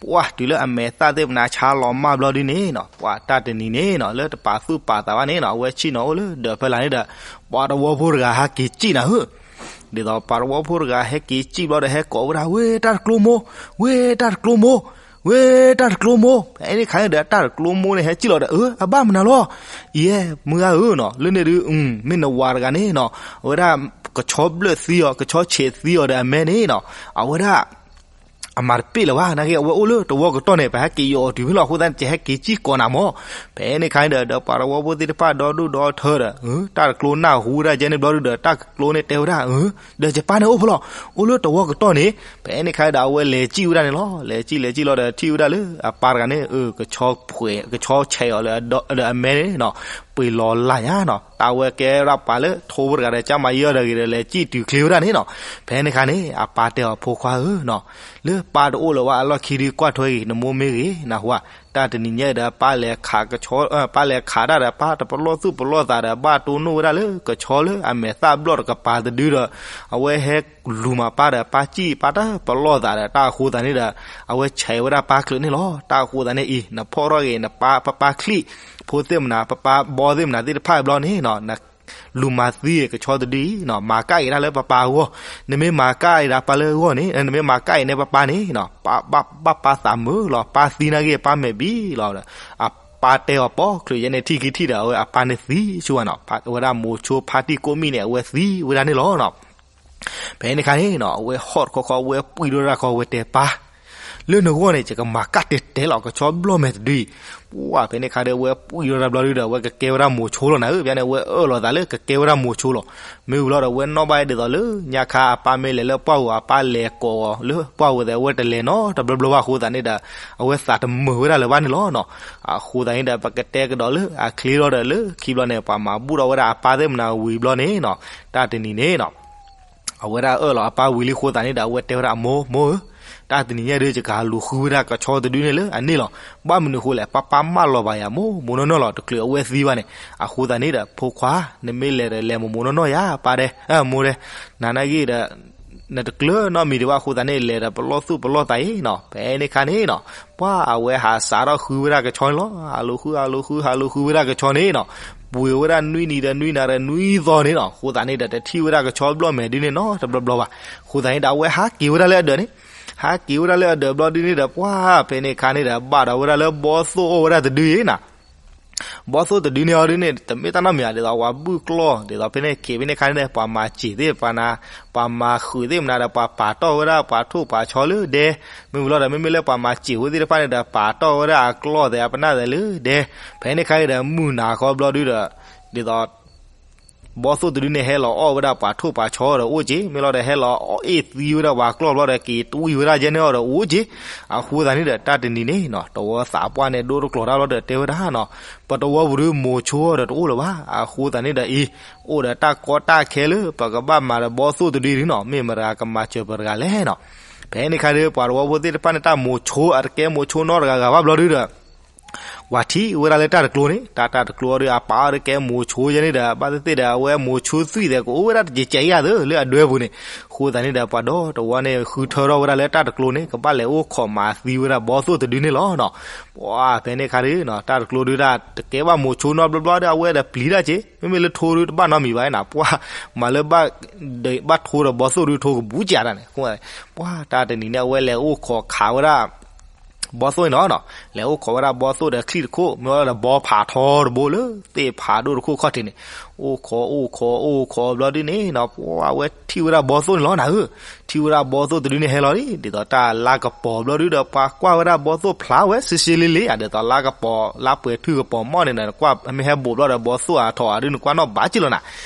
ပှၢ်တုၤလၢအမဲာ်သၣ်သ့ၣ်မနၤဆါလီၤမၢ်ဘျီဒုန့ၣ်နီၤ ပှၢ်တၢ်တနံၤန့ၣ်နီၤ လၢတပာ်သူၣ်ပာ်သးဘၣ်န့ၣ်နီၤ အဝဲဆ့ၣ်နီၤအိၣ်လၢဒၢးဖဲလၢ်န့ၣ်ဒီး ပှၤတဝီဖိတဂၤဟဲက့ၤစံၣ်နၤဧၢ ဒ်သိးပှၤတဝီဖိတဂၤဟဲက့ၤစံၣ်ဘျီဒီး ဟဲကိးဝဲဒၣ် ဝ့ၢ်တၢ်တကျိမိၢ်, ဝ့ၢ်တၢ်တကျိမိၢ်, ဝ့ၢ်တၢ်တကျိမိၢ်. ဖဲန့ၣ်ခါန့ၣ်ဒီး တၢ်တကျိမိၢ်န့ၣ် ဟဲစံၣ်လီၤဒီး အၢ အဘၣ်မနုၤလီၤ. ယဲ မုၢ်ဂၤဧၢနီၤ လၢန့ၣ်ဒု မ့ၢ်နဝၤတဂၤန့ၣ်နီၤ အဝဲဒၣ် ကဆီဘျၢၣ်သံအီၤ ကဆီဆဲးသံအီၤဒီးအမဲန့ၣ်နီၤ အဝဲဒၣ် အမၤတပ့ၢ်လၢၤဘၣ် နာ်က့ အဝဲအိၣ်လၢတဝီကတီၢ်န့ၣ် ပဟဲက့ၤယီၤအီၤတုၤမ့ၢ်လီၤ အဃိသတးန့ၣ် ကဟဲက့ၤစံၣ်ကိးနၤမး. ဖဲန့ၣ်ခါန့ၣ်ဒီး ဒီးပှၤတဝီဖိသ့ၣ်တဖၣ်ဒီဒူၣ်ဒီထၢဒီး တၢ်တကျိနၢ်ဟူဝဲဒၣ်ကဲန့ၣ်ဘျီဒုဒီး တၢ်တကျိန့ၣ်တဲဝဲဒၣ် ဒီးယပၢ်န့ၣ်အိၣ်ဖဲလဲၣ် အိၣ်လၢတဝီကတီၢ်န့ၣ်. ဖဲန့ၣ်ခါဒီး အဝဲလဲၤစံၣ်ဝဲဒၣ်န့ၣ်လီၤ. လဲၤစံၣ်လဲၤစံၣ်လီၤဒီး ထံၣ်ဝဲဒၣ်လၢအပၢ်တဂၤန့ၣ် ကဆီဆဲးအီၤလၢဒီးအမဲန့ၣ်နီၤ ပှ့ၤလီၤလၢ်ညါနီၤ. တၢ်ဝဲကဲဝဲဒၣ်ပှၤလၢထိဖိတဂၤဒီး ကၢ်မၤယီၢ်ဒီးဂ့ၤဒီး လဲၤစံၣ်တုၤချ့ဝဲဒၣ်န့ၣ်နီၤ. ဖဲန့ၣ်ခါန့ၣ် အပၢ်တဲအီၤ ဖိခွါဧၢနီၤ, လၢပၢ်တအိၣ်လၢၤဘၣ်အလီၢ်ခံဒုး ကွၢ်ထွဲဂ့ၤ နမိၢ်မ့ၢ်ဂ့ၤ နၢ်ဟူဧါ. တၢ်တနံၤညါဒီး ပၢ်လဲၤခးကဆီ ပၢ်လဲၤခးတၢ်ဒီး ပၢ်တပလီၢ်သူၣ်ပလီၢ်သးဒီး ဘၣ်တိၢ်နီၣ်ဝဲဒၣ်လၢကဆီလၢအမဲာ်သၣ်ဘျီၣ်တကပၤတဒုဒီး အဝဲဟဲလူၤမၤပၢ်ဒီး ပၢ်စံၣ်ပၢ်တၢ်ပလီၢ်သးဒီး တၢ်အဃိသတးန့ၣ်ဒီး အဝဲဆဲးဝဲဒၣ်ပၢ်ချုးန့ၣ်လီၤ. တၢ်အဃိသတးန့ၣ်အံၤ နဖီၣ်ထီၣ်ဂ့ၤနပၢ်ပၢ်ချံၣ်ဖိသ့ၣ်မနၤ ပၢ်ပၢ်ဘီသ့ၣ်မနၤသ့ၣ်တဖၣ်ဘျီန့ၣ်နီၤ လူၤမၤသံကဆီတဒုအံၤနီၤ မၤကၣ်က့ၤတၢ်လၢပၢ်ပၢ်အဂီၢ်, နမ့ၢ်မၤကၣ်က့ၤဒၣ်ပၢ်လၢအဂီၢ်န့ၣ် နမ့ၢ်မၤကၣ်က့ၤန့ၢ်ပၢ်ပၢ်န့ၣ်နီၤ ပၢ်ပၢ်သးမုာ်လီၤ ပၢ်သံနာ်က့ၤပၢ်မဲာ်ဘံလီၤ. အပၢ်တဲအီၤပိာ်ချုးယဲန့ၣ် ထံၣ်ခံထံၣ်ဒီး အဝဲအပၢ်န့ၣ်သံဆူဝဲနီၤ အဝဲဒၣ်မိၤဆိဖါတံၢ်ကိးမံၣ်န့ၣ် အဝဲသံဝဲဒၣ်န့ၣ်လီၤနီၤ. ဖဲန့ၣ်ခါန့ၣ်နီၤ အဝဲဟီၣ်တခီခီ အဝဲပှံၢ်ဒိၣ်တၢ်ခီ အဝဲတဲပၢ် လၢနဂီၢ်န့ၣ် ယကမၤကၣ်တဲာ်တဲာ်လီၤ ကဆီဘျီၣ်မဲာ်တဒုအံၤ. ပှၢ် ဖဲန့ၣ်ခါဒီး အဝဲပှံၢ်ဒိၣ်တၢ်ဘျီဒုဒီး အဝဲကကဲဝဲဒၣ်မိၤဆိလီၤနၤဧၢ, ဘၣ်န့ၣ် အဝဲအၢၣ်လီၤသးလၢကကဲဝဲဒၣ်မိၤဆိလီၤ. မ့ၢ်ဝံၤလီၤဒီး အဝဲနီၣ်ဘၣ်ဒ်သိးလၢ ညါခါအပၢ်မ့ၢ်လဲၤလၢပှၢ်ဧိၤ အပၢ်လဲၤကိးအီၤလၢပှၢ်ဧိၤဒီး အဝဲတလဲၤနီတဘျီဘျီဘၣ်အဃိသတးန့ၣ်ဒီး အဝဲသးတမုာ်ဝဲဒၣ်လၢၤဘၣ်န့ၣ်လီၤနီၤ. အဃိသတးန့ၣ်ဒီး ပကတဲကဒီးလၢအချ့လီၤဒီး လၢခံဘျီန့ၣ် ပှၤမၤဘူၣ်ထီၣ်ဝဲဒၣ်အပၢ်သ့ၣ်မနၤဝံၤဘျီန့ၣ်နီၤ တၢ်တနံၤန့ၣ်နီၤ အဝဲဒၣ်အၢၣ်လီၤအပၢ်ဝံၤလံအဃိသတးန့ၣ်ဒီး အဝဲတဲဝဲဒၣ် အမိၢ် မိၢ်ဧၢ, တၢ်တနံၤညါဒီး ယကဟးလူၤဃုဝဲဒၣ်ကဆီတဒုန့ၣ်လၢအန့ၣ်လီၤ. ဘၣ်မနုၤအဃိလဲၣ် ပၢ်ပၢ်မၢလီၤဘၣ်ယၤ မိၢ်မိၢ်နီၢ်နီၢ်လီၤ တချုးအဝဲသံဘၣ်န့ၣ်. အဃိသတးန့ၣ်ဒီး ဖိခွါ နမ့ၢ်လဲၤဒီး လဲၤမိၢ်မိၢ်နီၢ်နီၢ်ယၤ ပၢ်ဒဲး မိၢ်ဒဲး နၤနာ်ဂ့ၤဒီး နတကျၢၤနီတမံၤဒံးဘၣ်အဃိသတးန့ၣ် လဲၤဒီးပလီၢ်သူၣ်ပလီၢ်သးအံၤနီၤ. ဖဲန့ၣ်ခါန့ၣ်နီၤ ပှၢ်အဝဲဟးစးထီၣ်ဃုဝဲဒၣ်ကဆီန့ၣ်လီၤ. ဟးလူၤဃု ဟးလူၤဃု ဟးလူၤဃုဝဲဒၣ်ကဆီန့ၣ်နီၤ ပှ့ၤဝဲဒၣ်နွံနံၤဒီးနွံနၤဒီး နွံသီန့ၣ်နီၤ. အဃိသတးန့ၣ်ဒီး တထံၣ်ဝဲဒၣ်ကဆီဘျီၣ်မဲာ်ဒုန့ၣ်နီတဘျီဘျီဘၣ်. အဃိသတးန့ၣ်ဒီး အဝဲဟးက့ၤဝဲဒၣ်လၢအဒၢးန့ၣ် ဟးက့ၤဝဲဒၣ်လၢအဒၢးဘျီဒုန့ၣ်ဒီး ပှၤဖဲန့ၣ်ခါန့ၣ်ဒီး ဘၣ်ဒီးဝဲဒၣ်လၢဘီသိၣ်အိၣ်ဝဲဒၣ်တဒုအံၤနၤ. ဘီသိၣ်တဒုန့ၣ်အီၤဒုန့ၣ် တမ့ၢ်တၢ်နီတမံၤဧါ, ဒ်သိးပှၤဘုၣ်ကျီၢ် ဒ်သိးဖဲန့ၣ်ခ့ဖဲန့ၣ်ခါန့ၣ်ဒီး ပှၤမၤစ့ၤသ့ၣ်ပှၤနၤ, ပှၤမၤဃုာ်သ့ၣ်မနၤဒီး ပှၤပာ်တီၢ်ဝဲဒၣ်ပှၤထိၣ်ပှၤဆီလၢဒဲ, မ့ၢ်ဝံၤလီၤဒီး မ့မ့ၢ်လၢပှၤမၤစ့ၤဖိသ့ၣ်တဖၣ်န့ၣ်ဒီး ပာ်တီၢ်ဝဲဒၣ်အကျီၢ်သဲးအပနၢ်သဲးလၢဒဲ. ဖဲန့ၣ်ခါန့ၣ်ဒီး မုၢ်နၤဃီဘျီဒုဒီး ဒ်သိး ဘီသိၣ်တဒုန့ၣ် ဟဲလီၤအီၣ်ဝဲဒၣ်ပှၤထိၣ်ပှၤဆီဒီးအိၣ်က့ၤ, မ့ၢ်လီၤဒီး ဟဲလီၤအီၣ်အ့ၣ်သံဝဲဒၣ်ပှၤကျီၢ်ဘျီဒီး က့ၤတွံၢ်ဝဲဒၣ်ယဲန့ၣ်အီၤဒီးအိၣ်က့ၤ. အဃိသတးန့ၣ်ဒီး တၢ်တနံၤန့ၣ်နီၤ တဝီသးပှၢ်န့ၣ် ဒိတကျိၤတၢ်ဘျီဒီးတဲဝဲဒၣ်နီၤ, ပတဝီပူၤဒုမိၤဆိဒီးတအိၣ်လၢၤဘၣ်. အဃိသတးန့ၣ်ဒီးအံၤ အိၣ်ဒီးတၢ်ကီတၢ်ခဲလၢ ပကဘၣ်မၤဒီးဘီသိၣ်တဒုဒုနီၤ, မ့ၢ်မတၤကမၤစၢၤပတဂၤလဲၣ်နီၤ. ဖဲန့ၣ်ခါဒီး ပှၤတဝီဖိသ့ၣ်တဖၣ်န့ၣ် တၢ်မိၤဆိအတကဲမိၤဆိနီတဂၤဂၤဘၣ်ဘျီဒုဒီး ပှၤထံၣ်ဝဲဒၣ်လၢတၢ်တကျိၤန့ၣ် တၢ်တၢ်တကျိၤအီၤဒီး အပာ်အီၤဒီးကဲမိၤဆိယဲန့ၣ်ဒီး ဘၣ်သ့ၣ်သ့ၣ်ဒီး အဝဲမိၤဆိသွံၣ်သဲးကအိၣ်ဝဲဒၣ်တကဲးကဲးယၤသၢလၢအဒွဲပူၤန့ၣ်. အဃိသတးန့ၣ်ဒီး ပှၤဒီတဝီန့ၣ် ဃုထၢထီၣ်ဝဲဒၣ်လၢတၢ်တကျိၤန့ၣ် ကဘၣ်လဲၤအိၣ်ခိးမၤသံဝဲဒၣ်ဘီသိၣ်တဒုန့ၣ်လီၤနီၤ. ပှၤဖဲန့ၣ်ခါဒီး တၢ်တကျိၤဒုဒၣ် တကဲဘၣ်မိၤဆိနီတဘျီဘျီဒီး အဝဲဒီးပျံၤတၢ်က့ၤ မ့မ့ၢ်လၢထိဒုတဘၣ်နီတမံၤဘၣ်နီၤ, ပှၤမၤလၢ ဘၣ်ထိဒီးဘီသိၣ်ဒုထိကဘူးကးတၢ်န့ၣ်. ပှၤတၢ်တနံၤန့ၣ် အဝဲလဲၤအိၣ်ခိးခးဝဲဒၣ် ဘီသိၣ်န့ၣ်နီၤ, လဲၤအိၣ်ခိးဝဲဒၣ်ဘီသိၣ်ဒီးချံၣ်တခိၣ် မ့ၢ်ဝဲဒီးဘီဖးထီတဘိလၢသ့ၣ်ဖးဒိၣ်တခိၣ်ခီၣ်ထံးန့ၣ်, အိၣ်ခိးအိၣ်ခိးအိၣ်ခိးဘျီဒုန့ၣ်နီၤ ပှၤအဝဲထံၣ်ဝဲဒၣ်ဘီသိၣ်န့ၣ်လီၤနၤဧၢ, ထံၣ်ဝဲဒၣ်ဘီသိၣ်တဒုန့ၣ်ဟဲလီၤလံ ဒ်သိးတၢ်လါကပီၤဘျီဒုဒီး ပှၤကွၢ်ဝဲဒၣ်ဘီသိၣ်ဖျါဝဲစ့စ့လ့လ့ဧါ, ဒ်သိးလါကပီၤလါပှဲၤထုကပီၤမီၢ်န့ၣ်ဒီး နကွၢ်မ့ၢ်ဟဲဘိးဘျီဒီး ဘီသိၣ်အထီၣ်အဒု နကွၢ်နီၣ်ဘးက့လီၤနၤ,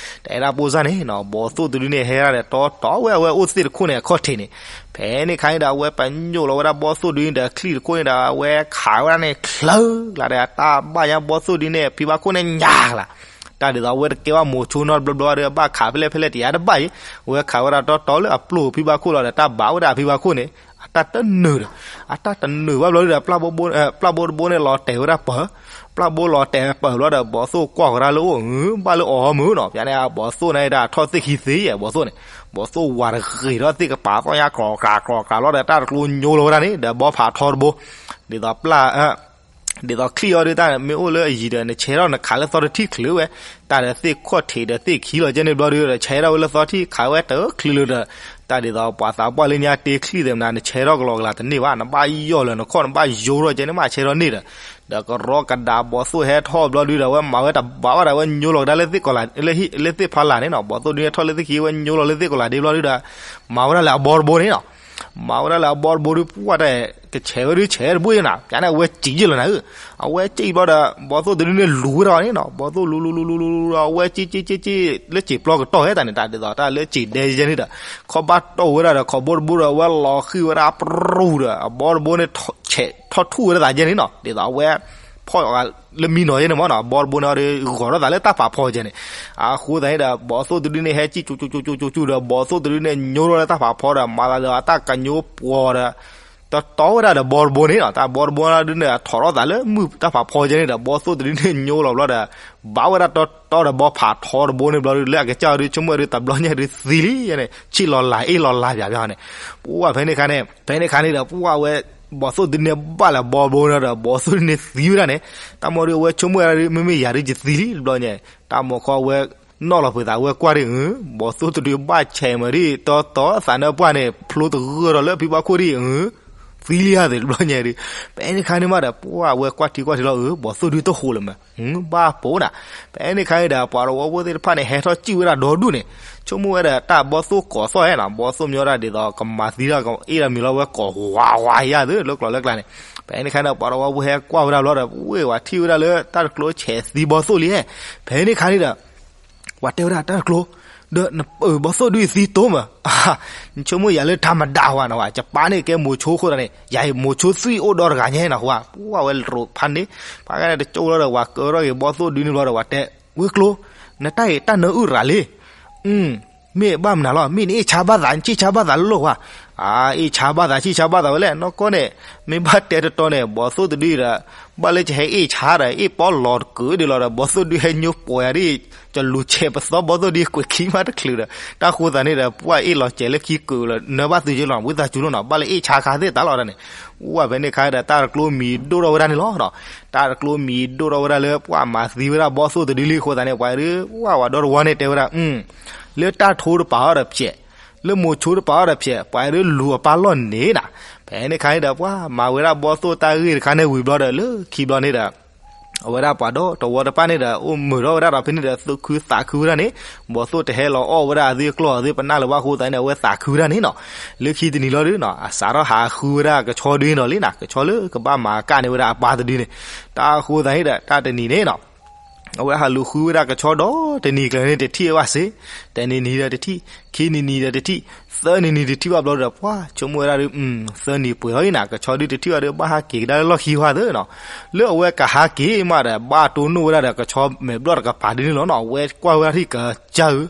တအဲၣ်ဒၣ်ပိၢ်စၢ်န့ၣ်နီၤ ဘီသိၣ်တဒုန့ၣ်ဟဲဒၣ်ဒီး တီတီဝဲအဝဲအိၣ်သ့ၣ်တခိၣ်န့ၣ်အခီၣ်ထံးန့ၣ်, ဖဲန့ၣ်ခါန့ၣ်ဒီး အဝဲပညိၣ်လီၤဝဲဒၣ်ဘီသိၣ်ဒုန့ၣ်ဒီး ချံၣ်တခိၣ်န့ၣ်ဒီး အဝဲခးဝဲဒၣ်န့ၣ် ချၢလၢ်ဒီး တၢ်ဘၣ်ညါဘီသိၣ်ဒုန့ၣ် ဖံဘၣ်ခိၣ်န့ၣ်ညါလၢ်, တၢ်ဒ်သိးအဝဲတကဲဘၣ်မိၤဆိနီတဘျီဘျီဒီး ဘၣ်ခးဖဲလဲၣ်ဖဲလဲၣ်တယါတဘၣ်အံၤ, အဝဲခးဝဲဒၣ်တီတီလၢအပျိၢ်ဖံဘၣ်ခိၣ်လီၤဒီး တၢ်ဘၣ်ဝဲဒၣ်ဖံဘၣ်ခိၣ်န့ၣ် အတၢ်တနုာ်ဒီး အတၢ်တနုာ်ဘၣ်ဘျီဒီး ပျၢ်ဘိတဘိန့ၣ်လီၤတဲာ်ဝဲဒၣ်ပၢၢ်, ပျၢ်ဘိလီၤတဲာ်ပၢၢ်ဘျီဒီး ဘီသိၣ်ကွၢ်ဃီၤဒၣ်လၢအိၣ် ဘၣ်လၢအီၤမုၢ်နီၤ, ပှၤန့ၣ်ဘီသိၣ်န့ၣ်ဒၣ်ထီၣ်သ့ၣ်ခံသ့ယဲၢ် ဘီသိၣ်န့ၣ်, ဘီသိၣ်ဝၤတဂ့ၤထီၣ်သ့ၣ်ကပၤသီၣ်ညါ ကြီၤကြၤကြီၤကြၤလီၤဒီး တၢ်တကျိညိလီၤဝဲဒၣ်န့ၣ် ဒီးဘီဖးထီတဘိ, ဒ်သိးပျၢ် ဒ်သိးချံၣ်အီၤဒုး တၢ်မ့ၢ်အိၣ်လၢအယံၤဒီး နဆဲးထီၣ်နခးလၢသီတထံၣ်ချုးဝဲ, တၢ်ဒီးသ့ၣ်ခီၣ်ထံးဒီးသ့ၣ်ခံလီၤကဲန့ၣ်ဘျီဒုးဒီး ဆဲးထီၣ်ဝဲလၢသီထံၣ်ခးဝဲတချုးလၢၤဒီး, တၢ်ဒ်သိးပှၤသးပှၢ်လၢညါတ့ချံၣ်သ့ၣ်မနၤ နဆဲးထီၣ်ကလီကလၤတန့ၢ်ဘၣ်, နဘၣ်ယီၢ်လၢနခီၣ် နဘၣ်ယိထီၣ်ကဲန့ၣ်မး ဆဲးထီၣ်န့ၢ်ဒီး, ဒီးကရီကဒါဘီသိၣ်ဟဲထီၣ်ဘျီဒုးဒီး အဝဲမၤဝဲတဘၣ်ဘၣ်ဒီး အဝဲညိလီၤကဒါလၢသ့ၣ်ကီးလၤ လၢသ့ၣ်ဖီလာ်န့ၣ်နီၤ, ဘီသိၣ်ဒုးန့ၣ်ထီၣ်လၢသ့ၣ်ခံ အဝဲညိလီၤလၢသ့ၣ်ကီးလၤဒ့ဘျီဒုးဒီး, မၤဝဲဒၣ်လၢအဘီတဘိန့ၣ်နီၤ မၤဝဲဒၣ်လၢအဘီတဘိဒုး ပှၢ်တဲ ကဆဲးဝဲဒုးဆဲးတဘိယဲနၤ, ပျၢ်န့ၣ် အဝဲစံးယဲလီၤနၤဧၢ, အဝဲစံးဘျီဒီး ဘီသိၣ်တဒုန့ၣ်လူၤဝဲဒၣ်န့ၣ်နီၤ, ဘီသိၣ်လူၤလူၤလူၤလူၤလူၤလူၤဒီး အဝဲစံးစံးစံးစံး လၢစံာ်ပျီကတီၢ်ဝဲတၢ်န့ၣ် တၢ်ဒ်သိးတၢ်လၢစံာ်ဒဲယဲန့ၣ်ဒီး, ခီၣ်ဘၣ်တိၢ်ဝဲဒၣ်ဒီး ခိးဘိတဘိဒီး အဝဲလီၤဃံၣ်ဝဲဒၣ်ပြူၤဒီး အဘီတဘိန့ၣ် ဆဲးထီၣ်ထူၣ်ဝဲဒၣ်သးယဲန့ၣ်နီၤ, ဒ်သိးအဝဲ ဖီၣ်လၢမံနီၤယဲန့ၣ်မ့ၢ်နီၤ, အဘီတဘိန့ၣ်ဒီး ဂီၤထီၣ်သးလၢတၢ်ဖးဖီယဲန့ၣ်, အဃိသတးန့ၣ်ဒီး ဘီသိၣ်တဒုန့ၣ် ဟဲစံၣ်ကၠူကၠူကၠူကၠူကၠူဒီး ဘီသိၣ်တဒုန့ၣ် ညိထီၣ်လၢတၢ်ဖးဖီဒီး မၤသးဒီးအတၢ်ကညိပှီၤဒီး တတီဝဲဒၣ်ဒီးဘီတဘိန့ၣ်နီၤ, တၢ်ဘီတဘိဒုန့ၣ်ထီၣ်ထီၣ်သးလၢမုၢ်တၢ်ဖးဖီယဲန့ၣ်ဒီး ဘီသိၣ်တဒုန့ၣ်ညိလီၤဘျီဒီး ဘၣ်ဝဲဒၣ်တတီဒီးဘီဖးထီတဘိန့ၣ်ဘျီဒုး လၢအကစၢ်ဒုး ဆိကမိၣ်ဝဲဒုး တဘျီညါဒုးသံလံယဲန့ၣ် ဆံၣ်လီၤလၤအ့ၣ်လီၤလၤပၠးပၠးန့ၣ်, ပှၢ်ဖဲန့ၣ်ခါန့ၣ် ဖဲန့ၣ်ခါန့ၣ်ဒီး ပှၢ်ဝဲ ဘီသိၣ်တဒုန့ၣ်ဘၣ်လၢဘီတဘိန့ၣ်ဒီး ဘီသိၣ်တဒုန့ၣ်သံဝဲဒၣ်န့ၣ်, တၢ်မ့ၢ်ဒုးအဝဲဆိကမိၣ်ဝဲဒၣ်ဒုး မ့မ့ၢ်ယၤဒုးယသံလံတဘျီညါ, တၢ်မ့ၢ်ခီအဝဲ နီၣ်လီၤပှဲၤသး အဝဲကွၢ်ဒ်အံၤ ဘီသိၣ်တဒုဘၣ်ဆဲးမးဒ်အံၤ တီတီသးနၢပှၢ်န့ၣ် ဖျိတဂၢၢ်ဒီးလၢဖံဘၣ်ခိၣ်ဒ်အံၤ သံလံဧါသ့ၣ်တဘျီညါဒုး, ဖဲန့ၣ်ခါန့ၣ်မးဒီး ပှၢ်ဝဲကွၢ်ထံကွၢ်ထံလီၤအၢ ဘီသိၣ်ဒုတဟူးလၢၤမး ဘၣ်ပိာ်နၤ, ဖဲန့ၣ်ခါန့ၣ်ဒီး ပှၤတဝီဖိသ့ၣ်တဖၣ်န့ၣ် ဟဲထီၣ်စံၣ်ဝဲဒၣ်ဒီဒူၣ်န့ၣ်, ဆိကမိၣ်ဝဲဒၣ်တၢ်ဘီသိၣ်ကိးသီၣ်ဧါနီၤ, ဘီသိၣ်မ့ၢ်ဝဲဒၣ်ဒ်သိး ကမၤသံတၢ်အ့ၣ်တၢ်မံၤလီၤ ဝဲကိးဝးဝးယၤသ့ၣ် လၢကျိၤလၢကျါန့ၣ်, ဖဲန့ၣ်ခါန့ၣ် ပှၤတဝီဖိဟဲကွၢ်ဝဲဒၣ်ဘျီဒီး ဝ့ၢ်ဝဲထံၣ်ဝဲဒၣ်လၢတၢ်တကျိဆဲးသံဘီသိၣ်လံ, ဖဲန့ၣ်ခါန့ၣ်ဒီး ပှၤတဲဝဲဒၣ်တၢ်တကျိ, ဒီးနဘီသိၣ်ဒုးသံတိၢ်မး, နဆိကမိၣ်ယၤလၢတၢ်မတၤဝဲနီၤဝဲ ယပၢ်န့ၣ်ကဲမိၤဆိအဃိသတးန့ၣ် ယၤအံၤမိၤဆိသွံၣ်အိၣ်ဒီတဂၤညါနီၤဝဲ, ပှၢ်ဝဲရိးဖးန့ၣ်, ပှၤဂၤန့ၣ်တကၠိလီၤဒီး ဝဲကၢထီၣ်က့ၤဘီသိၣ်ဒုန့ၣ်ဘျီဒီး ဝဲတဲ, ဝ့ၢ်ကျိ, နတၢ်အံၤတၢ်နၢအုၣ်ရၤလံ မ့ၢ်ဘၣ်မနုၤလီၤ မ့ၢ်နအ့ၣ်ဆါဘၣ်သး နဆံၣ်ဆါဘၣ်သးလၢလိၣ်ဝဲ, အ့ၣ်ဆါဘၣ်သး ဆံၣ်ဆါဘၣ်သးဝဲလဲၣ် နီၢ်ကီၢ်န့ၣ်, မ့ၢ်ဘၣ်တဲတတီၤန့ၣ် ဘီသိၣ်တဒုဒီး, ဘၣ်လၢကဟဲအ့ၣ်ဆါဒီး အ့ၣ်ပီလီၤတကုာ်ဒ်လီၤဒီး ဘီသိၣ်ဒုဟဲညိပှီၤယၤဒ်, ကလူၤဆဲးပသီဘီသိၣ်ဒု ကွဲးခံမးတချုးဒီး တၢ်ဃိသးန့ၣ်ဒီး ပှၢ်အ့ၣ်လီၤစဲးလၢခံကုာ်လီၤ နၢဘၣ်သုးက့လီၤ ဝံသးစူၤလီၤနီၤ ဘၣ်လၢအ့ၣ်ဆါခါသ့ၣ်တၢ်လီၤဒၣ်န့ၣ်, ပှၢ်ဖဲန့ၣ်ခါဒီး တၢ်တကျိမံၤဒိၣ်ထီၣ်ဝဲဒၣ်န့ၣ်လီၤနီၤ, တၢ်တကျိမံၤဒိၣ်ထီၣ်ဝဲဒၣ်လၢ ပှၢ်မၤသံဝဲဒၣ်ဘီသိၣ်တဒုလံအဃိသတးန့ၣ် ပှၤဒုး ပှၢ်ဝဲဒီတဝီန့ၣ်တဲဝဲဒၣ် လၢတၢ်ထိတပာ်အီၤဒီးပျဲး, လၢမိၤဆိတပၤအီၤဒီးဖျဲး ပှၤဒုးလူၤအပၢ်လီၢ်န့ၣ်နၤ. ဖဲန့ၣ်ခါန့ၣ်ဒီး ပှၤမၤဝဲဒၣ်ဘီသိၣ်တၢ်ဂ့ၢ်တခါန့ၣ်ဝံၤဘျီဒီး လၢခံဘျီန့ၣ်ဒီး အဝဲဒၣ်ပှၤဒီတဝီတပၢ်န့ၣ်ဒီး အိၣ်မုာ်ထီၣ်ဝဲဒၣ်ဒီး ဖဲန့ၣ်ဒီး သူၣ်ခုသးခုဝဲဒၣ်န့ၣ်, ဘီသိၣ်တဟဲလီၤအီၣ်ဝဲဒၣ်အသ့ၣ်ကျီၢ်အသ့ၣ်ပနၢ်လၢၤဘၣ်အဃိသတးန့ၣ် အဝဲသးခုဝဲဒၣ်န့ၣ်နီၤ. လၢခံတနံၤလီၤဒုးနီၤ အစးထီၣ်ဟးဃုဝဲဒၣ်ကဆီဒုန့ၣ်လီၤလံနၤ, ကဆီလၢကဘၣ်မၤကၣ်န့ၢ်ဝဲဒၣ်အပၢ်တဒုန့ၣ်. တၢ်အဃိသတးန့ၣ်ဒီး တၢ်တနံၤန့ၣ်နီၤ အဝဲဟးလူၤဃုဝဲဒၣ်ကဆီဒီး တနံၤကျၢၤန့ၣ်တထံၣ်ဝဲဘၣ်စ့ၢ်, တနံၤနံၤဒီးတထံၣ်, ခံနံၤနံၤဒီးတထံၣ်, သၢနံၤနံၤတထံၣ်ဘၣ်ဘျီဒီး ပှၤဆိကမိၣ်ဝဲဒၣ်ဒုး သၢနံၤပှဲၤလီၤအံၤနၤ ကဆီဒုတထံၣ်ဘၣ်ဒီး ဘၣ်ဟးက့ၤကဒါလၢလီၢ်ခံဝဲသ့နီၤ. လၢအဝဲကဟးက့ၤမးဒီး ဘၣ်တိၢ်နီၣ်ဝဲဒၣ်ဒီးကဆီမဲာ်ဘျီၣ်တကပၤဒုန့ၣ်လီၤနီၤ. အဝဲကွၢ်ဝဲဒၣ်ထံၣ်ကစၢ်ဧၢ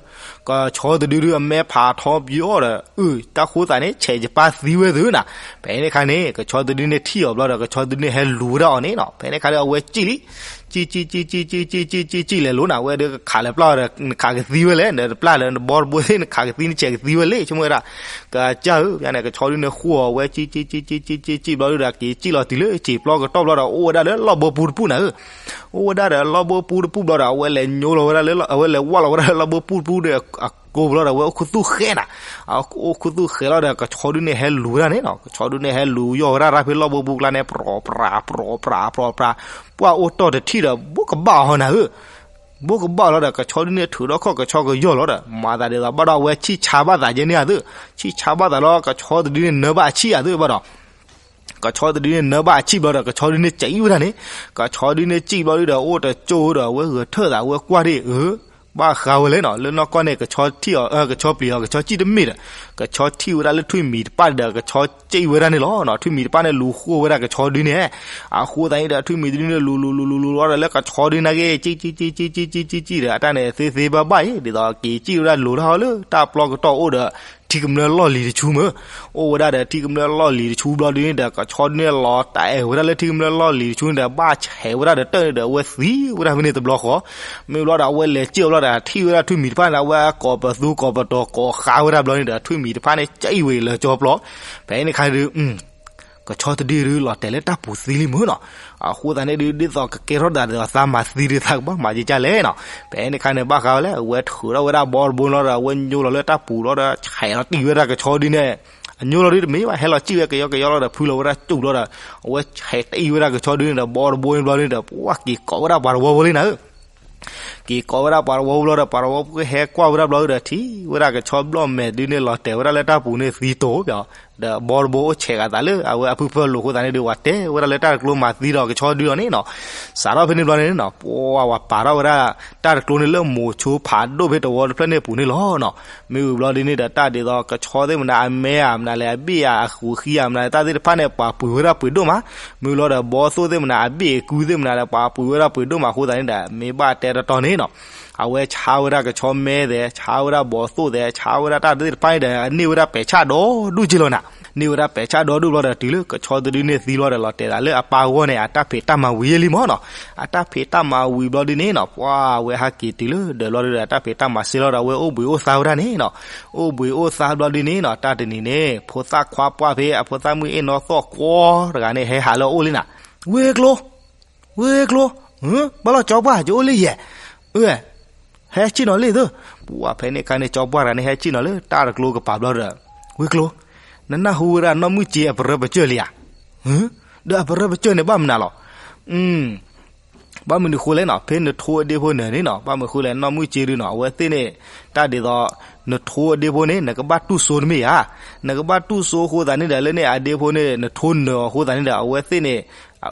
ကဆီတဒုဒုးအမဲဖးထီပယီၤဒီး အု တၢ်ဃိသးန့ၣ် ဆဲးယပၢ်သံဝဲသ့နီၤ. ဖဲန့ၣ်ခါန့ၣ် ကဆီတဒုန့ၣ်ထံၣ်အီၤဘျီဒီး ကဆီတဒုန့ၣ်ဟဲလူၤဝဲဒၣ်အီၤန့ၣ်နီၤ. ဖဲန့ၣ်ခါဒီးအဝဲစံၣ်လံ စံၣ်စံၣ်စံၣ်စံၣ်စံၣ်စံၣ်စံၣ်စံၣ်လဲၤလိၤနၤ အဝဲဒီးကခးလဲၤပျၢ်ဒီး နခးကသံဝဲလဲၣ် နတပျၢ်လၢနဘီတဘိသ့ၣ် နခးကသံနဆဲးကသံဝဲလဲၣ် ဆိကမိၣ်ဝဲဒၣ်. ကစၢ်ဧၢ ပန့ၣ် ကဆီဒုန့ၣ်ဃိအီၤဝဲ စံၣ်စံၣ်စံၣ်စံၣ်စံၣ်စံၣ်စံၣ်ဘျီဒုဒီး က့ၤစံၣ်လီၤတုၤလၢစံာ်ပျီကတီၢ်ဘျီဒီး အိၣ်ဝဲဒၣ်လၢလီၢ်ဘိပူတပူနၤဧၢ အိၣ်ဝဲဒၣ်ဒီးလီၢ်ဘိပူတပူဘျီဒီး အဝဲလဲၤညိလီၤဝဲဒၣ်လၢ အဝဲလဲၤဝၢ်လီၤဝဲဒၣ်လၢလီၢ်ဘိပူတပူဒီး အကိဘျီဒီး အဝဲအိၣ်ခူသူၣ်ဃဲနၤ. အိၣ်ခူသူၣ်ဃဲလီၤဒီး ကဆီဒုန့ၣ်ဟဲလူၤဝဲဒၣ်န့ၣ်နီၤ. ကဆီဒုန့ၣ်ဟဲလူၤယီၢ်ဝဲဒၣ်ရၣ်ဖဲလီၢ်ဘိပူကျါန့ၣ် ပြီပြးပြီပြးပြီပြးပြီပြး, ပှၢ်အိၣ်တီၢ်တထံၣ်ဒီး ဘိကဘၣ်အီၤနၤဧၢ ဘိကဘၣ်လီၤဒီး ကဆီဒုန့ၣ်ထုးထီၣ်ခီၣ်ကဆီကယီၢ်လီၤဒီး မၤသးဒ်သိးဘၣ်ဒီးအဝဲဆံၣ်ဆါဘၣ်သးယဲန့ၣ်ဧါသ့, ဆံၣ်ဆါဘၣ်သးလီၤ ကဆီတဒုန့ၣ်နၢဘၣ်အဆံၣ်ဧါသ့ဘၣ်ဒီး ကဆီတဒုန့ၣ်နၢဘၣ်အဆံၣ်ဘျီဒီး ကဆီဒုန့ၣ်စံၣ်ဝဲဒၣ်န့ၣ်, ကဆီဒုန့ၣ်စံၣ်ဘျီဒုဒီး အိၣ်တကၠိၢ်ဒီး အဝဲဂဲၤထၢၣ်သး အဝဲကွၢ်ဒၣ်အၢ ဘၣ်ဃးဝဲလဲၣ်နီၤ, လၢနီၢ်ကီၢ်န့ၣ် ကဆီထံၣ်အီၤ ကဆီပျံၤအီၤ ကဆီစံၣ်တမ့ၢ်ဒီး ကဆီထံၣ်ဝဲဒၣ်လၢထွံၣ်မံၤတပၣ်ဒီး ကဆီစံၣ်ဝဲဒၣ်န့ၣ်လီၤ. ထွံၣ်မံၤတပၣ်န့ၣ်လူၤဃိဝဲဒၣ်ကဆီဒုန့ၣ်, အဃိသတးန့ၣ်ဒီး ထွံၣ်မံၤတဒုန့ၣ်လူၤလူၤလူၤလူၤလူၤလီၤဒီး လၢကဆီဒုန့ၣ်က့ စံၣ်စံၣ်စံၣ်စံၣ်စံၣ်စံၣ်စံၣ်စံၣ်ဒီး အတၢ်န့ၣ်သ့သ့ဘၣ်ဘၣ်အံၤ ဒ်သိးက့ၤစံၣ်ဝဲဒၣ်လူၤတၢ်အီၤလၢတၢ်ပျီကတီၢ်အိၣ်ဒီး ထံကမျၢၢ်လီၢ်လံၤတဆူမ့ၢ်, အိၣ်ဝဲဒၣ်ဒီးထံကမျၢၢ်လီၢ်လံၤတဆူဘျီဒုန့ၣ်ဒီး ကဆီဒုန့ၣ်လီၤတဲာ်ဝဲဒၣ်လၢထံကမျၢၢ်လီၢ်လံၤတဆူန့ၣ်ဒီး ဘၣ်ဆဲးဝဲဒၣ်ဒီးတၢၢ်န့ၣ်ဒီး အဝဲသံဝဲဒၣ်ဖဲန့ၣ်တဘျီဃီ, မ့ၢ်ဘျီဒီး အဝဲလဲၤစံၣ်အီၤဘျီဒီး ထံၣ်ဝဲဒၣ်ထွံၣ်မံၤတဖၣ်န့ၣ်ဒီး အဝဲကိးပသူကိးပတီၤကိးဃါဝဲဒၣ်ဘျီန့ၣ်ဒီး ထွံၣ်မံၤတဖၣ်န့ၣ် စံၣ်ဝဲလၢကၠီပျီ, ဖဲန့ၣ်ခါဒုး ကဆီတဒုဒုးလီၤတဲာ်လၢတၢ်ပူၤသံလံမ့ၢ်နီၤ, အဃိသတးန့ၣ်ဒုး ဒ်သိးကကဲထီၣ်သးဒ်သိးသးမၤသံဒုး သးကဘၣ်မၤကကၢ်လဲၣ်နီၤ, ဖဲန့ၣ်ခါန့ၣ် ဘၣ်ဃးဝဲလဲၣ် အဝဲထုးထီၣ်ဝဲဒၣ်ဘီတဘိန့ၣ်လီၤဒီး အဝဲညိလီၤလၢတၢ်ပူၤလီၤဒီး ဆဲးလီၤတံၢ်ဝဲဒၣ်ကဆီဒုန့ၣ်, အညိလီၤဒုးတမ့ၢ်ဘၣ် ဟဲလီၤစံၣ်ဝဲကယီကယီလီၤဒီး ဖုလီၤဝဲဒၣ်စူၣ်လီၤဒီး အဝဲဆဲးတံၢ်ဝဲဒၣ်ကဆီဒုန့ၣ်ဒီး ဘီတဘိန့ၣ်ဘျီန့ၣ်ဒီး ပှၤက့ၤကိးဝဲဒၣ်ပှၤတဝီဖိလံနၤဧၢ က့ၤကိးဝဲဒၣ်ပှၤတဝီဖိဘျီဒီး ပှၤတဝီဖိကဟဲကွၢ်ဝဲဒၣ်ဘျီဒီး ထံၣ်ဝဲဒၣ်ကဆီဘျီၣ်မဲာ်ဒုန့ၣ် လီၤတဲာ်ဝဲဒၣ်လၢတၢ်ပူၤန့ၣ်သံတိၤပၠီ, ဒီးဘီတဘိအိၣ်ဆဲးဂၤသးလၢအဝဲအဖုဖၢလိာ်အဃိသတးန့ၣ်ဒုး ဝဲတဲဝဲဒၣ်လၢတၢ်တကျိမၤသံဒီးကဆီဒုလီၤန့ၣ်နီၤ, စးထီၣ်ဖဲန့ၣ်ဘျီန့ၣ်နီၤ ပှၤဝဲပာ်ထီၣ်ဝဲဒၣ် တၢ်တကျိန့ၣ်လၢမိၤဆိဖးဒိၣ်ဖဲတဝီတဖျၢၣ်န့ၣ်အပူၤန့ၣ်လီၤနီၤ, မ့ၢ်ဝံၤဘျီဒုန့ၣ်ဒီး တၢ်ဒ်သိးကဆီသ့ၣ်မနုၤ အမဲဧါ မနုၤလဲၣ် အဘ့ၣ်ဧါ အဃူးဃံဧါ မနုၤလဲၣ် တၢ်သ့ၣ်တဖၣ်န့ၣ် ပှၤပှ့ၤဝဲဒၣ်ပှ့ၤဒိၣ်မး, မ့ၢ်လီၤဒီး ဘီသိၣ်သ့ၣ်မနုၤ အဘ့ၣ်အကူသ့ၣ်မနုၤဒီး ပှၤပှ့ၤဝဲဒၣ်ပှ့ၤဒိၣ်မးအဃိသတးန့ၣ်ဒီး မ့ၢ်ဘၣ်တဲတတီၤန့ၣ်နီၤ, အဝဲဆါဝဲဒၣ်ကဆီမဲသဲး ဆါဝဲဒၣ်ဘီသိၣ်သဲး ဆါဝဲဒၣ်တၢ်သ့ၣ်တဖၣ်န့ၣ်ဒီး န့ၢ်ဝဲဒၣ်ပဲာ်ဆၣ်ဒီဒူၣ်က့လီၤနၤ, န့ၢ်ဝဲဒၣ်ပဲာ်ဆၣ်ဒီဒူၣ်ဘျီဒီး တုၤလၢကဆီတဒုန့ၣ်သံလီၤဒီး လီၤတဲာ်သးလၢအပၢ်ဂီၢ်န့ၣ် အတၢ်ဖံးတၢ်မၤဝံၤယဲလံမ့ၢ်နီၤ, အတၢ်ဖံးတၢ်မၤဝံၤဘျီဒုန့ၣ်နီၤ ပှၤဝဲဟဲက့ၤတုၤလၢဒၢးဘျီဒုဒီး အတၢ်ဖံးတၢ်မၤစ့လီၤဒီး အဝဲအိၣ်ဘှံးအိၣ်သါဝဲဒၣ်န့ၣ်နီၤ, အိၣ်ဘှံးအိၣ်သါဘျီဒုန့ၣ်နီၤ တၢ်တနံၤန့ၣ် ဖိသၣ်ခွါပှၢ်ဖဲအဖိသၣ်မုၣ်အ့ၣ်နီၢ်သီၣ်ကွီတဂၤန့ၣ် ဟဲဟးလၢအအိၣ်လံနၤ, ဝ့ၢ်ကျိ ဝ့ၢ်ကျိ, ဘၣ်လီၤကၠီပှၢ် ယအိၣ်လၢယဲၢ်, အၢ ဟဲဆ့ၣ်နီၤလံသု, ပှၤဖဲန့ၣ်အခါန့ၣ် ကၠီပှၢ်တဂၤန့ၣ် ဟဲဆ့ၣ်နီၤလၢတၢ်တကျိကပၤဘျီဒီး, ဝ့ၢ်ကျိ, နနၢ်ဟူဝဲဒၣ်နီၢ်မုၢ်စ့အပရၢပကၢၢ်လံဧါ, ဒီးအပရၢပကၢၢ်န့ၣ်ဘၣ်မနုၤလီၤ, ဘၣ်မနုၤဃိလဲၣ်နီၤ ဖဲနထိအဒ့ဖိနၢၤန့ၣ်နီၤ ဘၣ်မနုၤဃိလဲၣ် နီၢ်မုၢ်စ့ဒုနီၤ အဝဲသ့ၣ်န့ၣ် တၢ်ဒ်သိး နထိအဒ့ဖိန့ၣ် နကဘၣ်တူၢ်စိတမ့ၢ်ဧါ, နကဘၣ်တူၢ်စိအဃိသတးန့ၣ်ဒီး လၢန့ၣ်အဒ့ဖိန့ၣ် နထိနၢၤအဃိသတးန့ၣ်ဒီး အဝဲသ့ၣ်န့ၣ်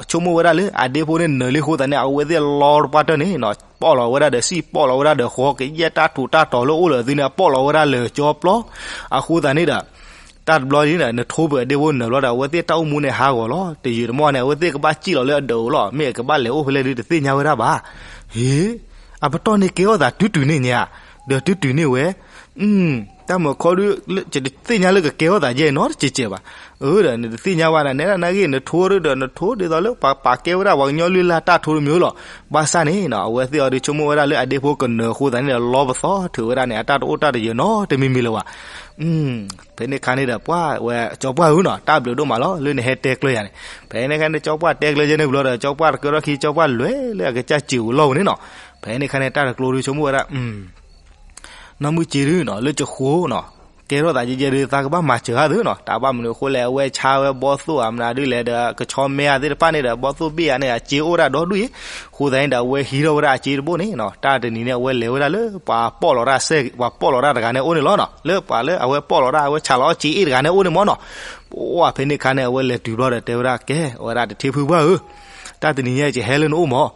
ဆိကမိၣ်ဝဲဒၣ်လၢ အဒ့ဖိန့ၣ်နၢၤလံအဃိသတးန့ၣ် အဝဲသ့ၣ်လီတပှၢ်တၢၢ်န့ၣ်နီၤ ပီၣ်လီၤဝဲဒၣ်ဒီးစံၣ် ပီၣ်လီၤဝဲဒၣ်ဒီးဃီ ကယဲၢ်တၢ်ထူးတၢ်တီၤလၢအိၣ်လၢအသုန့ၣ် ပီၣ်လီၤဝဲဒၣ်လၢကၠီပျီ အဃိသတးန့ၣ်ဒီး တၢ်တဘျီန့ၣ် နထိပၢၤအဒ့ဖိနၢၤဘျီဒီး အဝဲသ့ၣ်တၢ်အိၣ်မူန့ၣ်ဟးဂီၤလီၤ တယုာ်တမီၢ်န့ၣ် အဝဲသ့ၣ်ကဘၣ်စံၣ်လီၤလၢအဒၢးအိၣ်လီၤ မ့ၢ်အကဘၣ်လဲၤအိၣ်ဖဲလဲၣ်ဒုတသ့ၣ်ညါဝဲဒၣ်ဘၣ်, ဟ့ အပတီၢ်န့ၣ်ကဲထီၣ်သးတုၤတုၤန့ၣ်ညါ, ဒီးတုၤတုၤန့ၣ်ဝဲ, တၢ်မုာ်ခီဒု ယတသ့ၣ်ညါလၢကကဲထီၣ်သးယဲၢ်နီတစဲးစဲးဘၣ်, အၢ ဒီးနတသ့ၣ်ညါဘၣ်နၤ နဲဒၣ်နဂ့ၢ် နထိဒုဒီးနထိဒ်သိးလၢပှၤပာ်ကဲဝဲဒၣ်ပှၤကညီလုၢ်လၢ်တၢ်ထိတမံၤလီၤ, ဘၣ်ဆၣ်န့ၣ် အဝဲသ့ၣ်အီၤဒုဆိကမိၣ်ဝဲဒၣ်လၢအဒ့ဖိကနၢၤအဃိသတးန့ၣ်ဒီး လီပသီထုးဝဲဒၣ်န့ၣ် အတၢ်တအိၣ်တၢ်တယၢၤနီတမံၤမံၤလၢၤဘၣ် ဖဲန့ၣ်ခါန့ၣ်ဒီး ပှၤဝဲကၠီပှၢ်ဧၢနီၤ တၢ်ဘျုးဒိၣ်မးလီၤ လၢနဟဲတဲကျၢၤယၤန့ၣ်, ဖဲန့ၣ်ခါန့ၣ် ကၠီပှၢ်တဲကျၢၤယဲၢ်န့ၣ်ဘျီဒီး ကၠီပှၢ်တကဲထီၣ်ခံ ကၠီပှၢ်လဲၤလၢအကစၢ်စံာ်ဧိၤလီၢ်ဧိၤန့ၣ်နီၤ, ဖဲန့ၣ်ခါန့ၣ် တၢ်တကျိဒုဆိကမိၣ်ဝဲဒၣ် နီၢ်မုၢ်စ့ဒုနီၤ လၢကဃိနီၤ, ကဲထီၣ်သးကဲကဲဒုး သးကဘၣ်မၤစၢၤဧါသုနီၤ. တၢ်ဘၣ်မနုၤအဃိလဲၣ်, အဝဲဆါဝဲဘီၣ်သိၣ်ဧါ မနုၤဒုးလဲၣ်ဒီး ကဆီမဲဧါသ့ၣ်တဖၣ်န့ၣ်ဒီး ဘီၣ်သိၣ်ဘ့ၣ်ဧါန့ၣ် အစ့အိၣ်ဒၣ်ဒီဒူၣ်အံၤ, အဃိသတးန့ၣ်ဒီး အဝဲဟံးထီၣ်ဝဲဒၣ်အစ့တဘိန့ၣ်နီၤ. တၢ်တနံၤန့ၣ် အဝဲလဲၤဝဲဒၣ်လၢပှၤပီၣ်လီၤတၢ်စဲ, ပှၤပီၣ်လီၤတၢ်တဂၤန့ၣ်အအိၣ်န့ၣ်လီၤနီၤ. လၢပှၤလၢအဝဲပီၣ်လီၤတၢ် အဝဲဆးလီၤအီၣ်စ့အ့ၣ်တဂၤန့ၣ်အအိၣ်န့ၣ်မၢ်နီၤ. ပှၢ်ဖဲန့ၣ်အခါန့ၣ် အဝဲလဲၤတုၤဘျီဒီးတဲဝဲဒၣ်, ကဲဝဲဒၣ် တထ့ဖုပှၢ်ဧၢ, တၢ်တနံၤညါအံၤ ယဟဲလၢနအိၣ်မၢ်.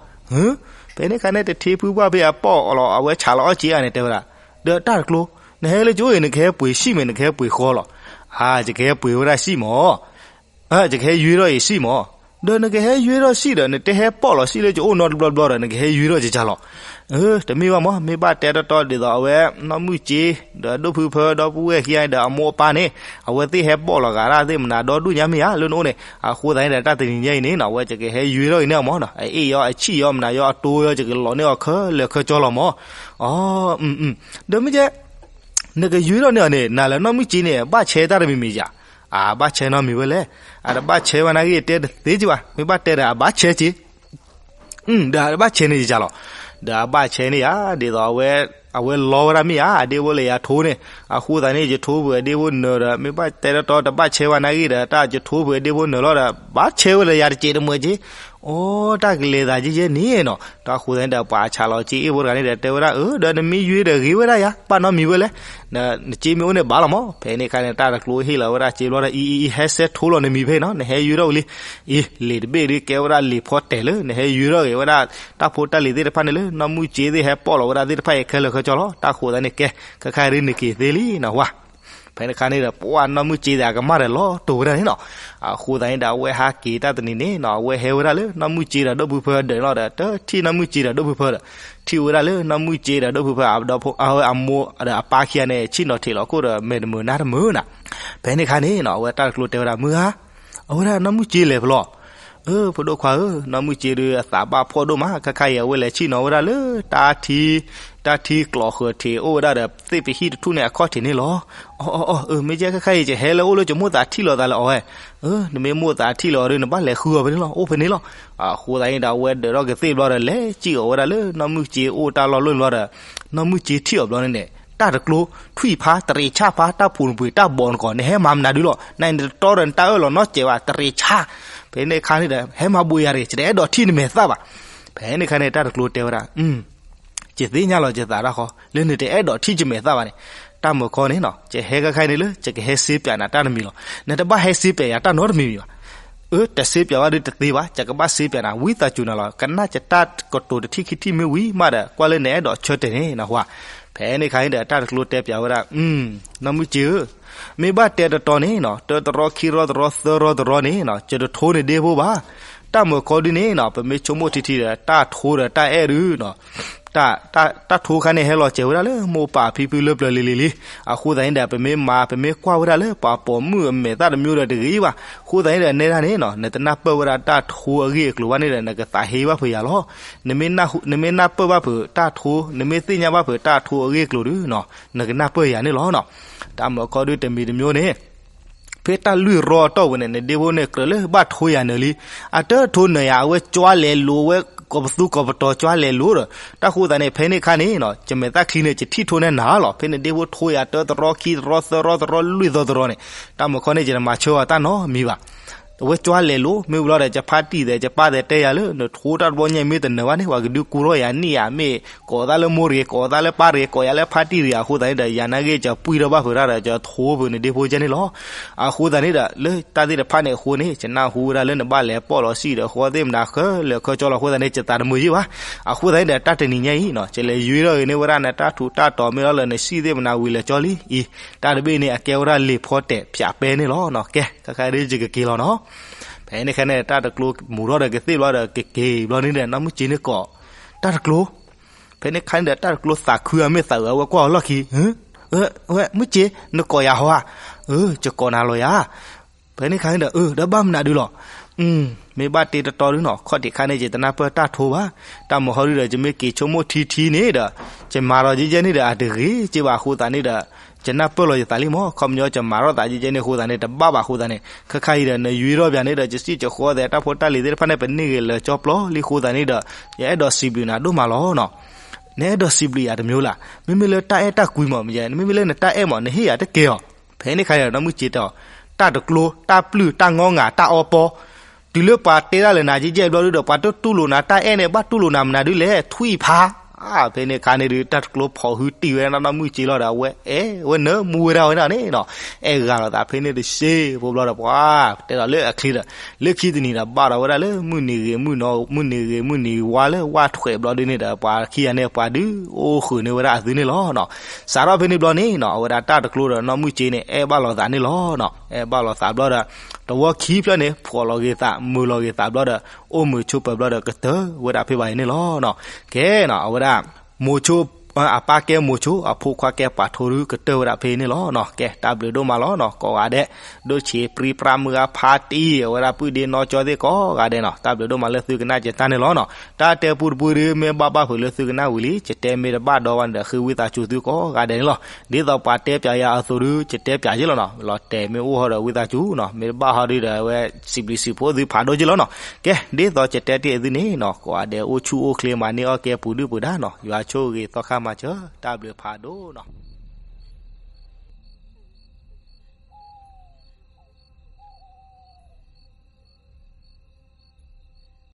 ဖဲန့ၣ်အခါန့ၣ် တထ့ဖုပှၢ်ဖဲအပီၣ်လီၤ အဝဲဆးလီၤအီၣ်စ့ဧါန့ၣ် တဲဝဲဒၣ်, ဒီးတၢ်တကျိ, နဟဲလၢကအိၣ်အံၤ နကဟဲပှ့ၤစံၣ်မ့ၢ် နကဟဲပှ့ၤဃီလီၤ. အါ, ယကဟဲပှ့ၤဝဲဒၣ်စံၣ်မၢ်. အါ, ယကဟဲယွ့ထီၣ်အံၤစံၣ်မၢ်. ဒီးနကဟဲယွ့ထီၣ်စံၣ်ဒီး နတဟဲပီၣ်လီၤစံၣ်လၢကအိၣ်နီတဘျီဘျီဒီး နကဟဲယွ့ထီၣ်ယကလီၤ. အၢ, တမ့ၢ်ဘၣ်မၢ်, မ့ၢ်ဘၣ်တဲတီတီဒ်သိးအဝဲ နီၢ်မုၢ်စ့ ဒီးဒိၣ်ဖုဖၢ ဒီပုၢ်ဝဲၢ်ခံဂၤဒီးအမိၢ်အပၢ်န့ၣ် အဝဲသ့ၣ်ဟဲပီၣ်လီၤဂာ်တၢ်သ့ၣ်မနၤဒီဒူၣ်ညါမ့ၢ်ဧါ လၢနအိၣ်န့ၣ်. အဃိသတးန့ၣ်ဒီး တၢ်တနံၤညါအံၤန့ၣ်နီၤ အဝဲယကဟဲယွ့ထီၣ်အံၤန့ၢ်အီၤမၢ်နီၤ. အအ့ၣ်ယီၤ အဆံၣ်ယီၤ မနၤယီၤ အတိယီၤ ယကလီၤန့ၢ်အီၤခဲလၢာ်ခဲဆ့လီၤမၢ်. အီ, ဒီးမ့ၢ်ကဲ နကယွ့ထီၣ်န့ၢ်အီၤန့ၣ် နၤလၢနီၢ်မုၢ်စ့န့ၣ် ဘၣ်ဆဲတၢ်တမံၤမံၤဧါ. အဘၣ်ဆဲနီတမံၤဝဲလဲၣ်. အတဘၣ်ဆဲဝဲနာ်က့ တဲတသ့က့ဘၣ်. မ့ၢ်ဘၣ်တဲဒီး အဘၣ်ဆဲက့ ဒီးအဘၣ်ဆဲန့ၣ်ယကလီၤ. ဒီးအဘၣ်ဆဲန့ၢ်ယၤ ဒ်သိးအဝဲ အဝဲလီဝဲဒၣ်မ့ၢ်ဧါ အဒ့ဖိလၢယၤထိန့ၣ်. အဃိသတးန့ၣ် ယထိဖုးအဒ့ဖိနၢၤဒီး မ့ၢ်ဘၣ်တဲတီတီ တဘၣ်ဆဲဝဲနာ်က့ဒီး တၢ်ယထိဖုးအဒ့ဖိနၢၤလီၤဒီး ဘၣ်ဆဲဝဲလၢယၤတစဲးတမှဲးက့. အိ တၢ်ကလဲၤသးယဲယဲန့ၣ်နီၤ. တၢ်ဃိသတးန့ၣ်ဒီး ပှၤဆးလီၤစ့အ့ၣ်ဖိတဂၤန့ၣ်ဒီး တဲဝဲဒၣ် အၢ ဒီးနမ့ၢ်ယွ့ဒီးဂ့ၤဝဲဒၣ်ယၤ ဘၣ်နီတမံၤဝဲလဲၣ်. နစ့မ့ၢ်အိၣ်န့ၣ်ဘၣ်လီၤမၢ်. ဖဲန့ၣ်အခါန့ၣ် တၢ်တကျိဟ့ၣ်လီၤဝဲဒၣ်စ့ဘျီဒီး အံၤ အံၤ အံၤ ဟဲဆဲထိလီၤနမံၤဖဲနီၤ နဟဲယွ့ထီၣ်ဝံၤလံ. အံၤ လံာ်တဘ့ၣ်ဒ်ကဲဝဲဒၣ်လံာ်ဖီတဲာ်လၢ နဟဲယွ့ထီၣ်ဂ့ၤဝဲဒၣ် တၢ်ဖိတၢ်လံၤသ့ၣ်တဖၣ်န့ၣ်လၢ နီၢ်မုၢ်စ့သ့ၣ်ဟဲပီၣ်လီၤဝဲဒၣ်သ့ၣ်တဖၣ်အံၤခဲလၢာ်ခဲဆ့လီၤ. တၢ်ဃိသတးန့ၣ် ကဲ ခဲခါအံၤဒ်န့ၣ်က့ၤသ့လံနီၤဝဲ. ဖဲန့ၣ်အခါန့ၣ်ဒီး ပှၢ်နီၢ်မုၢ်စ့ဒီး အကမၣ်ဒီးလီၤတိာ်ဝဲဒၣ်န့ၣ်နီၤ. အဃိသတးန့ၣ်ဒီး အဝဲဟးက့ၤတၢ်တနံၤန့ၣ်နီၤ အဝဲဟဲဝဲဒၣ်လၢနီၢ်မုၢ်စ့ဒီးဒိၣ်ဖုဖၢဒၢးလီၤဒီး တထံၣ်နီၢ်မုၢ်စ့ဒီးဒိၣ်ဖုဖၢဒီး ထံၣ်ဝဲဒၣ်လၢနီၢ်မုၢ်စ့ဒီးဒိၣ်ဖုဖၢ အဝဲအမိၢ်ဒီးအပၢ်ခံဂၤန့ၣ် ဆ့ၣ်နီၤထံးလီၤခိၣ်ဒီး မဲာ်တမုာ်နါတမုာ်နီၤ. ဖဲန့ၣ်အခါန့ၣ်နီၤ အဝဲတၢ်တကျိတဲဝဲဒၣ် မုၢ်ဧါ, အဝဲဒၣ်နီၢ်မုၢ်စ့လဲၤဖဲလဲၣ်. အၢ ဖိဒိၣ်ခွါဧၢ, နီၢ်မုၢ်စ့ဒီးအသးဘၣ်ဖှီၣ်ဒိၣ်မး, ခဲခါအံၤ အဝဲလဲၤဆ့ၣ်နီၤဝဲဒၣ်လၢ တၢ်ထံ, တၢ်ထံကျိးဃၢၤထံးအိၣ်ဝဲဒၣ်ဒီး သ့ၣ်ပဟံၣ်တထူၣ်န့ၣ်အခီၣ်ထံးန့ၣ်လီၤ. အီ အီ အီ အၢ မ့ၢ်ကဲ ခဲခါအံၤ ယဟဲလၢအိၣ်လၢယမိၢ်သးထံၣ်လီၤသးလၢအီၤဝဲ. အၢ နမ့ၢ်မိၢ်သးထံၣ်လီၤအီၤဒီး နဘၣ်လဲၤဃုအီၤဖဲန့ၣ်လီၤ, အိၣ်ဖဲန့ၣ်လီၤ. အဃိသတးန့ၣ်ဒီး အဝဲဒၢးထီၣ်ကသ့ၣ်ဘျီဒီး လဲၤစံၣ်အီၤဝဲဒၣ်လၢနီၢ်မုၢ်စ့အိၣ်တၢ်လီၢ်လီၢ်ဘျီဒီး နီၢ်မုၢ်စ့ထံၣ်အီၤဘျီန့ၣ်န့ၣ် တၢ်တကျိ ထွံၣ်ဖး တရံးဆၣ်ဖး တၢ်ဖိနပှ့ၤ တၢ်ဘီနကီး နဟဲမၤမနုၤဒုလီၤ, နတတီဒီးနတၢ်အၢၣ်လီၤနီတစဲးဘၣ်, တရံးဆၣ်. ဖဲန့ၣ်အခါန့ၣ်ဒီး ဟဲမၤဘှံးယၤတဂ့ၤ, ယတအဲၣ်ဒိးထံၣ်နမဲာ်သၣ်ဘၣ်. ဖဲန့ၣ်အခါန့ၣ် တၢ်တကျိတဲဝဲဒၣ် ယသ့ၣ်ညါလီၤယသးတၢ်ဃီ လၢနတအဲၣ်ဒိးထံၣ်ယမဲာ်သၣ်ဘၣ်န့ၣ်, တၢ်မုၢ်ခီန့ၣ်နီၤ ယဟဲခဲခါအံၤန့ၣ်လၢ ယကဟဲစ့ပၠးနၤတၢ်တမံၤလီၤ. နတဘၣ်ဟဲစ့ပၠးယၤတၢ်နီတမံၤမံၤဘၣ်. အၢ တစ့ပၠးဘၣ်ဒုးတသ့ဘၣ်, ယကဘၣ်စ့ပၠးနၤ ဝံသးစူၤနၤလီၤ. ကနၣ်ယတၢ်ကတိၤတထံၣ်ခံထံၣ်မ့ၢ်ဝံၤမးဒီး ကွၢ်လၢနအဲၣ်ဒိးဆၢတဲာ်န့ၣ်နဟါ. ဖဲန့ၣ်အခါန့ၣ်ဒီး တၢ်တကျိတဲပၠးဝဲဒၣ် နီၢ်မုၢ်စ့ဧၢ, မ့ၢ်ဘၣ်တဲတတီန့ၣ်နီၤ တၢတရီခံရီတရီသၢရီတရီန့ၣ်နီၤ ယတထိနဒ့ဖိဘၣ်. တၢ်မုၢ်ခီဒုန့ၣ်နီၤ ပမ့ၢ်ဆိကမိၣ်ထံထံဒီး တၢ်ထိဒီးတၢ်အဲၣ်ဒုးနီၤ တၢ်ထိခါန့ၣ် ဟဲလီၤစဲၤဝဲဒၣ်လၢမိၢ်ပၢ်ဖံဖုလၢပျၢၤလံၤလံၤလံ. အဃိသတးန့ၣ်ဒီး ပမ့ၢ်မၤ ပမ့ၢ်ကွၢ်ဝဲဒၣ်လၢပှၤပိာ်မုၣ်အမဲာ်သၣ်တမံၤဒီးတဂ့ၤဘၣ်. အဃိသတးန့ၣ်ဒီး နဲဒၣ်န့ၣ်နီၤ နတနၢ်ပၢၢ်ဝဲဒၣ်တၢ်ထိအဂ့ၢ်အကျိၤဘၣ်န့ၣ်ဒီး နကသးဟ့ဘၣ်ဖုးယၤလီၤ. နမ့ၢ်နၢ်ပၢၢ်ဘၣ်ဖုးတၢ်ထိ နမ့ၢ်သ့ၣ်ညါဘၣ်ဖုးတၢ်ထိအဂ့ၢ်အကျိၤဒုးနီၤ နကနၢ်ပၢၢ်ယၤန့ၣ်လီၤနီၤ. တၢ်မုၢ်ခီဒုတမံၤတမံၤန့ၣ် ဖဲတၢ်လွံၢ်ရီအတီၢ်ပူၤန့ၣ် နဒ့ဖိန့ၣ် ကြၢးလၢဘၣ်ထိယၤနၢၤလံ. အတၢ်ထိနၢၤယၤ အဝဲကၠွါလဲၤလိၤ အဝဲကိးပသူကိးပတီၤကၠွါလဲၤလိၤဒီး တၢ်ဃိသတးန့ၣ် ဖဲန့ၣ်အခါန့ၣ်နီၤ ယမဲာ်သၣ်ချံန့ၣ် ယထံၣ်ထိနဲနၤလီၤ. ဖဲနဒ့ဖိထိယၤ တၢတရီခံတရီသၢရီတရီလွံၢ်သီတရီန့ၣ် တၢ်မုၢ်ခီန့ၣ် ယတမၤဆၢအီၤတၢ်နီတမံၤဘၣ်. အဝဲကၠွါလဲၤလိၤ မ့ၢ်ဝံၤလီၤဒီး ယဖါတံၢ်သဲး ယပၢ်သဲးတဲယၤလၢ နထိတၢ်တဘျီညါအံၤ မ့ၢ်တနၢၤဘၣ်န့ၣ် ပှၤကဒုးကူထီၣ်ယၤန့ၢ်ယၤ မ့ၢ်ကိးသးလၢမိၢ်တဂ့ၤ ကိးသးလၢပၢ်တဂ့ၤ ကိးယၤလၢဖါတံၢ်တဂ့ၤ. အဃိသတးန့ၣ်ဒီး ယၤနာ်က့ ယပှံၢ်ထီၣ်ဘၣ်ဖုးတၢ်ဒီး ယထိဖုးနဒ့ဖိကဲန့ၣ်လီၤ. အဃိသတးန့ၣ်ဒီး လၢတၢ်သ့ၣ်တဖၣ်န့ၣ်အဃိန့ၣ် ယနၢ်ဟူဝဲဒၣ်လၢနဘၣ်လဲၤပီၣ်လီၤစံၣ်ဒီးဃီသ့ၣ်မနၤခဲလၢာ်ခဲဆ့လီၤ. အဃိသတးန့ၣ် ယသးတမုာ်ယံာ်ဘၣ်. အဃိသတးန့ၣ်ဒီး တၢ်တနံၤညါအံၤနီၤ ယလဲၤယွ့ထီၣ်ဂ့ၤန့ၢ်ဝဲဒၣ်နတၢ်ထူးတၢ်တီၤမ့ၢ်လီၤလၢနစံၣ်သ့ၣ်မနၤဝံၤလၢာ်ကၠီလံအံၤ တၢ်တဘ့ၣ်န့ၣ် အကဲဝဲဒၣ်လံာ်ဖီတဲာ်ဖၠးပဲန့ၣ်လီၤနီၤ. ကဲ ခဲခါဒ်ယကက့ၤလီၤနီၤ. ဖဲန့ၣ်ခဲန့ၣ် တၢ်တကျိမူၤထီၣ်ဒီးကသ့ၣ်ဘျီဒီးကက့ၤဘျီန့ၣ်ဒီး နီၢ်မုၢ်စ့န့ၣ်ကိး တၢ်တကျိ ဖဲန့ၣ်ခါန့ၣ်ဒီး တၢ်တကျိသးခုအမ့ၢ်သးအုး အဝဲကွၢ်အီၤလီၢ်ခံ ဝဲ မုၢ်စ့ နကိးယၤဟီဧါ. အၢ ယကိးနၤလီၤယၤ. ဖဲန့ၣ်ခါန့ၣ်ဒီး အၢ ဒီးဘၣ်မနုၤဒုလီၤ. မ့ၢ်ဘၣ်တ့တတီဒုနီၤ ခီၣ်ထံးခါန့ၣ် ယတနၢ်ပၢၢ်တၢ်ထိဘၣ်. တၢ်မုၢ်ဟီဒုဒီး ယမ့ၢ်က့ၤဆိကမိၣ်ထံထံန့ၣ်ဒီး ယမၤဒီးယဲယဲန့ၣ်ဒီး အတဂ့ၤက့ဘၣ်အဃိသတးန့ၣ်ဒီး ယနၢ်ပၢၢ်လီၤယသးလံမး ခီပညီ ယမၤထီၣ်သးယဲယဲန့ၣ်အဃိသတးန့ၣ် တဘၣ်ဘၣ်အဃိသတးန့ၣ် ခဲခါအံၤဒီး နယွ့ထီၣ်ပၠးန့ၣ်ဒီး ယစံၣ်ယဃီသဲး တၢ်ဖိတၢ်လံၤသ့ၣ်တဖၣ်န့ၣ် ပန့ၢ်ဂ့ၤလၢာ်ကၠီပျီလံအဃိသတးန့ၣ်ဒီး ယအဲၣ်ဒိးစံးဘျုးနၤဒိၣ်မးလီၤနီၤ. နအဲၣ်ဒိးစံးဘျုးယၤတမျိုးလၢ်, မ့မ့ၢ်လၢတၢ်အဲၣ်တၢ်ကွံမး, မ့မ့ၢ်လၢနတၢ်အဲၣ်မး နဟ့ၣ်ယၤတကဲအီၤ. ဖဲန့ၣ်အခါန့ၣ် နီၢ်မုၢ်စ့တဲအီၤ, တၢ်တကျိ, တၢ်ပျုၢ်, တၢ်ငီငၤ, တၢ်အီပီ, တုၤလၢပှၤတဲတၢ်လၢနၤယဲၢ်ယဲၢ်ဘျီဒုဒီး ပှၤတတူၢ်လိာ်နၤတၢ်အဲၣ်န့ၣ် ဘၣ်တူၢ်လိာ်နၤမနုၤဒုလဲၣ်, ထွံၣ်ဖး. ဖဲန့ၣ်အခါန့ၣ်ဒုး တၢ်တကျိဖီၣ်ဟုတံၢ်ဝဲဒၣ်နီၢ်မုၢ်စ့လီၤဒီး အဝဲအဲၣ်ဝဲနၢမူဝဲဒၣ်ဝဲဒၣ်န့ၣ်နီၤ, အဲၣ်ဂၤလိာ်သးဖဲန့ၣ်တစ့ဖိဘျီဒီး ပှၤတဲဒီးလၢအချံဒီး လၢခံတနံၤဒီး ဘၣ်ဒီးဝဲဒၣ်လၢမုၢ်နံၤဂ့ၤမုၢ်နံၤဝါလၢဝၣ်ထွဲးဘျီဒုန့ၣ်ဒီး ပှၤခံဂၤန့ၣ် ပှၤဒုးအိၣ်ဃုာ်န့ၢ်ဝဲဒၣ်အသုန့ၣ်လီၤနီၤ. စးထီၣ်ဖဲန့ၣ်ဘျီန့ၣ်နီၤ အဝဲဒၣ်တၢ်တကျိဒီးနီၢ်မုၢ်စ့န့ၣ် အဲၣ်ဘၣ်လိာ်သးန့ၣ်လီၤနီၤ. အဲၣ်ဘၣ်လိာ်သးဘျီဒီး တဝီခံဖျၢၣ်န့ၣ် ဖှီၣ်လီၤဂ့ၤသး မုာ်လီၤဂ့ၤသးဘျီဒီး အိၣ်မုာ်ဆိးပၢၤဘျီဒီး ကတၢၢ်ဝဲဒၣ်ဖဲဘၣ်အံၤန့ၣ်လီၤနီၤ. ကဲနီၤ အဝဲဒၣ် မိၤဆိ အပၢ်ကဲမိၤဆိ အဖိခွါကဲပှၤထိဒု ကတၢၢ်ဝဲဒၣ်ဖဲန့ၣ်လီၤနီၤ. ကဲ တၢ်ဘျုးဒိၣ်မးလီၤနီၤ ကိးဂၤဒဲး, ဒိၣ်ဆံးပြံပြါမုၢ်ဂၤဖးတံၢ် အဝဲဒၣ်ပုၢ်ဒ့နီၢ်ကၠီသ့ၣ်ကိးဂၤဒဲးနီၤ တၢ်ဘျုးဒိၣ်မးလၢသုကနၣ်က့ၤတၢ်န့ၣ်လီၤနီၤ. တၢ်တဲပူတပူဒီး မ့ၢ်ဘၣ်ဘၣ်ဖုးလၢသုကနၣ်ဝံၤလံ ယတဲမ့ၢ်တဘၣ်ဒီးဘၣ်န့ၣ်ဒီး ဃ့ဝံသးစူၤသုကိးဂၤဒဲးန့ၣ်လီၤ. ဒ်သိးပှၤတဲပၠးယၤအသိးဒု ယတဲပၠးက့ၤလီၤနီၤ လီၤတဲာ်မ့ၢ်အိၣ်ဟီဒီးဝံသးစူၤနီၤ မ့ၢ်တဘၣ်ဟီဒုဒီး အဝဲစံးဘျုးစံးဖှိၣ်သုဖးဒိၣ်က့ၤလီၤနီၤ. ကဲ ဒ်သိးယတဲတ့ၢ်အသုန့ၣ်နီၤ ကိးဂၤဒဲးအိၣ်ဆူၣ်အိၣ်ချ့မၤန့ၢ်အီၣ်ကဲပူၤဒုၣ်ပူၤဒါနီၤ ယွၤဆိၣ်ဂ့ၤသီခါမၤစၢၤ တၢ်ဘျုးဖးဒိၣ်နီၤ.